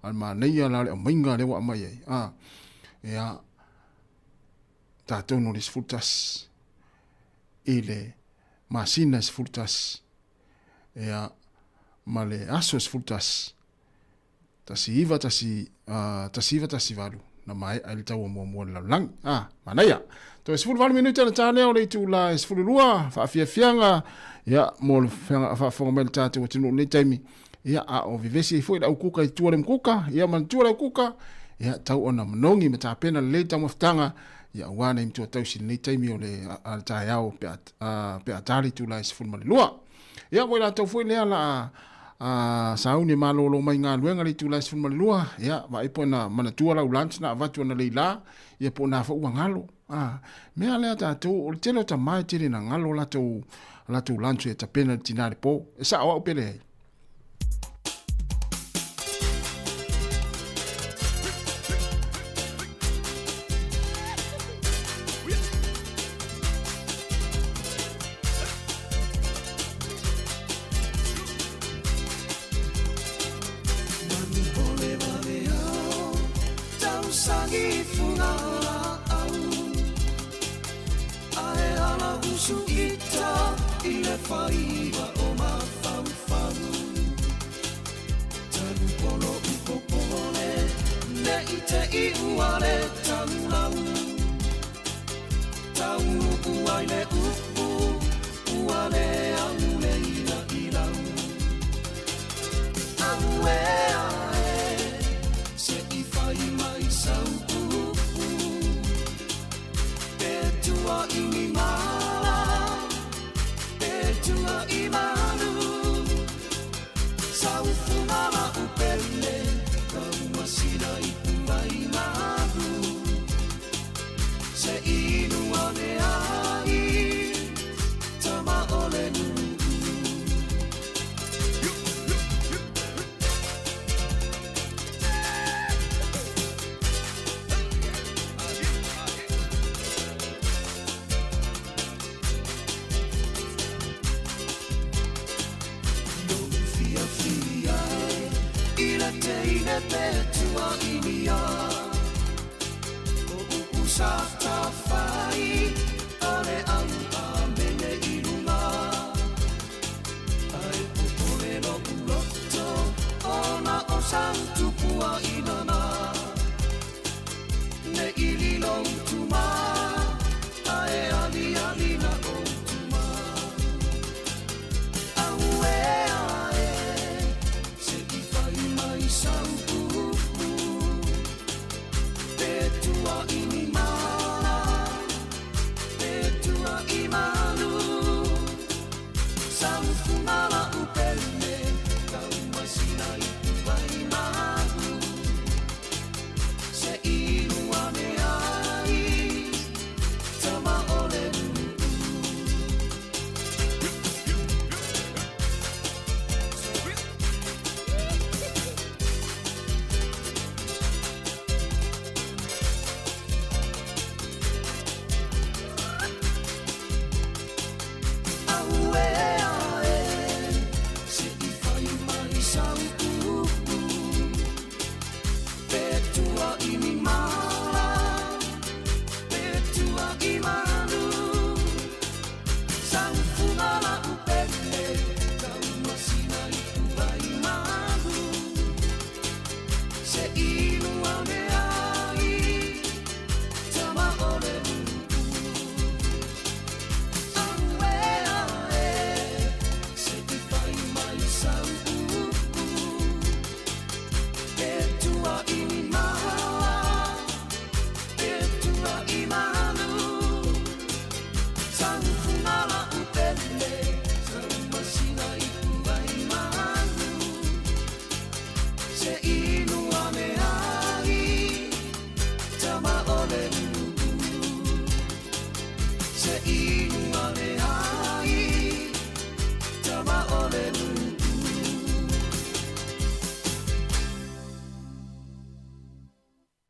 a le manaia la o le aumaiga lea ua aumai ai, a, ia, tatou no le 11 i le masina 11, ia, ma le aso 11, 19, 1918, na maea ai le taua muamua i le lalolagi. A, manaia! Toe 18 minute ona ta lea o le itula e 12, faafiafiaga, ia, mo le faafofoga mai le tatou atunuu i lenei taimi, ia, a o vevesi ai foi le aukuka i tua le mukuka, ia, manatua le aukuka, ia, tau ona manogi ma tapena lelei taumafataga, ia, aua nei matua tausi i lenei taimi o le, a le taeao pe a, pe a ta le itula e 12. Ia, mo i latou foi lea la a a sauni e malolo mai galuega le itula e 12, ia, vaai po na manatua lau lunch na avatu ana lei la, ia po na foi ua galo. A, mea lea tatou, o le tele o tama e tele na galo latou, latou lunch e tapena le tina le po. E sao au pe leai.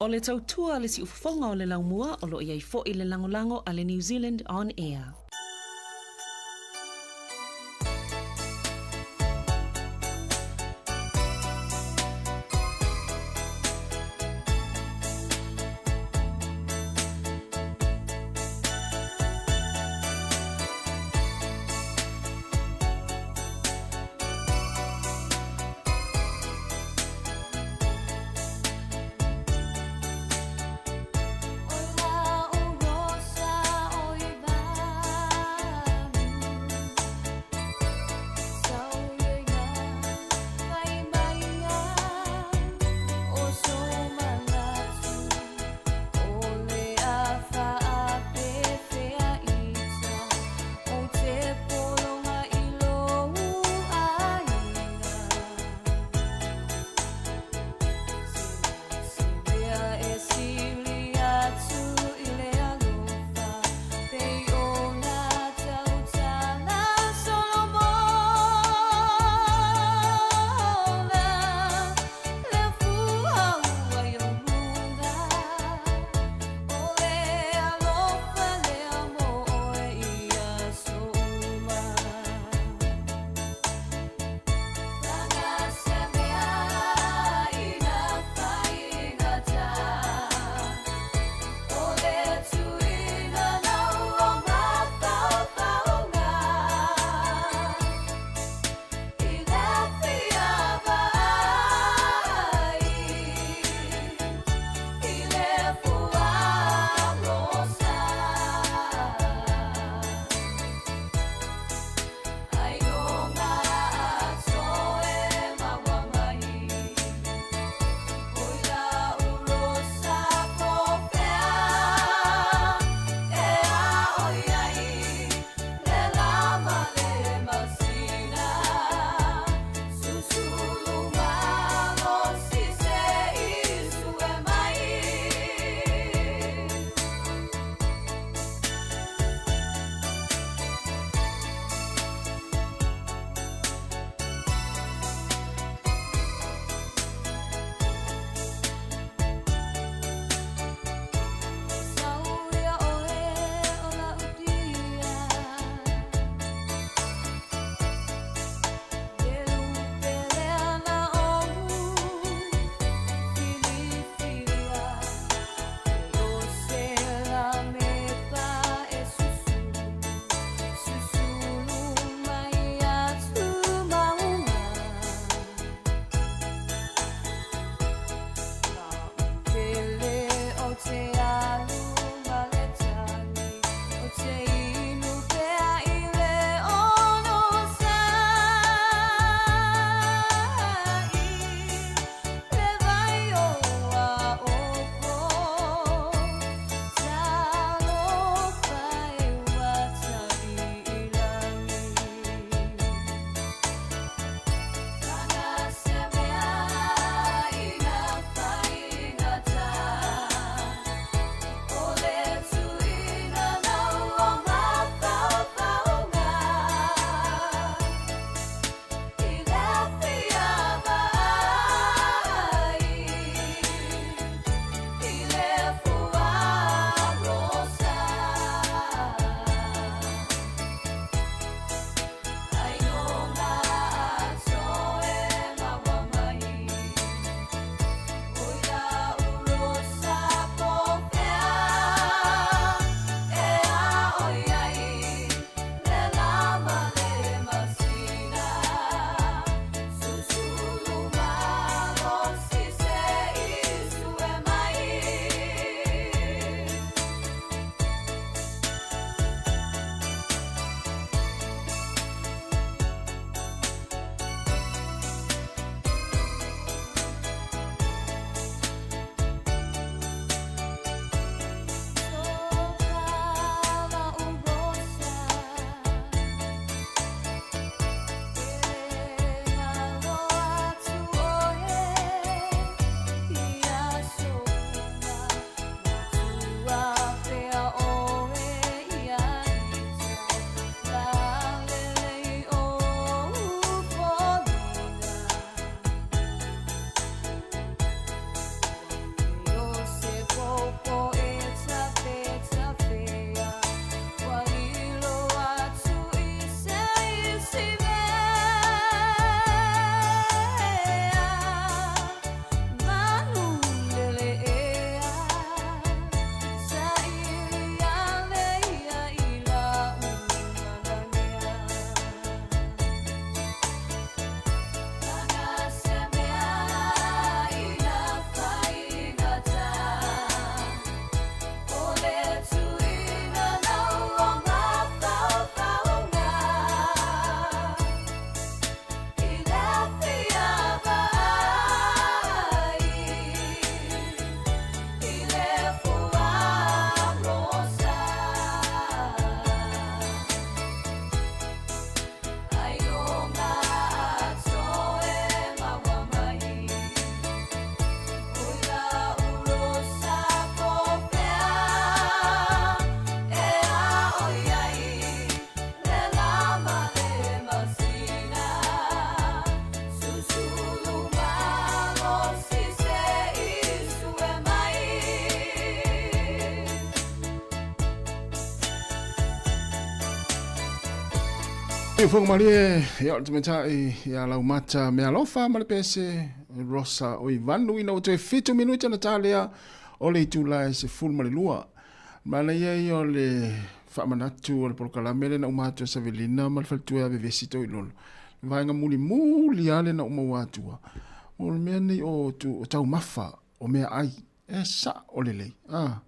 O le tautua a le siufofoga o le laumua o lo o i ai foi le lagolago a le New Zealand On Air. Siufoga malie, ia o le tamaitai ia Laumata Mealofa ma le pese Rosa Oivanu ina ua toe fitu minuti ona ta lea o le itula e 12. Manaia ia o le faamanatu o le polokalame lea na uma atu e Savelina ma le faletua ia Vevesi Toilolo. Le vaega mulimuli lava lea na ou maua atua, o le mea nei o, o taumafa, o meaai, e sao lelei. Ah.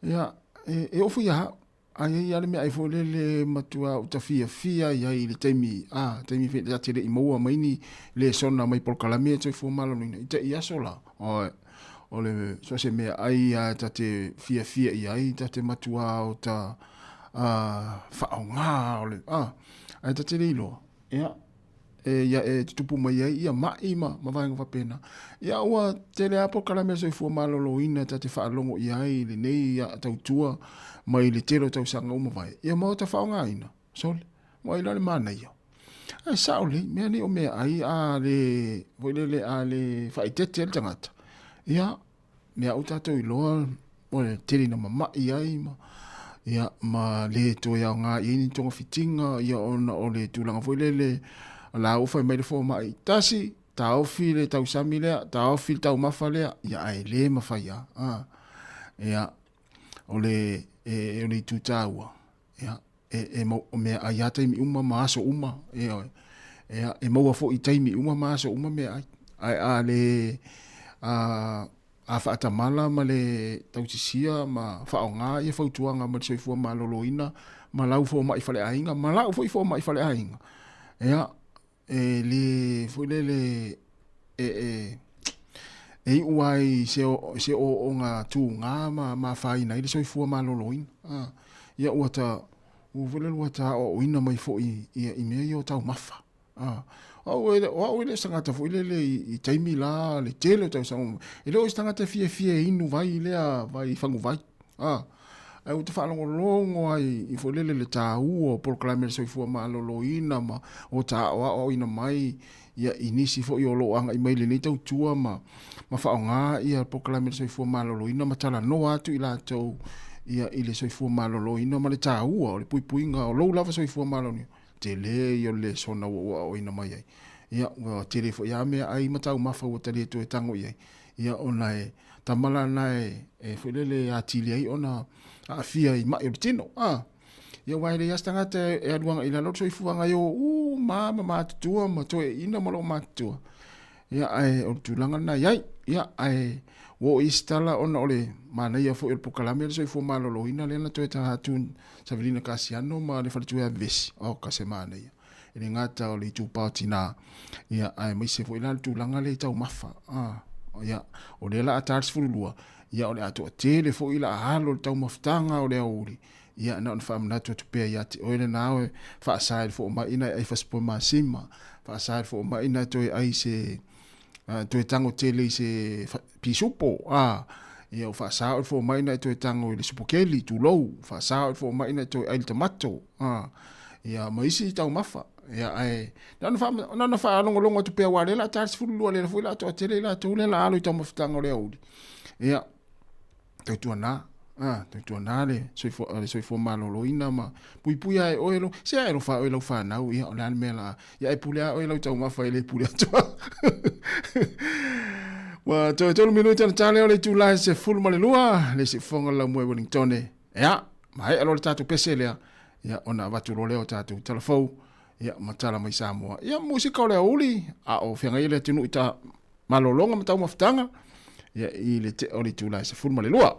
Ia, e, e oo foi ia au, a i ai lava le meaai foi lele e matua ou tafiafia ai ai i le taimi, a, taimi foi ta te le i maua mai ni lesona mai polokalame e soifua maloloina i te i aso la. Oi, o le so o se meaai lava ta te fiafia i ai, ta te matua o ta a, faaaoga o le, a, ae ta te le iloa, ia, e ia e tutupu mai ai ia maʻi ma, ma vaega faapena. Ia ua tele lava polokalame a le soifua maloloina ta te faalogo i ai i lenei tautua mai le tele o tausaga ua mavae. Ia ma o ta faaaogaina, sole, ua ai la le manaia. Ae sao lelei, mea nei o meaai a le, foi lele, a le faaeteete le tagata, ia, mea ua tatou iloa o le tele ina mama'i ai ma, ia, ma le toe aoga i ai ni togafitiga, ia, ona o le tulaga foi lele, o la ua fai mai le fomai, tasi, taofi le tausami lea, taofi le taumafa lea, ia, ae le mafai lava. A, ia, o le, e, o le itu taua, ia, e, e mau, o meaai lava taimi uma ma aso uma, ioe. Ia, e maua foi i taimi uma ma aso uma meaai. Ae a le, a, a faatamala ma le tausisia ma faaaoga ia fautuaga ma le soifua maloloina ma lau fomai faleaiga ma lau foi fomai faleaiga, ia, e le foi lele e, e, e iu ai se, se ooooga tugā ma, ma afaina ai le soifua maloloina. A, ia ua ta, ua foi lele ua ta aoaoina mai foi ia, i mea ia o taumafa. A, o au e, o au e le o se tagata foi lele i, i taimi la le tele o tausaga, e le o se tagata e fiafia e inu vai lea, vai faguvai. A, ae ou te faalogologo ai i foi lele le taua o polokalame a le soifua maloloina ma o ta aoaoina mai ia i nisi foi o lo o agai mai i lenei tautua ma, ma faaaoga ia polokalame a le soifua maloloina ma talanoa atu i latou ia i le soifua maloloina ma le taua o le puipuiga o lou lava soifua maloloina. Tele ia o le lesona ua ou aoaoina mai ai. Ia, ua tele foi lava meaai ma taumafa ua ta le toe tago i ai. Ia, ona e tama la na e, e foi lele e atili ai ona aafia i mai o le tino. A, ia aua e leai lava se tagata e alu agai i lalo le soifuaga e o uma ma matutua ma toeaiina ma loo matutua. Ia, ae o le tulaga lena e i ai. Ia, ae ua oo i isi tala ona o le manaia foi o le polokalame o le soifua maloloina lea na toe taga atu Savelina Kasiano ma le faletua ia Vevesi. Oka se manaia. E le gata o le itupa o tinā, ia, aemaise foi la le tulaga lea i taumafa. Ah, ia, o lea la a ta le 12, ia, o le a toatele foi la a alo le taumafataga o le aoauli. Ia, na ona faamanatu atu pea ia te oe lena oe, faasa i le foomai na e ai fasipoe masima, faasa i le foomai na e toe ai se, toe tago tele i se pisupo, a, ia ua faasa oe le fomai na e toe tago i le supokeli, tulou, faasa oe le fomai na e toe ai le tamato, a, ia ma isi taumafa. Ia, ae, na ona faa, na ona faalogologo atu pea, aua o lea o le a ta le 12, lea foi o le a toatele i latou lea o le a alo i taumafataga o le aoauli. Ia, tautuana, a, tautuana le soifua, le soifua maloloina ma puipui lava e oe lo, se a e alofa oe i lau fanau, ia, o le a le mea la, ia e pule lava oe i lau taumafa e le pule atu au. Ua toe tolu minute ona ta lea o le itula e 12, le siufofoga o le laumua i Wellingtone. Ia, maea loa le tatou pese lea, ia, ona avatu loa lea o tatou tala fou, ia, ma tala mai Samoa. Ia, musika o le aoauli, a o feagai ai le atunuu i ta malologa ma taumafataga, ia, i le tea o le itula e 12.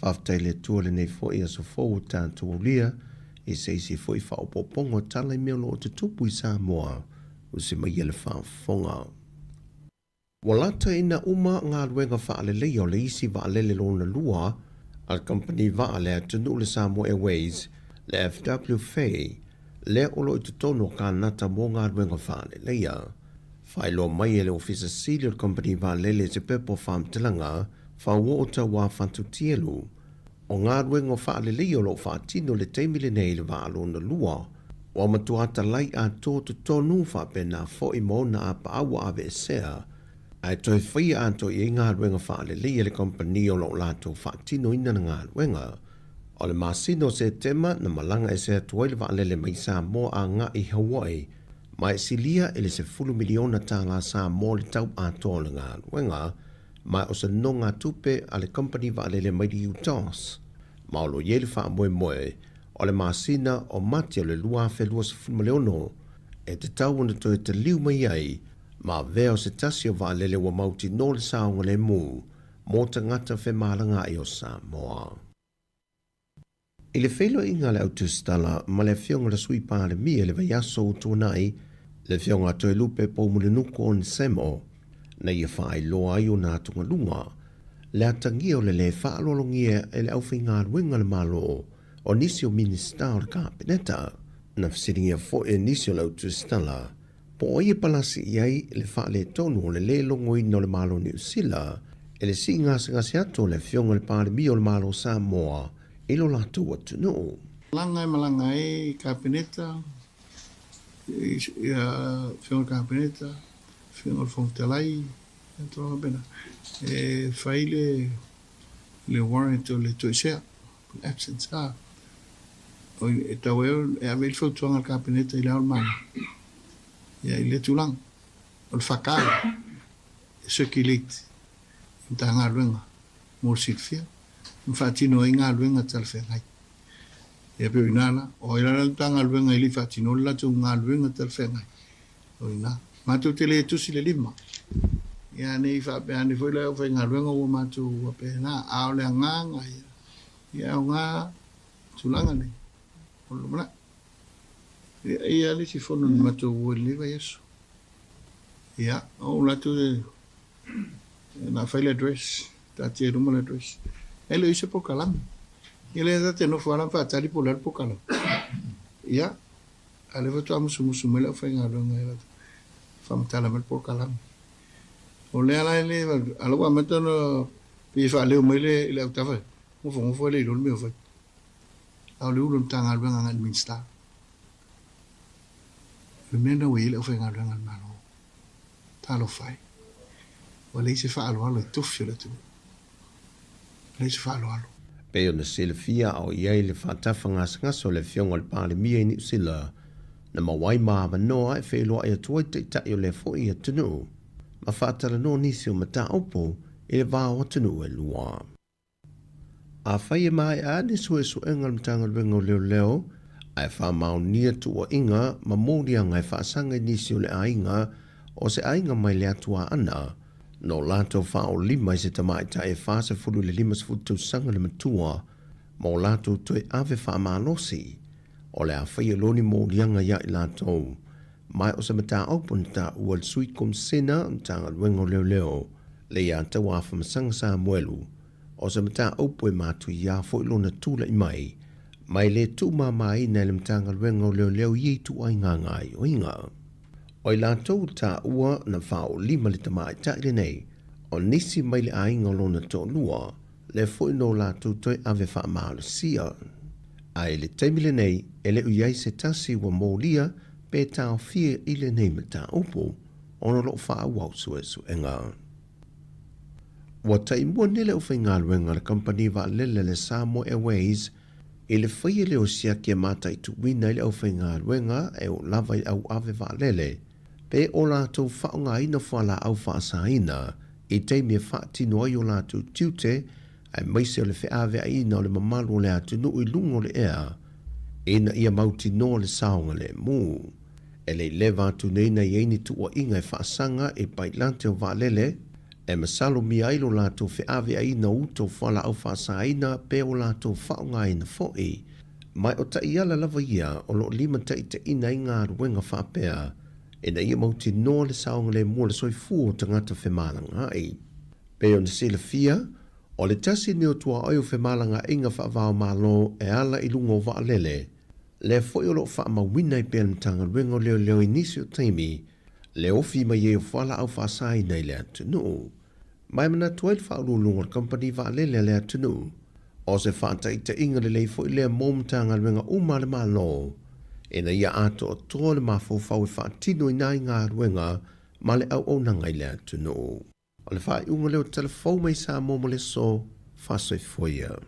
Faafetai i le Atua i lenei foi aso fou ua tatou aulia i se isi foi faaopoopoga o tala i mea o lo o tutupu i Samoa, usi mai ia le faafofoga. Ua lata ina uma galuega faaleleia o le isi vaalele lona lua a le kamupani vaa a le atunuu le Samoa Airways, le FW Fei, lea o lo o i totonu o Kanata mo galuega faaleleia. Faailoa mai e le Ofisa Sili o le kamupani vaalele i se pepa o faamatalaga fauoo tauā Fatu-Tielu, o galuega o faaleleia o lo o faatino i le taimi lenei i le vaa lona lua, ua matua talai atoa totonu faapena foi ma ona apaau ua aveesea, ae toe faia atoa i ai galuega faaleleia e le kamupani o lo o latou faatinoina le galuega. O le masina o Setema na malaga ese atu ai le vaalele mai Samoa agai i Hawaii, ma e silia i le $10 miliona tālā Samoa le tau atoa o le galuega, ma o se nonogatupe a le kamupani vaalele mai le UTAS, ma o lo o i ai le faamoemoe o le masina o Mati o le 2026 e tatau ona toe taliu mai ai ma avea o se tasi o vaalele ua mautinoa le saogalemu mo tagata femalagaai o Samoa. I le feiloaiga a le Au Tusitala ma le Afioga i le Sui Palemia i le vaiaso ua tuanai, le Afioga a Toelupe Poumulinuku Onesemo, na ia faailoa ai ona atugaluga, le atagia o le lē faaaloalogia e le aufaigaluega a le Malo o nisi o Minisita o le Kapeneta. Na fesiligia foi e nisi o le Au Tusitala Po o ai e palasi i ai le faaletonu o le lē logoina o le Malo o Niu Sila e le sii gasegase atu o le Afioga i le Palemia o le Malo o Samoa i lo latou atunuu. Malaga e malaga ai i Kapeneta, ia Afioga i le Kapeneta, Afioga i le Fofoga Fetalai, ia tulaga faapena. E fai le le warrant o le toesea, absence, a. E tau ai e ave ai le fautuaga a le Kapeneta i Le Ao o le Malo, ia i lea tulaga. O le FK e circulate i Matagaluega mo le silafia ma faatino ai galuega talafeagai. Ia pei o i ina la, o ai la le Matagaluega e le i faatinoa le latou galuega talafeagai, o i ina. Matou te le tusi le lima, ia ne i faapea ane foi le aufaigaluega ua matou faapena, a o le agaga ia, ia e aoga tulaga nei o le lumanai. Ia, e i ai lava le isi fono na matou o i lenei vaiaso. Ia, o ou latou e na fai le address, taatia i luma le address. E le o i ai se polokalame. Ia lea ta te nofo lava ma faatali po o le a le polokalame. Ia, a o lea faatoa musumusu mai le aufaigaluega i latou faamatala mai le polokalame. O lea la e le, a o la ua amata ona pei e faaleo mai le, i le autafa, nofonofo e le iloa le mea o fai. A o le Ulu o le Matagaluega agai i le Minisita. O le mea lena ua i ai le aufaigaluega a le Malo. Talofa e. Ua leai se faaaloalo i tofi o le atunuu. Ua leai se faaaloalo. Pei ona silafia a o i ai le faatafa gasegase o le Afioga i le Palemia i Niu Sila, na maua ai ma avanoa e feiloai atu ai taitai o lea foi atunuu ma faatalanoa nisi o mataupu i le va o atunuu e lua. Afai e maea ni suesuega a le Matagaluega o Leoleo ae faamaonia tuuaiga ma moliaga e faasaga i nisi o le aiga o se aiga mai le Atuaana, no latou faaolima i se tamaitai e 40 i le 50 tausaga le matua ma o latou toe ave faamalosi, o le a faia loa ni moliaga ia i latou. Ma o se mataupu na taua e le Sui Komisena o Matagaluega o Leoleo, Leiataua Afamasaga Samuelu, o se mataupu e matuia foi lona tulai mai, ma e le tuumamaina e le Matagaluega o Leoleo ia ituaiga gaoioiga. O i latou taua na faaolima le tamaitai lenei, o nisi mai le aiga o lona toalua, lea foi no latou toe ave faamalosia. Ae i le taimi lenei, e le o i ai se tasi ua molia pe taofia i lenei mataupu, ona o lo o faaauau suesuega. Ua taimua nei le aufaigaluega a le kamupani vaalele a le Samoa Airways i le faia lea o siaki e mataituina ai le aufaigaluega e oo lava i le auave vaalele pe o latou faaaogaina fualaau faasaina i taimi e faatino ai o latou tiute aemaise o le feaveaiina o le mamalu o le atunuu i luga o le ea ina ia mautinoa le saogalemu. E le i leva atu nei na i ai ni tuuaiga e faasaga i pailate o vaalele. e masalomia ai lo latou feaveaiina o uta o fualaau faasaina pe o latou faaaogaina foi. Ma o taiala lava ia o lo o limataitaiina ai galuega faapea ina ia mautinoa le saogalemu o le soifua o tagata femalagaai. Pei ona silafia, o le tasi lenei o tuaoi o femalagaaiga faava-o-Malo e ala i luga o vaalele, lea foi o lo o faamauina ai pea e le Matagaluega o Leoleo i nisi o taimi le ofi mai ai o fualaau faasaina i le atunuu. Ma e manatu ai le faauluuluga o le kamupani vaalele a le atunuu, o se faataitaiga lelei foi lea mo Matagaluega uma a le Malo ina ia atoatoa le mafaufau e faatinoina ai galuega ma le auaunaga i le atunuu. O le faaiuga lea o Tala Fou mai Samoa mo le aso, faasoifua ia.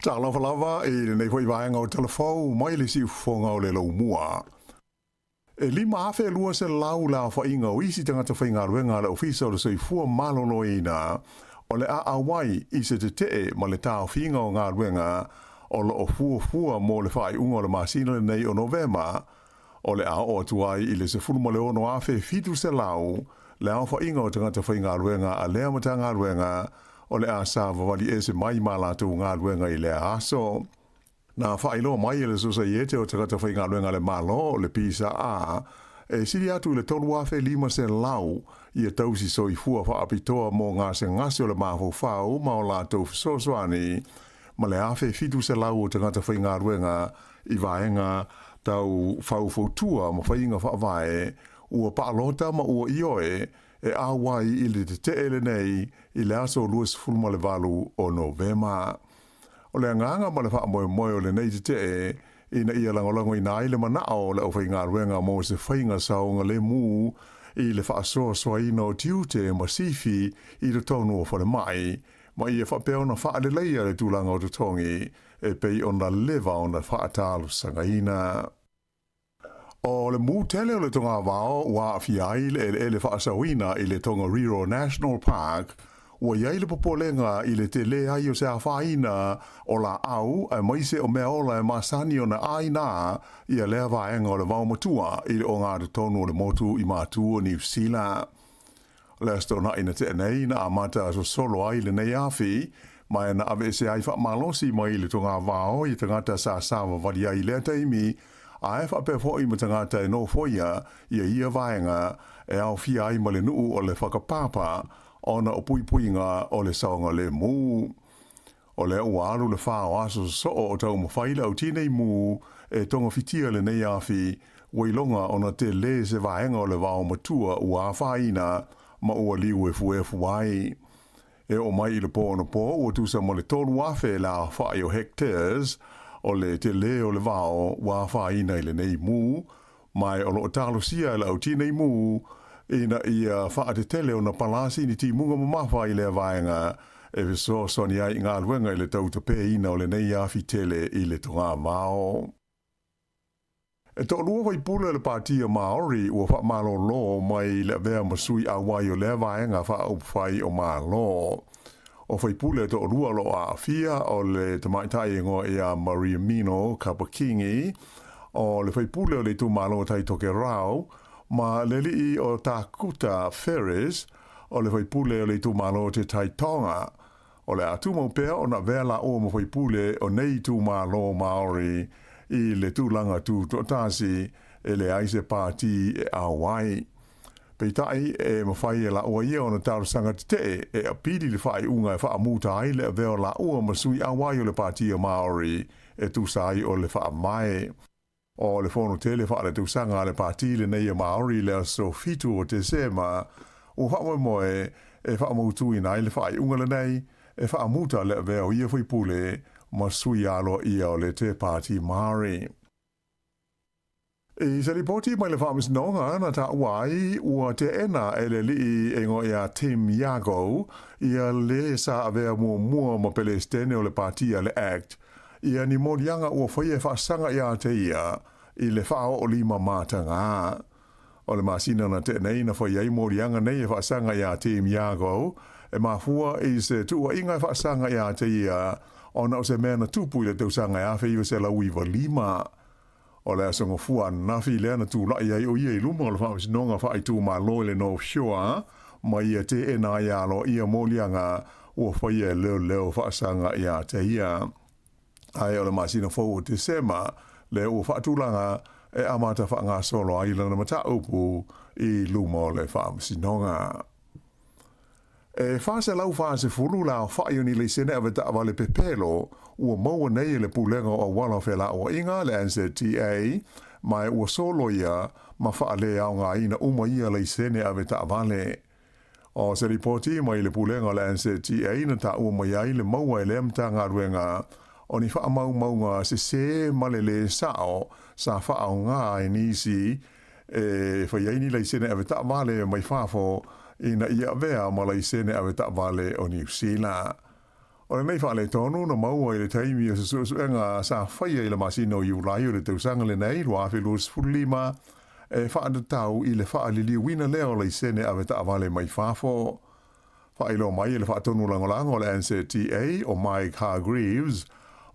Talofa lava i lenei foi vaega o Tala Fou mai le siufofoga o le Laumua. E 5,200 le aofaiga o isi tagata faigaluega a le Ofisa o le Soifua Maloloina o le a auai i se tetee ma le taofiga o galuega o lo o fuafua mo le faaiuga o le masina lenei o Novema, o le a oo atu ai i le 16,700 le aofaiga o tagata faigaluega a lea Matagaluega o le a savavali ese mai ma latou galuega i lea aso. Na faailoa mai e le Sosaiete o Tagata Faigaluega a le Malo, le PSA, e sili atu i le 3,500 ia tausi soifua faapitoa mo gasegase o le mafaufau ma o latou fesoasoani ma le 1,700 o tagata faigaluega i vaega tau faufautua ma faiga faavae ua paalota ma ua ioe e auai i le tetee lenei i le aso 28 o Novema. O le agaga ma le faamoemoe o lenei tetee ina ia lagolagoina ai le manao o le aufaigaluega mo se faiga saogalemu i le faasoasoaina o tiute ma sifi i totonu o falemai, ma ia faapea ona faaleleia le tulaga o totogi e pei ona leva ona faatalosagaina. O le mū tele o le togavao ua aafia ai le eleele faasaoina i le Tongariro National Park, ua i ai le popolega i le tele ai o se afaina o laau aemaise o mea ola e masani ona ʻāina ia lea vaega o le vaomatua i le ogatotonu o le motu i Matu o Niu Sila. O le Aso Toonai na tea nei na amata sosolo ai lenei afi, ma e na aveese ai faamalosi mai le togavao i tagata sa savavali ai i lea taimi, ae faapea foi ma tagata e nofoia ia ia vaega e aofia ai ma le nuu o le Whakapapa ona o puipuiga o le saogalemu. O lea ua alu le fa o aso sosoo o taumafai le au tinei mu e togafitia lenei afi, ua iloga ona tele se vaega o le vao matua ua afaina ma ua liu efuefu ai. E oo mai i le po anapo ua tusa ma le 3,000 le aofai o hectares o le tele o le vao ua afaina i lenei mu, ma o lo o talosia e le au tinei mu ina ia faatetele ona palasi ni timuga mamafa i lea vaega e fesoasoani ai i galuega i le tautapeina o lenei afi tele i le togavao. E toalua faipule o le Pāti o Māori ua faamalolo mai le avea ma sui auai o lea vaega faaupufai o Malo. O faipule e toalua o lo o aafia o le tamaitai e igoa ia Mariameno Kapa Kingi, o le faipule o le itumalo o Tai Tokerau, ma le alii o Tākuta Ferris, o le faipule o le itumalo o Te Tai Tonga. O le a tumau pea ona avea laua ma faipule o nei itumalo Māori i le tulaga tutoatasi e leai se pāti e ao ai. Peitai, e mafai e laua ia ona talosaga tetee e apili le faaiuga e faamuta ai le avea o laua ma sui auai o le Pāti Māori e tusa ai o le faavae. O le fono tele faaletausaga a le Pāti lenei a Māori i le aso 7 o Tesema, ua faamoemoe e faamautuina ai le faaiuga lenei e faamuta le avea o ia faipule ma sui aloaia o le Te Pāti Māori. I se lipoti mai le Faamasinoga na taua ai ua teena e le alii e igoa ia Tim Iago ia le sa avea muamua ma Pelesitene o le Pāti a le act ia ni moliaga ua faia e faasaga ia te ia. i le faaoolima mataga. O le masina na tea nei na fai ai moliaga nei e faasaga iā Tim Iago, e mafua i se tuuaiga e faasaga iā te ia ona o se mea na tupu i le tausaga e 1995. O le aso Gafua ananafi lea na tulai ai o ia i luma o le Faamasinoga Faaitumalo i le North Shore ma ia teena ai aloaia moliaga ua faia e leoleo faasaga iā te ia. Ae o le masina fou o Tesema lea ua faatulaga e amata faagasolo ai lana mataupu i luma o le Faamasinoga. E 440 le aofai o ni laisene avetaavale pepelo ua maua nei e le Pulega o Auala o Felauaiga, le NZTA, ma ua soloia ma faaleaogaina uma ia laisene avetaavale. O se lipoti mai le Pulega o le NZTA na taua mai ai le maua e lea Matagaluega o ni faamaumauga sesē ma le lē sao sa faaaoga ai nisi e fai ai ni laisene avetaavale mai fafo ina ia avea ma laisene avetaavale o Niu Sila. O lenei faaletonu na maua i le taimi o se suesuega sa faia i le masina o Iulai o le tausaga lenei 2025 e faatatau i le faaliliuina lea o laisene avetaavale mai fafo. Faailoa mai e le faatonu lagolago o le NZTA o Mike Hargreaves,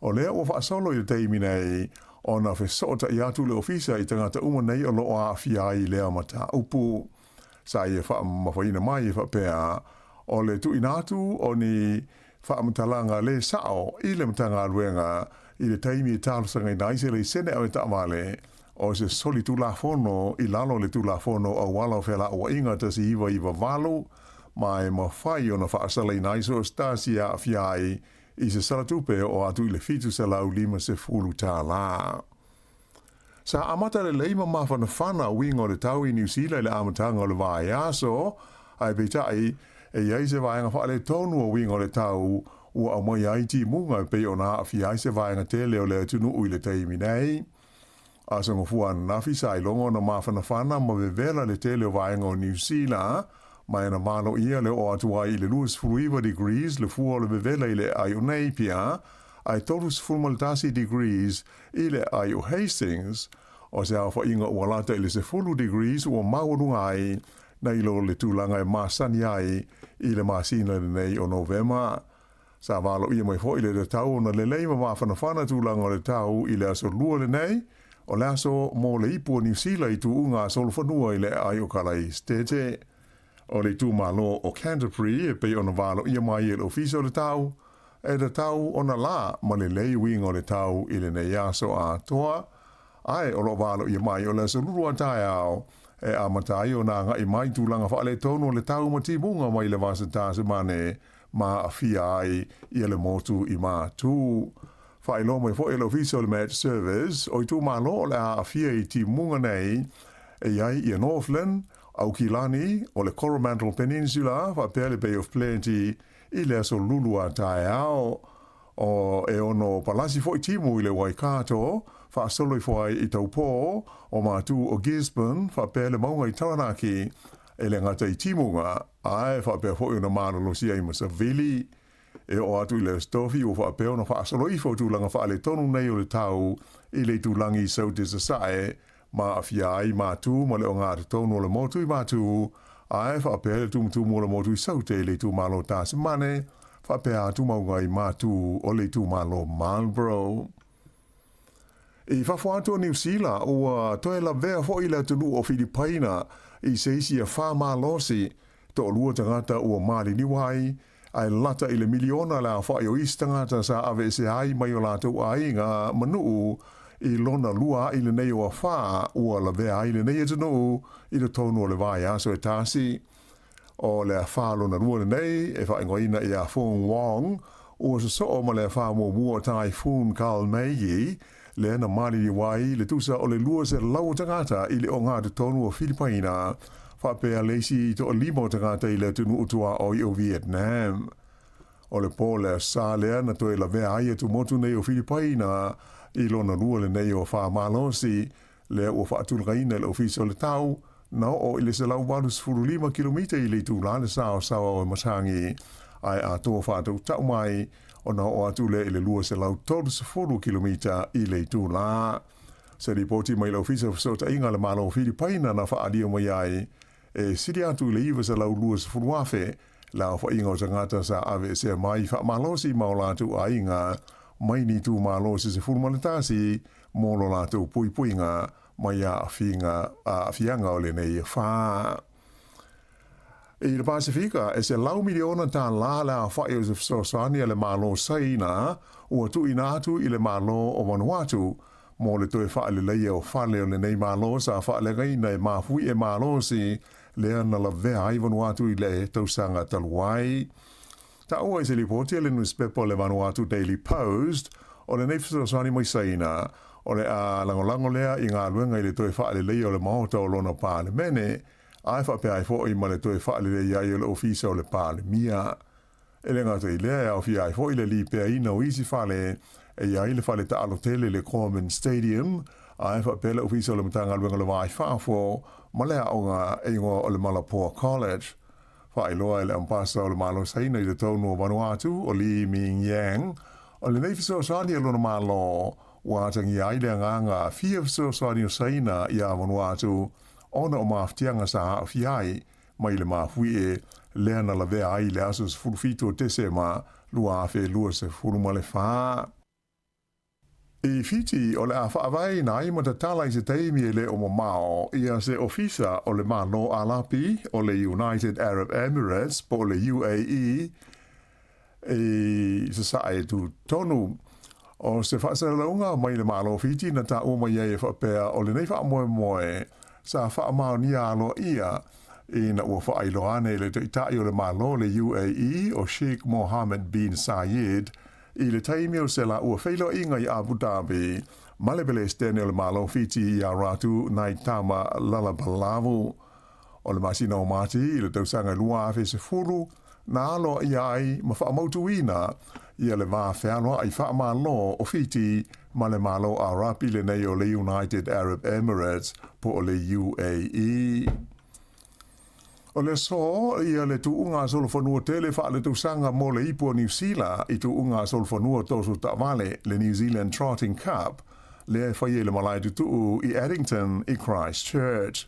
o lea ua faasolo i le taimi nei ona fesootai atu le ofisa i tagata uma nei o lo o aafia ai i lea mataupu. Sa ia faamamafaina mai e faapea, o le tuuina atu o ni faamatalaga le sao i le Matagaluega i le taimi e talosagaina ai se laisene avetaavale o se solitulafono i lalo o le Tulafono o Auala o Felauaiga 1998, ma e mafai ona faasalaina ai so o se tasi e aafia ai i se salatupe e oo atu i le $750. Sa amata lelei ma mafanafana uiga o le tau i Niu Sila i le amataga o le vaiaso, ae peitai, e i ai se vaega faaletonu o uiga o le tau ua aumaia ai timuga e pei ona aafia ai se vaega tele o le atunuu i le taimi nei. Aso Gafua ananafi sa iloga ona mafanafana ma vevela le tele o vaega o Niu Sila, ma e na valoia le oo atu ai i le 29 degrees le fua o le vevela i le aai o Napier, ae 31 degrees i le aai o Hastings, o se aofaiga ua lata i le 10 degrees ua maualuga ai nai lo le tulaga e masani ai i le masina lenei o Novema. Sa valoia mai foi le tatau ona lelei ma mafanafana tulaga o le tau i le aso Lua lenei, o le aso mo le ipu o Niu Sila i tuuga a solofanua i le aai o Kalaistete. O le itumalo o Canterbury e pei ona valoia mai e le Ofisa o le Tau, e tatau ona la ma lelei uiga o le tau i lenei aso atoa, ae o lo o valoia mai o le aso Lua taeao e amata ai ona agai mai tulaga faaletonu o le tau ma timuga mai le vasa Tasemane ma aafia ai ia le motu i Matū. Faailoa mai foi e le Ofisa o le Match Service o itumalo o le a aafia i timuga nei e i ai ia Northland, Aukilani, o le Coromandel Peninsula faapea le Bay of Plenty i le aso Lulu a taeao. O e ono palasi foi timu i le Waikato, faasolo ifo ai i Taupō, o Matū o Gisborne faapea le mauga i Taranaki, e le gata i timuga, ae faapea foi ona malolosi ai ma savili. E oo atu i le Aso Tofi ua faapea ona faasolo ifo tulaga faaletonu nei o le tau i le itulagi i Saute Sasae ma aafia ai Matū ma le ogatotonu o le motu i Matū, ae faapea le tumutumu o le motu i Saute i le itumalo Tasemane, faapea atu mauga i Matū o le itumalo Marlborough. I fafo atu o Niu Sila, ua toe lavea foi le atunuu o Filipaina i se isi afa malosi, toalua tagata ua maliliu ai, ae lata i le miliona le aofai o isi tagata sa aveesea ai mai o latou aiga ma nuu i lona lua aʻi lenei o afa ua lavea ai lenei atunuu i totonu o le vaiaso e tasi. O le afa lona lua lenei e faaigoaina iā Fung Wong, ua sosoo ma le afa muamua o Typhoon Kalmaegi, lea na maliliu ai le tusa o le 200 o tagata i le ogatotonu o Filipaina, faapea le isi toalima o tagata i le atunuu tuaoi o Vietnam. O le po le sa lea na toe lavea ai atumotu nei o Filipaina i lona lua lenei o afa malosi, lea ua faatulagaina e le Ofisa o le Tau, na oo i le 185 kilomita i le itulā le saosaoa o Matagi, ae atoa faatautau mai ona oo atu lea i le 230 kilomita i le itulā. Se lipoti mai le Ofisa o Fesootaiga a le Malo o Filipaina na faaalia mai ai, e sili atu i le 920,000 le aofaiga o tagata sa aveesea mai faamalosi ma o latou aiga mai ni itumalo se 11 mo lo latou puipuiga mai aafiga aafiaga o lenei afa. I le Pasefika, e $100 miliona le aofai o se fesoasoani a le Malo Saina ua tuuina atu i le Malo o Vanuatu mo le toe faaleleia o fale o lenei Malo sa faaleagaina e mafuie malosi lea na lavea ai Vanuatu i le tausaga talu ai. Taua i se lipoti a le nusipepa o le Vanuatu Daily Post, o lenei fesoasoani mai Saina, o le a lagolago lea i galuega i le toe faaleleia o le Maota o lona Palemene, ae faapea ai foi ma le toe faaleleia ai o le Ofisa o le Palemia. E le gata i lea, e aofia ai foi le lipeaina o isi fale e i ai le fale taalo tele le Gorman Stadium, ae faapea le Ofisa o le Matagaluega o le Va i Fafo ma le aoga e igoa o le Malapoa College. Faailoa e le Ambasa o le Malo Saina i totonu o Vanuatu, o Li Ming Yang, o lenei fesoasoani a lona Malo ua atagia ai le agaga fia fesoasoani o Saina iā Vanuatu ona o mafatiaga sa aafia ai mai le mafuie lea na lavea ai i le aso 17 o Tesema 2024. I Fiti, o le a faavaeina ai ma tatala i se taimi e le o mamao ia se Ofisa o le Malo Alapi o le United Arab Emirates po o le UAE i Sasae tutonu. O se faasalalauga mai le Malo Fiti na taua mai ai e faapea o lenei faamoemoe sa faamaonia aloaia ina ua faailoa ane e le Taitai o le Malo o le UAE o Sheikh Mohammed bin Zayed i le taimi o se laua feiloaiga i Abu Dhabi ma le Pelesitene o le Malo Fiti ia Ratu Naitama Lalabalavu. O le masina o Mati i le tausaga 2010 na aloaia ai ma faamautuina ia le va fealoai faamalo o Fiti ma le Malo Arapi lenei o le United Arab Emirates po o le UAE. O le aso ia le tuuga solofanua tele faaletausaga mo le ipu o Niu Sila i tuuga solofanua toso taavale le New Zealand Trotting Cup lea e faia i le malae tutuu i Addington i Christchurch.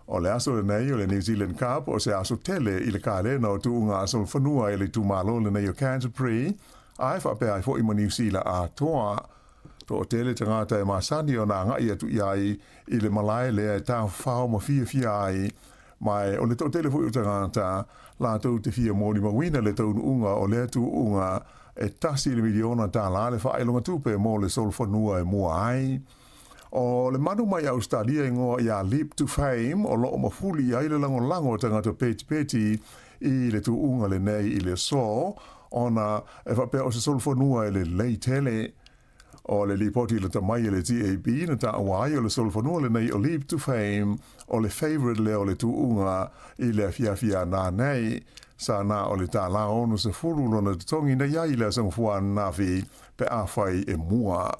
O le aso lenei o le New Zealand Cup o se aso tele i le kalena o tuuga solofanua i le itumalo lenei o Canterbury ae faapea ai foi ma Niu Sila atoa. Toatele tagata e masani ona agai atu i ai i le malae lea e tafafao ma fiafia ai, ma o le toatele foi o tagata latou te fia molimauina le taunuuga o lea tuuga e $1 miliona le faailoga tupe mo le solofanua e mua ai. O le manu mai Ausetalia igoa ia Leap to Fame o loo mafuli i ai le lagolago o tagata petipeti i le tuuga lenei i le aso, ona e faapea o se solofanua e lelei tele. O le lipoti lata mai e le TAB na taua ai o le solofanua lenei o Leap to Fame o le favourite lea o le tuuga i le afiafi a nanei. Sa na o le $60 lona totogi na i ai i le aso Gafua ananafi pe afai e mua.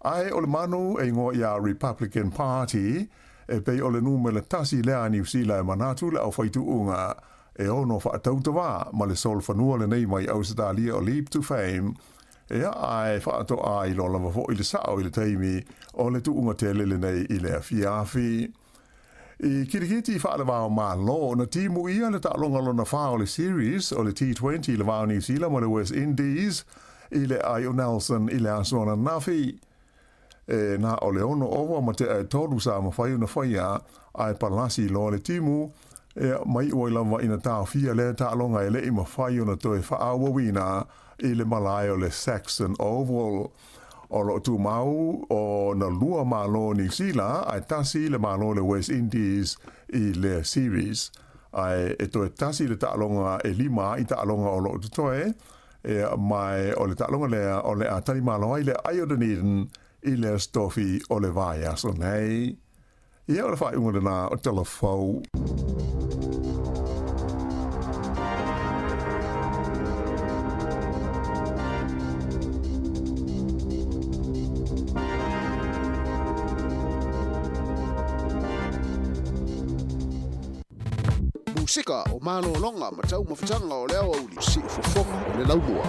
Ae o le manu e igoa ia Republican Party e pei o le numera tasi lea a Niu Sila e manatu le aufaituuga e ono faatautavā ma le solofanua lenei mai Ausetalia o Leap to Fame. Ea, ae faatoa iloa lava foi le sao i le taimi o le tuuga tele lenei i le afiafi. I kirikiti faalevao Malo, na timu ia le taaloga lona fa o le series o le T20 i le va o Niu Sila ma le West Indies i le ai o Nelson i le aso ananafi. E na o le 6 ova ma tea e 3 sa mafai ona faia, ae palasi loa le timu, e mai iu ai lava ina taofia lea taaloga e le i mafai ona toe faaauauina i le malae o le Saxon Oval. O loo tumau o na lua Malo Niu Sila ae tasi le Malo le West Indies i lea series. Ae e toe tasi le taaloga e lima i taaloga o loo totoe, e mae o le taaloga lea o le a talimalo ai le ai o Dunedin i lea stofi o le vaiaso nei. Ia, o le faaiuga lena o Tala Fou. Musika o malologa ma taumafataga o le aoauli, siufofoga o le laumua.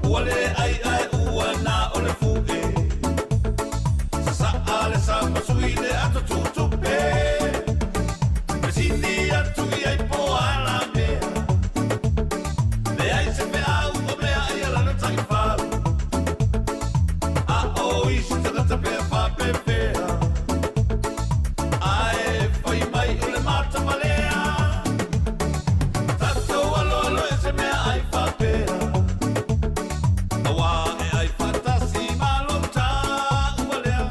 Ua le ai ae ua na o le fu'e. Sasa'a le sama sui le ato tutupe. Fesili atu i ai po o a la mea. Leai se feau o mea ai a lana taifau. A o isi tagata pea faapefea. Ae fai mai o le matamalea. Tatou aloalo e se mea ai faapea. Auā e ai faatasi ma lou taua lea.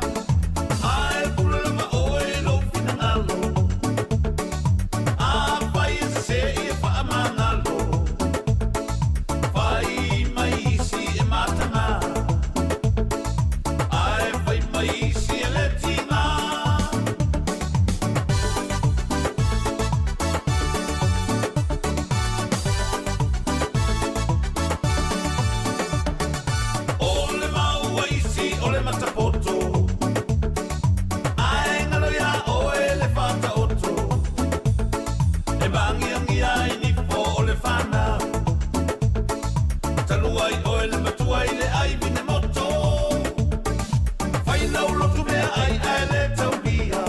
Ae pule lava oe i lou finagalo. Afai e sese ia faamagalo. Fai mai isi e mataga. Ae fai mai isi e le tiga. O le mau a isi o le matapoto, ae galo iā oe le faataoto. E māgiagia ai nifo o le fanau, talu ai oe le matua i le ai vine moto. Fai lau lotu mea ai ae le taulia,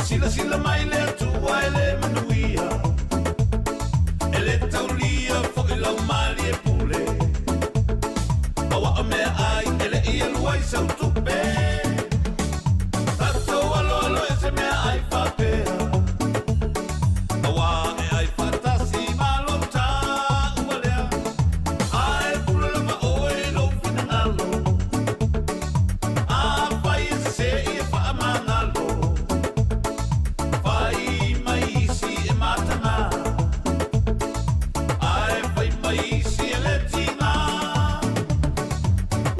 silasila mai le Atua e le manuia. E le taulia foi lau malie pule, aua o mea ai e le i alu ai sau tupe. Tatou aloalo e se mea ai faapea, aua e ai faatasi ma lou taua lea. Ae pule lava oe i lou finagalo, afai e sese ia faamagalo. Fai mai isi e mataga, ae fai mai isi e le tiga.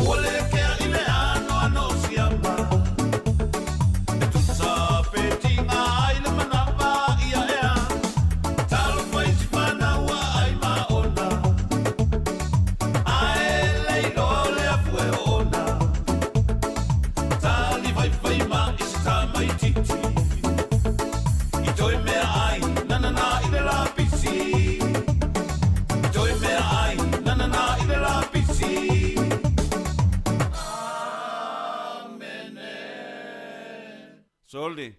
Ua le kea i le anoano o siama, e tusa pe tiga ai le manawa ia ea. Talofa i si fanau a ai ma ona, ae le iloa o le afu e oona. Tali faifai ma i se tamaititi, i toe mea ai nanana i le lapisi. I toe mea ai nanana i le lapisi. Amene. Soli,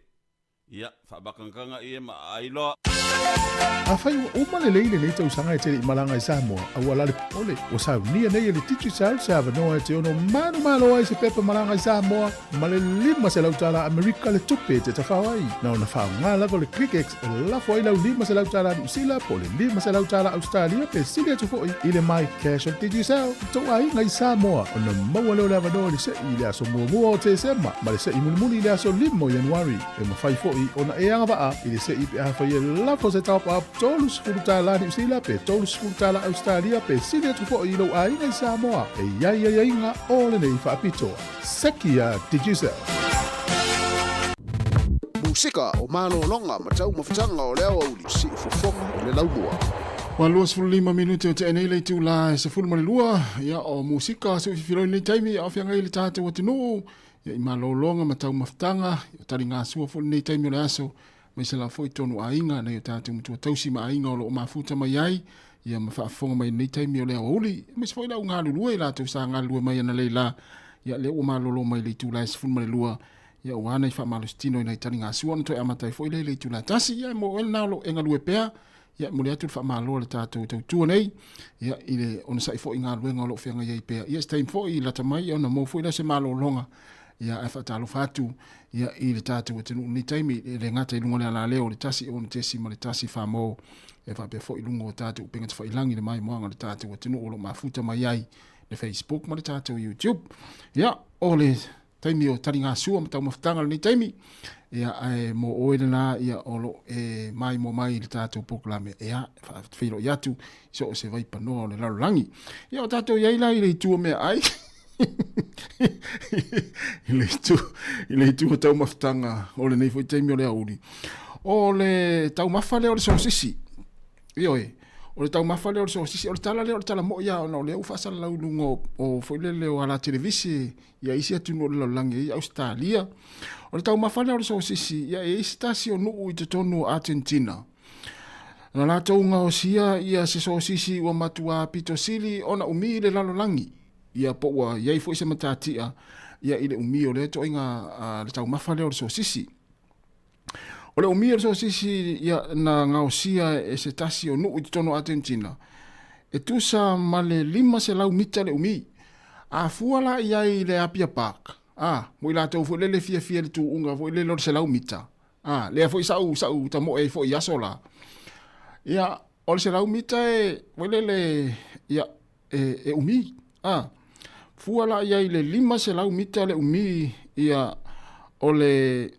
Ia, faabakangakanga ia ma aai loa. Afai ua uma lelei lenei tausaga e te le i malaga i Samoa, aua la le popole, ua saunia nei e le Digicel se avanoa e te ono manumalo ai se pepa malaga i Samoa ma le $500 tala Amerika le tupe e te tafao ai. Na ona faaaoga lava o le ClickX e lafo ai lau $500 tala Niu Sila po o le $500 tala Ausetalia pe sili atu foi i le MyCash o le Digicel i tou aiga i Samoa ona maua lea o le avanoa i le se'i i le aso muamua o Tesema ma le se'i mulimuli i le aso 5 o Ianuari. E mafai foi ona e agavaa i le se'i pe afai e lafo se top-up $30 Niu Sila pe $30 Ausetalia pe sili atu foi i lou aiga i Samoa. E i ai aiaiga o lenei faapitoa. Seki a Digicel. Musika o malologa ma taumafataga o le aoauli siufofoga o le laumua. Ua 25 minute o tea nei le itula e 12, ia o musika siufifiloi i lenei taimi a o feagai le tatou atunuu ia i malologa ma taumafataga, ia o taligasua foi lenei taimi o le aso, aemaise lava foi tonu aiga nai o tatou matua tausi ma aiga o lo o mafuta mai ai, ia ma faafofoga mai lenei taimi o le aoauli, aemaise foi le au galulue i latou sa galulue mai analeila la, ia lea ua malolo mai le itula e 12, ia aua nai faamalositino i nai taligasua ona toe amata ai foi lea i le itula e 1, ia e mo oe lena o lo o e galue pea, Ia, e momoli atu le faamalo a le tatou tautua nei, ia, i le onosai foi i galuega o lo o feagai ai pea. Ia, se taimi foi lata mai ona maua foi lea o se malologa, ia, ae faatalofa atu, ia, i le tatou atunuu i lenei taimi, e le gata i luga o le alaleo o le 106.1 Famo, e faapea foi i luga o tatou upega tafailagi i le maimoaga o le tatou atunuu o lo o mafuta mai ai le Facebook ma le tatou YouTube. Ia, o le taimi o taligasua ma taumafataga o lenei taimi, ia, ae mo oe lena, ia, o lo e maimoa mai i le tatou polokalame, ia, e faafeiloai atu i so o se vaipanoa o le lalolagi. Ia, o tatou i ai la i le itu o meaai, i le itu, i le itu o taumafataga o lenei foi taimi o le aoauli. O le taumafa lea o le sosisi, Ioe, o le taumafa lea o le sosisi, o le tala lea o le tala moi lava ona o lea ua faasalalau i luga o, o foi lele o ala televise ia isi atunuu o le lalolagi, ia Ausetalia. O le taumafa lea o le sosisi, ia e i ai se tasi o nuu i totonu o Argentina. Na latou gaosia ia se sosisi ua matuā pito sili ona umi i le lalolagi, ia po ua i ai foi se matatia ia i le umi o lea ituaiga le taumafa lea o le sosisi. O le umi o le sosisi ia na gaosia e se tasi o nuu i totonu o Atenetina, e tusa ma le 500 mita le umi. A fua la i ai i le Apia Park, a, mo i latou foi lele e fiafia i le tuuga foi lele o le 100 mita, a, lea foi sa ou, sa ou tamoe ai foi i aso la. Ia, o le 100 mita e, foi lele, ia, e, e umi, a. Fua la i ai i le 500 mita le umi, ia, o le,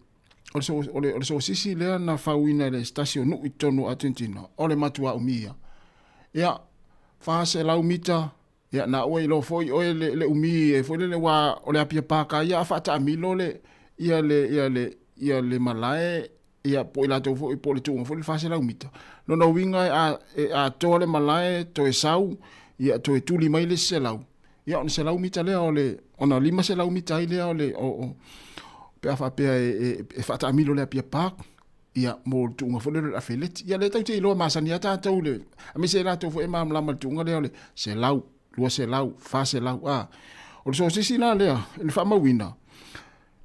o le, so, o le, o le sosisi lea na fauina e le se tasi o nuu i totonu o Argentina, o le matuā umi ia. Ia, 400 mita, ia, na ua iloa foi oe le, le umi e foi lele, aua o le Apia Paka ia a faataamilo le, ia le, ia le, ia le malae, ia po o i latou foi, po o le tuuga foi le 400 mita. Lona uiga e, a, e atoa le malae, toe sau, ia toe tuli mai le isi 100. Ia ona 100 mita lea o le, ona 500 mita ai lea o le, o, o, pe a faapea e, e, e faataamilo le Apia Park, ia, mo le tuuga foi lea o le afeleti. Ia lea tatou te iloa masani lava tatou le, aemaise i latou foi e malamalama i le tuuga lea o le 100, 200, 400, a. O le sosisi la lea, i le faamauina,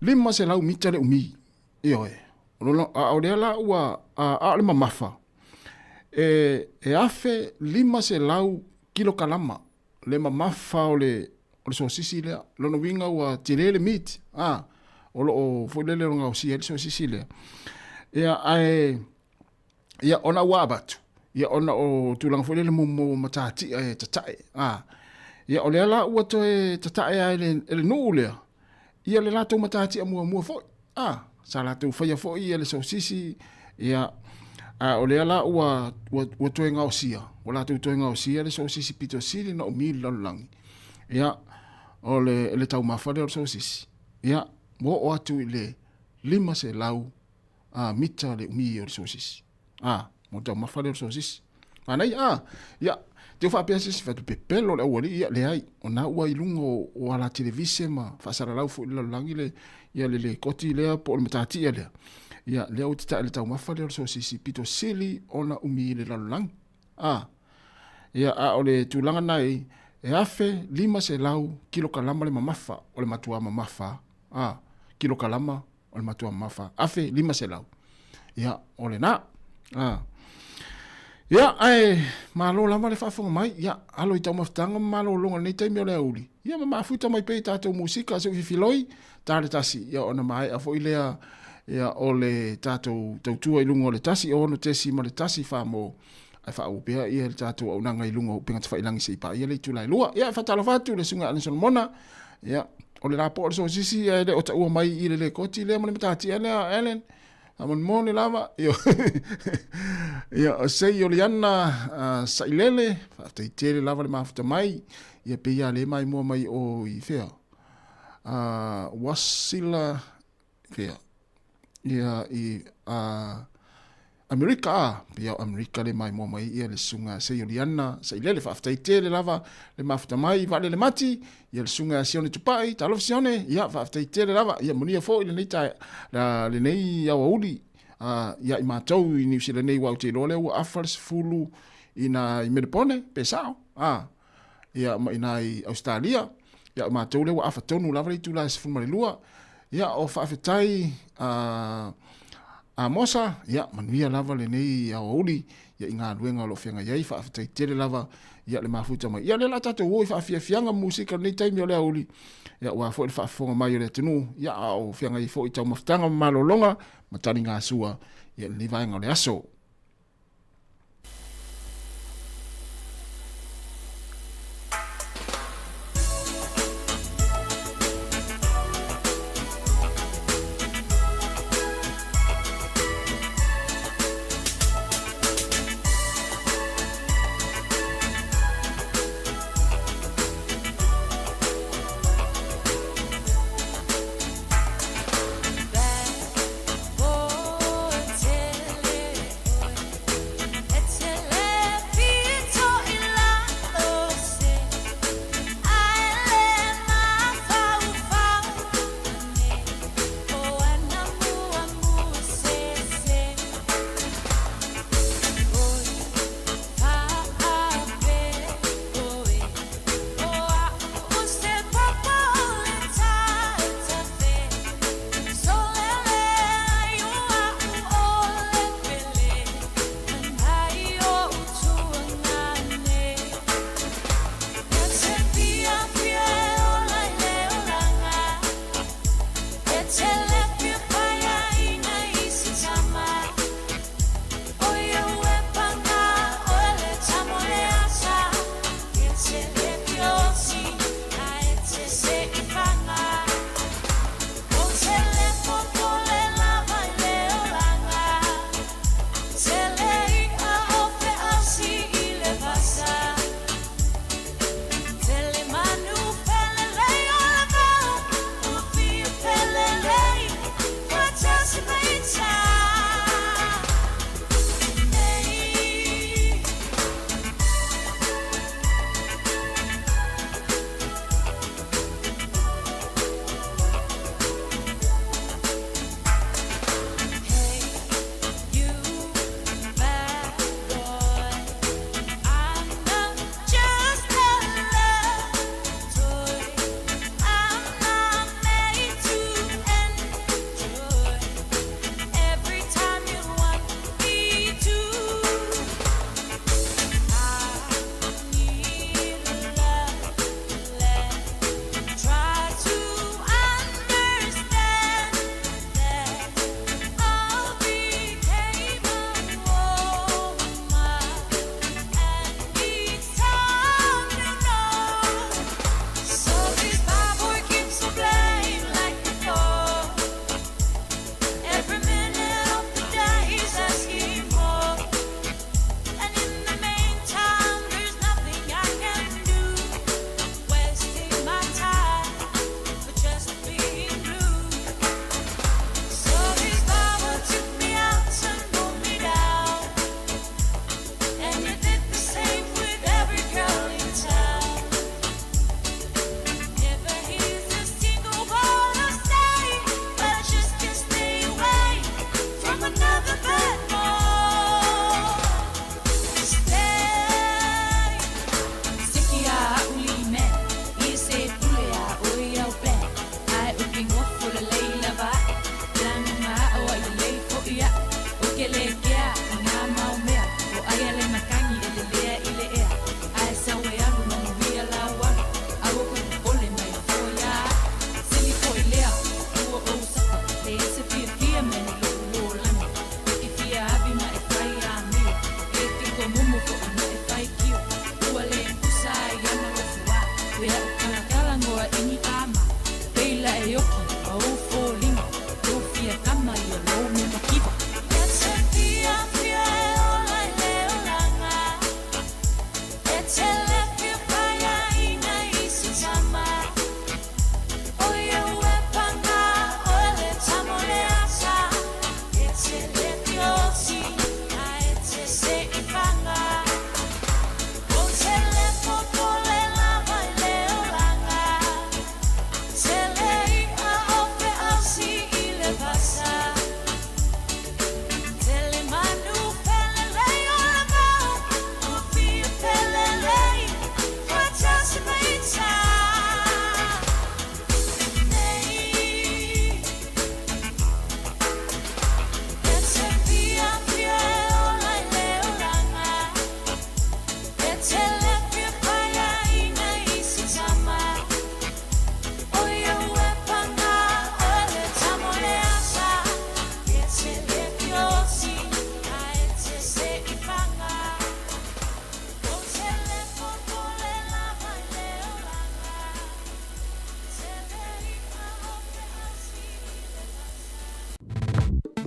500 mita le umi. Ioe. O lona, a o lea la ua, a, a o le mamafa, e, e 1500 kilokalama le mamafa o le, o le sosisi lea. Lona uiga ua tele le meat, a, o lo o foi lele o gaosia ai le sosisi lea. Ia, ae, ia, ona ua avatu, ia, ona o tulaga foi lele mo matatia e tatae, a. Ia, o lea la ua toe tatae lava e le, e le nuu lea, ia le latou matatia muamua foi, a, sa latou faia foi ia le sosisi, ia, a o lea la ua, ua, ua toe gaosia, ua latou toe gaosia le sosisi pito sili ona umi i le lalolagi, ia, o le, le taumafa lea o le sosisi, ia, ua oo atu i le 500 a, mita le umi o le sosisi. A, mo le taumafa lea o le sosisi. Manaia, a, ia, te faapea se isi fatu pepelo le aualii, ia, leai, o na ua i luga o, o ala televise ma faasalalau foi i le lalolagi le, ia, le lekoti lea po o le matatia lea. Ia, lea ua tatae le taumafa lea o le sosisi pito sili ona umi i le lalolagi. A, ia, a o le tulaga na e, e 1500 kilokalama le mamafa o le matua mamafa, a, kilokalama o le matua mamafa, 1500. Ia, o lena. A. Ia, ae malo lava le faafofoga mai. Ia, alo i taumafataga ma malologa i lenei taimi o le aoauli. Ia, ma mafuta mai pea i tatou musika se i fifiloi, ta le tasi. Ia, ona maea foi lea, ia, o le tatou tautua i luga o le 1 6.1 famo ae faaauau pea ia le tatou auaunaga i luga o upega tafailagi se i paia le itula e lua. Ia, e faatalofa atu i le Susuga ia Allan Solomona. Ia, o le lapoa o le sosisi ae le o taua mai i le lekoti lea ma le matatia lea, Allan. Faamolemole lava. Ia, ia o sei o Liana uh, Sailele, faafetai tele lava le mafuta mai. Ia pei lava le maimoa mai o i fea. Uh, Wasila fea. Ia i uh, Amerika a, pei o Amerika le maimoa mai ia le susuga ia Seioliana Sailele, faafetai tele lava le mafuta mai Vaalele Mati, ia le susuga ia Sione Tupai, talofa Sione, ia faafetai tele lava, ia manuia foi lenei tae, la, lenei aoauli a, ia i matou i Niu Sila nei, aua ou te iloa lea ua afa le 10 i na i Melepone, pe sao, a, ia ma ina i Ausetalia, ia o matou lea ua afa tonu lava le itula e 12, ia o faafetai a, Amosa, ia manuia lava lenei aoauli ia i galuega o lo o feagai ai, faafetai tele lava ia le mafuta mai. Ia lea la tatou o i faafiafiaga musika lenei taimi o le aoauli, ia aua foi le faafofoga mai o le atunuu, ia a o feagai foi i taumafataga ma malologa ma taligasua ia lenei vaega o le aso.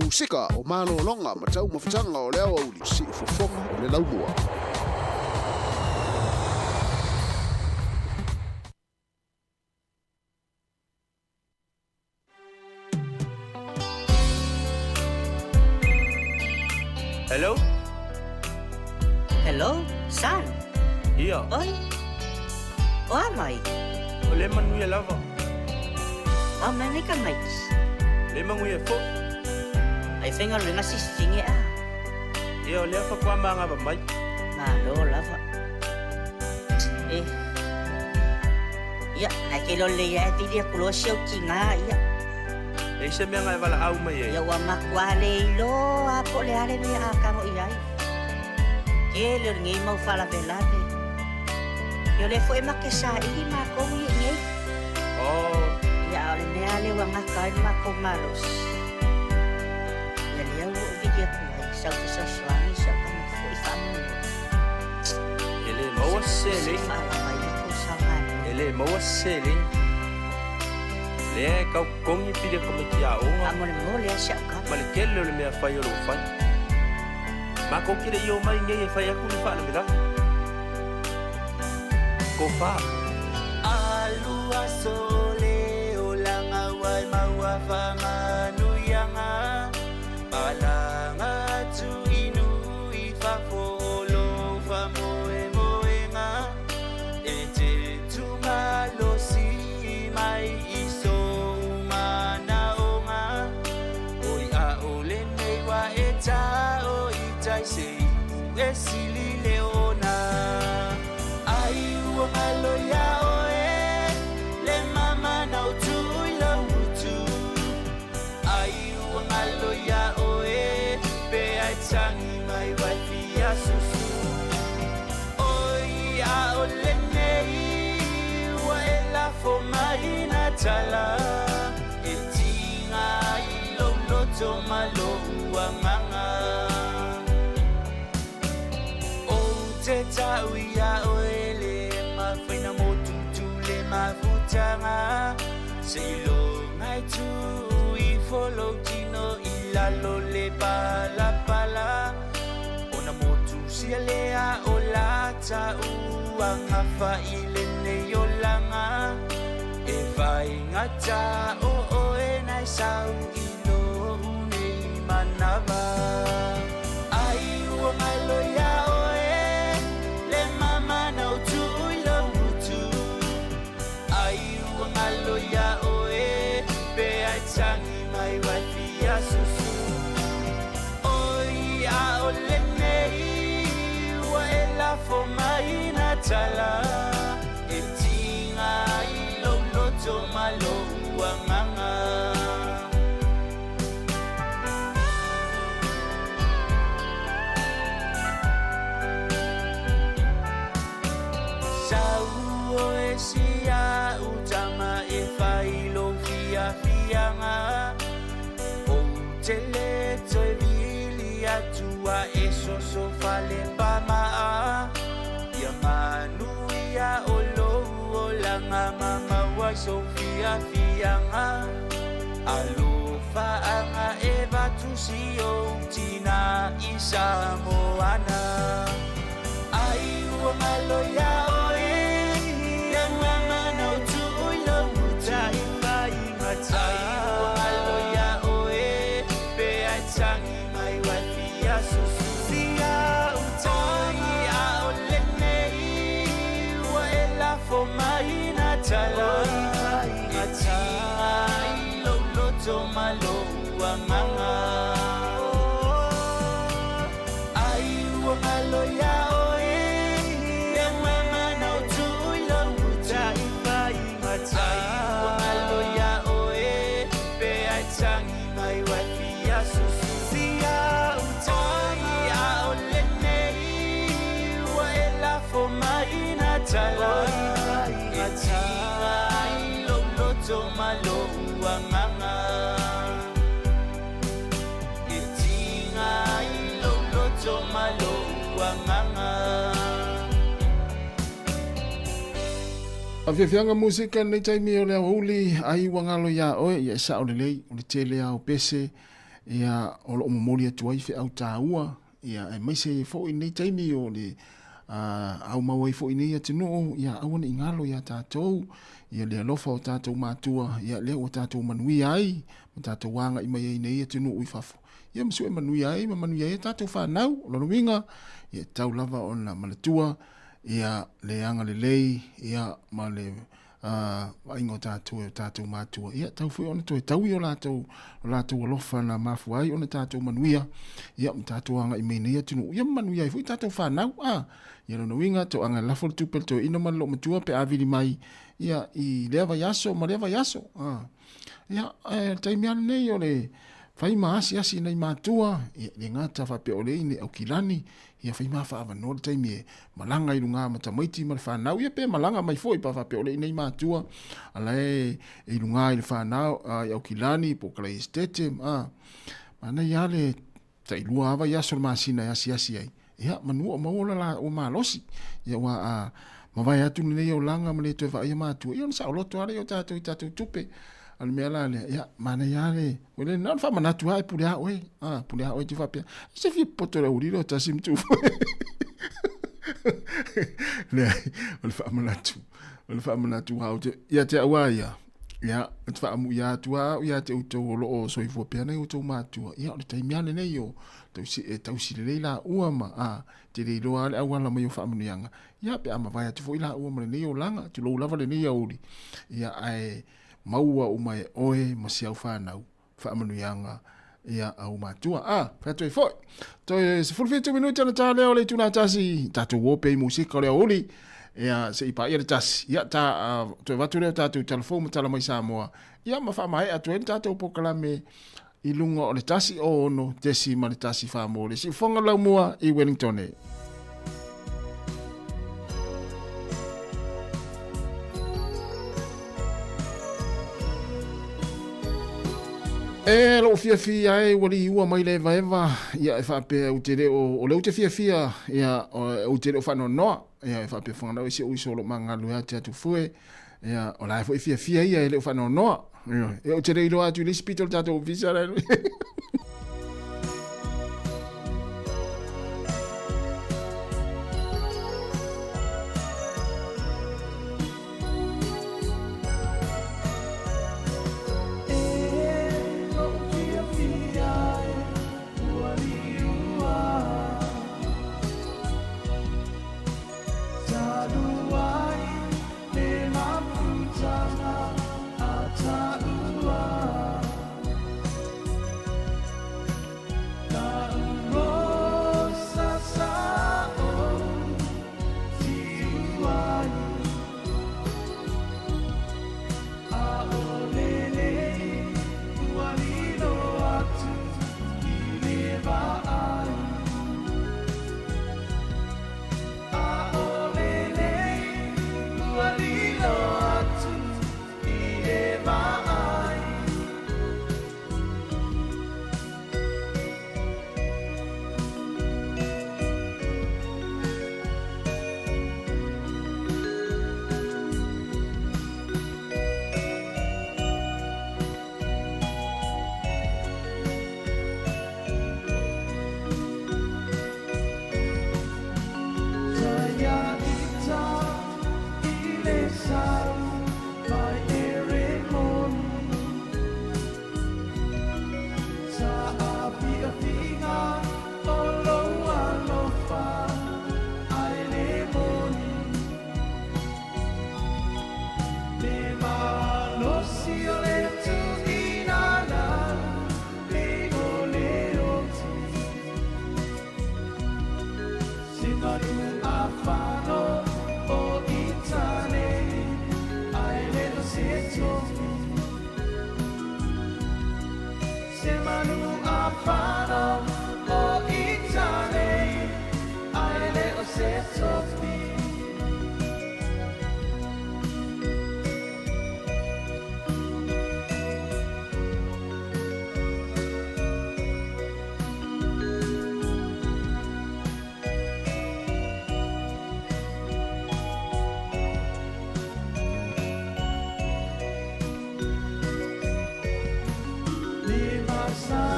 Musika o malologa ma taumafataga o le aoauli, siufofoga o le laumua. Hello? Hello, son. Ia. Oi. O a mai? O le manuia lava. O a mai nei tamaiti? Le manuia foi. Ai faigaluega sisitinge a. Ia, o lea faatoa magava mai. Malo lava. E. Ia, ae ke iloa lelei lava e vili atu loa si au tiga ia. E i se mea na e valaau mai ai? Ia ua matua le iloa po o le a le mea a tago i ai. Tele o lenei mau faalavelave. Ia o lea foi e make saili matou ia i nei. Oh. Ia a o le mea lea ua gata ai le matou malosi. Ia lea ua ou vili atu ai, sau fesoasoani si au tama foi faamolemole. E le maua se seleni. E le maua se seleni. Lea e tau totogi pili a tamaiti aoga. Faamolemole a si au tama. Ma le tele o le mea fai o lo o fai. Matou te le i omai nei e fai atu ni faalavelave. Tofa. Alu aso le olaga ua e maua faamanuiaga. Palanga atu i nuu i fafo o lou faamoemoega, e te tumalosi mai i sou manaoga. Oi ʻaʻole nei wa e tao i tai se iu e sili le ona. Ai ua ngalo iā ʻoe le mama na o tuu i lau utu. Ai ua ngalo iā ʻoe pe ai tagi mai wai fia susu. Oi ʻaʻole nei ua e lafo mai nā tala e tiga ai lou loto ma loʻu agaga. Ou te tau iā ʻoe le mafaina motutu le mafutaga. Seiloga e tuu ifo lou tino i lalo le palapala. Ona motu sia lea o la tau agafa i lenei olaga. E faigata o oe na e sau i lou nei manawa. Ai ua ngalo iā oe le mama na o tuu i lou utu. Ai ua ngalo iā oe pe ai tagi mai wai fia susu. Oi ʻaʻole nei ua e lafo mai nā tala e tiga ai lou loto ma lou agaga. Sau oe si a'u tama e fai lou fiafiaga. Ou te le toe vili atu a e soso fale pamaa. Ia manuia o lou olaga ma maua i sou fiafiaga. Alofaaga e vatu si ou tina i Samoana. Ai ua ngalo iā oe le mama na o tuu i lou utu. Ai ua ngalo iā oe pe ai tagi mai wai fia susu. Oi ʻaʻole nei ua e lafo mai nā tala e tiga ai lou loto ma lou agaga. Ai ua ngalo iā oe le mama na o tuu i lou utu. Ai ua ngalo iā oe pe ai tagi mai wai fia susu. Oi ʻaʻole nei ua e lafo mai nā tala e tiga ai lou loto ma lou agaga. E tiga ai lou loto ma lou agaga. Afiafiaga musika i lenei taimi o le aoauli, ai ua galo iā oe, ia e sao lelei, o le tele lava o pese Ia, o lo o momoli atu ai feau taua, ia, aemaise foi lenei taimi o le aumau ai foi nei atunuu, ia, aua ne i galo iā tatou, ia, le alofa o tatou matua, ia, lea ua tatou manuia ai, ma tatou agai mai ai nei atunuu i fafo, ia, ma sue manuia ai ma manuia ai a tatou fanau. O lona uiga, ia, e tatau lava ona manatua, ia, le agalelei, ia, ma le vaaiga o tatou e o tatou matua, ia tau foi ona toe taui o latou, o latou alofa na mafua ai ona tatou manuia, ia ma tatou agai mai nei atunuu, ia ma manuia ai foi tatou fanau, a. Ia lona uiga, toaga e lafo le tupe i le toeaina ma le loomatua pe a vili mai, ia, i lea vaiaso ma lea vaiaso, a. Ia, e, le taimi lava lenei o le fai ma asiasi i nai matua, ia, e le gata faapea o lea i nei Aukilani, Ia fai ma faaavanoa le taimi e malaga i luga ma tamaiti ma le fanau, ia pe malaga mai foi pa faapea o le i nei matua, a la e i luga i le fanau, i Aukilani po o Kalai Esitete, a, manaia lava le tailua lava vaiaso o le masina e asiasi ai, ia manu o maua le laua malosi, ia aua a mavae atu lenei olaga ma le toe vaaia matua, ia ona saoloto lava lea o tatou i tatou tupe. A o le mea la lea, ia manaia lava le Ua le na ona faamanatu lava e pule a oe. Ah, pule a oe te faapea. Se fia poto le aulilo tasi ma tu. Leai, o le faamanatu. O le faamanatu au te, ia te au a ia. Ia, o te faamuia atu a au ia te outou o lo o soifua pea nei outou matua. Ia, o le taimi lava lenei o tausi, e tausi lelei laua ma, a, te le iloa lava le auala mai o faamanuiaga. Ia, pe a mavae atu foi laua ma lenei olaga, tulou lava lenei aoauli. Ia, ae, maua uma e oe ma si au fanau faamanuiaga ia au matua. A, fai atu ai foi. Toe 17 minute ona ta lea o le itula tasi, tatou o pea i musika o le aoauli, ia se i paia le tasi. Ia, ta, uh, toe avatu lea o tatou talafou ma tala mai Samoa, ia ma faamaea atu ai le tatou polokalame i luga o le 106.14 mo le siufoga laumua i Wellington. E. E lou fiafia e ua liua mai le evaeva, ia e faapea ou te le o, o lea ou te fiafia, ia ou te le o faanoanoa, ia e faapea fanau e si ou uso o lo o magalu e atu atu fue, ia o la e foi fiafia ia e le o faanoanoa. Ia ou te le iloa atu i le isi pito o le tatou ofisa la.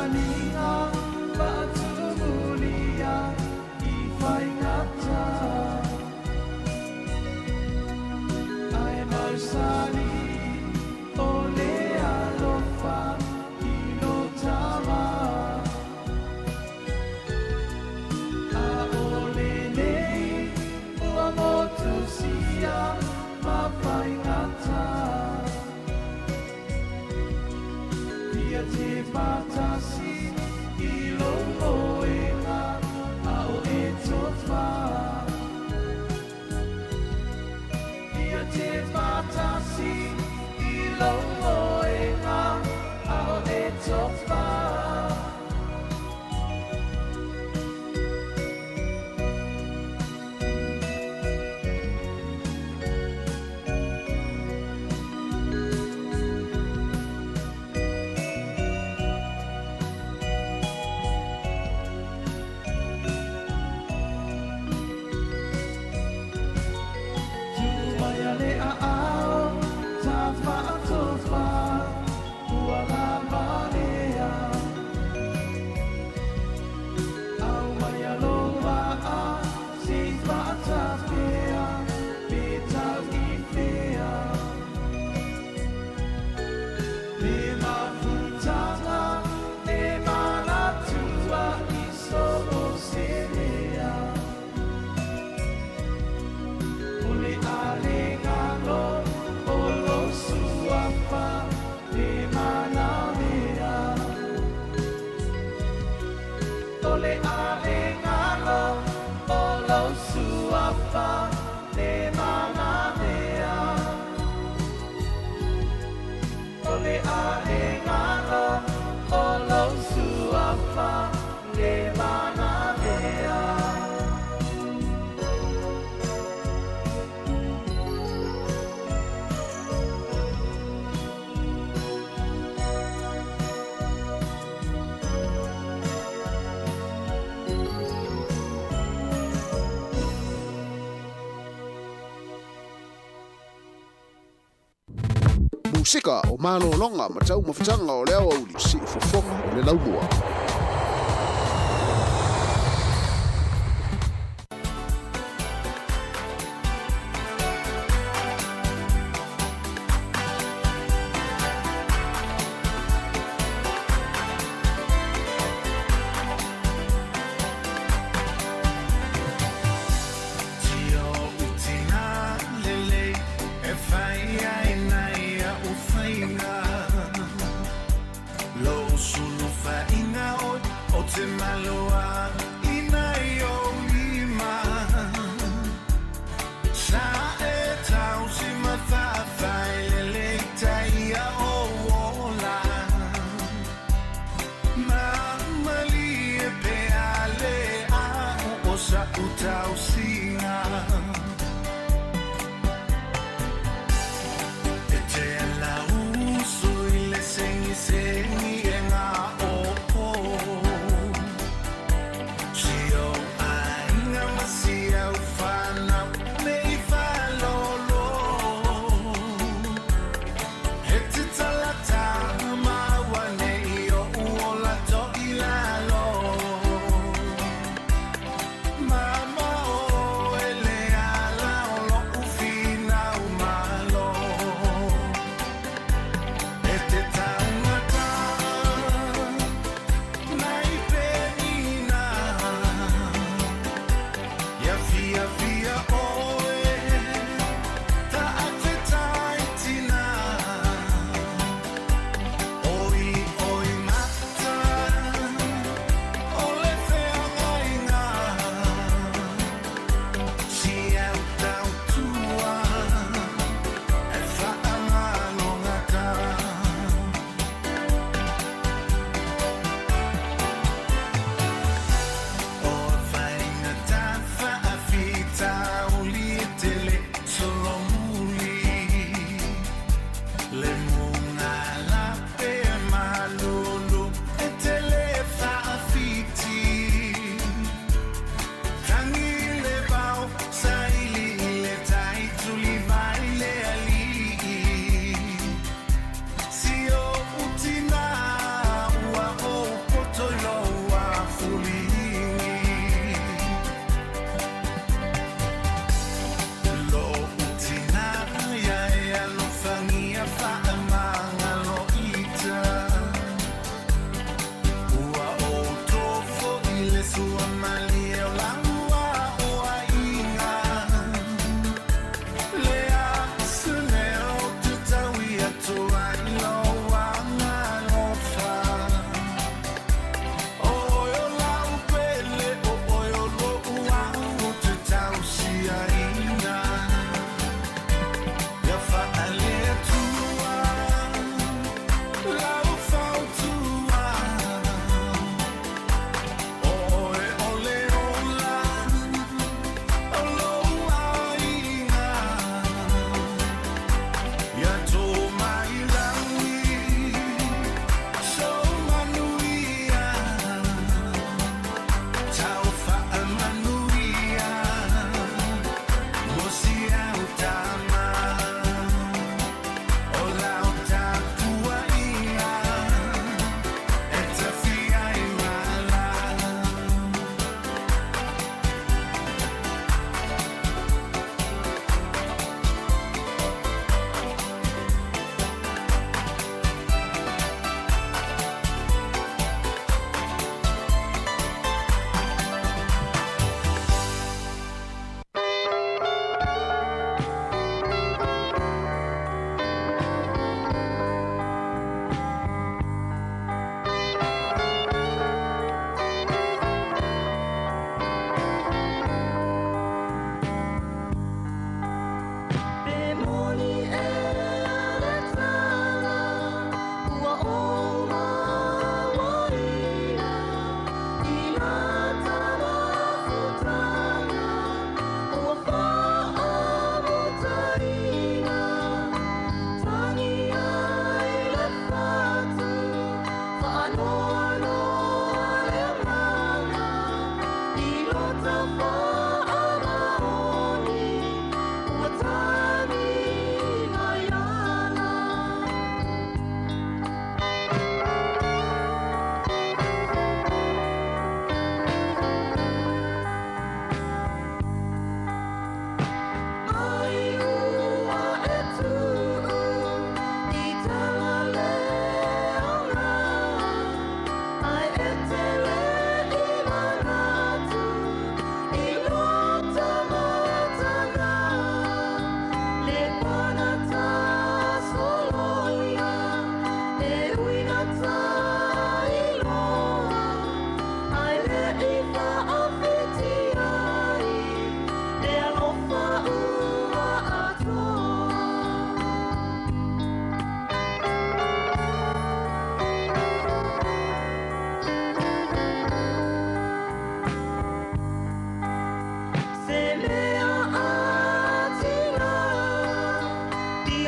taliga faatumulia i faigata ae mausali o le alofa i lo tama a o lenei ua motusia ma faigata Ia te patasi i lo moenga a o e tofa Ia te patasi i lo moenga a o e tofa Tu mai a le a ao ta whaatofa ua la malea Au mai a lo a si whaatapea pe tau i whea Me mafutanga e manatua i so o serea O le alegalo o lo suafa le manamea O le alegalo o lo suafa le manamea O le alegalo o lo suafa le manamea Musika o malologa ma taumafataga o le aoauli siufofoga o le laumua. Tio utina lelei e fai ai nai a'u faiga Lou sulufaiga oe o te maloaʻina i ou lima Sa e tausi ma faafailele i tai ia ou ola Ma malie pea le a'u o sa'u tausiga E te alausu i le segisegi e gaopo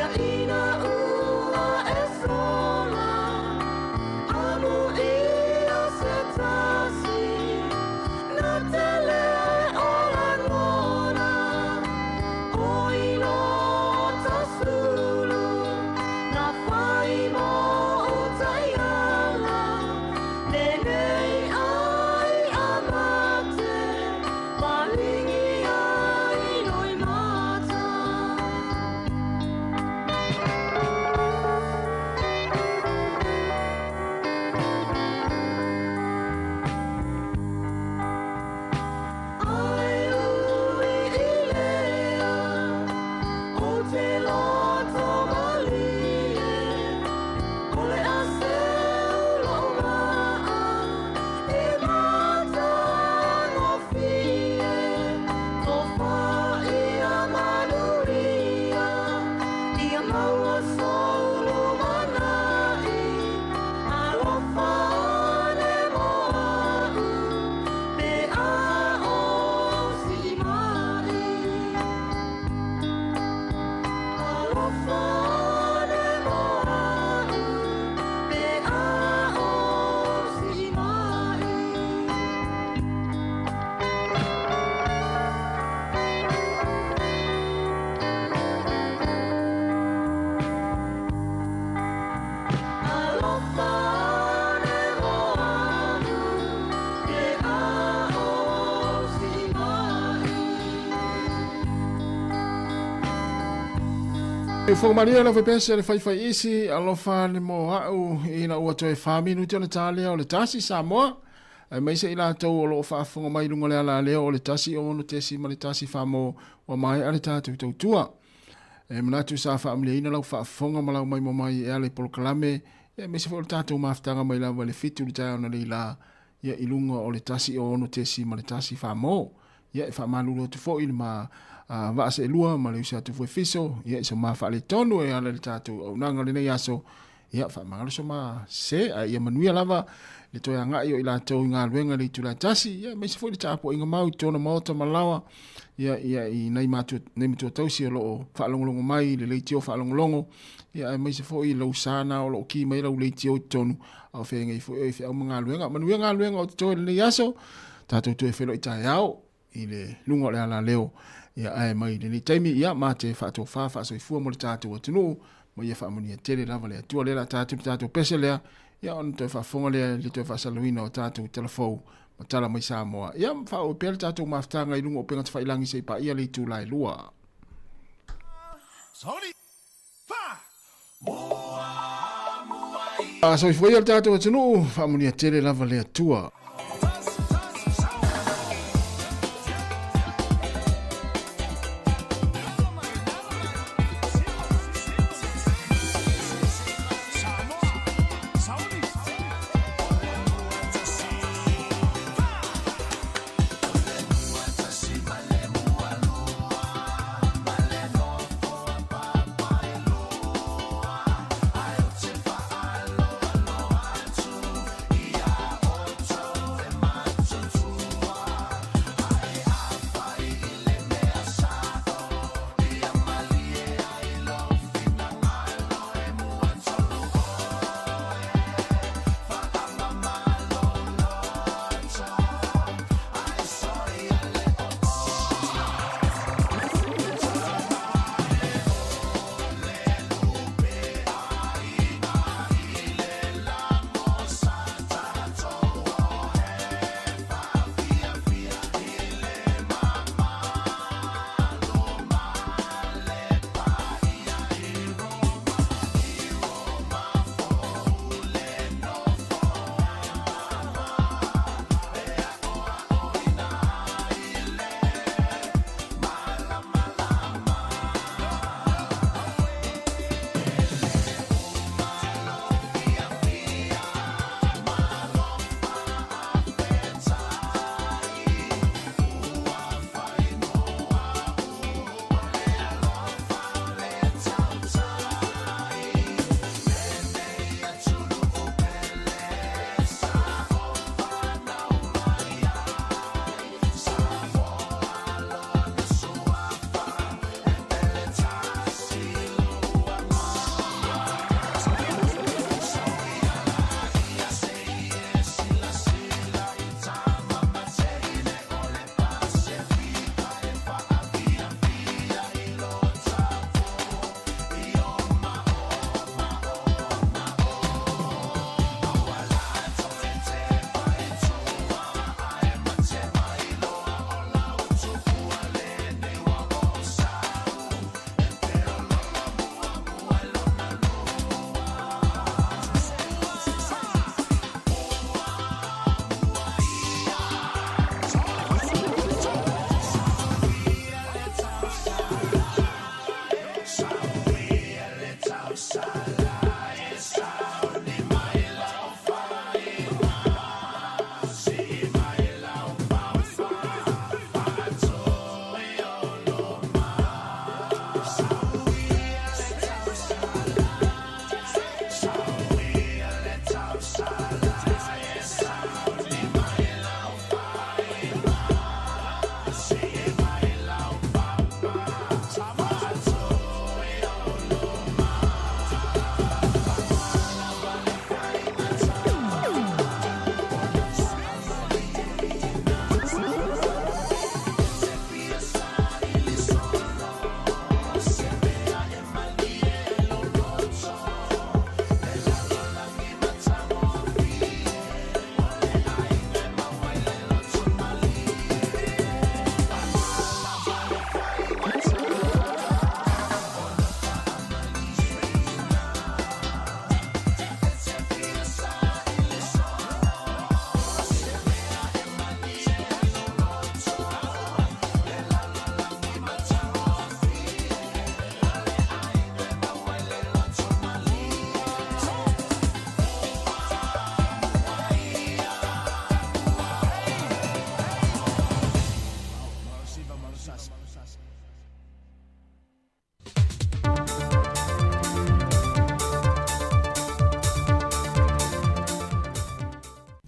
Ia ina ua e sola, amu ia se tasi, na te le o lagona, o i lo tasulu, na whai mo utaiala, lenei ai a mate, malingi ai loi mata. Ai ui i lea, o te loto malie, o le ase ulo maa, e matagofie, tofa ia manuia, ia maua soulu manai, alofa ane mo au, pe a o si mai. Alofa ane mo au, pe a o si mai. Alofa ane mo au, pe a o si mai. E whakamaria la whepese le whaiwhai isi, alofa le mo au ina ua toe whāminu te o le tālea o le tasi Samoa. Ai mai se i lātou o loo whaafonga mai lunga le ala leo o le tasi o ono tesi ma le tasi whaamo wa mai a le tātou tautua. E manatu sa whaamleina lau whaafonga ma lau mai mo mai e ale polokalame. E me se fo o le tātou mafutanga mai lava le fitu le tae ona leila ia i lunga o le tasi o ono tesi ma le tasi whaamo. Ia e whaamalulu atu fo i le ma vaase e lua ma le usa atu fo e fiso. Ia i so ma whaale tonu e ala le tātou au nanga le nei aso. Ia whaamangalo so ma se a ia manuia lava le toe angai o i lātou i ngā luenga le itula tasi. Ia me se fo i le tāpo inga mau i tōna maota malawa. Ia, ia i nei mātua, nei matua tausi o loo whaalongolongo mai, le leitio whaalongolongo. Ia e mai se fo i lau sana o loo ki mai lau leitio i tonu. Au whenga i fo i whea ngā luenga. Manuia ngā luenga o te toe le nei aso. Tātou toe whelo i tai ao i le lunga o le ala leo. Ia ae mai le nei taimi, ia mā te whaato whā whaaso i fua mo le tātou atunuu. Ma ia whaamunia tele lava le atua le la tātou le tātou pese lea. Ia ona toe whaafonga lea le toe whaasaluina o tātou telefou ma tala mai Samoa. Ia whaao pea le tātou mafutanga i lunga o penga te whailangi se i pa ia le itu lai lua. Sorry. Fa. So i fua ia le tātou atunuu, whaamunia tele lava le atua.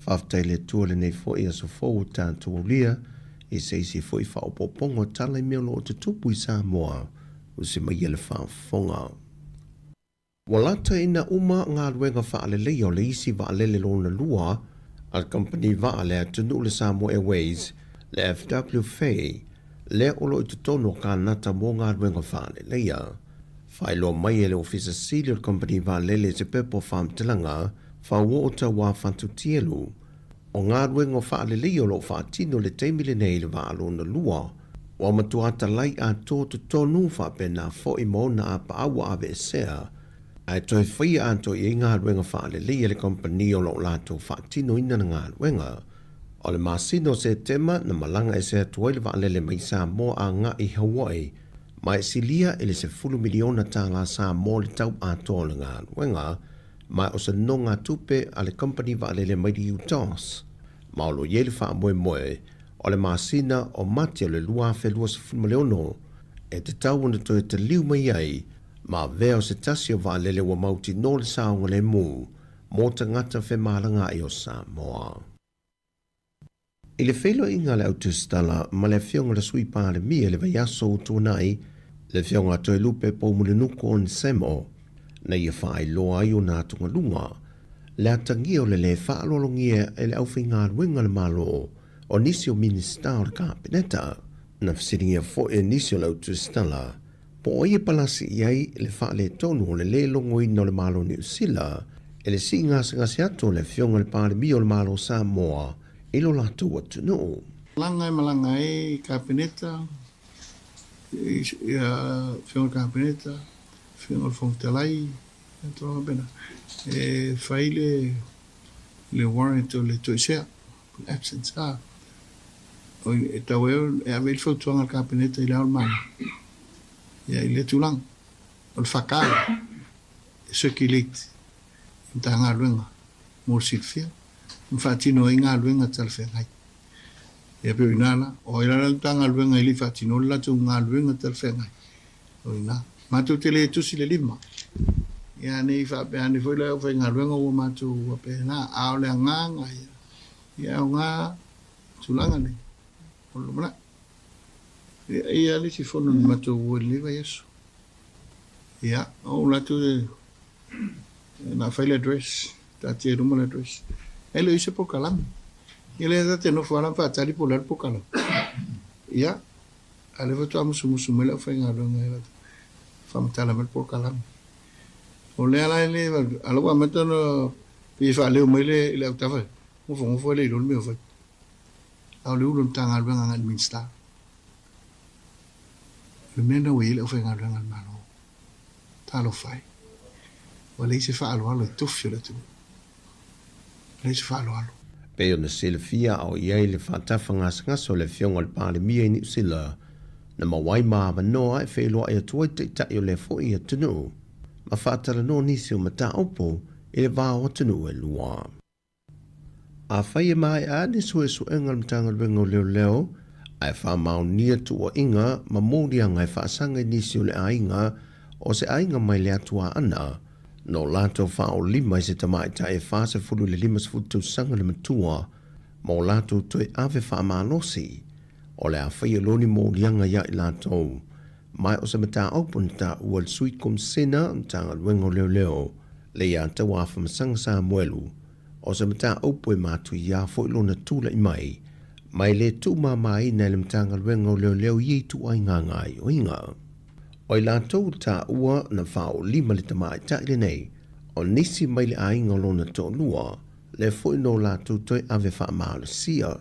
Faafetai i le Atua i lenei foi aso fou ua tatou aulia i se isi foi faaopoopoga o tala i mea o lo o tutupu i Samoa, usi maia le faafofoga. Ua lata ina uma galuega faaleleia o le isi vaalele lona lua a le kamupani vaa a le atunuu le Samoa Airways, le FWFA, lea o lo o i totonu o Kanata mo galuega faaleleia. Faailoa mai e le Ofisa Sili o le kamupani vaalele i se pepa o faamatalaga fauoo tauā Fatutielu, o galuega faaleleia o lo o faatino i le taimi lenei i le vaa lona lua, ua matua talai atoa totonu faapena foi ma ona apaau ua aveesea, ae toe faia atoa i ai galuega faaleleia e le kamupani o lo o latou faatinoina le galuega. O le masina o Setema na malaga ese atu ai le vaalele mai Samoa agai i Hawaii, ma e silia i le $10 miliona tālā Samoa le tau atoa o le galuega, ma o se nogatupe a le kamupani vaalele mai le UTAS, ma o lo o i ai le faamoemoe o le masina o Mati o le 2026 e tatau ona toe taliu mai ai ma avea o se tasi o vaalele ua mautinoa le saogalemu mo tagata femalagaai o Samoa. I le feiloaiga a le Au Tusitala ma le Afioga i le Sui Palemia i le vaiaso ua tuanai, le Afioga a Toelupe Poumulinuku Onsemo, na ia faailoa ai ona atugaluga, le atagia o le lē faaaloalogia e le aufaigaluega a le Malo o nisi o Minisita o le Kapeneta. Na fesiligia foi e nisi o le Au Tusitala po o ai e palasi i ai le faaletonu o le lē logoina o le Malo Niu Sila e le sii gasegase atu o le Afioga i le Palemia o le Malo o Samoa i lo latou atunuu. Malaga e malaga ai Kapeneta, ia Afioga i le Kapeneta, Afioga i le Fofoga Fetalai, ia tulaga faapena. E fai le le warrant o le toesea, absence, a. E tau ai e ave ai le fautuaga a le Kapeneta i Le Ao o le Malo, ia i lea tulaga. O le FK e circulate i Matagaluega mo le silafia ma faatino ai galuega talafeagai. Ia pei o ina la, o ai la le Matagaluega e le i faatinoa le latou galuega talafeagai, o ina. Matou te le tusi le lima, ia ne i faapea ane foi le aufaigaluega ua matou faapena, a o le agaga ia, ia e aoga tulaga nei o le lumanai. Ia, e i ai lava le isi fono na matou o i lenei vaiaso. Ia, o latou e na fai le address, taatia i luma le address. E le o i ai se polokalame. Ia lea ta te nofo lava ma faatali po o le a le polokalame. Ia, a o lea faatoa musumusu mai le aufaigaluega i latou faamatala mai le polokalame. O lea la e le, a o la ua amata ona pei e faaleo mai le, i le autafa, nofonofo e le iloa le mea o fai. A o le ulu o le Matagaluega agai i le Minisita. O le mea lena ua i ai le aufaigaluega a le Malo. Talofa e! Ua leai se faaaloalo i tofi o le atunuu. Ua leai se faaaloalo. Pei ona silafia a o i ai le faatafa gasegase o le Afioga i le Palemia i Niu Sila, na maua ai ma avanoa e feiloai atu ai taitai o lea foi atunuu ma faatalanoa nisi o mataupu i le va o atunuu e lua. Afai e maea ane suesuega a le Matagaluega o Leoleo ae faamaonia tuuaiga ma moliaga e faasaga i nisi o le aiga o se aiga mai le Atuaana, no latou faaolima i se tamaitai e 40 i le 50 tausaga le matua ma o latou toe ave faamalosi, o le a faia loa ni moliaga ia i latou. Ma o se mataupu na taua e le Sui Komisena o le Matagaluega o Leoleo, Leiataua Afamasaga Samuelu, o se mataupu e matuia foi lona tulai mai, ma e le tuumamaina e le Matagaluega o Leoleo i ia ituaiga gaoioiga. O i latou i taua na faaolima le tamaitai lenei, o nisi mai le aiga o lona toalua, lea foi no latou toe ave faamalosia.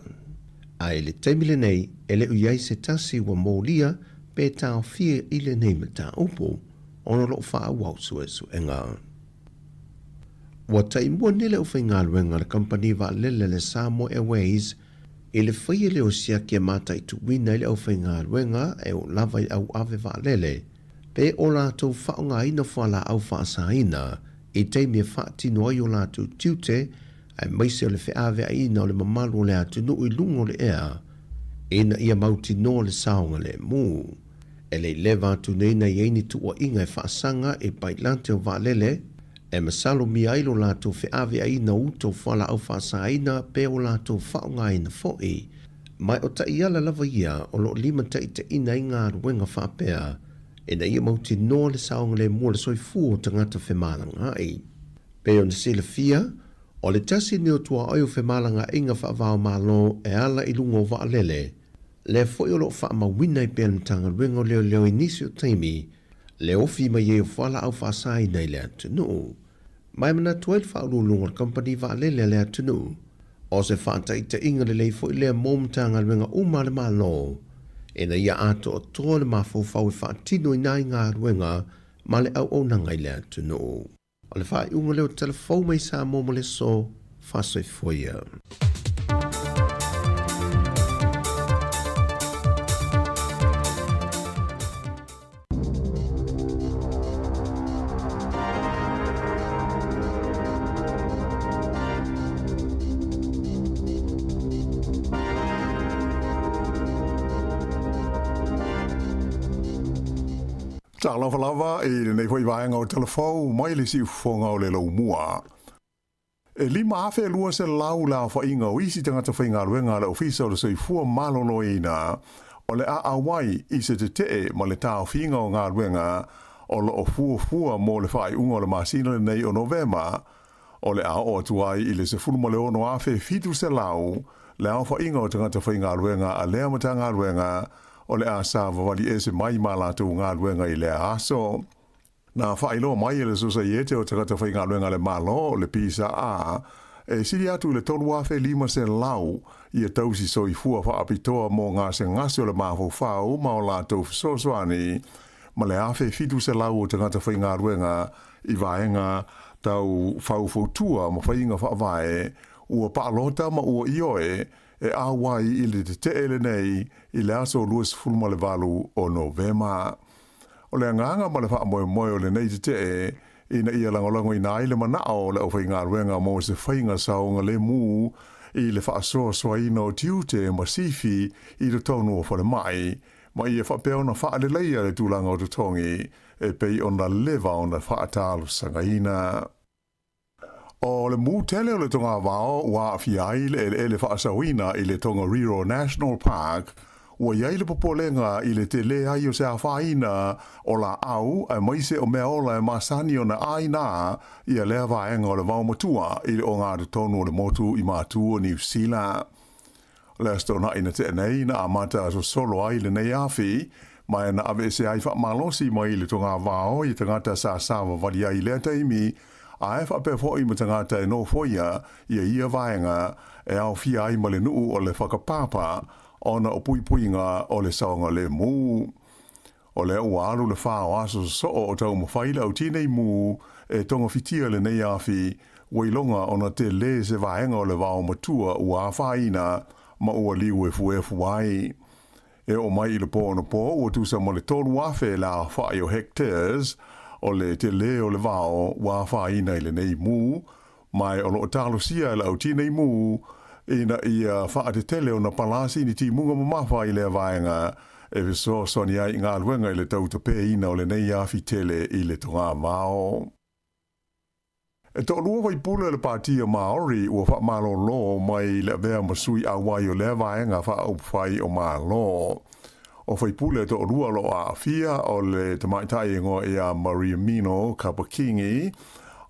Ae i le taimi lenei, e le o i ai se tasi ua molia pe taofia i lenei mataupu, ona o lo o faaauau suesuega. Ua taimua nei le aufaigaluega a le kamupani vaalele a le Samoa Airways i le faia lea o siaki e mataituina ai le aufaigaluega e oo lava i le auave vaalele pe o latou faaaogaina fualaau faasaina i taimi e faatino ai o latou tiute aemaise o le feaveaiina o le mamalu o le atunuu i luga o le ea ina ia mautinoa le saogalemu. E le i leva atu nei na i ai ni tuuaiga e faasaga i pailate o vaalele e masalomia ai lo latou feaveaiina o uta o fualaau faasaina pe o latou faaaogaina foi. Ma o taiala lava ia o lo o limataitaiina ai galuega faapea ina ia mautinoa le saogalemu o le soifua o tagata femalagaai. Pei ona silafia, o le tasi lenei o tuaoi o femalagaaiga faava-o-Malo e ala i luga o vaalele, lea foi o lo o faamauina ai pea le Matagaluega o Leoleo i nisi o taimi le ofi mai ai o fualaau faasaina i le atunuu. Ma e manatu ai le faauluuluga o le kamupani vaalele a le atunuu, o se faataitaiga lelei foi lea mo Matagaluega uma a le Malo ina ia atoatoa le mafaufau e faatinoina ai galuega ma le auaunaga i le atunuu. O le faaiuga lea o Tala Fou mai Samoa mo le aso, faasoifua ia. Talofa lava i lenei foi vaega o Tala Fou mai le siufofoga o le Laumua. E 5,200 le aofaiga o isi tagata faigaluega a le Ofisa o le Soifua Maloloina o le a auai i se tetee ma le taofiga o galuega o lo o fuafua mo le faaiuga o le masina lenei o Novema, o le a oo atu ai i le 16,700 le aofaiga o tagata faigaluega a lea Matagaluega o le a savavali ese mai ma latou galuega i lea aso. Na faailoa mai e le Sosaiete o Tagata Faigaluega a le Malo, le PSA, e sili atu i le 3,500 ia tausi soifua faapitoa mo gasegase o le mafaufau ma o latou fesoasoani, ma le 1,700 o tagata faigaluega i vaega tau faufautua ma faiga faavae ua paalota ma ua ioe e auai i le tetee lenei i le aso 28 o Novema. O le agaga ma le faamoemoe o lenei tetee ina ia lagolagoina ai le manao o le aufaigaluega mo se faiga saogalemu i le faasoasoaina o tiute ma sifi i totonu o falemai, ma ia faapea ona faaleleia le tulaga o totogi e pei ona leva ona faatalosagaina. O le mū tele o le togavao ua aafia ai le eleele faasaoina i le Tongariro National Park, ua i ai le popolega i le telē ai o se afaina o laau aemaise o meaola e masani ona ʻāina ia lea vaega o le vaomatua i le ogatotonu o le motu i Matu o Niu Sila. O le Aso Toonai na tea nei na amata sosolo ai lenei afi, ma e na aveese ai faamalosi mai le togavao i tagata sa savavali ai i lea taimi, ae faapea foi ma tagata e nofoia ia ia vaega e aofia ai ma le nuu o le Whakapapa ona o puipuiga o le saogalemu. O lea ua alu le fa o aso sosoo o taumafai le au tinei mu e togafitia lenei afi, ua iloga ona telē se vaega o le vaomatua ua afaina ma ua liu efuefu ai. E oo mai i le pō anapo ua tusa ma le 3,000 le aofai o hectares o le telē o le vao ua afaina i lenei mū, ma o lo o talosia e le au tinei mū ina ia faatetele ona palasi ni timuga mamafa i lea vaega e fesoasoani ai i galuega i le tautapēina o lenei afi tele i le togavao. E toalua faipule o le Pāti o Māori ua faamalōlō mai le avea ma sui auai o lea vaega faaupufai o Malo. O faipule e toalua o lo o aafia o le tamaitai e igoa ia Mariameno Kapa Kingi,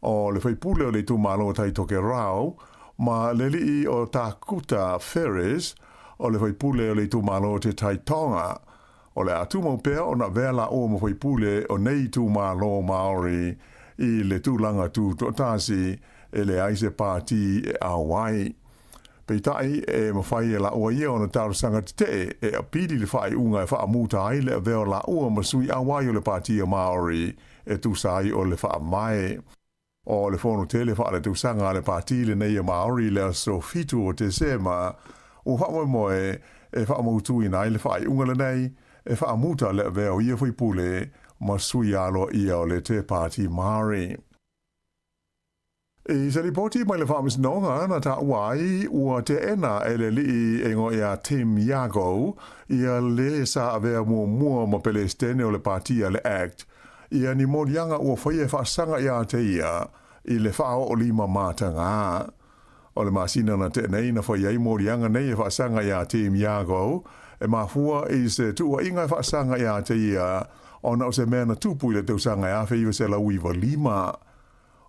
o le faipule o le itumalo Tai Tokerau, ma le alii o Tākuta Ferris, o le faipule o le itumalo o Te Tai Tonga. O le a tumau pea ona avea laua ma faipule o nei itumalo Māori i le tulaga tutoatasi e leai se pāti e ao ai. Peitai, e mafai e laua ia ona talosaga tetee e apili le faaiuga e faamuta ai le avea o laua ma sui auai o le Pāti Māori e tusa ai o le faavae. O le fono tele faaletausaga a le Pāti lenei a Māori i le aso 7 o Tesema, ua faamoemoe e faamautuina ai le faaiuga lenei e faamuta le avea o ia faipule ma sui aloaia o le Te Pāti Māori. I se lipoti mai le Faamasinoga na taua ai ua teena e le alii e igoa ia Tim Iago ia le sa avea muamua ma Pelesitene o le Pāti a le act ia ni moliaga ua faia e faasaga ia te ia. i le faaoolima mataga. O le masina na tea nei na fai ai moliaga nei e faasaga iā Tim Iago, e mafua i se tuuaiga e faasaga iā te ia ona o se mea na tupu i le tausaga e 1995.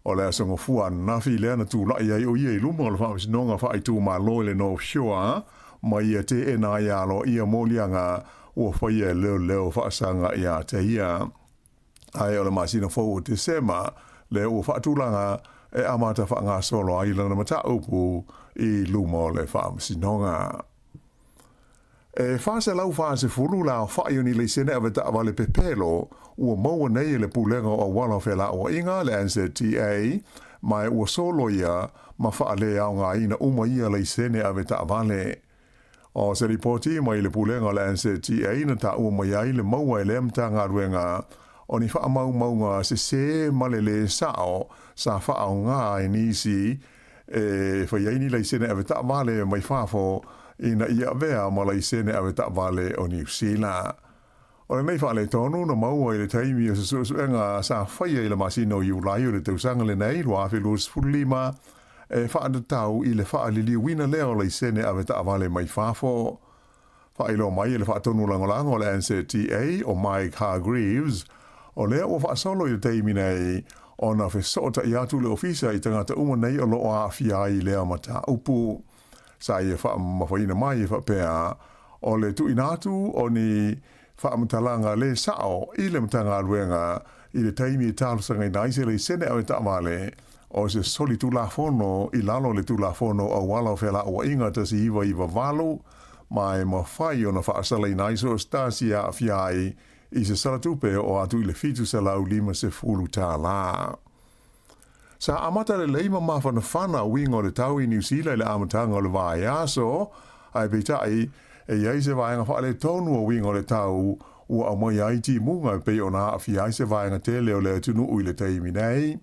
O le aso Gafua ananafi lea na tulai ai o ia i luma o le Faamasinoga Faaitumalo i le North Shore ma ia teena ai aloaia moliaga ua faia e leoleo faasaga iā te ia. Ae o le masina fou o Tesema lea ua faatulaga e amata faagasolo ai lana mataupu i luma o le Faamasinoga. E 440 le aofai o ni laisene avetaavale pepelo ua maua nei e le Pulega o Auala o Felauaiga, le NZTA, ma ua soloia ma faaleaogaina uma ia laisene avetaavale. O se lipoti mai le Pulega o le NZTA na taua mai ai le maua e lea Matagaluega o ni faamaumauga sesē ma le lē sao sa faaaoga ai nisi e fai ai ni laisene avetaavale mai fafo ina ia avea ma laisene avetaavale o Niu Sila. O lenei faaletonu na maua i le taimi o se suesuega sa faia i le masina o Iulai o le tausaga lenei 2025 e faatatau i le faaliliuina lea o laisene avetaavale mai fafo. Faailoa mai e le faatonu lagolago o le NZTA o Mike Hargreaves, o lea ua faasolo i le taimi nei ona fesootai atu le ofisa i tagata uma nei o lo o aafia ai i lea mataupu. Sa ia faamamafaina mai e faapea, o le tuuina atu o ni faamatalaga le sao i le Matagaluega i le taimi e talosagaina ai se laisene avetaavale o se solitulafono i lalo o le Tulafono Auala o Felauaiga 1998, ma e mafai ona faasalaina ai so o se tasi e aafia ai i se salatupe e oo atu i le $750. Sa amata lelei ma mafanafana uiga o le tau i Niu Sila i le amataga o le vaiaso, ae peitai, e i ai se vaega faaletonu o uiga o le tau ua aumaia ai timuga e pei ona aafia ai se vaega tele o le atunuu i le taimi nei.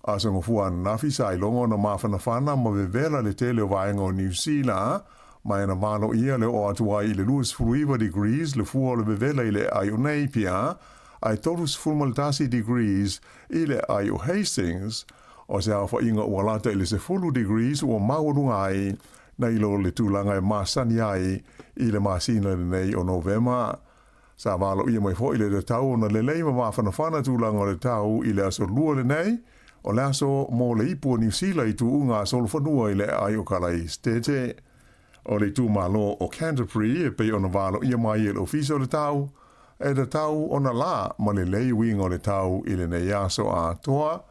Aso Gafua ananafi sa iloga ona mafanafana ma vevela le tele o vaega o Niu Sila, ma e na valoia le oo atu ai i le 29 degrees le fua o le vevela i le aai o Napier, ae 31 degrees i le aai o Hastings, o se aofaiga ua lata i le 10 degrees ua maualuga ai nai lo le tulaga e masani ai i le masina lenei o Novema. Sa valoia mai foi le tatau ona lelei ma mafanafana tulaga o le tau i le aso Lua lenei, o le aso mo le ipu o Niu Sila i tuuga a solofanua i le aai o Kalaistete. O le itumalo o Canterbury e pei ona valoia mai e le Ofisa o le Tau, e tatau ona la ma lelei uiga o le tau i lenei aso atoa,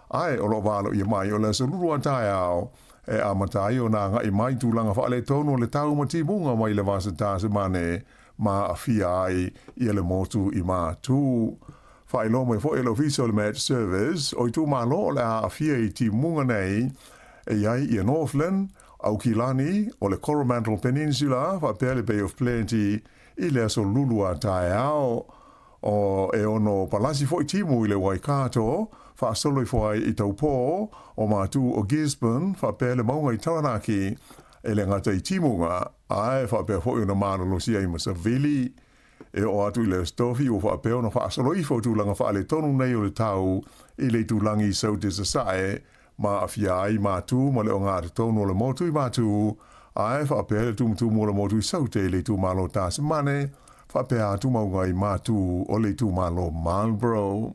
ae o lo o valoia mai o le aso Lua taeao e amata ai ona agai mai tulaga faaletonu o le tau ma timuga mai le vasa Tasemane ma aafia ai ia le motu i Matu. Faailoa mai foi e le Ofisa o le Met Service, o itumalo o le a aafia i timuga nei e i ai ia Northland, Aukilani, o le Coromandel Peninsula faapea le Bay of Plenty i le aso Lulu taeao. O e ono palasi foi timu i le Waikato, faasolo ifo ai i Taupō, o Matu o Gisborne faapea le mauga i Taranaki, e le gata i timuga, ae faapea foi ona malolosi ai ma savili. E oo atu i le Aso Tofi ua faapea ona faasolo ifo tulaga faaletonu nei o le tau i le itulagi i Saute Sasae ma aafia ai Matu ma le ogatotonu o le motu i Matu, ae faapea le tumutumu o le motu i Saute i le itumalo Tasemane, faapea atu mauga i Matu o le itumalo Marlborough.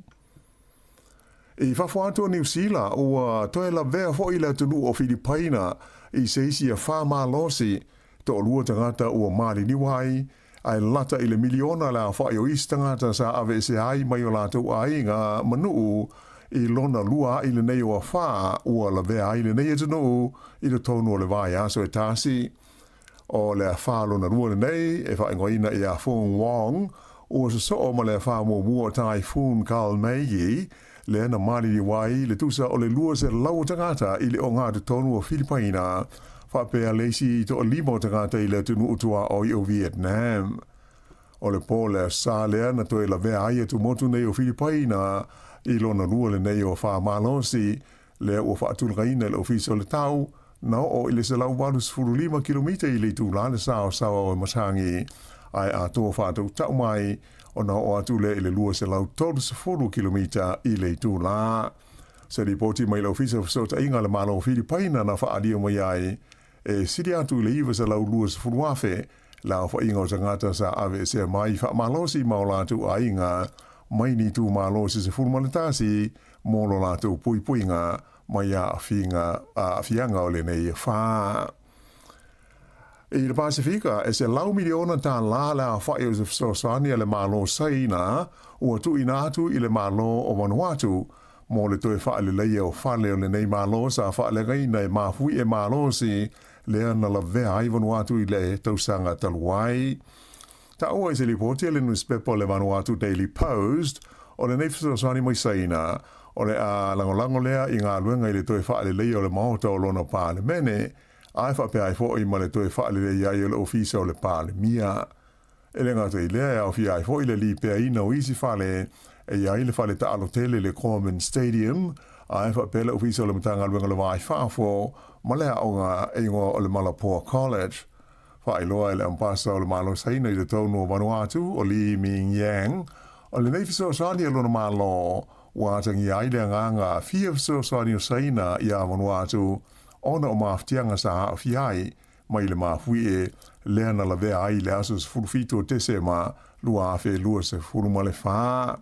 I fafo atu o Niu Sila, ua toe lavea foi le atunuu o Filipaina i se isi afa malosi, toalua tagata ua maliliu ai, ae lata i le miliona le aofai o isi tagata sa aveesea ai mai o latou aiga ma nuu i lona lua aʻi lenei o afa ua lavea ai lenei atunuu i totonu o le vaiaso e tasi. O le afa lona lua lenei e faaigoaina ia Fung Wong, ua sosoo ma le afa muamua o Typhoon Kalmaegi, lea na maliliu ai le tusa o le 200 o tagata i le ogatotonu o Filipaina, faapea le isi toalima o tagata i le atunuu tuaoi o Vietnam. O le po le sa lea na toe lavea ai atumotu nei o Filipaina i lona lua lenei o afa malosi, lea ua faatulagaina e le Ofisa o le Tau, na oo i le 185 kilomita i le itulā le saosaoa o Matagi, ae atoa faatautau mai ona oo atu lea i le 230 kilomita i le itulā. Se lipoti mai le Ofisa o Fesootaiga a le Malo o Filipaina na faaalia mai ai, e sili atu i le 920,000 le aofaiga o tagata sa aveesea mai faamalosi ma o latou aiga mai ni itumalo se 11 mo lo latou puipuiga mai aafiaga o lenei afa. I le Pasefika, e $100 miliona le aofai o se fesoasoani a le Malo o Saina ua tuuina atu i le Malo o Vanuatu mo le toe faaleleia o fale o lenei Malo sa faaleagaina e mafuie malosi lea na lavea ai Vanuatu i le tausaga talu ai. Taua i se lipoti a le nusipepa o le Vanuatu Daily Post, o lenei fesoasoani mai Saina, o le a lagolago lea i galuega i le toe faaleleia o le Maota o lona Palemene, ae faapea ai foi ma le toe faaleleia ai o le Ofisa o le Palemia. E le gata i lea, e aofia ai foi le lipeaina o isi fale e i ai le fale taalo tele le Gorman Stadium, ae faapea le Ofisa o le Matagaluega o le Va i Fafo ma le aoga e igoa o le Malapoa College. Faailoa e le Ambasa o le Malo Saina i totonu o Vanuatu, o Li Ming Yang, o lenei fesoasoani a lona Malo ua atagia ai le agaga fia fesoasoani o Saina iā Vanuatu ona o mafatiaga sa aafia ai mai le mafuie lea na lavea ai i le aso 17 o Tesema 2024.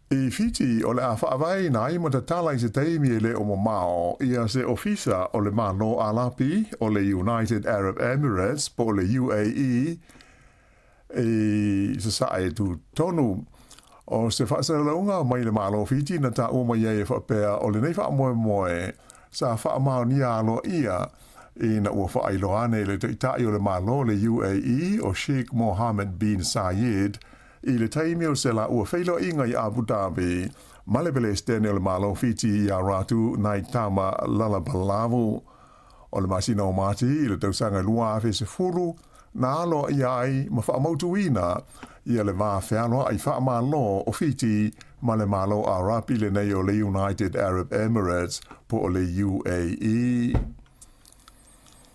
I Fiti, o le a faavaeina ai ma tatala i se taimi e le o mamao ia se ofisa o le Malo Alapi o le United Arab Emirates po o le UAE i Sasae tutonu. O se faasalalauga mai le Malo o Fiti na taua mai ai e faapea o lenei faamoemoe sa faamaonia aloaia ina ua faailoa ane e le Taitai o le Malo o le UAE o Sheikh Mohammed bin Zayed i le taimi o se laua feiloaiga i Abu Dhabi ma le Pelesitene o le Malo o Fiti ia Ratu Naitama Lalabalavu. O le masina o Mati i le tausaga 2010 na aloaia ai ma faamautuina ia le va fealoai faamalo o Fiti ma le Malo Arapi lenei o le United Arab Emirates po o le UAE.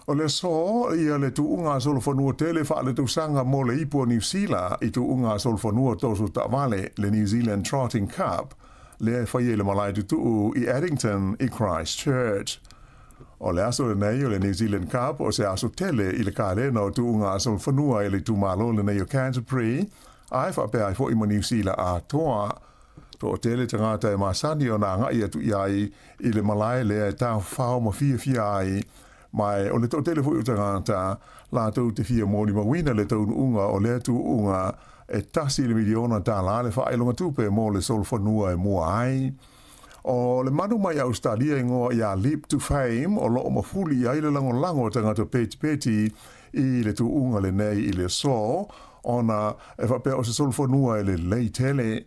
O le aso ia le tuuga solofanua tele faaletausaga mo le ipu o Niu Sila i tuuga solofanua toso taavale le New Zealand Trotting Cup lea e faia i le malae tutuu i Addington i Christchurch. O le aso lenei o le New Zealand Cup o se aso tele i le kalena o tuuga solofanua i le itumalo lenei o Canterbury ae faapea ai foi ma Niu Sila atoa. Toatele tagata e masani ona agai atu i ai i le malae lea e tafafao ma fiafia ai, ma o le toatele foi o tagata latou te fia molimauina le taunuuga o lea tuuga e $1 miliona le faailoga tupe mo le solofanua e mua ai. O le manu mai Ausetalia igoa ia Leap to Fame o loo mafuli i ai le lagolago o tagata petipeti i le tuuga lenei i le aso, ona e faapea o se solofanua e lelei tele.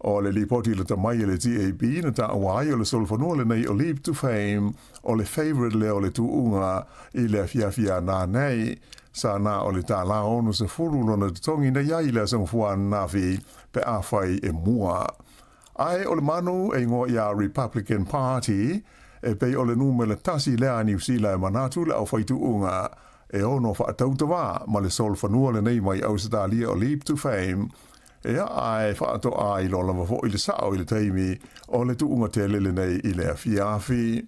O le lipoti lata mai e le TAB na taua ai o le solofanua lenei o Leap to Fame o le favourite lea o le tuuga i le afiafi a nanei. Sa na o le $60 lona totogi na iai i le aso Gafua ananafi pe afai e mua. Ae o le manu e igoa ia Republican Party e pei o le numera tasi lea a Niu Sila e manatu le aufaituuga e ono faatautavā ma le solofanua lenei mai Ausetalia o Leap to Fame. Ea ae faatoa iloa lava foi le sao i le taimi o le tuuga tele lenei i le afiafi.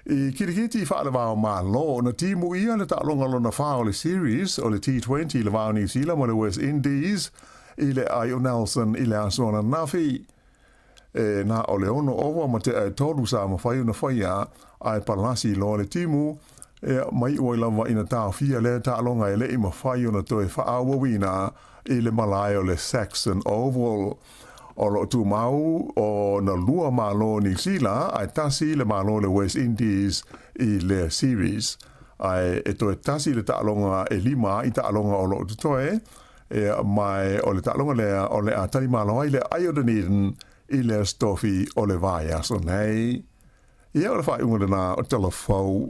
I kirikiti faale-va-o-Malo, na timuia le taaloga lona fa o le series o le T20 i le va o Niu Sila ma le West Indies i le aai o Nelson i le aso ananafi. E na o le 6 ova ma tea e 3 sa mafai ona faia, ae palasi loa le timu, e mai iu ai lava ina taofia lea taaloga e le i mafai ona toe faaauauina i le malae o le Saxon Oval. O loo tumau o na lua Malo Niu Sila ae tasi le Malo le West Indies i lea series. Ae e toe tasi le taaloga e 5 i taaloga o loo totoe, e ma o le taaloga lea o le a talimalo ai le ai o Dunedin i lea tofi o le vaiaso nei. Ia o le faaiuga lena o Tala Fou.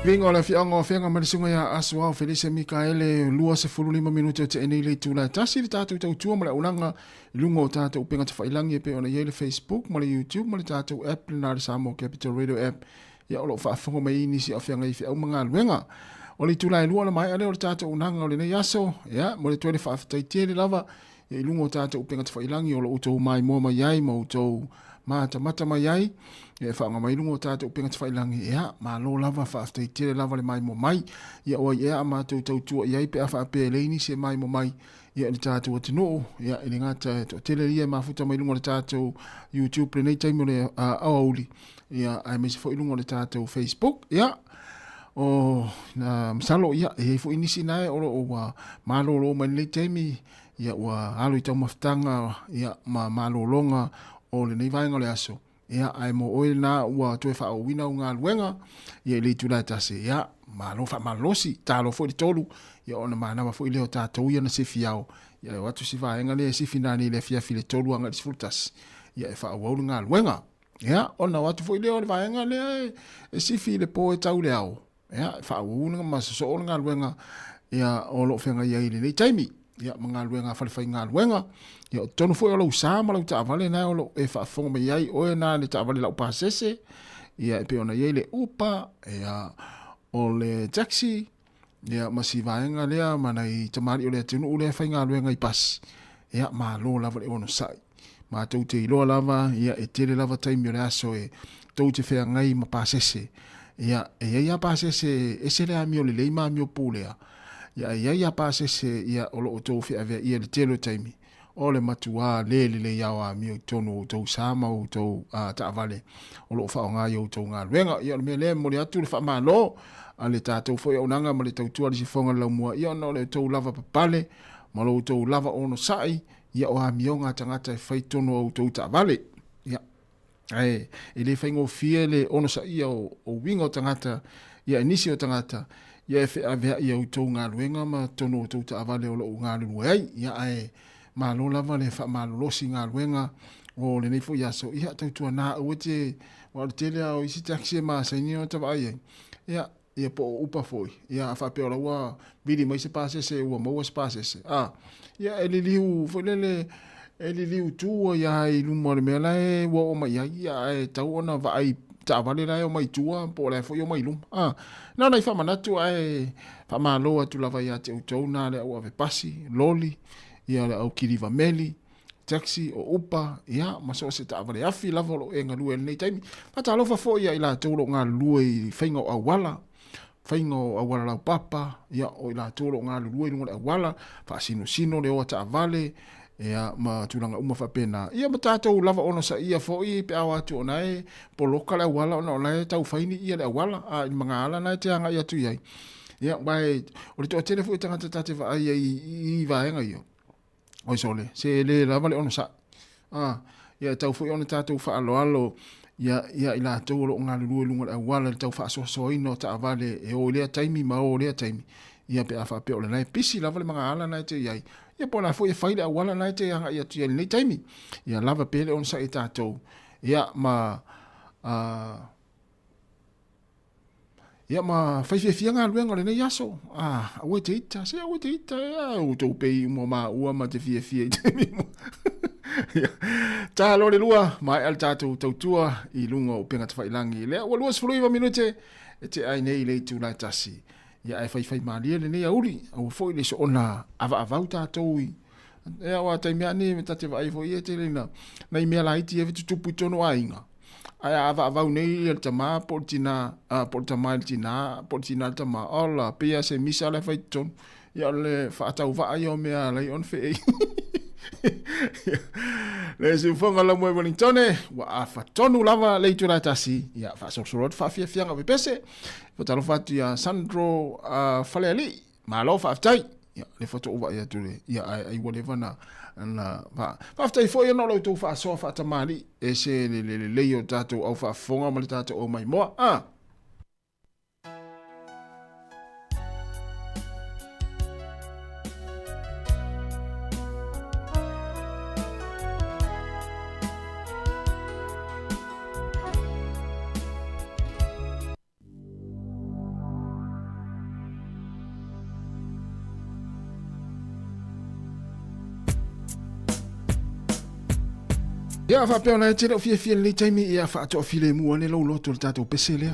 Viiga o le afioaga o Afega ma le susuga ia Asuao Felise Mikaele, 25 minute o tea nei le itula e tasi le tatou tautua ma le auaunaga i luga o tatou upega tafailagi e pei ona i ai le Facebook ma le YouTube ma le tatou app lena le Samoa Capital Radio app. Ia o lo o faafofoga mai ai nisi o afeaga i feau ma galuega. O le itula e lua ona maea lea o le tatou auaunaga o lenei aso. Ia, momoli atu ai le faafetai tele lava ia i luga o tatou upega tafailagi o lo o outou maimoa mai ai ma outou matamata mai ai ia e faaaoga mai luga o tatou upega tafailagi. Ia, malo lava, faafetai tele lava le maimoa mai. Ia o ai ea a matou tautua i ai pe a faapea e leai nisi e maimoa mai ia i le tatou atunuu. Ia, e le gata e toatele ia e mafuta mai luga o le tatou YouTube lenei taimi o le aoauli, ia, aemaise foi luga o le tatou Facebook. Ia, o na masalo ia e i ai foi nisi nae o lo o ua malolo mai lenei taimi, ia ua alo i taumafataga ia ma malologa o lenei vaega o le aso. Ia, ae mo oe lena ua toe faaauauina au galuega ia i le itula e tasi, ia, malo faamalolosi, talo foi le tolu, ia ona manava foi lea o tatou ia na sifi ao, ia e o atu si vaega lea e sifi nanei i le afiafi i le 3 agai i le 11, ia e faaauau le galuega. Ia, ona o atu foi lea o le vaega lea e sifi i le po e tau i le ao, ia, e faaauau ma sosoo le galuega ia, o lo o feagai ai i lenei taimi, ia, ma galuega a falefaigaluega. Ia, o totonu foi o lou sa ma lau taavale na o lo o e faafofoga mai ai oe na le taavale laupasese, ia, e pei ona i ai le Uber, ia, o le taxi, ia, ma si vaega lea ma nai tamalii o le atunuu lea e faigaluega i pasi. Ia, malo lava le onosai. Matou te iloa lava, ia, e tele lava taimi o le aso e tou te feagai ma pasese. Ia, e i ai lava pasese e ese le amio lelei ma amio pulea. Ia, e i ai lava pasese, ia, o lo o outou feaveaia i le tele o taimi. O le matuā le lelei lava o amio i totonu o outou sa ma outou taavale o lo o faaaoga i a outou galuega. Ia, o le mea lea e momoli atu le faamalo a le tatou foi auaunaga ma le tautua a le Sifoga o le Laumua, ia, ona o le outou lavapapale ma lo outou lava onosai, ia o amioga a tagata e fai tonu a outou taavale. Ia, ae e le faigofie le onosaia o uiga o tagata, ia e nisi o tagata, ia e feaveai i a outou galuega ma tonu o outou taavale o lo o galulue ai. Ia, ae malo lava le faamalolosi galuega o lenei foi aso. Ia, tautuana aua te, aua o le tele lava o isi taxi e masani ona vaai ai. Ia, ia po o Uber foi, ia a faapea o la ua vili mai se pasese ua maua se pasese, a, ia e liliu foi lele, e liliu tu ai lava i luma o le mea la e ua oo mai ai, ia ae tatau ona vaai taavale la e omai i tua po o la e foi omai i luma. A, na ona i faamanatu ae faamalo atu lava ia te outou na le au ave pasi, loli, ia le au kiliva meli, taxi, o Uber, ia, ma so o se taavale afi lava o lo o e galue i lenei taimi. Faatalofa foi ia i latou o lo o galulue i faiga o auala, faiga o auala laupapa, ia, o i latou o lo o galulue i luga o le auala, faasinosino le o a taavale, ia, ma tulaga uma faapena. Ia, ma tatou lava onosaia foi pe a o atu ona e poloka le auala ona o la e tau fai ni ia le auala, a i le magaala na e te agai atu i ai. Ia, aua o le toatele foi o tagata ta te vaai ai i vaega ia, Oi sole, se le lava le onosai. Ah, ia e tau foi ona tatou faaaloalo ia, ia i latou o lo o galulue i luga o le auala i le tau faasoasoaina o taavale e o i lea taimi ma o i lea taimi. Ia pe a faapea o lena e pisi lava le magaala na e te i ai, ia po o le a foi e fai le auala na e te agai atu i ai i lenei taimi. Ia lava pea le onosai e tatou. Ia ma, ah, Ia ma fai fiafia galuega o lenei aso. Ah, aua e te ita, se aua e te ita, ia, outou pei uma o maua ma te fiafia i taimi uma. Ia, talo le lua, maea le tatou tautua i luga o upega tafailangi. Lea ua 29 minute e tea ai nei i le itula e tasi. Ia ae faifai malie lenei aoauli, aua foi le soona avaavau tatou i Ia, aua taimi lava nei ta te vaai foi e tele ina nai mea laiti ia e tutupu i totonu o aiga. Ae a avaavau nei le tama po o le tina, po o le tama i le tina, po o le tina i le tama, ola, pei lava se misa la e fai i totonu. Ia o le faatauvaa ia o mea e ala ai ona feei. Le siufoga la moe Wellingtone, ua afa tonu lava le itula e tasi. Ia, faasolosolo atu faafiafiaga o pepese. Faatalofa atu ia Sandro Falealii. Malo faafetai. Ia, le faatoa ou vaai atu le, ia, ai, ai ua leva na, na, fa, faafetai foi ona o la outou faasoa faatamalii, e se le, le lelei o tatou au faafofoga ma le tatou au maimoa. Ah! Ia faapea ona e te le o fiafia i lenei taimi, ia faatoafilemu ane lou loto i le tatou pese lea.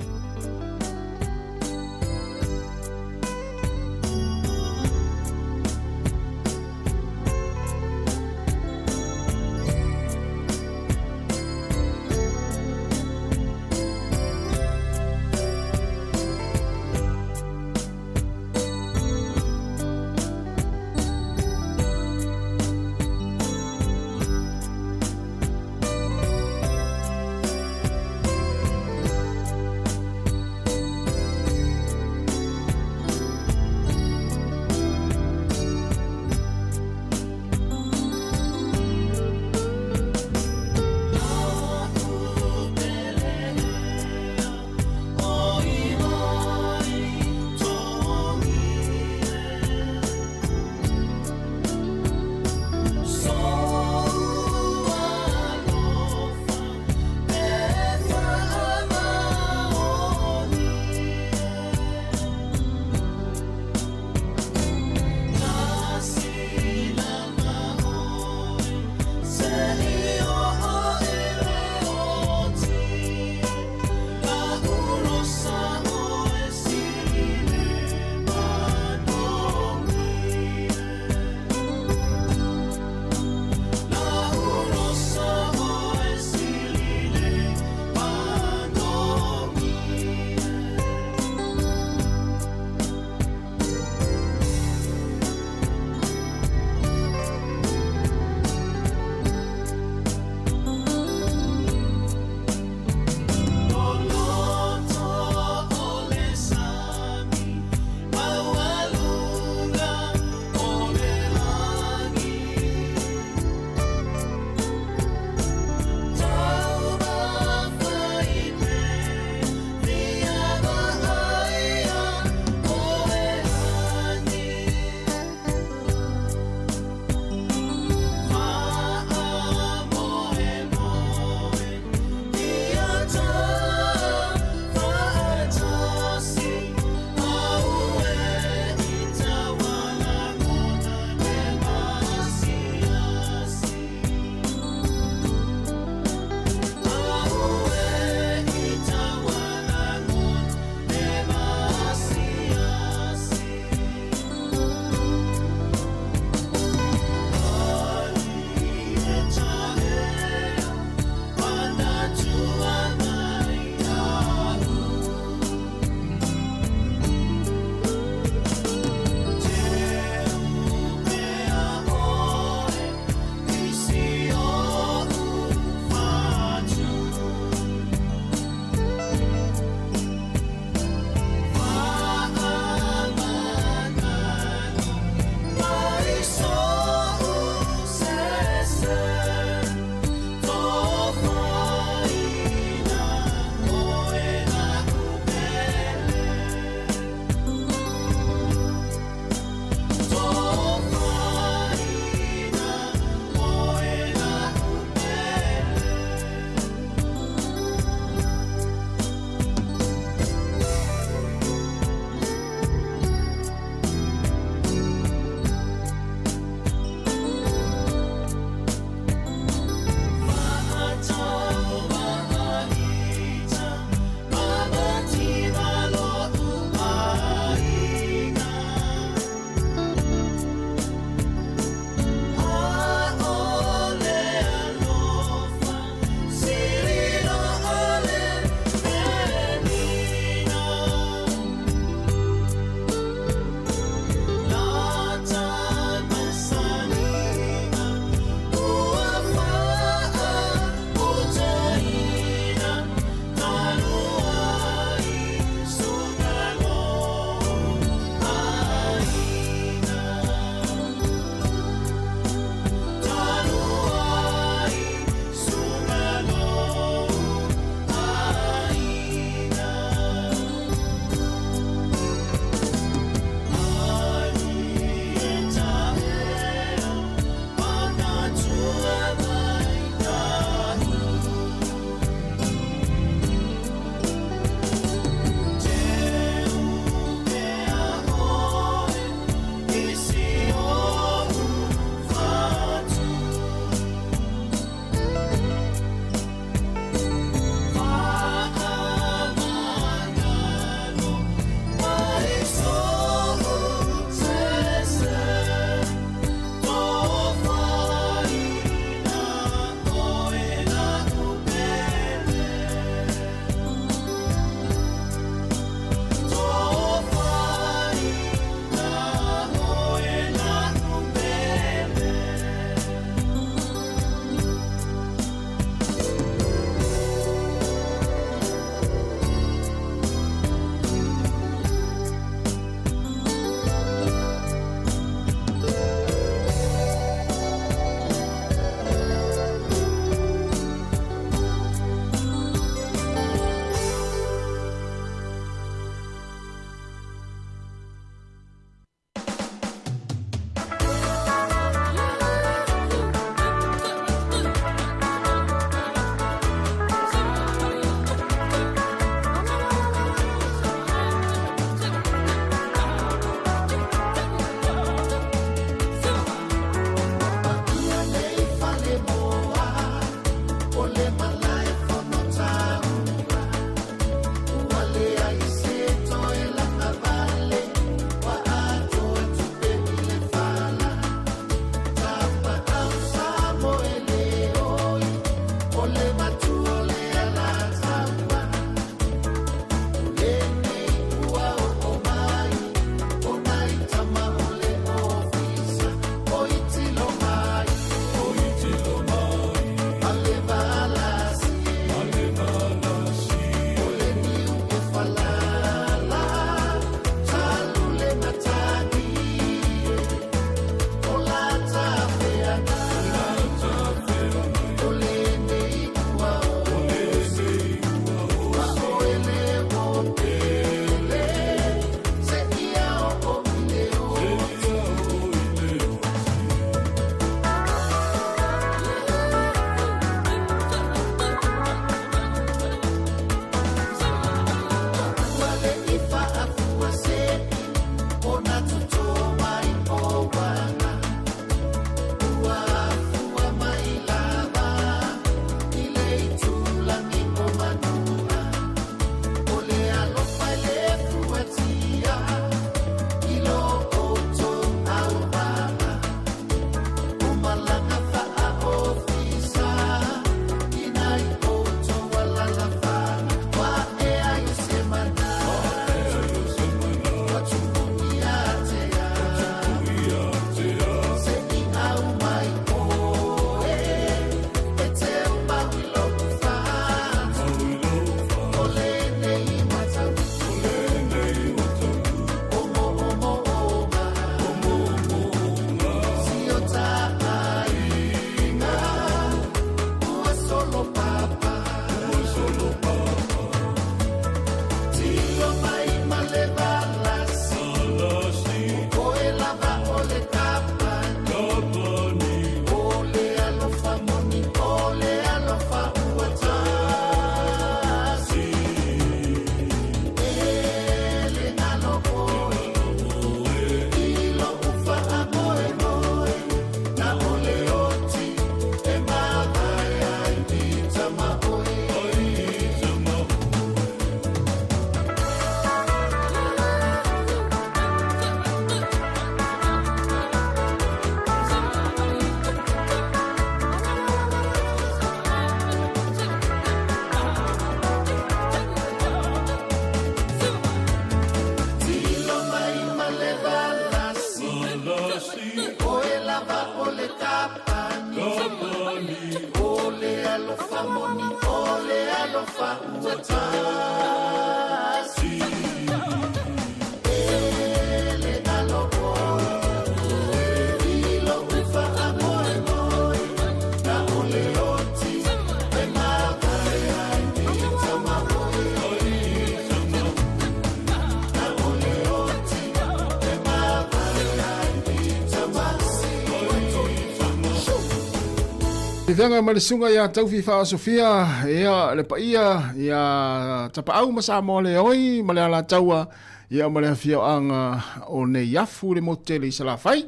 Feaga ma le susuga ia Taufi Faaosofia, ia le paia ia Tapaau ma Samoa le oi ma le Alataua, ia ma le afioaga o Neiafu le motu tele i Salafai.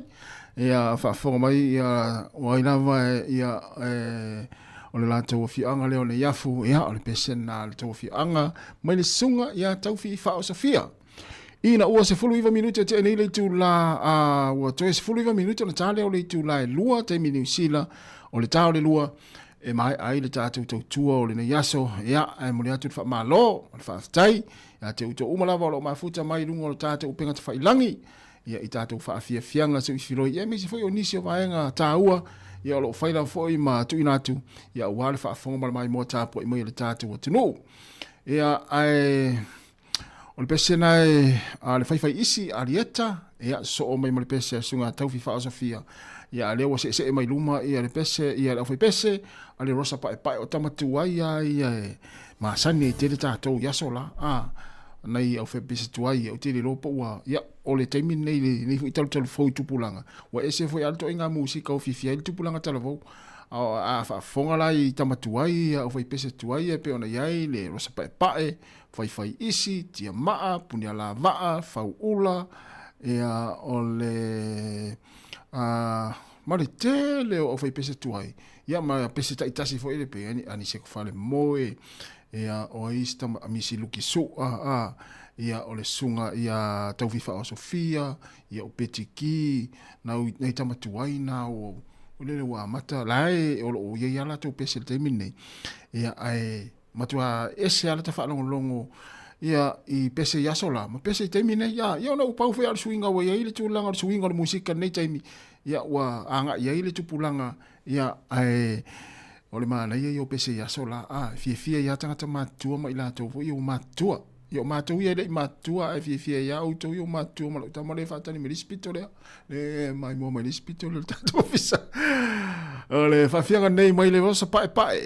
Ia faafofoga mai ia o ai lava ia e, o le latou afioaga lea o Neiafu, ia o le pese lena a le tou afioaga mai le susuga ia Taufi Faaosofia. Ina ua 19 minute tea nei le itula, a ua toe 19 minute ona ta lea o le itula e 2 taimi Niu Sila, o le ta o le 2 e maea ai le tatou tautua o lenei aso. Ia, ae momoli atu le faamalo ma le faafetai ia te outou uma lava o lo o mafuta mai i luga o le tatou upega tafailagi, ia i tatou faafiafiaga seuifiloi, ia aemaise foi o nisi o vaega taua ia o lo o fai lava foi ma tuuina atu ia aua le faafofoga ma le maimoa tapuai mai a le tatou atunuu. Ia, ae O le pese na e a le faifai isi a Lieta, ia soo mai ma le pese a Suga Taufi Faaosofia. Ia a lea ua seesee mai luma ia le pese ia le aufaipese a le Rosa Paepae o tama tuai a ia e masani ai tele tatou i aso la. A nai aufaipese tuai ia ou te le iloa po ua ia o le taimi lenei lenei foi talutalu fou i tupulaga ua ese foi a le toaiga musika o fiafia ai le tupulaga talavou. A faafofoga la i tama tuai ia aufaipese tuai ia e pei ona i ai le Rosa Paepae, Faifai isi, tiamaa, punialavaa, fauula, ia, o le, a, ma le tele o aufaipese tuai, ia, ma pese taitasi foi le pei ani, ani se fale moe, ia, o ai isi tama, misi luki sua, a, ia, o le susuga ia Taufi Faaosofia, ia, o Betty Ki, nau, nai tama tuai na o, o lele ua amata, la e, o lo o i ai a latou pese i le taimi lenei, ia, ae, Matua ese lava lata faalogologo ia i pese i aso la, ma pese i taimi nei. Ia, ia ona ua pau foi lava le suiga ua i ai le tulaga o le suiga o le musika i lenei taimi, ia ua agai i ai le tupulaga, ia, ae o le manaia ia o pese i aso la, a, e fiafia ai lava tagata matutua ma i latou foi ia ua matutua. Ia o matou ia e le i matutua ae fiafia ai lava outou ia ua matutua ma lau tama lea e faatali mai le isi pito lea, le maimoa mai le isi pito lea o le tatou ofisa. O le faafiaga nei mai le osa paepae.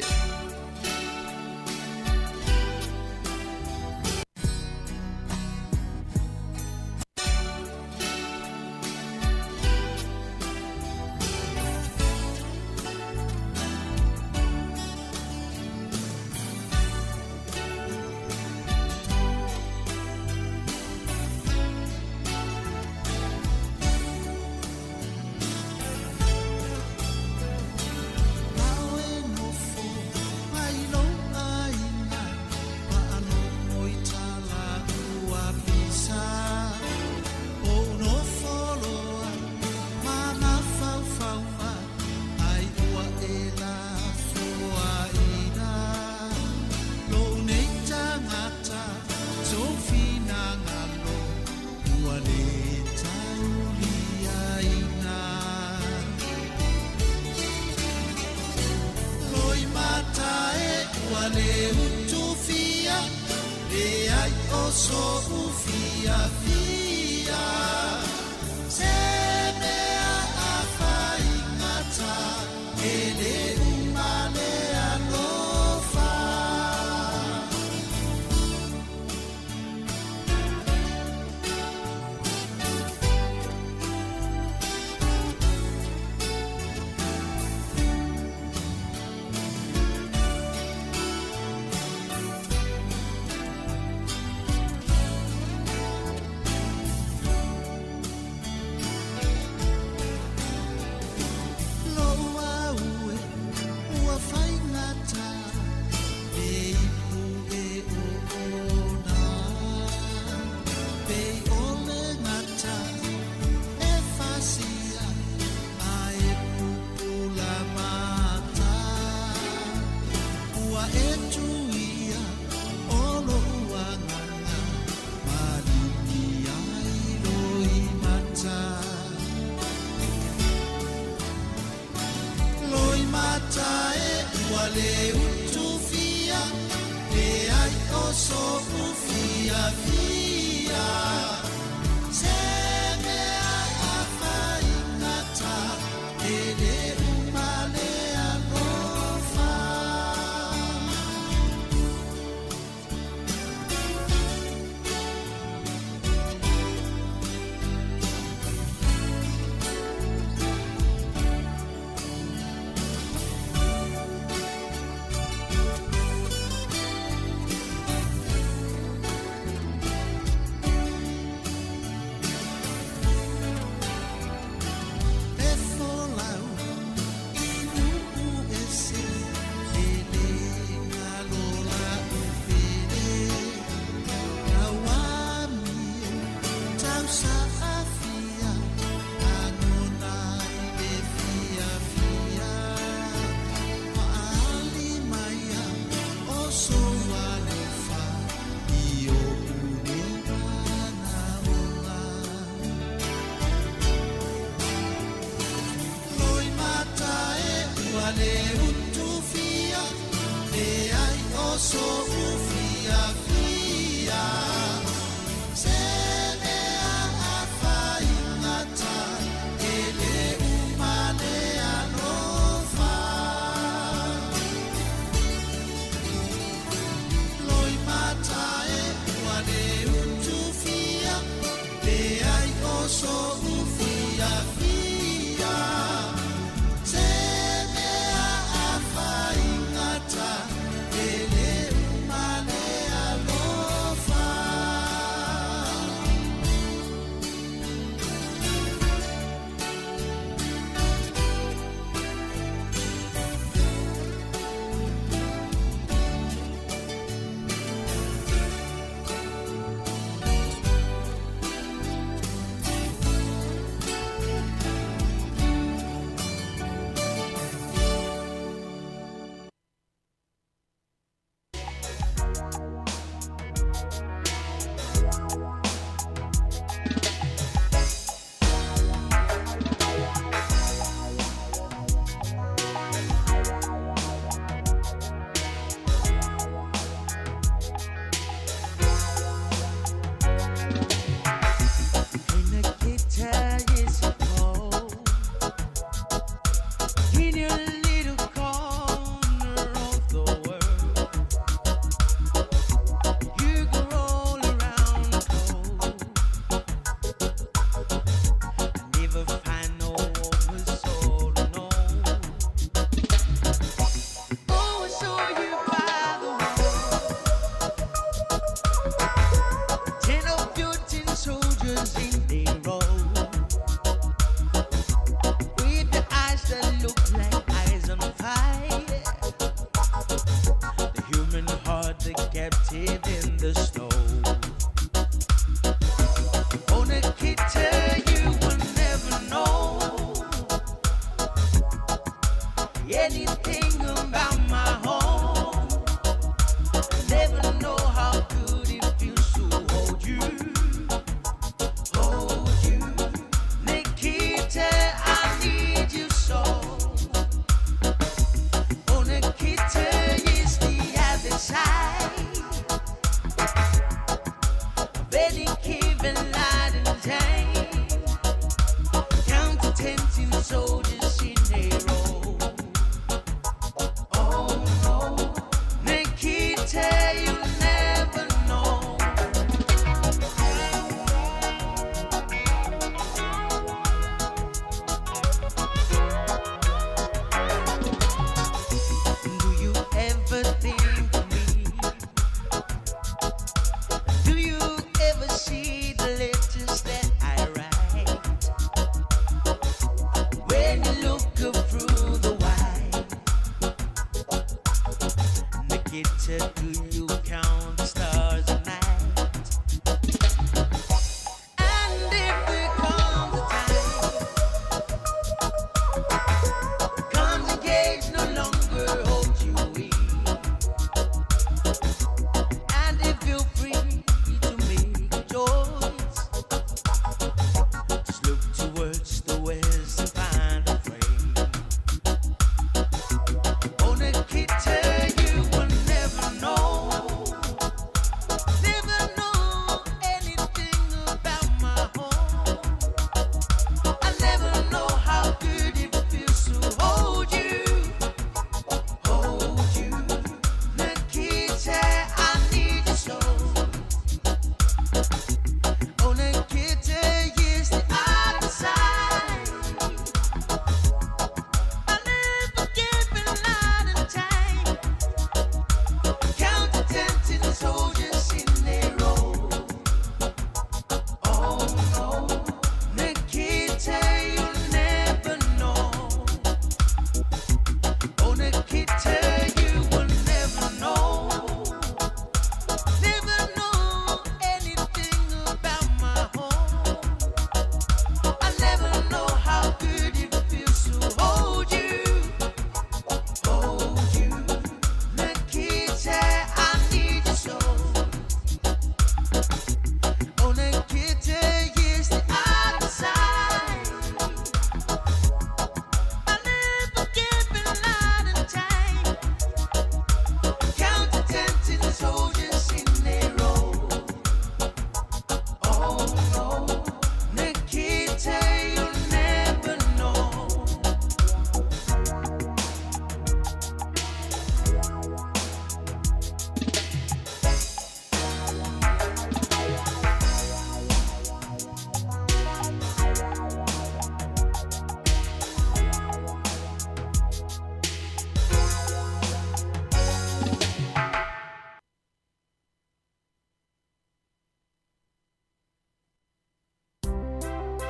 fiafia Se mea a faigata E le uma le alofa. E folau i nuu ese, e le galo la'u pele. Lau amio tausaafia, lagona i le fiafia. Fa'aali maia o sou alofa i o'u nei manaoga. Loimata e ua le utufia, leai o so'u fiafia. Se mea a faigata, e le uma le alofa. Loimata e ua le utufia, leai o so'u fiafia. Se mea a faigata, e le uma le alofa. In your little corner of the world, you can roll around cold. I never find no warmer soul to know. Oh, I saw you by the wall. 10 of your tin soldiers in a row. With the eyes that look like eyes on fire. The human heart, the captive in the snow. Oh, Nikita, you will never know anything about my home. Never know how good it feels to hold you, hold you. Nikita, I need you so. Oh, Nikita is the other side of any given light and day. Count to 10 tin soldiers in a row. Oh no, Nikita, you'll never know. Do you ever think of me? Do you ever see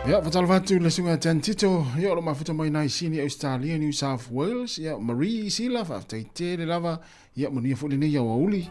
Ia, faatalofa atu i le susuga ia Dan Tito, ia o lo o mafuta mai nai Sini, Australia, New South Wales, ia Marie Sila, faafetai tele lava, ia manuia foi lenei aoauli.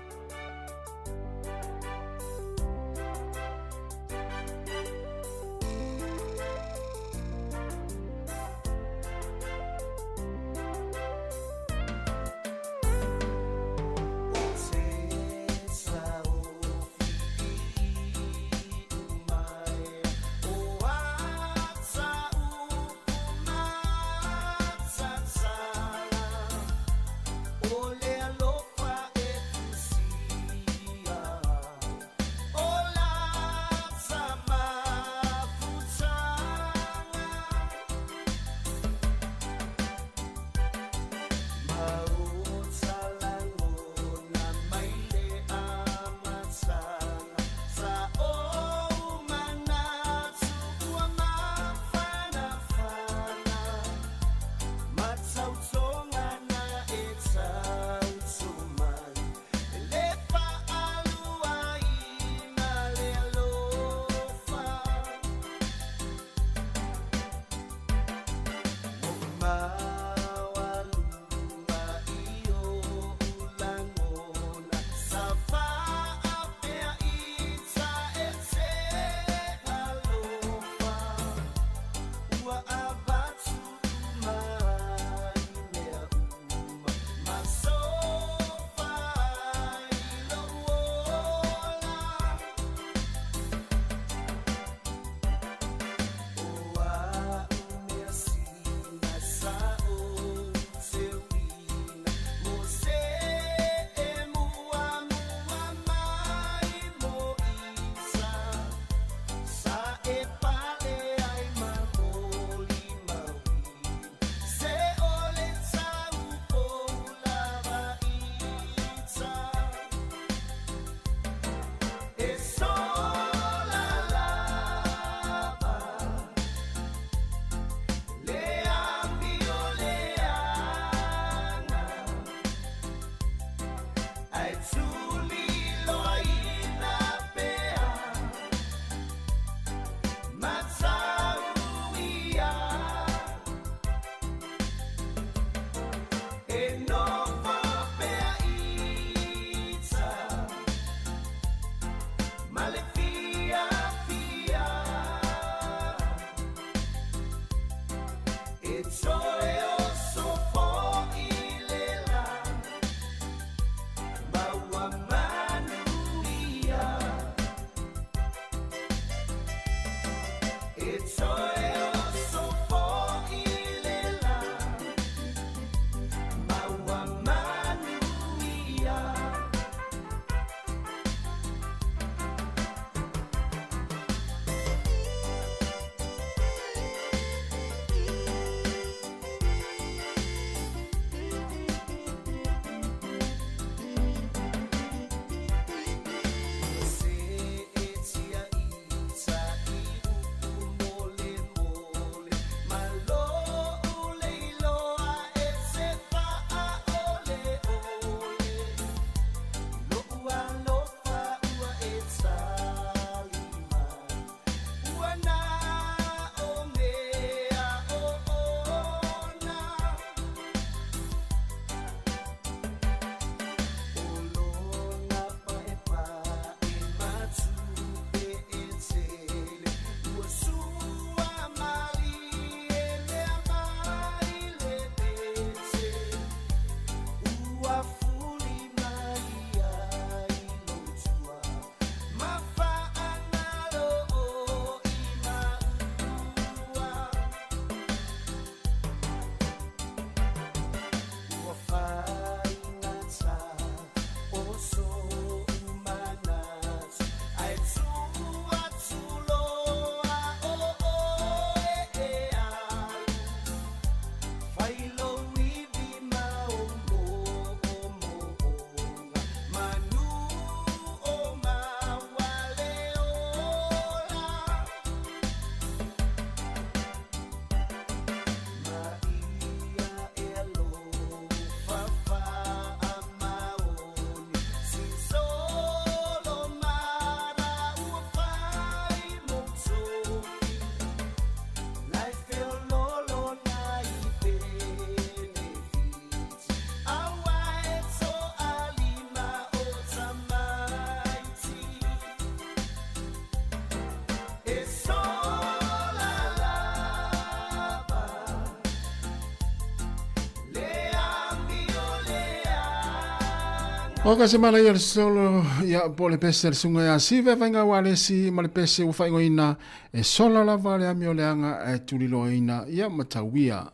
O ka se mala ia le solo ia po le pese le sunga ia sive vainga wa le si ma le pese ua faaigoaina e sola lava le amio leaga ae tuliloaina ia matauia.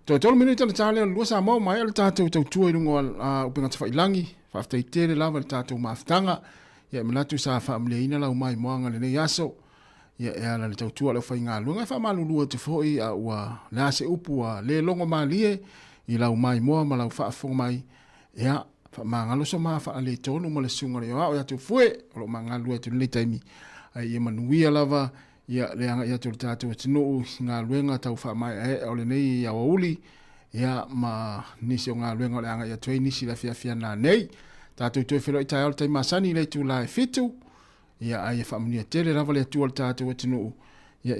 Toe tolu minute ona ta lea o le lua Samoa ua maea le tatou tautua i luga o upega tafailangi. Faafetai tele lava i le tatou mafutaga. Ia e manatu sa faamaliaina lau maimoaga i lenei aso. Ia e ala i le tautua a le aufaigaluega e faamalulu atu foi a ua le a se upu ua le logo malie i lau maimoa ma lau faafofoga mai. Ia faamagalo so ma faaletonu ma le susuga i le Ioao ia Tufue o lo o magalulue atu i lenei taimi. Ae ia manuia lava ia le agai atu o le tatou atunuu i galuega tau faamaeaea o lenei aoauli ia ma nisi o galuega o le agai atu ai nisi i le afiafi ana nei. Tatou toe feiloai taeao i le taimi masani i le itula e 7, ia ae ia faamanuia tele lava le Atua i le tatou atunuu ia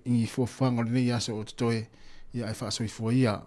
i fuafuaga o lenei aso o totoe, ia ae faasoifua ia.